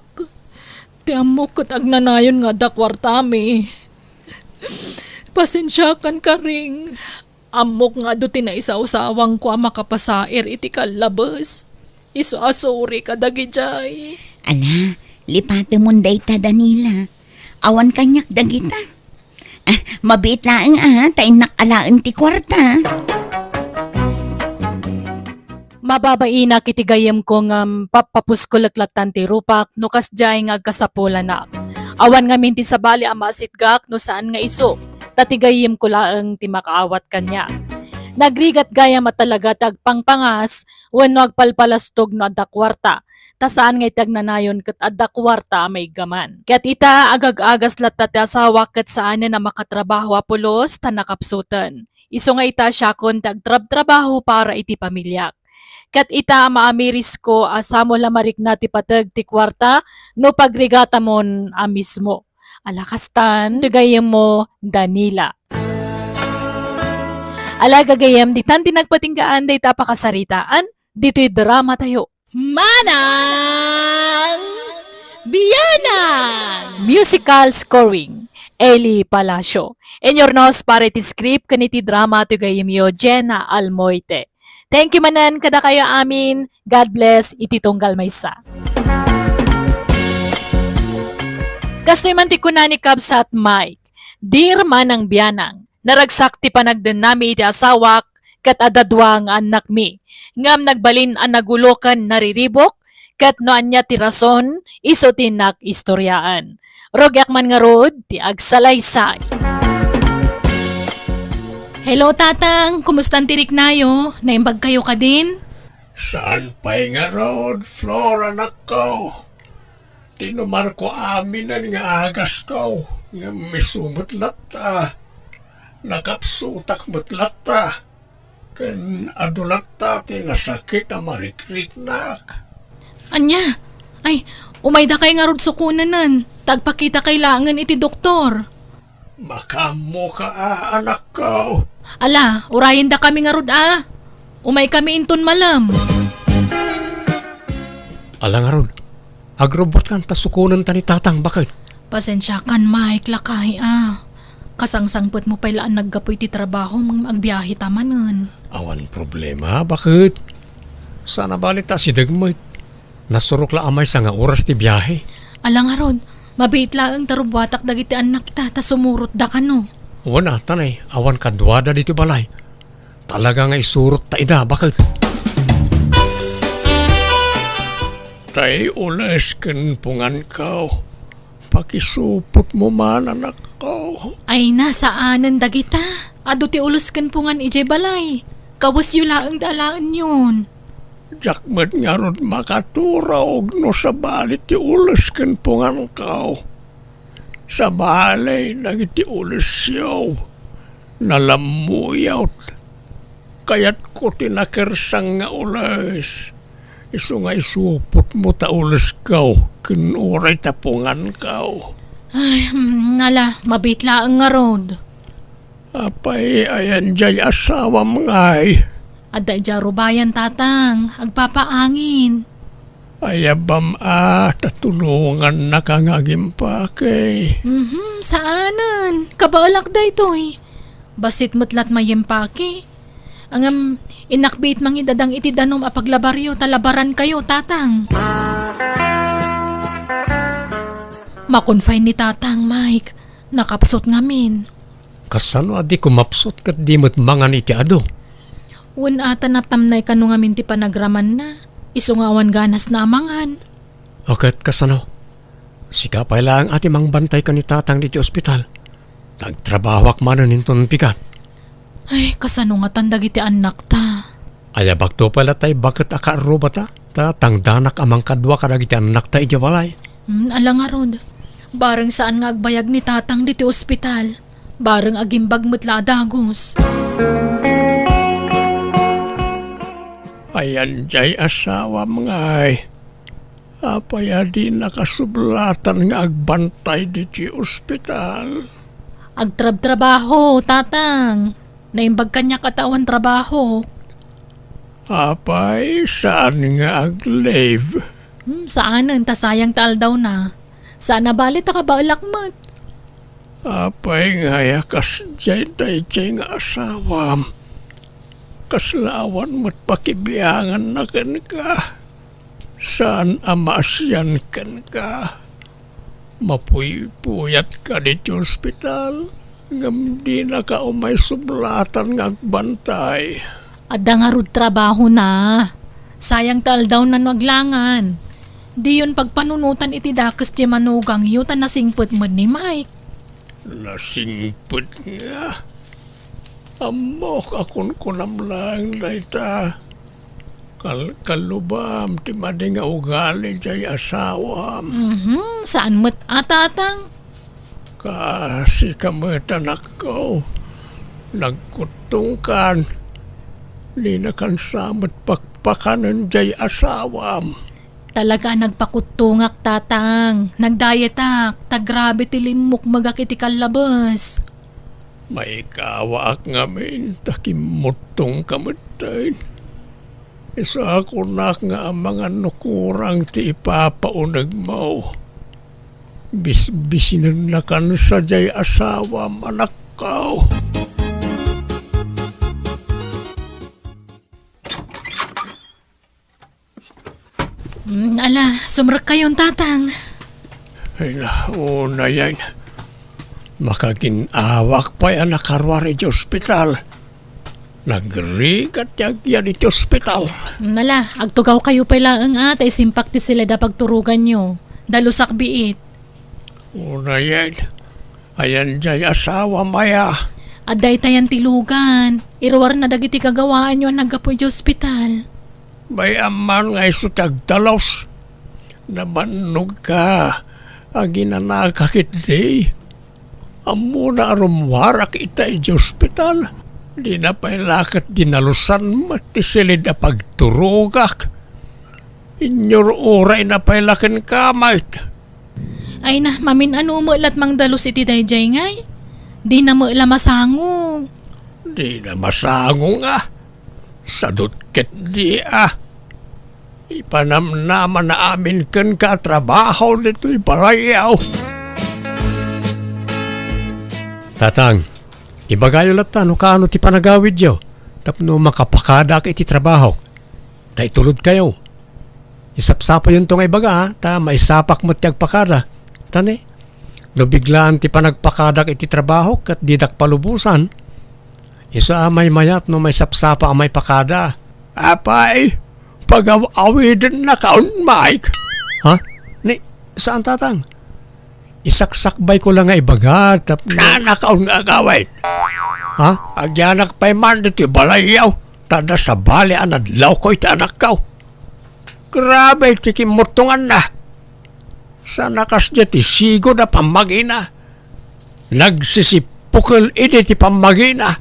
Ti ammok ket agnanayon nga adda kuartami. Pasensiakan, Karing. Ammok nga adu ti naisawsawangko a makapasair iti kallabes. Isu a sorry kadagidiay. Ala, lipatemon dayta, Danila. Awan kaniak dagita. Ah, mabiit laeng a, ta innak alaen ti kuarta. Mababainak iti gayyemko ngem pappapusko leklatan ti rupak no kasdiay nga agkasapulanak. Awan ngamin ti sabali a masitgak no saan nga isu, ta ti gayyemko laeng ti makaawat kaniak. Nagrigat gayam a talaga ti agpangpangas wenno agpalpalastog no adda kuarta, ta saan nga iti agnanayon ket adda kuarta a maiggaman. Ket ita, agag-agas latta ti asawak ket saanen a makatrabaho a pulos ta nakapsuten. Isu nga ita, siakon ti agtrabtrabaho para iti pamiliak. Ket ita, maamirisko a samo la marikna ti pateg ti kuarta no pagrigatamon a mismo. Ala kastan, ti gayyemmo, Danila. Ala gagayyem, ditan ti nagpatinggaan dayta a pakasaritaan ditoy drama tayo. Manang Bianang! Musical scoring, Eli Palacio. Inurnos para iti script ken iti drama ti gayemyo, Jenna Almoite. Thank you manen kadakayo amin. God bless iti tunggal maysa. Kastoy man ti kuna ni Kabsat Mike, "Dear Manang Bianang, naragsak ti panagdennami iti asawak ket adda dua nga annakmi, ngem nagbalin a nagulo ken nariribuk, ket no ania ti rason, isu ti innak istoriaan. Rugiak man ngarud ti agsalaysay." Hello, Tatang. Kumusta ti riknayo? Naimbag kayo kadin? Saan pay ngarud, Flor, anakko. Tinumarko aminen nga agasko, ngem isu met latta. Nakapsutak met latta. Ken adu latta ti nasakit a marikriknak. Ania? Ay, umayda kay ngarud sukonanen. Tagpakita kay laengen iti doktor. Makaammoka a, anakko. Ala, urayendakami ngarud a. Umaykami inton malem. Ala ngarud, agrubbuatkan ta sukonenta ni Tatang, baket. Pasensiakan, Mike, lakay a. Kasangsangpetmo pay la a naggapu iti trabahom ngem agbiaheta manen. Awan problema, baket. Saan a bali ta asideg met. Nasurok la a maysa nga oras ti biahe. Ala ngarud, mabiit laeng ta rubbuatak dagiti annakta ta sumurotda kano. Wen a, ta nay, awan kaduada ditoy balay. Talaga nga isurotta ida, baket. Tay ules ken punganko. Pakisupotmo man, anakko. Ay, saanen dagita. Adu ti ules ken pungan idiay balay. Kawesyo laeng ti alaenyon. Diak met ngarud makaturog no sabali ti ules ken punganko. Sabali dagiti ulesyo, nalammuyot. Kayatko ti nakersang nga ules. Isu nga isupotmo ta ulesko ken uray ta punganko. Ay, mm, ala, mabiit laeng ngarud. Apay, ayan diay asawam ngay? Adda idiay rubayan, Tatang. Agpapaangin. Ayabam a, ta tulongannaka nga agimpake. Mhm, saanen. Kabaelak daytoy. Bassit met lat mayempake. Ngem, innak biit mangidadang iti danum a paglabaryo ta labarankayo, Tatang. Makunfine ni Tatang, Mike. Nakapsut ngamin. Kasano a di kumapsut ket di met mangan iti adu? Wen a ta natamnay kano ngamin ti panagramanna, isu nga awan ganasna a mangan. O ket kasano? Sika pay laeng a ti mangbantay ken ni Tatang ditoy ospital. Nagtrabahoak manen inton bigat. Ay, kasano ngatan dagiti annakta? Ayabakto pay latay baket a kaarrubata, ta tangdanak a mangkadua kadagiti annakta idiay balay. Hmm, ala ngarud. Bareng saan nga agbayag ni Tatang ditoy ospital. Bareng agimbag met la a dagus. Ayan diay asawam ngay. Apay a di nakasublatan nga agbantay ditoy ospital? Agtrabtrabaho, Tatang. Naimbag kaniak a ta awan trabaho. Apay, saan nga ag-leave? Hmm, saanen, ta sayang ta aldawna. Saan a bali ta kabaelak met. Apay ngay a kasdiay daydiay nga asawam? Kasla awan met pakibianganna kenka. Saan a maasian kenka. Mapuypuyatka ditoy ospital, ngem dinaka umay sublatan nga agbantay. Adda ngarud trabahona. Sayang ta aldawna no aglangan. Diyon pagpanunotan iti dakes ti manugangyo ta nasingpet met ni Mike. Nasingpet nga? Ammok a kunkunam laeng dayta. Kalkalubam ti madi nga ugali diay asawam. Mhm, saan met a, Tatang. Kasika met, anakko. Nagkuttongkan. Dinakan sa met pakpakanen diay asawam. Talaga a nagpakuttongak, Tatang. Nagdayetak, ta grabe ti limmukmegak iti kallabes. Maikawaak ngamin ta kimmuttongka metten. Isu a kunak nga amangan no kurang ti ipapaunegmo. Bisbisinennakan sadiay asawam, anakko. Mm, ala, sumrekkayon, Tatang. Ay na, unayen. Makagin-awak pay a nakaruar iti ospital. Nagrigat ti agyan iti ospital. Mm, ala, agtugawkayo pay laeng a, ta isimpak ti siled a pagturoganyo. Dalusak biit. Unayen, ayan jay asawam aya? Adda itayan ti lugan. Iruarna dagiti gagawaanyo a naggapu iti ospital. Bay-am man nga isu ti agdalus. Nabannogka, aginanaka ketdi. Ammona a rummuarak ita iti ospital. Dina pay la ket dinalusan met ti siled a pagturogak. Inyur-urayna pay la kenka met. Ay na, mamin-ano met la ti mangdalus iti daydiay ngay? Dina met la masango. Dina masango nga. Sadut ketdi a. Ipanamnamana amin kenka a trabaho ditoy balayyo. Tatang, ibagayo latta no kaano ti panagawidyo tapno makapakadak iti trabahok. Ta itulodkayo. Isapsapayonto nga ibaga, ta maisapak met ti agpakada. Ta ne, no biglaan ti panagpakadak iti trabaho ket didak palubosan, isu a maymayat no maisapsapa a maipakada. Apay, pagaw-awidennakaon, Mike. Ha? Ni, saan, Tatang? Isaksakbayko la nga ibaga, tap- Nanakaon nga agawid. Ha? Agyanak pay man ditoy balayyo. Ta adda sabali a nadlawko iti anakko. Grabe ti kimmuttonganna. Saan a kasdiay ti sigud a pammagina. Nagsisipukel idi ti pammagina.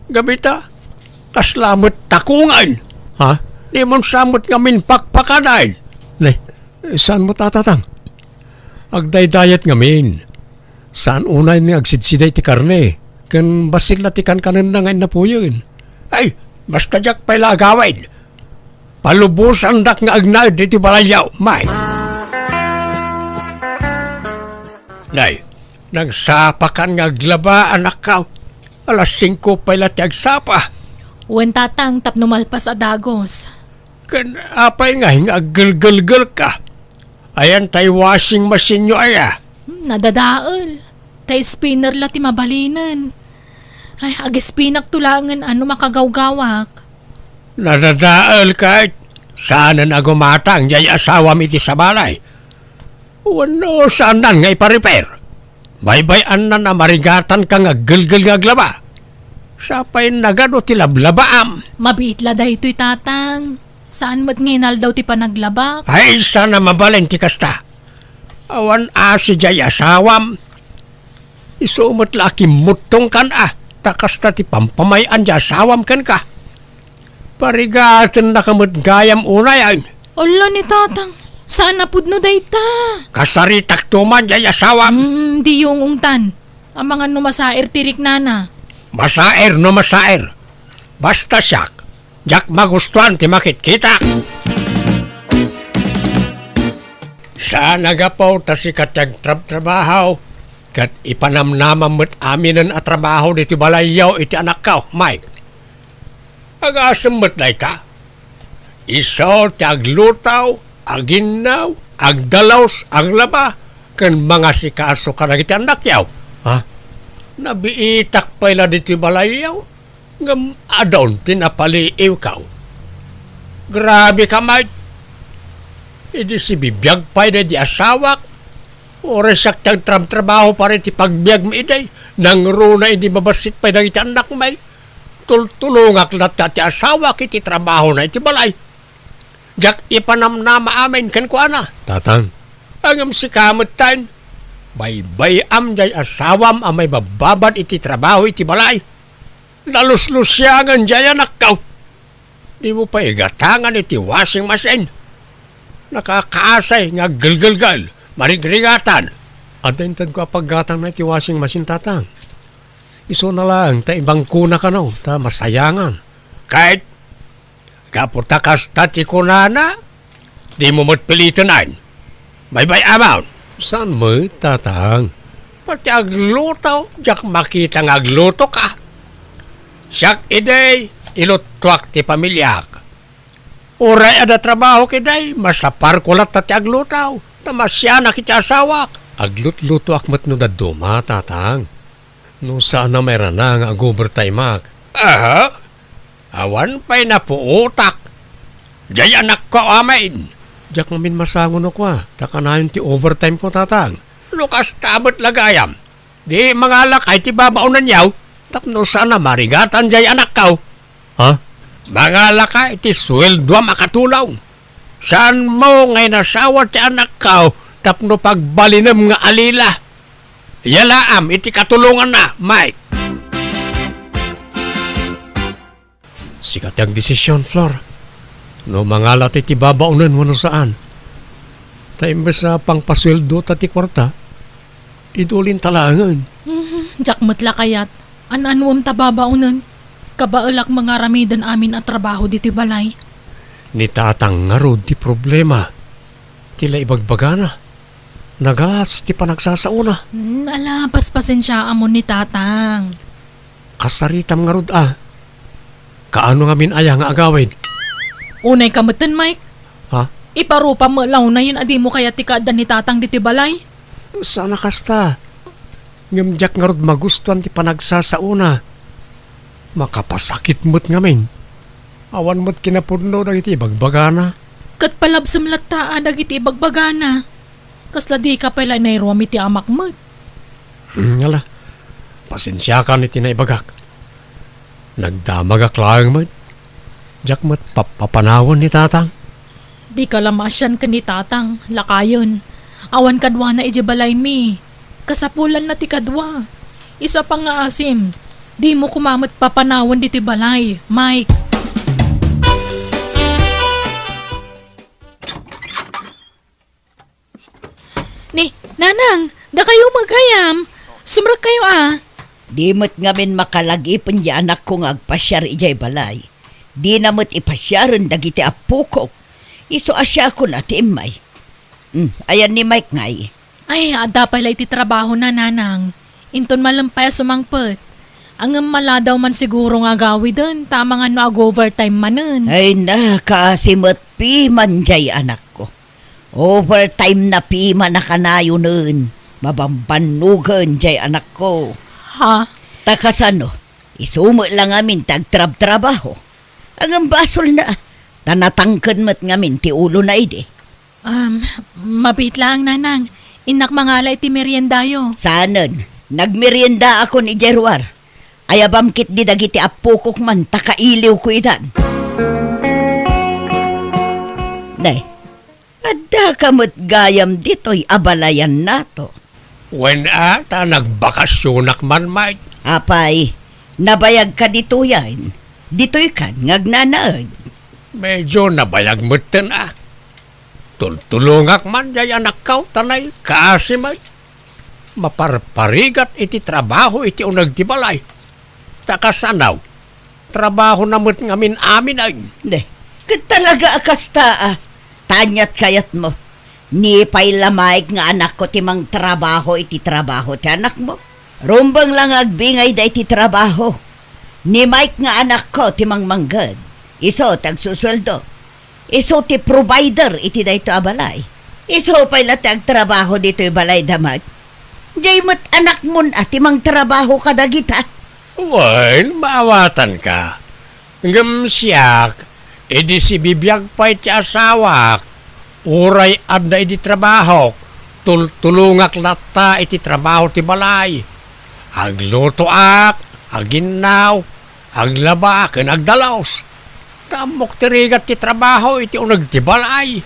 Gapu ta, kasla met takongen. Ha? Dimon sa met ngamin pakpakadaen. Ne, saan met a, Tatang? Agdaydayat ngamin. Saan unay nga agsidsida iti karne, ken bassit la ti kankanenna nga innapuyen. Ay, basta diak pay la agawid. Palubosandak nga agnaed iti balayyo, Mike. Nay, nagsapakan nga aglaba, anakko. Alas singko pay la ti agsapa. Wen, Tatang, tapno malpas a dagus. Ken apay ngay nga aggelgelgelka? Ayan tay washing machine-yo aya? Hmm, nadadael. Ta spinner la ti mabalinen. Ay, agispinakto laengen a no makagawgawak. Nadadael ket saanen a gumatang jay asawam iti sabali. Wenno, saannan nga ipa-repair? Baybay-annan a marigatanka nga aggelgel nga aglaba. Sapay nagadu ti lablabaam. Mabiit la daytoy, Tatang. Saan met nga inaldaw ti panaglabak? Ay, saan a mabalin ti kasta. Awan asi jay asawam. Isu met la a kimmuttongkan a, ta kasta ti pampamay-an jay asawam kenka. Parigatennaka met gayam unayen. Ala ni Tatang, saan a pudno dayta. Kasaritakto man jay asawam. Mm, diyo ungtan. Amangan no masaer ti riknana. Masaer no masaer. Basta siak, diak magustuan ti makitkitak. Saan a gapu ta sika ti agtrabtrabaho, ket ipanamnamam met aminen a trabaho ditoy balayyo iti anakko, Mike. Agasem met dayta. Isu ti agluto, aginnaw, agdalus, aglaba, ken mangasikaso kadagiti annakyo. Ha? Nabiitak pay la ditoy balayyo, ngem adun ti napaliiwko. Grabe ka, Mike. Idi sibibiag pay daydi asawak, uray siak ti agtrabtrabaho para iti pagbiagmi idi, nangruna idi mabassit pay dagiti annakmi. Tultulongak latta ti asawak iti trabahona iti balay. Diak ipanamnama amin kenkuana. Tatang. Ngem sika metten, baybay-am jay asawam a maibabbabad iti trabaho iti balay. Naluslusiangen jay anakko. Dimo pay igatangan iti washing machine. Nakakaasay nga aggelgelgel, marigrigatan. Adda intedko a paggatangna iti washing machine, Tatang. Isuna laeng ta ibangkona kano, ta masayangan. Ket gapu ta kasta ti kunana, dimo met piliten. Baybay-amon. Saan met, Tatang? Pati agluto, diak makita nga aglutoka. Siak idi, iluttuak ti pamiliak. Uray adda trabahok idi, masaparko latta ti agluto. Ta masianak iti asawak. Aglutlutoak met no dadduma, Tatang. No saan a mairana nga ag-overtimeak. Aha? Awan pay napuotak. Diay anakko amin. Diak ngamin masango no kua, ta kanayon ti overtimeko, Tatang. No kasta met la gayam, di mangalaka iti babaonenyo, tapno saan a marigatan diay anakko. Ha? Mangalaka iti sueldoam a katulong. Saanmo nga inasawa ti anakko tapno pagbalinem nga alila? Yalaam iti katulonganna, Mike. Sika ti agdesisyon, Flor. No mangala ti, ti babaonen wenno saan. Ta imbes a pangpasueldo ta ti kuarta, idulinta laengen. Mhm, diak met la kayat. An-anuem ta babaonen. Kabaelak nga aramiden amin a trabaho ditoy balay. Ni Tatang ngarud ti problema. Ti la ibagbagana. Nagalas ti panagsasaona. Hmm, ala, paspasensiaamon ni Tatang. Kasaritam ngarud a. Kaano ngamin aya nga agawid? Unay ka metten, Mike. Ha? Iparupam met la unay a dimo kayat ti kaadda ni Tatang ditoy balay? Saan a kasta. Ngem diak ngarud magustuan ti panagsasaona. Makapasakit met ngamin. Awan met kinapudno dagiti ibagbagana. Ket palabsem latta a dagiti ibagbagana. Kasla dika pay la inayruam iti amak met. Hmm, ala. Pasensiakan iti naibagak. Nagdamagak laeng met. Diak met pap-, papanawen ni Tatang. Dika la maasian ken ni Tatang, lakayen. Awan kaduana idiay balaymi. Kasapulanna ti kadua. Isu a pangngaasim, dimo koma met papanawen ditoy balay, Mike. Ni, Nanang, dakayo met gayam. Sumrekkayo a. Di met ngamin makalagipen ti anakko nga agpasiar idiay balay. Dina met ipasiaren dagiti appokok. Isu a siakon a ti immay. Hmm, ayan ni Mike ngay? Ay, adda pay la iti trabahona, Nanang. Inton malem pay a sumangpet. Ngem maladaw man siguro nga agawiden, ta amangan no ag-overtime manen. Ay, na, kaasi met piman diay anakko. Overtime na piman a kanayonen, mabambannogen diay anakko. Ha? Ta kasano, isu met la ngamin ti agtrabtrabaho. Ngem basolna, ta natangken met ngamin ti ulona idi. Um, mabiit laeng, Nanang. Innak mangala iti meriendayo. Saanen, nagmeriendaakon idiay ruar. Ayabam ketdi dagiti appokok man ta kailiwko idan. Nay, addaka met gayam ditoy a balayannato. Wen a, ta nagbakasionak man, Mike. Apay, nabayagka ditoyen? Ditoykan nga agnanaed? Medyo nabayag metten a. Tultulongak man diay anakko, ta nay, kaasi met. Maparparigat iti trabaho iti uneg ti balay. Ta kasano, trabahona met ngamin amin ay. Ne, ket talaga a kasta a. Taniat kayatmo. Ni pay la Mike nga anakko ti mangtrabaho iti trabaho ti anakmo. Rumbeng la nga agbingayda iti trabaho. Ni Mike nga anakko ti mangmangged. Isu ti agsusueldo. Isu ti provider iti daytoy a balay. Isu pay la ti agtrabaho ditoy balay da met. Diay met anakmon a ti mangtrabaho kadagita. Wen, maawatanka. Ngem siak, idi sibibiag pay ti asawak, uray adda idi trabahok, tultulongak latta iti trabaho ti balay. Aglutoak, aginnaw, aglaba ken agdalus. Ammok ti rigat ti trabaho iti uneg ti balay.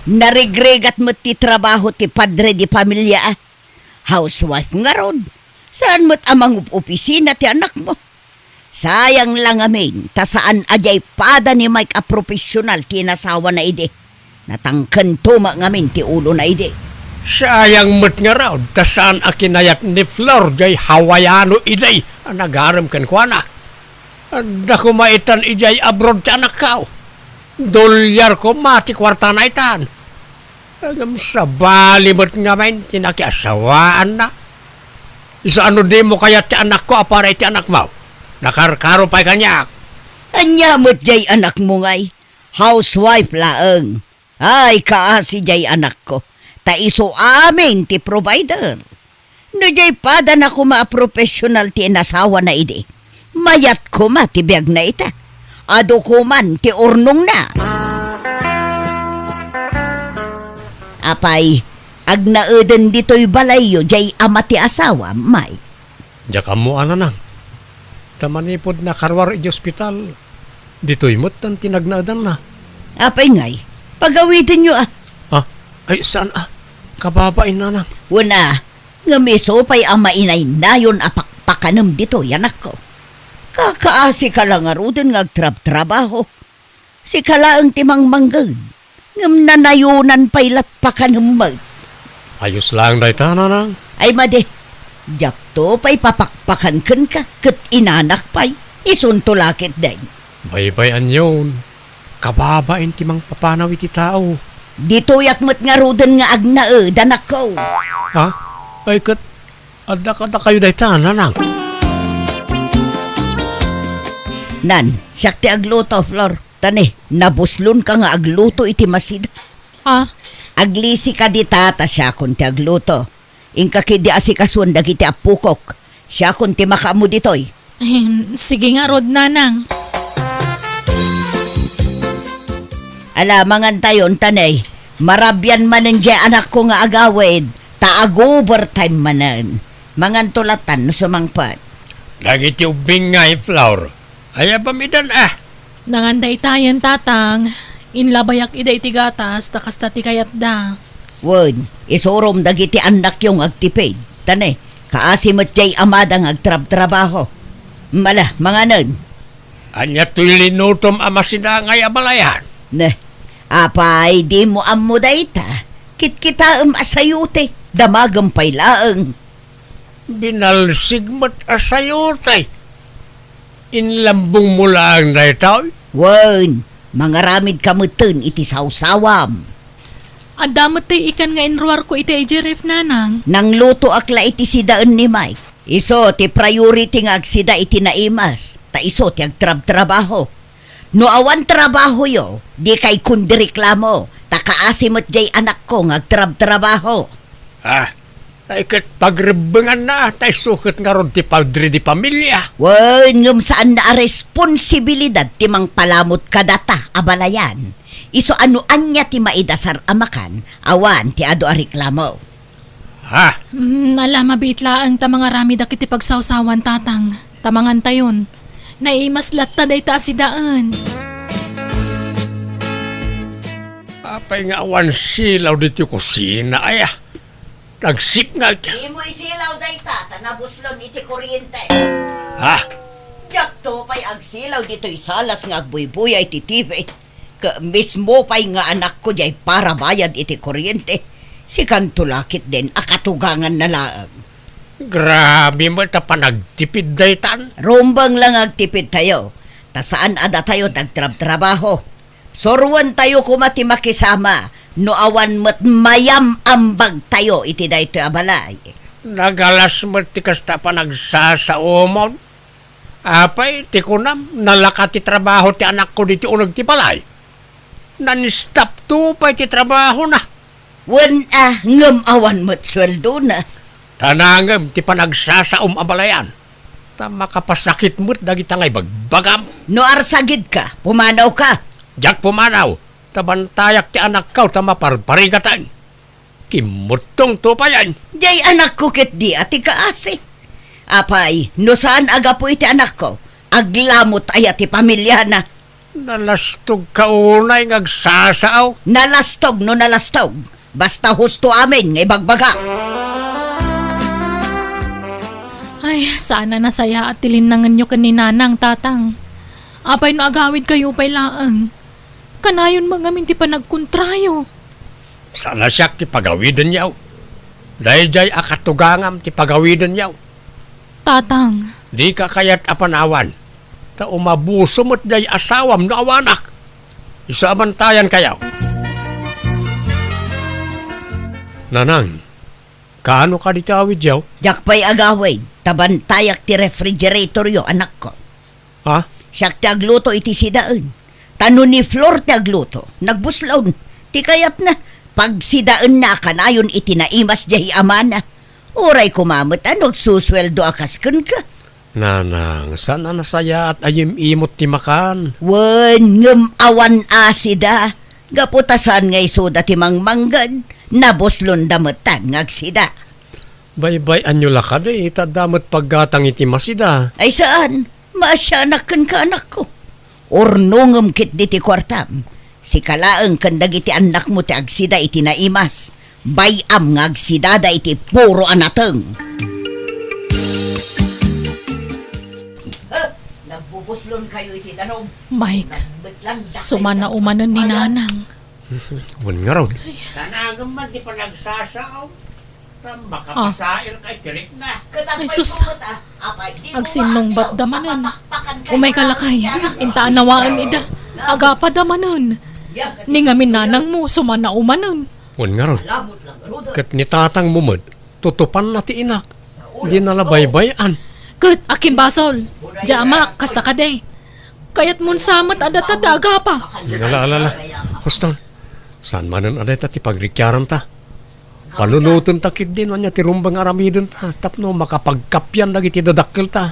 Narigrigat met ti trabaho ti padre di pamilia. Housewife ngarud. Saan met a mangup-opisina ti anakmo. Sayang la ngamin, ta saan a diay pada ni Mike a profesional ti inasawana idi. Natangkento met ngamin ti ulona idi. Sayang met ngarud, ta saan a kinayat ni Flor diay Hawaiano idi a nagarem kenkuana. Adda koma itan idiay abroad ti anakko. Dolyar koma ti kuartana itan. Ngem sabali met ngamin ti nakiasawaanna. Isu a no dimo kayat ti anakko a para iti anakmo? Nakarkaro pay kaniak. Ania met jay anakmo ngay? Housewife laeng. Ay, kaasi jay anakko. Ta isu amin ti provider. No jay padana koma a professional ti inasawana idi, mayat koma ti biagna ita. Adu koman ti urnongna. Apay, agnaeden ditoy balayyo jay ama ti asawam, Mike? Diak ammo a, Nanang. Ta manipud nakaruar iti ospital, ditoy met ti nagnaedanna. Apay ngay, pagawidenyo a. Ah, ay, saan a? Kababain, Nanang. Wen a, ngem isu pay a mainaynayon a pakpakanem ditoy, anakko. Kakaasika la ngaruden nga agtrabtrabaho. Sika laeng ti mangmangged, ngem nanayonan pay lat pakanem met. Ayos laeng dayta, Nanang. Ay madi, diakto pay papakpakan kenka, ket inanak pay, isunto la ketdin. Baybay-anyon, kababain ti mangpapanaw iti tao. Ditoyak met ngaruden nga agnaed, anakko. Ha? Ay, ket adda kadakayo dayta, Nanang? Nan, siak ti agluto, Flor. Ta ne, nabuslonka nga agluto iti masida. Ah? Aglisi ka dita ta siakon ti agluto. Inka ketdi asikasuan dagiti appokok. Siakon ti makaammo ditoy. Ahem, sige ngarud, Nanang. Ala, mangantayon, ta ne, marabian manen jay anakko nga agawid, ta ag-overtime manen. Manganto latan no sumangpet. Dagiti ubbing ngay, Flor. Aya bamidan a? Nangan daytayen, Tatang. Inlabayak ida iti gatas, ta kasta ti kayatda. Wen, isurom dagiti annakyo nga agtipid. Ta ne, kaasi met jay amada nga agtrabtrabaho. Mala, manganen. Ania toy linutom a masidangay a balayan? Ne, apay, dimo ammo dayta? Kitkitaem a sayote, damagem pay laeng. Binalsig met a sayote. Inlambongmo laeng daytoy? Wen, mangaramidka metten iti sawsawam. Adda met ti ikan nga inruarko iti I G R F, Nanang. Nanglutoak la iti sidaen ni Mike. Isu ti priority nga agsida iti naimas, ta isu ti agtrabtrabaho. No awan trabahoyo, dikay kundi reklamo, ta kaasi met jay anakko nga agtrabtrabaho. Ah, tay ket pagrebbenganna, tay suket ngarud ti padre di pamilia. Wen, ngem saanna a responsibilidad ti mangpalamut kadata a balayan. Isu a no ania ti maidasar a makan, awan ti adu a reklamo. Ha? Mm, ala, mabiit laeng ta mangaramid dagiti pagsawsawan, Tatang. Ta mangantayon. Naimas latta dayta a sidaen. Apay nga awan silaw ditoy kusina, aya? Nagsipnget. Dimo isilaw dayta, ta nabuslon iti kuryente. Ha? Diakto pay agsilaw ditoy salas nga agbuybuya iti T V. Ket mismo pay nga anakko jay parabayad iti kuryente, sikanto la ketdin a katuganganna laeng. Grabe met a panagtipid daytan. Rumbeng la nga agtipidtayo, ta saan a datayo ti agtrabtrabaho. Suroentayo koma ti makisama no awan met mayam-ambagtayo iti daytoy a balay. Nagalas met ti kasta a panagsasaomon. Apay, ti kunam, nalaka ti trabaho ti anakko ditoy uneg ti balay? Nan-stop to pay ti trabahona. Wen a, ngem awan met sueldona. Ta nangem ti panagsasaom a balayan. Ta makapasakit met dagita nga ibagbagam. No arsagidka, pumanawka. Diak pumanaw, ta bantayak ti anakko ta maparparigatan. Kimmuttong to payen. Jay anakko ketdi a ti kaasi. Apay, no saan a gapu iti anakko, aglamut aya ti pamiliana? Nalastogka unay nga agsasao. Nalastog no nalastog. Basta husto amin nga ibagbaga. Ay, saan a nasayaat ti linnangenyo ken ni Nanang, Tatang. Apay no agawidkayo pay laeng? Kanayon met ngamin ti panagkontrayo. Saan a siak ti pagawidenyo. Daydiay a katugangam ti pagawidenyo. Tatang. Dika kayat a panawan. Ta umabuso met jay asawam no awanak. Isu a bantayankayo. Nanang, kaano kadi ti awidyo? Diak pay agawid, ta bantayak ti refrigeratoryo, anakko. Ha? Siak ti agluto iti sidaen. Ta no ni Flor ti agluto, nagbuslon. Ti kayatna, pagsidaenna a kanayon iti naimas diay amana. Uray koma met a no agsusueldo a kas kenka. Nanang, saan a nasayaat a yim-imot ti makan? Wen, ngem awan asida. Gapu ta saan nga isuda ti mangmangged, nabuslonda metten nga agsida. Baybay-anyo la kadi, ta adda met paggatang iti masida. Ay saan, maasianak kenka, anakko. Urnongem ketdi ti kuartam. Sika laeng ken dagiti annakmo ti agsida iti naimas. Bay-am nga agsidada iti puro a nateng. Huh, nagbubuslon kayo iti danum. Mike, sumana umanen ni Nanang. Wen ngarud. Tanagem man ti panagsasao. Makapasair kay tirikna. Ay, sus. Agsinnungbatda manen. Umayka lakay, inta a nawaen ida. Agapada manen. Ni ngamin nanangmo, sumana umanen. Wen ngarud. Ket ni tatangmo met, tutupanna ti inak. Dina la baybay-an. Ket, akin basol. Diak, kasta kadi. Kayatmon sa met a data ti agapa. Ala, ala, ala. Huston. Saan manen a dayta ti pagrikiaranta? Panunotenta ketdi no ania ti rumbeng nga aramidenta tapno makapagkappia dagiti dadakkelta.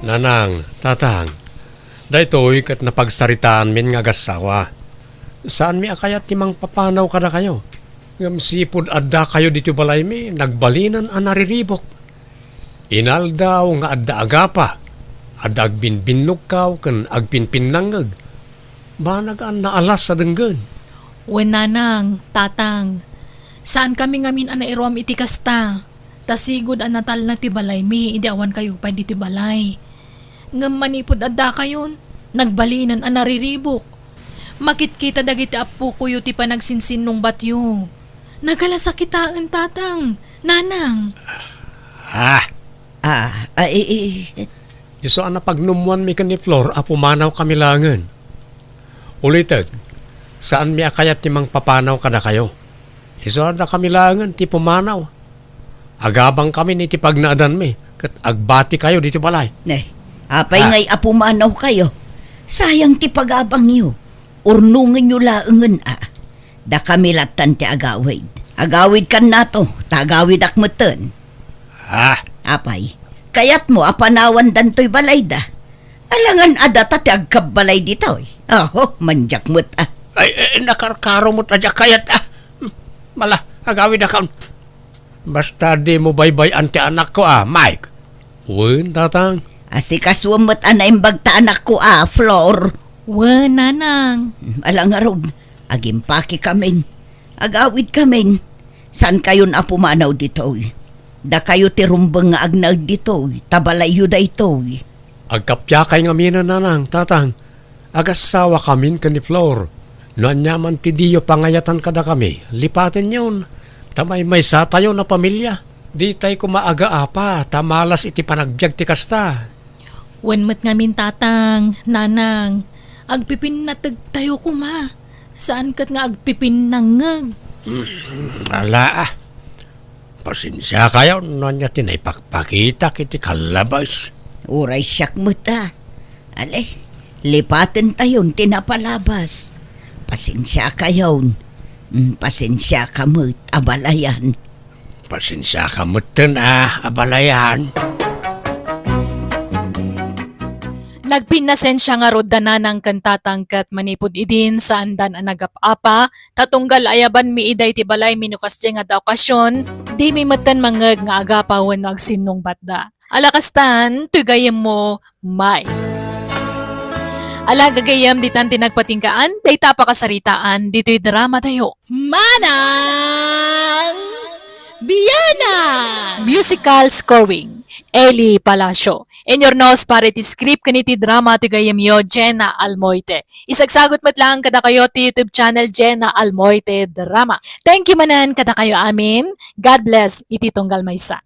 Nanang, tatang, daytoy ket napagsaritaanmin nga agassawa. Saanmi a kayat ti mangpapanaw kadakayo. Ngem sipud addakayo ditoy balaymi, nagbalinen a nariribuk. Inaldaw nga adda agapa, adda agbinbinnugkaw ken agpinpinnangngeg. Banag a naalas a denggen. Wen nanang, tatang, saankami ngamin a nairuam iti kasta. Ta sigud a natalna ti balaymi idi awankayo pay ditoy balay. Ngem manipud addakayon, nagbalinen a nariribuk. Makitkita dagiti appokoyo ti panagsinsinnungbatyo. Nagalasakitaen, tatang, nanang. Ah. Ah, ah, i-, i-, Isu a napagnummoanmi ken ni Flor a pumanawkami laengen. Ulitek, saanmi a kayat ti mangpapanaw kadakayo. Isu a dakami laengen ti pumanaw. Agabangkamin iti pagnaedanmi, ket agbatikayo ditoy balay. Eh, apay Ah. ngay a pumanawkayo? Sayang ti pagabangyo. Urnongenyo laengen a. Dakami lattan ti agawid. Agawidkannato, ta agawidak metten. Ah. Apay, kayatmo a panawandan toy balayda? Alangan a data ti agkabbalay ditoy. Aho, mandiak met a. Ay, eh, nakarkaro met a diak kayat a. Mala, agawidakon. Basta dimo baybay-an ti anakko a, Mike. Wen, tatang. Asikasuem met a naimbag ta anakko a, Flor. Wen, nanang. Ala ngarud, agimpakekamin. Agawidkamin. Saankayon a pumanaw ditoy. Dakayo ti rumbeng nga agnaed ditoy, ta balayyo daytoy. Agkappiakay ngamin, nanang, tatang. Agassawakamin ken ni Flor. No ania man ti diyo pangayatan kadakami, lipatenyon. Ta maymaysatayon a pamilia. Ditay koma agaapa ta malas iti panagbiag ti kasta. Wen met ngamin, tatang, nanang, agpipinnategtayo koma. Saan ket nga agpipinnangngeg. Mm, ala, ah. Pasensiakayon no ania ti naipakpakitak iti kallabas. Uray siak met a. Ale, lipatentayon ti napalabas. Pasensiakayon. Mm, pasensiaka met, abalayan. Pasensiaka metten a, abalayan. Nagpinnasensia ngarud da nanang ken tatang ket manipud idin saandan a nagap-apa, ta tunggal ayabanmi ida iti balaymi no kasdiay nga adda okasion, dimi metten mangngeg nga agapa wenno agsinnungbatda. Ala kastan, toy gayyemmo, Mike. Ala gagayyem, ditan ti nagpatinggaan, dayta a pakasaritaan, ditoy dramatayo. Manang Bianang! Musical scoring, Eli Palacio. In your nose, para iti script ken iti drama ti gayyemyo, Jenna Almoite. Isagsagut met laeng kadakayo ti YouTube channel, Jenna Almoite Drama. Thank you manen kadakayo amin. God bless iti tunggal maysa.